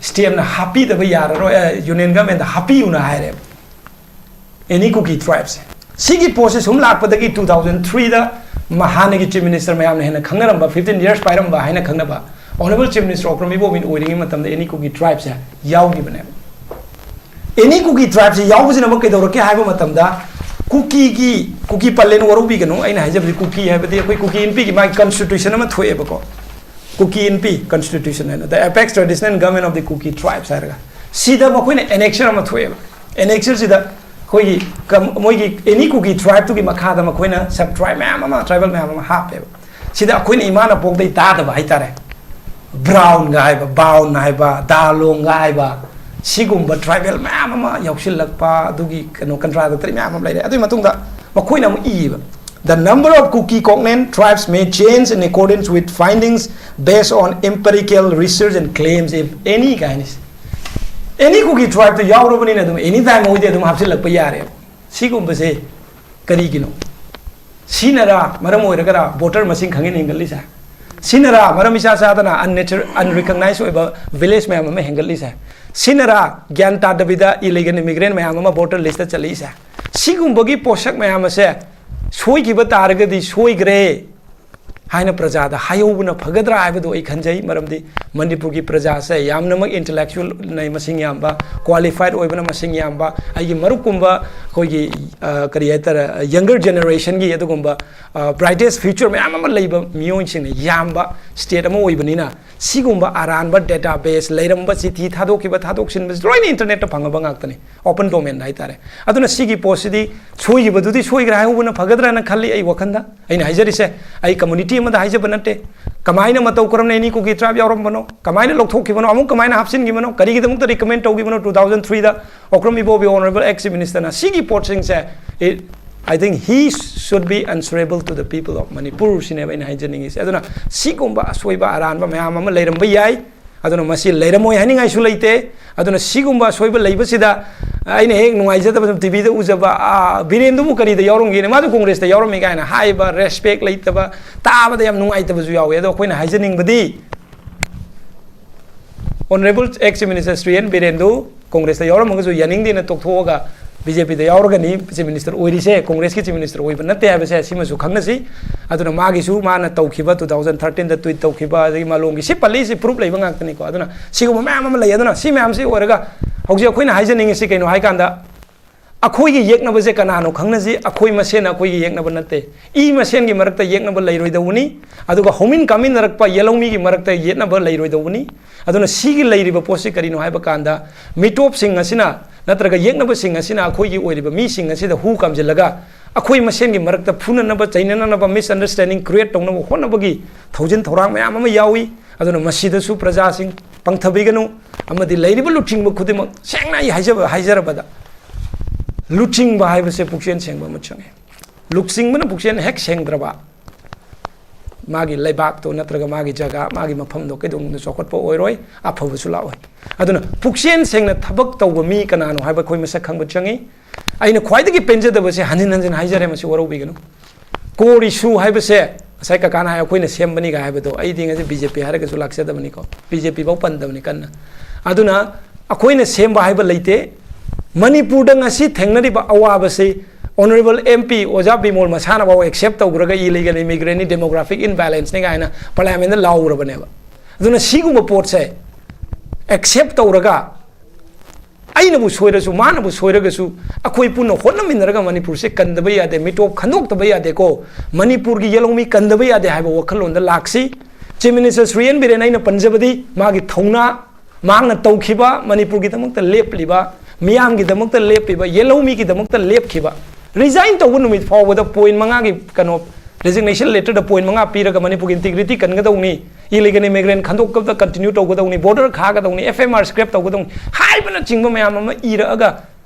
ꯁ꯭ꯇꯦꯠꯅ ꯍꯥꯞꯄꯤꯗꯕ ꯌꯥꯔꯔꯣꯏ, ꯌꯨꯅꯤꯌꯟ ꯒꯚꯔꯟꯃꯦꯟꯗ ꯍꯥꯞꯄꯤꯌꯨꯅ ꯍꯥꯏꯔꯦꯕ꯫ ꯑꯦꯅꯤ ꯀꯨꯀꯤ ꯇ꯭ꯔꯥꯏꯕꯁꯦ ꯁꯤꯒꯤ ꯄꯣꯁꯁꯦ ꯁꯨꯝ ꯂꯥꯛꯄꯗꯒꯤ two thousand three ꯗ ꯃꯍꯥꯟꯅꯒꯤ ꯆꯤꯐ ꯃꯤꯅꯤꯁꯇꯔ ꯃꯌꯥꯝꯅ ꯍꯦꯟꯅ ꯈꯪꯅꯔꯝꯕ, fifteen years ꯄꯥꯏꯔꯝꯕ ꯍꯥꯏꯅ ꯈꯪꯅꯕ ꯑꯣꯅꯔꯦꯕꯜ ꯆꯤꯐ ꯃꯤꯅꯤꯁꯇꯔ ꯑꯣꯀ꯭ꯔꯝ ꯏꯕꯣꯕꯤꯅ ꯑꯣꯏꯔꯤꯉꯩ ꯃꯇꯝꯗ ꯑꯦꯅꯤ ꯀꯨꯀꯤ ꯇ꯭ꯔꯥꯏꯕꯁꯦ ꯌꯥꯎꯈꯤꯕꯅꯦꯕ꯫ ꯑꯦꯅꯤ ꯀꯨꯀꯤ ꯇ꯭ꯔꯥꯏꯕꯁꯦ ꯌꯥꯎꯕꯁꯤꯅ ꯑꯃꯨꯛ ꯀꯩꯗꯧꯔꯛꯀꯦ ꯍꯥꯏꯕ ꯃꯇꯝꯗ, ꯀꯨꯀꯤꯒꯤ, ꯀꯨꯀꯤ ꯄꯜꯂꯦꯅ ꯋꯥꯔꯧꯕꯤꯒꯅꯨ, ꯑꯩꯅ ꯍꯥꯏꯖꯕꯗꯤ ꯀꯨꯀꯤ ꯍꯥꯏꯕꯗꯤ ꯑꯩꯈꯣꯏ ꯀꯨꯀꯤ ꯏꯟꯄꯤꯒꯤ ꯃꯥꯒꯤ ꯀꯟꯁꯇꯤꯇ꯭ꯌꯨꯁꯟ ꯑꯃ ꯊꯣꯛꯑꯦꯕꯀꯣ, ꯀꯨꯀꯤ ꯏꯟꯄꯤ ꯀꯟꯁꯇꯤꯇ꯭ꯌꯨꯁꯟ ꯍꯥꯏꯅ, The Apex Traditional Government of the Kuki Tribes ꯍꯥꯏꯔꯒ, ꯁꯤꯗ ꯃꯈꯣꯏꯅ ꯑꯦꯅꯦꯛꯁꯔ ꯑꯃ ꯊꯣꯛꯑꯦꯕ꯫ ꯑꯦꯅꯦꯛꯁꯔꯁꯤꯗ ꯑꯩꯈꯣꯏꯒꯤ ꯀꯝ-, ꯃꯣꯏꯒꯤ ꯑꯦꯅꯤ ꯀꯨꯀꯤ ꯇ꯭ꯔꯥꯏꯕꯇꯨꯒꯤ ꯃꯈꯥꯗ ꯃꯈꯣꯏꯅ ꯁꯕ ꯇ꯭ꯔꯥꯏꯕ ꯃꯌꯥꯝ ꯑꯃ, ꯇ꯭ꯔꯥꯏꯕꯦꯜ ꯃꯌꯥꯝ ꯑꯃ ꯍꯥꯞꯄꯦꯕ꯫ ꯁꯤꯗ ꯑꯩꯈꯣꯏꯅ ꯏꯃꯥꯅ ꯄꯣꯛꯗꯩ ꯇꯥꯗꯕ ꯍꯥꯏꯇꯥꯔꯦ, ꯕ꯭ꯔꯥꯎꯟꯒ ꯍꯥꯏꯕ, ꯕꯥꯎꯟ ꯍꯥꯏꯕ, ꯗꯥꯂꯣꯡꯒ ꯍꯥꯏꯕ, ꯁꯤꯒꯨꯝꯕ ꯇ꯭ꯔꯥꯏꯕꯦꯜ ꯃꯌꯥꯝ ꯑꯃ ꯌꯥꯎꯁꯤꯜꯂꯛꯄ, ꯑꯗꯨꯒꯤ ꯀꯩꯅꯣ ꯀꯟꯇ꯭ꯔꯥꯗꯛꯇꯔꯤ ꯃꯌꯥꯝ ꯑꯃ ꯂꯩꯔꯦ꯫ ꯑꯗꯨꯒꯤ ꯃꯇꯨꯡꯗ ꯃꯈꯣꯏꯅ ꯑꯃꯨꯛ ꯏꯕ, "The number of Kuki cognate tribes may change in accordance with findings based on empirical research and claims, if any" ꯀꯥꯏꯅ꯫ ꯑꯦꯅꯤ ꯀꯨꯀꯤ ꯇ꯭ꯔꯥꯏꯕꯇ ꯌꯥꯎꯔꯕꯅꯤꯅ ꯑꯗꯨꯝ ꯑꯦꯅꯤ ꯇꯥꯏꯝ ꯃꯣꯏꯗꯤ ꯑꯗꯨꯝ ꯍꯥꯞꯆꯤꯜꯂꯛꯄ ꯌꯥꯔꯦꯕ꯫ ꯁꯤꯒꯨꯝꯕꯁꯦ ꯀꯔꯤꯒꯤꯅꯣ? ꯁꯤꯅꯔꯥ ꯃꯔꯝ ꯑꯣꯏꯔꯒꯔꯥ ꯚꯣꯇꯔ ꯃꯁꯤꯡ ꯈꯪꯍꯦꯟ ꯍꯦꯟꯒꯠꯂꯤꯁꯦ? ꯁꯤꯅꯔꯥ ꯃꯔꯝ ꯏꯆꯥ ꯆꯥꯗꯅ ꯑꯟꯅꯦꯆꯔ-, ꯑꯟꯔꯤꯀꯛꯅꯥꯏꯖ ꯑꯣꯏꯕ ꯚꯤꯂꯦꯖ ꯃꯌꯥꯝ ꯑꯃ ꯍꯦꯟꯒꯠꯂꯤꯁꯦ? ꯁꯤꯅꯔꯥ ꯒ꯭ꯌꯥꯟ ꯇꯥꯗꯕꯤꯗ ꯏꯂꯤꯒꯦꯜ ꯏꯃꯤꯒ꯭ꯔꯦꯟ ꯃꯌꯥꯝ ꯑꯃ ꯚꯣꯇꯔ ꯂꯤꯁꯇ ꯆꯠꯂꯛꯏꯁꯦ? ꯁꯤꯒꯨꯝꯕꯒꯤ ꯄꯣꯠꯁꯛ ꯃꯌꯥꯝ ꯑꯁꯦ ꯁꯣꯏꯈꯤꯕ ꯇꯥꯔꯒꯗꯤ ꯁꯣꯏꯈ꯭ꯔꯦ, ꯍꯥꯏꯅ ꯄ꯭ꯔꯖꯥꯗ ꯍꯥꯏꯍꯧꯕꯅ ꯐꯒꯗ꯭ꯔꯥ ꯍꯥꯏꯕꯗꯨ ꯑꯩ ꯈꯟꯖꯩ꯫ ꯃꯔꯝꯗꯤ ꯃꯅꯤꯄꯨꯔꯒꯤ ꯄ꯭ꯔꯖꯥꯁꯦ ꯌꯥꯝꯅꯃꯛ intellectualꯅ ꯃꯁꯤꯡ ꯌꯥꯝꯕ, qualified ꯑꯣꯏꯕꯅ ꯃꯁꯤꯡ ꯌꯥꯝꯕ, ꯑꯩꯒꯤ ꯃꯔꯨꯞꯀꯨꯝꯕ ꯑꯩꯈꯣꯏꯒꯤ, ꯑ, ꯀꯔꯤ ꯍꯥꯏꯇꯥꯔꯦ, younger generationꯒꯤ ꯑꯗꯨꯒꯨꯝꯕ, ꯑ, brightest future ꯃꯌꯥꯝ ꯑꯃ ꯂꯩꯕ ꯃꯤꯑꯣꯏꯁꯤꯡꯅ ꯌꯥꯝꯕ state ꯑꯃ ꯑꯣꯏꯕꯅꯤꯅ, ꯁꯤꯒꯨꯝꯕ ꯑꯔꯥꯟꯕ database ꯂꯩꯔꯝꯕ, ꯆꯤꯊꯤ ꯊꯥꯗꯣꯛꯈꯤꯕ, ꯊꯥꯗꯣꯛꯁꯤꯟꯕꯁꯤ ꯂꯣꯏꯅ internetꯇ ꯐꯪꯉꯕ ꯉꯥꯛꯇꯅꯤ, open domain ꯍꯥꯏꯇꯥꯔꯦ꯫ ꯑꯗꯨꯅ ꯁꯤꯒꯤ ꯄꯣꯠꯁꯤꯗꯤ ꯁꯣꯏꯈꯤꯕꯗꯨꯗꯤ ꯁꯣꯏꯈ꯭ꯔꯦ ꯍꯥꯏꯍꯧꯕꯅ ꯐꯒꯗ꯭ꯔꯥꯅ ꯈꯜꯂꯤ ꯑꯩ ꯋꯥꯈꯟꯗ꯫ ꯑꯩꯅ ꯍꯥꯏꯖꯔꯤꯁꯦ, ꯑꯩ community ꯑꯃꯗ ꯍꯥꯏꯖꯕ ꯅꯠꯇꯦ꯫ ꯀꯃꯥꯏꯅ ꯃꯇꯧ ꯀꯔꯝꯅ any Kuki tribe ꯌꯥꯎꯔꯝꯕꯅꯣ, ꯀꯃꯥꯏꯅ ꯂꯧꯊꯣꯛꯈꯤꯕꯅꯣ, ꯑꯃꯨꯛ ꯀꯃꯥꯏꯅ ꯍꯥꯞꯆꯤꯟꯈꯤꯕꯅꯣ, ꯀꯔꯤꯒꯤꯗꯃꯛꯇ recommend ꯇꯧꯈꯤꯕꯅꯣ two thousand threeꯗ ꯑꯣꯀ꯭ꯔꯝ ꯏꯕꯣꯕꯤ honourable ex chief ministerꯅ? ꯁꯤꯒꯤ ꯄꯣꯠꯁꯤꯡꯁꯦ, it, I think he should be answerable to the people of Manipur ꯁꯤꯅꯦꯕ ꯑꯩꯅ ꯍꯥꯏꯖꯅꯤꯡꯉꯤꯁꯦ꯫ ꯑꯗꯨꯅ ꯁꯤꯒꯨꯝꯕ ꯑꯁꯣꯏꯕ ꯑꯔꯥꯟꯕ ꯃꯌꯥꯝ ꯑꯃ ꯂꯩꯔꯝꯕ ꯌꯥꯏ꯫ ꯑꯗꯨꯅ ꯃꯁꯤ ꯂꯩꯔꯝꯃꯣꯏ ꯍꯥꯏꯅꯤꯡꯉꯥꯏꯁꯨ ꯂꯩꯇꯦ꯫ ꯑꯗꯨꯅ ꯁꯤꯒꯨꯝꯕ ꯑꯁꯣꯏꯕ ꯂꯩꯕꯁꯤꯗ ꯑꯩꯅ ꯍꯦꯛ ꯅꯨꯡꯉꯥꯏꯖꯗꯕ, ꯇꯤꯚꯤꯗ ꯎꯖꯕ, "ꯑꯥ, ꯕꯤꯔꯦꯟꯗꯨꯕꯨ ꯀꯔꯤꯗ ꯌꯥꯎꯔꯝꯒꯦꯅꯦ? ꯃꯥꯗꯨ ꯀꯣꯡꯒ꯭ꯔꯦꯁꯇ ꯌꯥꯎꯔꯝꯃꯤ" ꯀꯥꯏꯅ ꯍꯥꯏꯕ, respect ꯂꯩꯇꯕ, ꯇꯥꯕꯗ ꯌꯥꯝ ꯅꯨꯡꯉꯥꯏꯇꯕꯁꯨ ꯌꯥꯎꯋꯦ꯫ ꯑꯗꯣ ꯑꯩꯈꯣꯏꯅ ꯍꯥꯏꯖꯅꯤꯡꯕꯗꯤ, honourable ex chief minister Shri N ꯕꯤꯔꯦꯟꯗꯨ ꯀꯣꯡꯒ꯭ꯔꯦꯁꯇ ꯌꯥꯎꯔꯝꯃꯒꯁꯨ ꯌꯥꯅꯤꯡꯗꯦꯅ ꯇꯣꯛꯊꯣꯛꯑꯒ ꯕꯤ ꯖꯦ ꯄꯤꯗ ꯌꯥꯎꯔꯒꯅꯤ chief minister ꯑꯣꯏꯔꯤꯁꯦ, ꯀꯣꯡꯒ꯭ꯔꯦꯁꯀꯤ chief minister ꯑꯣꯏꯕ ꯅꯠꯇꯦ ꯍꯥꯏꯕꯁꯦ ꯁꯤꯃꯁꯨ ꯈꯪꯅꯁꯤ꯫ ꯑꯗꯨꯅ ꯃꯥꯒꯤꯁꯨ ꯃꯥꯅ ꯇꯧꯈꯤꯕ two thousand thirteenꯗ tweet ꯇꯧꯈꯤꯕ, ꯑꯗꯒꯤ ꯃꯥꯂꯣꯝꯒꯤ ꯁꯤ ꯄꯜꯂꯤꯁꯤ proof ꯂꯩꯕ ꯉꯥꯛꯇꯅꯤꯀꯣ꯫ ꯑꯗꯨꯅ ꯁꯤꯒꯨꯝꯕ ꯃꯌꯥꯝ ꯑꯃ ꯂꯩ꯫ ꯑꯗꯨꯅ ꯁꯤ ꯃꯌꯥꯝꯁꯤ ꯑꯣꯏꯔꯒ ꯍꯧꯖꯤꯛ ꯑꯩꯈꯣꯏꯅ ꯍꯥꯏꯖꯅꯤꯡꯉꯤꯁꯤ ꯀꯩꯅꯣ ꯍꯥꯏꯀꯥꯟꯗ, ꯑꯩꯈꯣꯏꯒꯤ ꯌꯦꯛꯅꯕꯁꯦ ꯀꯅꯥꯅꯣ ꯈꯪꯅꯁꯤ, ꯑꯩꯈꯣꯏ ꯃꯁꯦꯟꯅ ꯑꯩꯈꯣꯏꯒꯤ ꯌꯦꯛꯅꯕ ꯅꯠꯇꯦ꯫ ꯏ ꯃꯁꯦꯟꯒꯤ ꯃꯔꯛꯇ ꯌꯦꯛꯅꯕ ꯂꯩꯔꯣꯏꯗꯧꯕꯅꯤ, ꯑꯗꯨꯒ ꯍꯧꯃꯤꯟ ꯀꯥꯃꯤꯟꯅꯔꯛꯄ ꯌꯦꯜꯍꯧꯃꯤꯒꯤ ꯃꯔꯛꯇ ꯌꯦꯠꯅꯕ ꯂꯩꯔꯣꯏꯗꯧꯕꯅꯤ꯫ ꯑꯗꯨꯅ ꯁꯤꯒꯤ ꯂꯩꯔꯤꯕ ꯄꯣꯠꯁꯤ ꯀꯔꯤꯅꯣ ꯍꯥꯏꯕ ꯀꯥꯟꯗ, ꯃꯤꯇꯣꯞꯁꯤꯡ ꯑꯁꯤꯅ ꯅꯠꯇ꯭ꯔꯒ ꯌꯦꯛꯅꯕꯁꯤꯡ ꯑꯁꯤꯅ ꯑꯩꯈꯣꯏꯒꯤ ꯑꯣꯏꯔꯤꯕ ꯃꯤꯁꯤꯡ ꯑꯁꯤꯗ ꯍꯨ ꯀꯥꯝꯁꯤꯜꯂꯒ ꯑꯩꯈꯣꯏ ꯃꯁꯦꯟꯒꯤ ꯃꯔꯛꯇ ꯐꯨꯅꯅꯕ, ꯆꯩꯅꯅꯅꯕ, misunderstanding create ꯇꯧꯅꯕ ꯍꯣꯠꯅꯕꯒꯤ ꯊꯧꯖꯤꯟ ꯊꯧꯔꯥꯡ ꯃꯌꯥꯝ ꯑꯃ ꯌꯥꯎꯏ꯫ ꯑꯗꯨꯅ ꯃꯁꯤꯗꯁꯨ ꯄ꯭ꯔꯖꯥꯁꯤꯡ ꯄꯪꯊꯕꯤꯒꯅꯨ꯫ ꯑꯃꯗꯤ ꯂꯩꯔꯤꯕ ꯂꯨꯆꯤꯡꯕ ꯈꯨꯗꯤꯡꯃꯛ, ꯁꯦꯡꯅ ꯑꯩ ꯍꯥꯏꯖꯕ, ꯍꯥꯏꯖꯔꯕꯗ, ꯂꯨꯆꯤꯡꯕ ꯍꯥꯏꯕꯁꯦ ꯄꯨꯛꯆꯦꯜ ꯁꯦꯡꯕ ꯑꯃ ꯆꯪꯉꯤ꯫ ꯂꯨꯆꯤꯡꯕꯅ ꯄꯨꯛꯆꯦꯜ ꯍꯦꯛ ꯁꯦꯡꯗ꯭ꯔꯕ, ꯃꯥꯒꯤ ꯂꯩꯕꯥꯛꯇꯣ ꯅꯠꯇ꯭ꯔꯒ ꯃꯥꯒꯤ ꯖꯒꯥ, ꯃꯥꯒꯤ ꯃꯐꯝꯗꯣ ꯀꯩꯗꯧꯅꯨꯡꯗ ꯆꯥꯎꯈꯠꯄ ꯑꯣꯏꯔꯣꯏ, ꯑꯐꯕꯁꯨ ꯂꯥꯛꯑꯣꯏ꯫ ꯑꯗꯨꯅ ꯄꯨꯛꯆꯦꯜ ꯁꯦꯡꯅ ꯊꯕꯛ ꯇꯧꯕ ꯃꯤ ꯀꯅꯥꯅꯣ ꯍꯥꯏꯕ ꯑꯩꯈꯣꯏ ꯃꯁꯛ ꯈꯪꯕ ꯆꯪꯉꯤ꯫ ꯑꯩꯅ ꯈ꯭ꯋꯥꯏꯗꯒꯤ ꯄꯦꯟꯖꯗꯕꯁꯦ, ꯍꯟꯖꯤꯟ ꯍꯟꯖꯤꯟ ꯍꯥꯏꯖꯔꯦ, ꯃꯁꯤ ꯋꯥꯔꯧꯕꯤꯒꯅꯨ꯫ Core issue ꯍꯥꯏꯕꯁꯦ, ꯉꯁꯥꯏ ꯀꯀꯥꯅ ꯍꯥꯏ, ꯑꯩꯈꯣꯏꯅ ꯁꯦꯝꯕꯅꯤꯒ ꯍꯥꯏꯕꯗꯣ, ꯑꯩꯗꯤ ꯉꯁꯤ ꯕꯤ ꯖꯦ ꯄꯤ ꯍꯥꯏꯔꯒꯁꯨ ꯂꯥꯛꯆꯗꯕꯅꯤꯀꯣ, ꯕꯤ ꯖꯦ ꯄꯤ ꯐꯥꯎ ꯄꯟꯗꯕꯅꯤ ꯀꯟꯅ꯫ ꯑꯗꯨꯅ ꯑꯩꯈꯣꯏꯅ ꯁꯦꯝꯕ ꯍꯥꯏꯕ ꯂꯩꯇꯦ꯫ ꯃꯅꯤꯄꯨꯔꯗ ꯉꯁꯤ ꯊꯦꯡꯅꯔꯤꯕ ꯑꯋꯥꯕꯁꯤ Honourable M P ꯑꯣꯖꯥ ꯕꯤꯃꯣꯜ ꯃꯁꯥꯅꯐꯥꯎ accept ꯇꯧꯈ꯭ꯔꯒ illegal immigrant ꯅꯤ, demographic imbalance ꯅꯤ ꯀꯥꯏꯅ parliament ꯗ ꯂꯥꯎꯔꯕꯅꯦꯕ꯫ ꯑꯗꯨꯅ ꯁꯤꯒꯨꯝꯕ ꯄꯣꯠꯁꯦ accept ꯇꯧꯔꯒ ꯑꯩꯅꯕꯨ ꯁꯣꯏꯔꯁꯨ, ꯃꯥꯅꯕꯨ ꯁꯣꯏꯔꯒꯁꯨ, ꯑꯩꯈꯣꯏ ꯄꯨꯟꯅ ꯍꯣꯠꯅꯃꯤꯟꯅꯔꯒ ꯃꯅꯤꯄꯨꯔꯁꯦ ꯀꯟꯗꯕ ꯌꯥꯗꯦ, ꯃꯤꯇꯣꯞ ꯈꯟꯗꯣꯛꯇꯕ ꯌꯥꯗꯦꯀꯣ, ꯃꯅꯤꯄꯨꯔꯒꯤ ꯌꯦꯜꯍꯧꯃꯤ ꯀꯟꯗꯕ ꯌꯥꯗꯦ ꯍꯥꯏꯕ ꯋꯥꯈꯜꯂꯣꯟꯗ ꯂꯥꯛꯁꯤ꯫ Chief Minister Shri N Biren, ꯑꯩꯅ ꯄꯟꯖꯕꯗꯤ ꯃꯥꯒꯤ ꯊꯧꯅꯥ, ꯃꯍꯥꯛꯅ ꯇꯧꯈꯤꯕ, ꯃꯅꯤꯄꯨꯔꯒꯤꯗꯃꯛꯇ ꯂꯦꯞꯂꯤꯕ, ꯃꯤꯌꯥꯝꯒꯤꯗꯃꯛꯇ ꯂꯦꯞꯄꯤꯕ, ꯌꯦꯜꯍꯧꯃꯤꯒꯤꯗꯃꯛꯇ ꯂꯦꯞꯈꯤꯕ, resign ꯇꯧꯕ ꯅꯨꯃꯤꯠ ꯐꯥꯎꯕꯗ point ꯃꯉꯥꯒꯤ ꯀꯩꯅꯣ, resignation letter ꯗ point ꯃꯉꯥ ꯄꯤꯔꯒ ꯃꯅꯤꯄꯨꯔꯒꯤ integrity ꯀꯟꯒꯗꯧꯅꯤ, illegal immigrant ꯈꯟꯗꯣꯛꯄꯗ continue ꯇꯧꯒꯗꯧꯅꯤ, border ꯈꯥꯒꯗꯧꯅꯤ, F M R scrap ꯇꯧꯒꯗꯧꯅꯤ ꯍꯥꯏꯕꯅꯆꯤꯡꯕ ꯃꯌꯥꯝ ꯑꯃ ꯏꯔꯛꯑꯒ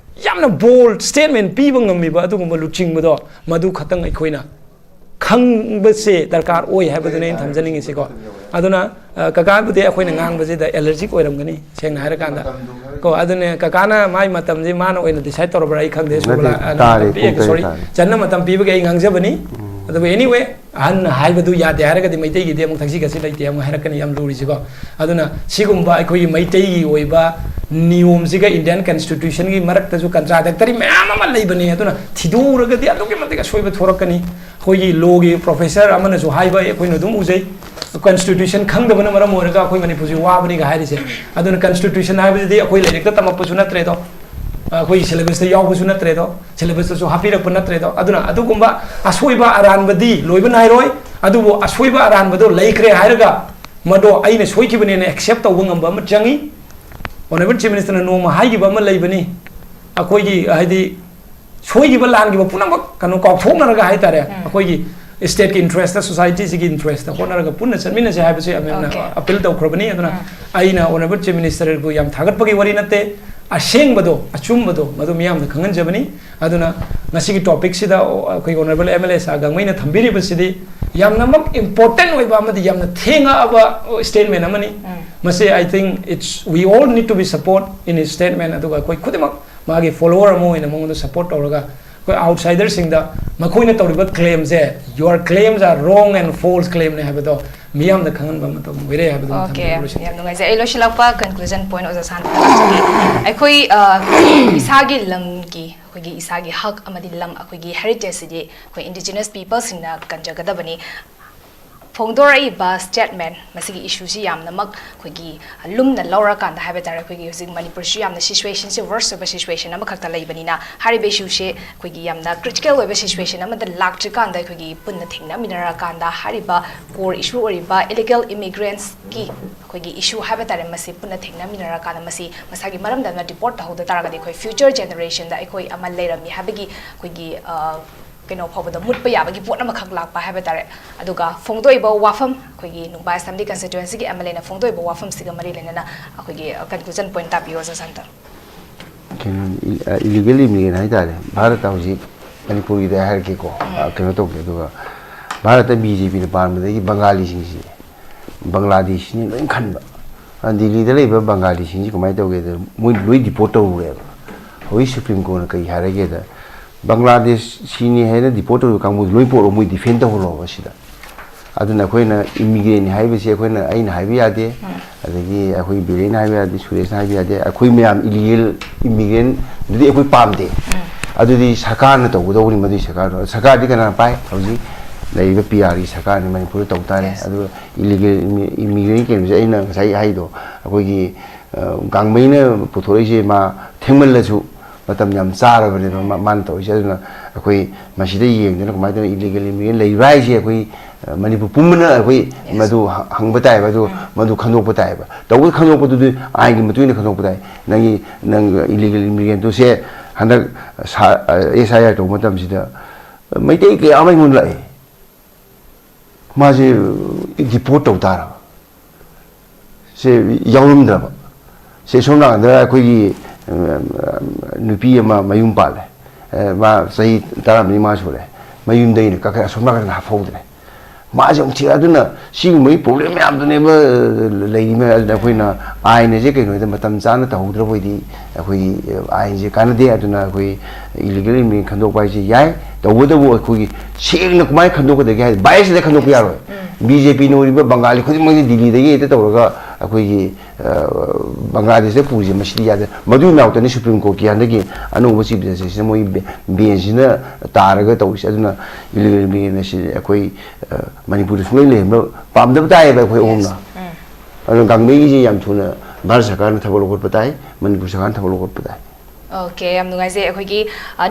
ꯌꯥꯝꯅ bold statement ꯄꯤꯕ ꯉꯝꯃꯤꯕ ꯑꯗꯨꯒꯨꯝꯕ ꯂꯨꯆꯤꯡꯕꯗꯣ, ꯃꯗꯨ ꯈꯛꯇꯪ ꯑꯩꯈꯣꯏꯅ ꯈꯪꯕꯁꯦ ꯗꯔꯀꯥꯔ ꯑꯣꯏ ꯍꯥꯏꯕꯗꯨꯅꯦ ꯑꯩꯅ ꯊꯝꯖꯅꯤꯡꯉꯤꯁꯤꯀꯣ꯫ ꯑꯗꯨꯅ, ꯑ, ꯀꯀꯥꯕꯨꯗꯤ ꯑꯩꯈꯣꯏꯅ ꯉꯥꯡꯕꯁꯤꯗ allergic ꯑꯣꯏꯔꯝꯒꯅꯤ, ꯁꯦꯡꯅ ꯍꯥꯏꯔꯀꯥꯟꯗ꯫ ꯀꯣ, ꯑꯗꯨꯅꯦ, ꯀꯀꯥꯅ ꯃꯥꯏ ꯃꯇꯝꯁꯤ ꯃꯥꯅ ꯑꯣꯏꯅ decide ꯇꯧꯔꯕ꯭ꯔꯥ ꯑꯩ ꯈꯪꯗꯦ꯫ ꯅꯠꯇꯦ, ꯁꯣꯝꯂꯥ, ꯑ, ꯇꯥꯔꯦ, ꯇꯥꯛꯄꯤꯔꯒꯦ, ꯀꯣꯛꯇꯩ sorry꯫ ꯇꯥꯔꯦ꯫ ꯆꯟꯅ ꯃꯇꯝ ꯄꯤꯕꯒꯤ ꯑꯩ ꯉꯥꯡꯖꯕꯅꯤ꯫ ꯎꯝ꯫ ꯑꯗꯨꯕꯨ anyway, ꯑꯍꯟꯅ ꯍꯥꯏꯕꯗꯨ ꯌꯥꯗꯦ ꯍꯥꯏꯔꯒꯗꯤ ꯃꯩꯇꯩꯒꯤꯗꯤ ꯑꯃꯨꯛ ꯊꯛꯁꯤ ꯈꯥꯁꯤ ꯂꯩꯇꯦ ꯑꯃꯨꯛ ꯍꯥꯏꯔꯛꯀꯅꯤ, ꯌꯥꯝ ꯂꯨꯔꯤꯁꯤꯀꯣ꯫ ꯑꯗꯨꯅ ꯁꯤꯒꯨꯝꯕ ꯑꯩꯈꯣꯏꯒꯤ ꯃꯩꯇꯩꯒꯤ ꯑꯣꯏꯕ ꯅꯤꯌꯣꯝꯁꯤꯒ Indian constitution ꯒꯤ ꯃꯔꯛꯇꯁꯨ contradictory ꯃꯌꯥꯝ ꯑꯃ ꯂꯩꯕꯅꯤ꯫ ꯑꯗꯨꯅ ꯊꯤꯗꯣꯛꯎꯔꯒꯗꯤ ꯑꯗꯨꯛꯀꯤ ꯃꯇꯤꯛ ꯑꯁꯣꯏꯕ ꯊꯣꯔꯛꯀꯅꯤ꯫ ꯑꯩꯈꯣꯏꯒꯤ law ꯒꯤ professor ꯑꯃꯅꯁꯨ ꯍꯥꯏꯕ ꯑꯩꯈꯣꯏꯅ ꯑꯗꯨꯝ ꯎꯖꯩ, constitution ꯈꯪꯗꯕꯅ ꯃꯔꯝ ꯑꯣꯏꯔꯒ ꯑꯩꯈꯣꯏ ꯃꯅꯤꯄꯨꯔꯁꯤ ꯋꯥꯕꯅꯤꯒ ꯍꯥꯏꯔꯤꯁꯦ꯫ ꯑꯗꯨꯅ constitution ꯍꯥꯏꯕꯁꯤꯗꯤ ꯑꯩꯈꯣꯏ ꯂꯥꯏꯔꯤꯛꯇ ꯇꯝꯃꯛꯄꯁꯨ ꯅꯠꯇ꯭ꯔꯦꯗꯣ, ꯑꯩꯈꯣꯏꯒꯤ syllabus ꯇ ꯌꯥꯎꯕꯁꯨ ꯅꯠꯇ꯭ꯔꯦꯗꯣ, syllabus ꯇꯁꯨ ꯍꯥꯞꯄꯤꯔꯛꯄ ꯅꯠꯇ꯭ꯔꯦꯗꯣ꯫ ꯑꯗꯨꯅ ꯑꯗꯨꯒꯨꯝꯕ ꯑꯁꯣꯏꯕ ꯑꯔꯥꯟꯕꯗꯤ ꯂꯣꯏꯕ ꯅꯥꯏꯔꯣꯏ, ꯑꯗꯨꯕꯨ ꯑꯁꯣꯏꯕ ꯑꯔꯥꯟꯕꯗꯣ ꯂꯩꯈ꯭ꯔꯦ ꯍꯥꯏꯔꯒ ꯃꯗꯣ ꯑꯩꯅ ꯁꯣꯏꯈꯤꯕꯅꯦꯅ accept ꯇꯧꯕ ꯉꯝꯕ ꯑꯃ ꯆꯪꯉꯤ꯫ Honourable Chief Minister ꯅ ꯅꯣꯡꯃ ꯍꯥꯏꯈꯤꯕ ꯑꯃ ꯂꯩꯕꯅꯤ, ꯑꯩꯈꯣꯏꯒꯤ ꯍꯥꯏꯗꯤ ꯁꯣꯏꯈꯤꯕ ꯂꯥꯟꯈꯤꯕ ꯄꯨꯝꯅꯃꯛ ꯀꯩꯅꯣ ꯀꯥꯎꯊꯣꯛꯅꯔꯒ ꯍꯥꯏꯇꯥꯔꯦ, ꯎꯝ꯫ ꯑꯩꯈꯣꯏꯒꯤ state ꯀꯤ interest ꯇ, society ꯁꯤꯒꯤ interest ꯇ ꯍꯣꯠꯅꯔꯒ ꯄꯨꯟꯅ ꯆꯠꯃꯤꯟꯅꯁꯦ ꯍꯥꯏꯕꯁꯤ ꯑꯃꯅ Okay. appeal ꯇꯧꯈ꯭ꯔꯕꯅꯤ꯫ ꯑꯗꯨꯅ ꯎꯝ꯫ ꯑꯩꯅ Honourable Chief Minister ꯕꯨ ꯌꯥꯝ ꯊꯥꯒꯠꯄꯒꯤ ꯋꯥꯔꯤ ꯅꯠꯇꯦ, ꯑꯁꯦꯡꯕꯗꯣ, ꯑꯆꯨꯝꯕꯗꯣ ꯃꯗꯨ ꯃꯤꯌꯥꯝꯗ ꯈꯪꯍꯟꯖꯕꯅꯤ꯫ ꯑꯗꯨꯅ ꯉꯁꯤꯒꯤ topic ꯁꯤꯗ ꯑꯩꯈꯣꯏ Honourable M L A ꯁꯥꯔ ꯒꯥꯡꯃꯩꯅ ꯊꯝꯕꯤꯔꯤꯕꯁꯤꯗꯤ ꯌꯥꯝꯅꯃꯛ important ꯑꯣꯏꯕ ꯑꯃꯗꯤ ꯌꯥꯝꯅ ꯊꯦꯡꯉꯛꯑꯕ statement ꯑꯃꯅꯤ꯫ ꯎꯝ꯫ ꯃꯁꯤ, I think it's, we all need to be support in his statement꯫ ꯑꯗꯨꯒ ꯑꯩꯈꯣꯏ ꯈꯨꯗꯤꯡꯃꯛ ꯃꯥꯒꯤ follower ꯑꯃ ꯑꯣꯏꯅ ꯃꯉꯣꯟꯗ support ꯇꯧꯔꯒ ꯑꯩꯈꯣꯏ ꯑꯥꯎꯠꯁꯥꯏꯗꯔꯁꯤꯡꯗ ꯃꯈꯣꯏꯅ ꯇꯧꯔꯤꯕ ꯀ꯭ꯂꯦꯝꯁꯦ, your claims are wrong and false claim ꯅꯦ ꯍꯥꯏꯕꯗꯣ ꯃꯤꯌꯥꯝꯗ ꯈꯪꯍꯟꯕ ꯃꯇꯝ ꯑꯣꯏꯔꯦ ꯍꯥꯏꯕꯗꯣ ꯑꯣꯀꯦ, ꯊꯝꯖꯔꯒ ꯂꯣꯏꯁꯤꯟꯖꯔꯒꯦ꯫ ꯌꯥꯝ ꯅꯨꯡꯉꯥꯏꯖꯩ꯫ ꯑꯩ ꯂꯣꯏꯁꯤꯜꯂꯛꯄ ꯀꯟꯀ꯭ꯂꯨꯖꯟ ꯄꯣꯏꯟꯠ ꯑꯣꯖꯥ ꯁꯥꯟꯇ ꯂꯥꯛꯆꯒꯦ꯫ ꯑꯩꯈꯣꯏ ꯑ, ꯏꯁꯥꯒꯤ ꯂꯝꯒꯤ, ꯑꯩꯈꯣꯏꯒꯤ ꯏꯁꯥꯒꯤ ꯍꯛ ꯑꯃꯗꯤ ꯂꯝ, ꯑꯩꯈꯣꯏꯒꯤ ꯍꯦꯔꯤꯇꯦꯖꯁꯤꯗꯤ ꯑꯩꯈꯣꯏ ꯏꯟꯗꯤꯖꯤꯅꯁ ꯄꯤꯄꯜꯁꯤꯡꯅ ꯀꯟꯖꯒꯗꯕꯅꯤ꯫ ꯐꯣꯡꯗꯣꯔꯛꯏꯕ ꯁ꯭ꯇꯦꯠꯃꯦꯟ ꯃꯁꯤꯒꯤ ꯏꯁꯨꯁꯤ ꯌꯥꯝꯅꯃꯛ ꯑꯩꯈꯣꯏꯒꯤ ꯂꯨꯝꯅ ꯂꯧꯔꯀꯥꯟꯗ ꯍꯥꯏꯕ ꯇꯥꯔꯦ, ꯑꯩꯈꯣꯏꯒꯤ ꯍꯧꯖꯤꯛ ꯃꯅꯤꯄꯨꯔꯁꯨ ꯌꯥꯝꯅ ꯁꯤꯆꯨꯋꯦꯁꯟꯁꯦ ꯋꯔꯁ ꯑꯣꯏꯕ ꯁꯤꯆꯨꯋꯦꯁꯟ ꯑꯃꯈꯛꯇ ꯂꯩꯕꯅꯤꯅ, ꯍꯥꯏꯔꯤꯕ ꯏꯁꯨꯁꯦ ꯑꯩꯈꯣꯏꯒꯤ ꯌꯥꯝꯅ ꯀ꯭ꯔꯤꯇꯤꯀꯦꯜ ꯑꯣꯏꯕ ꯁꯤꯆꯨꯋꯦꯁꯟ ꯑꯃꯗ ꯂꯥꯛꯇ꯭ꯔꯤꯀꯥꯟꯗ, ꯑꯩꯈꯣꯏꯒꯤ ꯄꯨꯟꯅ ꯊꯦꯡꯅꯃꯤꯟꯅꯔꯀꯥꯟꯗ ꯍꯥꯏꯔꯤꯕ ꯀꯣꯔ ꯏꯁꯨ ꯑꯣꯏꯔꯤꯕ ꯏꯂꯤꯒꯦꯜ ꯏꯃꯤꯒ꯭ꯔꯦꯟꯠꯁꯀꯤ ꯑꯩꯈꯣꯏꯒꯤ ꯏꯁꯨ ꯍꯥꯏꯕ ꯇꯥꯔꯦ, ꯃꯁꯤ ꯄꯨꯟꯅ ꯊꯦꯡꯅꯃꯤꯟꯅꯔꯀꯥꯟꯗ ꯃꯁꯤ ꯃꯁꯥꯒꯤ ꯃꯔꯝꯗꯝꯗ ꯗꯤꯄꯣꯔꯠ ꯇꯧꯍꯧꯗ ꯇꯥꯔꯒꯗꯤ ꯑꯩꯈꯣꯏ ꯐ꯭ꯌꯨꯆꯔ ꯖꯦꯅꯦꯔꯦꯁꯟꯗ ꯑꯩꯈꯣꯏ ꯑꯃ ꯂꯩꯔꯝꯃꯤ ꯍꯥꯏꯕꯒꯤ ꯑꯩꯈꯣꯏꯒꯤ, ꯑ, ꯀꯩꯅꯣ ꯐꯥꯎꯕꯗ ꯃꯨꯠꯄ ꯌꯥꯕꯒꯤ ꯄꯣꯠ ꯑꯃꯈꯛ ꯂꯥꯛꯄ ꯍꯥꯏꯕ ꯇꯥꯔꯦ꯫ ꯑꯗꯨꯒ ꯐꯣꯡꯗꯣꯛꯏꯕ ꯋꯥꯐꯝ, ꯑꯩꯈꯣꯏꯒꯤ ꯅꯨꯡꯕꯥꯏ ꯑꯦꯁꯦꯝꯕ꯭ꯂꯤ ꯀꯟꯁꯇꯤꯇ꯭ꯋꯦꯟꯁꯤꯒꯤ ꯑꯦꯝ ꯑꯦꯜ ꯑꯦꯅ ꯐꯣꯡꯗꯣꯛꯏꯕ ꯋꯥꯐꯝꯁꯤꯒ ꯃꯔꯤ ꯂꯩꯅꯅ ꯑꯩꯈꯣꯏꯒꯤ ꯀꯟꯀ꯭ꯂꯨꯖꯟ ꯄꯣꯏꯟꯠ ꯇꯥꯛꯄꯤꯌꯨ, ꯑꯣꯖꯥ ꯁꯥꯟꯇ꯫ ꯀꯩꯅꯣ, ꯏꯂꯤꯒꯦꯜ ꯏꯃꯤꯒ꯭ꯔꯦꯟ ꯍꯥꯏꯇꯥꯔꯦ, ꯚꯥꯔꯠꯇ ꯍꯧꯖꯤꯛ ꯃꯅꯤꯄꯨꯔꯒꯤꯗ ꯍꯥꯏꯔꯛꯀꯦꯀꯣ꯫ ꯑ, ꯀꯩꯅꯣ ꯇꯧꯒꯦ꯫ ꯑꯗꯨꯒ ꯚꯥꯔꯠꯇ ꯕꯤ ꯖꯦ ꯄꯤꯅ ꯄꯥꯟꯕꯗꯒꯤ ꯕꯪꯒꯥꯂꯤꯁꯤꯡꯁꯤ ꯕꯪꯒ꯭ꯂꯥꯗꯦꯁꯤꯅꯤ ꯂꯣꯏ ꯈꯟꯕ꯫ ꯑ, ꯗꯤꯜꯂꯤꯗ ꯂꯩꯕ ꯕꯪꯒꯥꯂꯤꯁꯤꯡꯁꯤ ꯀꯃꯥꯏꯅ ꯇꯧꯒꯦꯗ, ꯃꯣꯏ ꯂꯣꯏ ꯗꯤꯄꯣꯔꯠ ꯇꯧꯔꯨꯔꯦꯕ꯫ ꯍꯧꯖꯤꯛ ꯁꯨꯄ꯭ꯔꯤꯝ ꯀꯣꯔꯠꯅ ꯀꯔꯤ ꯍꯥꯏꯔꯒꯦꯗ, ꯕꯪꯒ꯭ꯂꯥꯗꯦꯁꯤꯅꯤ ꯍꯥꯏꯅ ꯗꯤꯄꯣꯔꯠ ꯇꯧꯔꯤꯕ ꯀꯥꯡꯕꯨꯗꯨ ꯂꯣꯏ ꯄꯣꯔꯛꯑꯣ, ꯃꯣꯏ ꯗꯤꯐꯦꯟ ꯇꯧꯍꯜꯂꯣꯕ ꯁꯤꯗ꯫ ꯑꯗꯨꯅ ꯑꯩꯈꯣꯏꯅ ꯏꯃꯤꯒ꯭ꯔꯦꯟ ꯍꯥꯏꯕꯁꯤ ꯑꯩꯈꯣꯏꯅ, ꯑꯩꯅ ꯍꯥꯏꯕ ꯌꯥꯗꯦ, ꯑꯗꯒꯤ ꯑꯩꯈꯣꯏ ꯕꯤꯔꯦꯟꯅ ꯍꯥꯏꯕ ꯌꯥꯗꯦ, ꯁꯨꯔꯦꯁꯅ ꯍꯥꯏꯕ ꯌꯥꯗꯦ꯫ ꯑꯩꯈꯣꯏ ꯃꯌꯥꯝ ꯏꯂꯤꯒꯦꯜ ꯏꯃꯤꯒ꯭ꯔꯦꯟꯗꯨꯗꯤ ꯑꯩꯈꯣꯏ ꯄꯥꯝꯗꯦ꯫ ꯑꯗꯨꯗꯤ ꯁꯔꯀꯥꯔꯅ ꯇꯧꯒꯗꯧꯕꯅꯤ꯫ ꯃꯗꯨꯒꯤ ꯁꯔꯀꯥꯔꯗꯣ, ꯁꯔꯀꯥꯔꯗꯤ ꯀꯅꯥꯅ ꯄꯥꯏ? ꯍꯧꯖꯤꯛ ꯂꯩꯔꯤꯕ ꯄꯤ ꯑꯥꯔꯒꯤ ꯁꯔꯀꯥꯔꯅꯤ ꯃꯅꯤꯄꯨꯔꯗ ꯇꯧ ꯇꯥꯔꯦ꯫ ꯑꯗꯨꯒ ꯏꯂꯤꯒꯦꯜ ꯏꯃꯤꯒ꯭ꯔꯦꯟ ꯀꯩꯅꯣꯁꯦ ꯑꯩꯅ ꯉꯁꯥꯏ ꯍꯥꯏꯗꯣ, ꯑꯩꯈꯣꯏꯒꯤ, ꯑ, ꯒꯥꯡꯃꯩꯅ ꯄꯨꯊꯣꯔꯛꯏꯁꯦ ꯃꯥ ꯊꯦꯡꯃꯜꯂꯁꯨ ꯃꯇꯝ ꯌꯥꯝ ꯆꯥꯔꯕꯅꯦꯕ ꯃꯥ-, ꯃꯥꯅ ꯇꯧꯔꯤꯁꯦ꯫ ꯑꯗꯨꯅ ꯑꯩꯈꯣꯏ ꯃꯁꯤꯗ ꯌꯦꯡꯗꯅ ꯀꯃꯥꯏꯅ ꯇꯧꯅ ꯏꯂꯤꯒꯦꯜ ꯏꯃꯤꯒ꯭ꯔꯦꯟ ꯂꯩꯕ꯭ꯔꯥ ꯍꯥꯏꯁꯦ ꯑꯩꯈꯣꯏ, ꯑ, ꯃꯅꯤꯄꯨꯔ ꯄꯨꯝꯕꯅ ꯑꯩꯈꯣꯏ ꯃꯗꯨ ꯍ-, ꯍꯪꯕ ꯇꯥꯏꯕ, ꯑꯗꯨ ꯃꯗꯨ ꯈꯟꯗꯣꯛꯄ ꯇꯥꯏꯕ꯫ ꯇꯧꯕ ꯈꯟꯗꯣꯛꯄꯗꯨꯗꯤ ꯑꯥꯏꯟꯒꯤ ꯃꯇꯨꯡ ꯏꯟꯅ ꯈꯟꯗꯣꯛꯄ ꯇꯥꯏ꯫ ꯅꯪꯒꯤ, ꯅꯪ ꯏꯂꯤꯒꯦꯜ ꯏꯃꯤꯒ꯭ꯔꯦꯟꯗꯨꯁꯦ ꯍꯟꯗꯛ ꯁꯥ-, ꯑ, ꯑꯦꯁ ꯑꯥꯏ ꯑꯥꯔ ꯇꯧꯕ ꯃꯇꯝꯁꯤꯗ ꯃꯩꯇꯩ ꯀꯌꯥ ꯑꯃ ꯑꯩꯉꯣꯟꯗ ꯂꯥꯛꯑꯦ꯫ ꯃꯥꯁꯦ ꯗꯤꯄꯣꯔꯠ ꯇꯧ ꯇꯥꯔꯕ꯫ ꯁꯦ ꯌꯥꯎꯔꯝꯗ꯭ꯔꯕ꯫ ꯁꯦ ꯁꯣꯝ ꯅꯥꯀꯟꯗ ꯑꯩꯈꯣꯏꯒꯤ, ꯑ, ꯅꯨꯄꯤ ꯑꯃ ꯃꯌꯨꯝ ꯄꯥꯜꯂꯦ꯫ ꯑ, ꯃꯥ ꯆꯍꯤ ꯇꯔꯥꯃꯔꯤ ꯃꯉꯥ ꯁꯨꯔꯦ꯫ ꯃꯌꯨꯝꯗꯒꯤꯅ ꯀꯛꯈ꯭ꯔꯦ, ꯑꯁꯣꯝ ꯅꯥꯀꯟꯗ ꯍꯥꯞꯍꯧꯗ꯭ꯔꯦ꯫ ꯃꯥꯁꯦ ꯑꯃꯨꯛ ꯊꯤ꯫ ꯑꯗꯨꯅ ꯁꯤꯒꯨꯝꯕꯒꯤ ꯄ꯭ꯔꯣꯕ꯭ꯂꯦꯝ ꯃꯌꯥꯝꯗꯨꯅꯦꯕ ꯂꯩꯔꯤ ꯃꯌꯥꯝ꯫ ꯑꯗꯨꯅ ꯑꯩꯈꯣꯏꯅ ꯑꯥꯏꯟ ꯑꯁꯦ ꯀꯩꯅꯣꯗ ꯃꯇꯝ ꯆꯥꯅ ꯇꯧꯍꯧꯗ꯭ꯔꯕ ꯑꯣꯏꯗꯤ ꯑꯩꯈꯣꯏꯒꯤ ꯑꯥꯏꯟꯁꯦ ꯀꯥꯟꯅꯗꯦ꯫ ꯑꯗꯨꯅ ꯑꯩꯈꯣꯏ ꯏꯂꯤꯒꯦꯜ ꯏꯃꯤꯒ꯭ꯔꯦꯟ ꯈꯟꯗꯣꯛꯄ ꯍꯥꯏꯁꯦ ꯌꯥꯏ, ꯇꯧꯕꯇꯕꯨ ꯑꯩꯈꯣꯏꯒꯤ ꯁꯦꯡꯅ ꯀꯃꯥꯏꯅ ꯈꯟꯗꯣꯛꯀꯗꯒꯦ ꯍꯥꯏ ꯕꯥꯏꯁꯇ ꯈꯟꯗꯣꯛꯄ ꯌꯥꯔꯣꯏ꯫ ꯕꯤ ꯖꯦ ꯄꯤꯅ ꯑꯣꯏꯔꯤꯕ ꯕꯪꯒꯥꯂꯤ ꯈꯨꯗꯤꯡꯃꯛꯁꯦ ꯗꯤꯜꯂꯤꯗꯒꯤ ꯍꯦꯛꯇ ꯇꯧꯔꯒ ꯑꯩꯈꯣꯏꯒꯤ ꯕꯪꯒ꯭ꯂꯥꯗꯦꯁꯇ ꯄꯨꯔꯤꯁꯦ ꯃꯁꯤꯗꯤ ꯌꯥꯗꯦ꯫ ꯃꯗꯨꯒꯤ ꯃꯅꯥꯛꯇꯅꯤ ꯁꯨꯄ꯭ꯔꯤꯝ ꯀꯣꯔꯠꯀꯤ ꯍꯟꯗꯛꯀꯤ ꯑꯅꯧꯕ ꯆꯤꯐ ꯖꯁꯇꯤꯁꯅ ꯃꯣꯏ ꯕꯦꯟꯁꯤꯅ ꯇꯥꯔꯒ ꯇꯧꯔꯤꯁꯦ꯫ ꯑꯗꯨꯅ ꯏꯂꯤꯒꯦꯜ ꯏꯃꯤꯒ꯭ꯔꯦꯟ ꯑꯁꯤ ꯑꯩꯈꯣꯏ ꯃꯅꯤꯄꯨꯔꯗ ꯁꯨꯡꯂꯩ ꯂꯩꯍꯟꯕ ꯄꯥꯝꯗꯕ ꯇꯥꯏꯌꯦꯕ ꯑꯩꯈꯣꯏ ꯑꯍꯨꯝꯅ꯫ ꯑꯗꯨꯅ ꯒꯥꯡꯃꯩꯒꯤꯁꯤ ꯌꯥꯝ ꯊꯨꯅ ꯚꯥꯔꯠ ꯁꯔꯀꯥꯔꯅ ꯊꯕꯛ ꯂꯧꯈꯠꯄ ꯇꯥꯏ, ꯃꯅꯤꯄꯨꯔ ꯁꯔꯀꯥꯔꯅ ꯊꯕꯛ ꯂꯧꯈꯠꯄ ꯇꯥꯏ꯫ ꯑꯣꯀꯦ, ꯌꯥꯝ ꯅꯨꯡꯉꯥꯏꯖꯩ꯫ ꯑꯩꯈꯣꯏꯒꯤ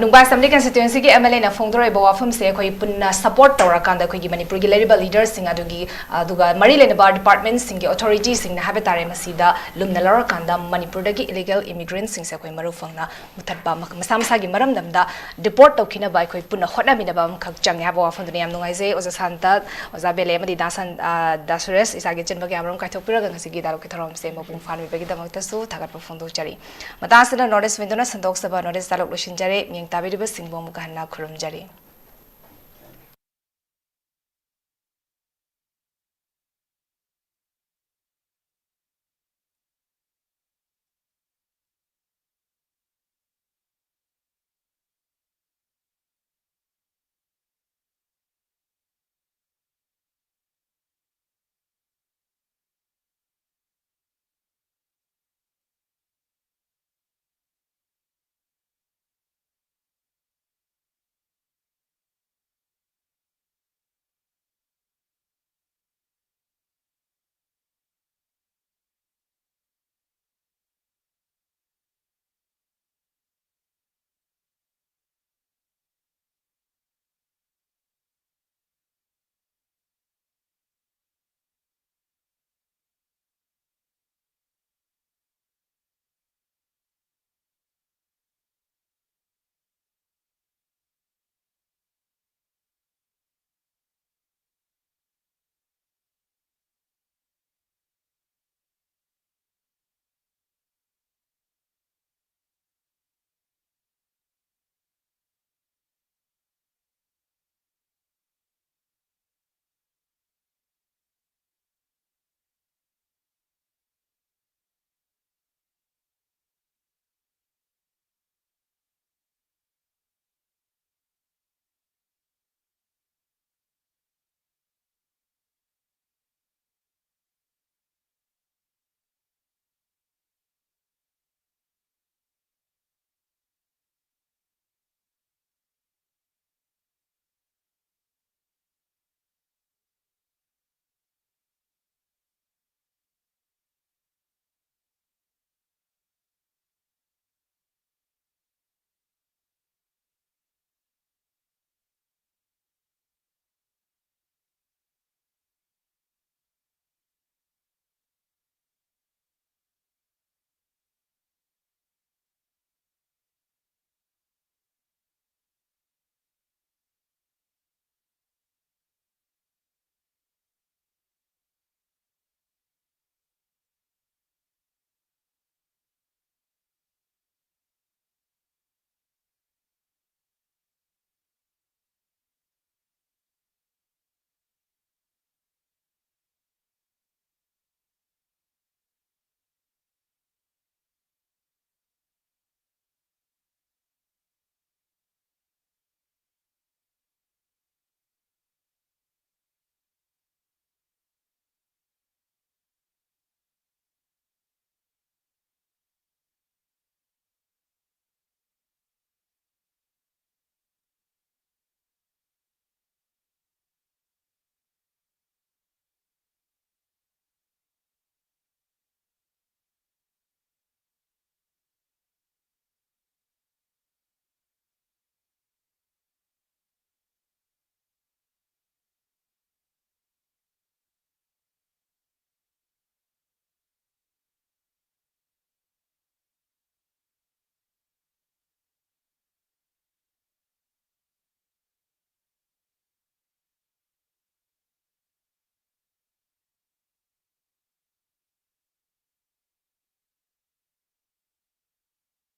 ꯅꯨꯡꯕꯥ ꯑꯦꯁꯦꯝꯕ꯭ꯂꯤ ꯀꯟꯁꯇꯤꯇ꯭ꯋꯦꯟꯁꯤꯒꯤ ꯑꯦꯝ ꯑꯦꯜ ꯑꯦꯅ ꯐꯣꯡꯗꯣꯔꯛꯏꯕ ꯋꯥꯐꯝꯁꯦ ꯑꯩꯈꯣꯏ ꯄꯨꯟꯅ ꯁꯄꯣꯔꯠ ꯇꯧꯔꯀꯥꯟꯗ ꯑꯩꯈꯣꯏꯒꯤ ꯃꯅꯤꯄꯨꯔꯒꯤ ꯂꯩꯔꯤꯕ ꯂꯤꯗꯔꯁꯤꯡ ꯑꯗꯨꯒꯤ ꯑꯗꯨꯒ ꯃꯔꯤ ꯂꯩꯅꯕ ꯗꯤꯄꯥꯔꯠꯃꯦꯟꯁꯤꯡꯒꯤ ꯑꯣꯊꯣꯔꯤꯇꯤꯁꯤꯡꯅ ꯍꯥꯏꯕ ꯇꯥꯔꯦ, ꯃꯁꯤꯗ ꯂꯨꯝꯅ ꯂꯧꯔꯀꯥꯟꯗ ꯃꯅꯤꯄꯨꯔꯗꯒꯤ ꯏꯂꯤꯒꯦꯜ ꯏꯃꯤꯒ꯭ꯔꯦꯟꯁꯤꯡꯁꯦ ꯑꯩꯈꯣꯏ ꯃꯔꯨ ꯐꯪꯅ ꯃꯨꯊꯠꯄ ꯑꯃ, ꯃꯁꯥ ꯃꯁꯥꯒꯤ ꯃꯔꯝꯗꯝꯗ ꯗꯤꯄꯣꯔꯠ ꯇꯧꯈꯤꯅꯕ ꯑꯩꯈꯣꯏ ꯄꯨꯟꯅ ꯍꯣꯠꯅꯃꯤꯟꯅꯕ ꯑꯃꯈꯛ ꯆꯪꯉꯦ ꯍꯥꯏꯕ ꯋꯥꯐꯝꯗꯨꯅꯤ꯫ ꯌꯥꯝ ꯅꯨꯡꯉꯥꯏꯖꯩ ꯑꯣꯖꯥ ꯁꯥꯟꯇ, ꯑꯣꯖꯥ ꯕꯦꯂꯦ ꯑꯃꯗꯤ ꯗꯥ ꯁꯟ-, ꯑ, ꯗꯥ ꯁꯨꯔꯦꯁ, ꯏꯁꯥꯒꯤ ꯑꯆꯤꯟꯕꯒꯤ ꯑꯃꯔꯣꯝ ꯀꯥꯏꯊꯣꯛꯄꯤꯔꯒ ꯉꯁꯤꯒꯤ ꯗꯥꯏꯂꯣꯒꯀꯤ ꯊꯧꯔꯝꯁꯦ ꯃꯄꯨꯡ ꯐꯥꯍꯟꯕꯤꯕꯒꯤꯗꯃꯛꯇꯁꯨ ꯊꯥꯒꯠꯄ ꯐꯣꯡꯗꯣꯛꯆꯔꯤ꯫ ꯃꯇꯥꯡ ꯑꯁꯤꯗ ꯅꯣꯔꯠ ꯏꯁ ꯋꯤꯟꯗꯣꯅ ꯁꯟꯗꯣꯛꯆꯕ ꯅꯣꯔꯠ ꯏꯁ ꯗꯥꯏꯂꯣꯒ ꯂꯣꯏꯁꯤꯟꯖꯔꯦ꯫ ꯃꯤꯌꯦꯡ ꯇꯥꯕꯤꯔꯤꯕꯁꯤꯡꯕꯨ ꯑꯃꯨꯛ ꯍꯟꯅ ꯈꯨꯔꯨꯝꯖꯔꯤ꯫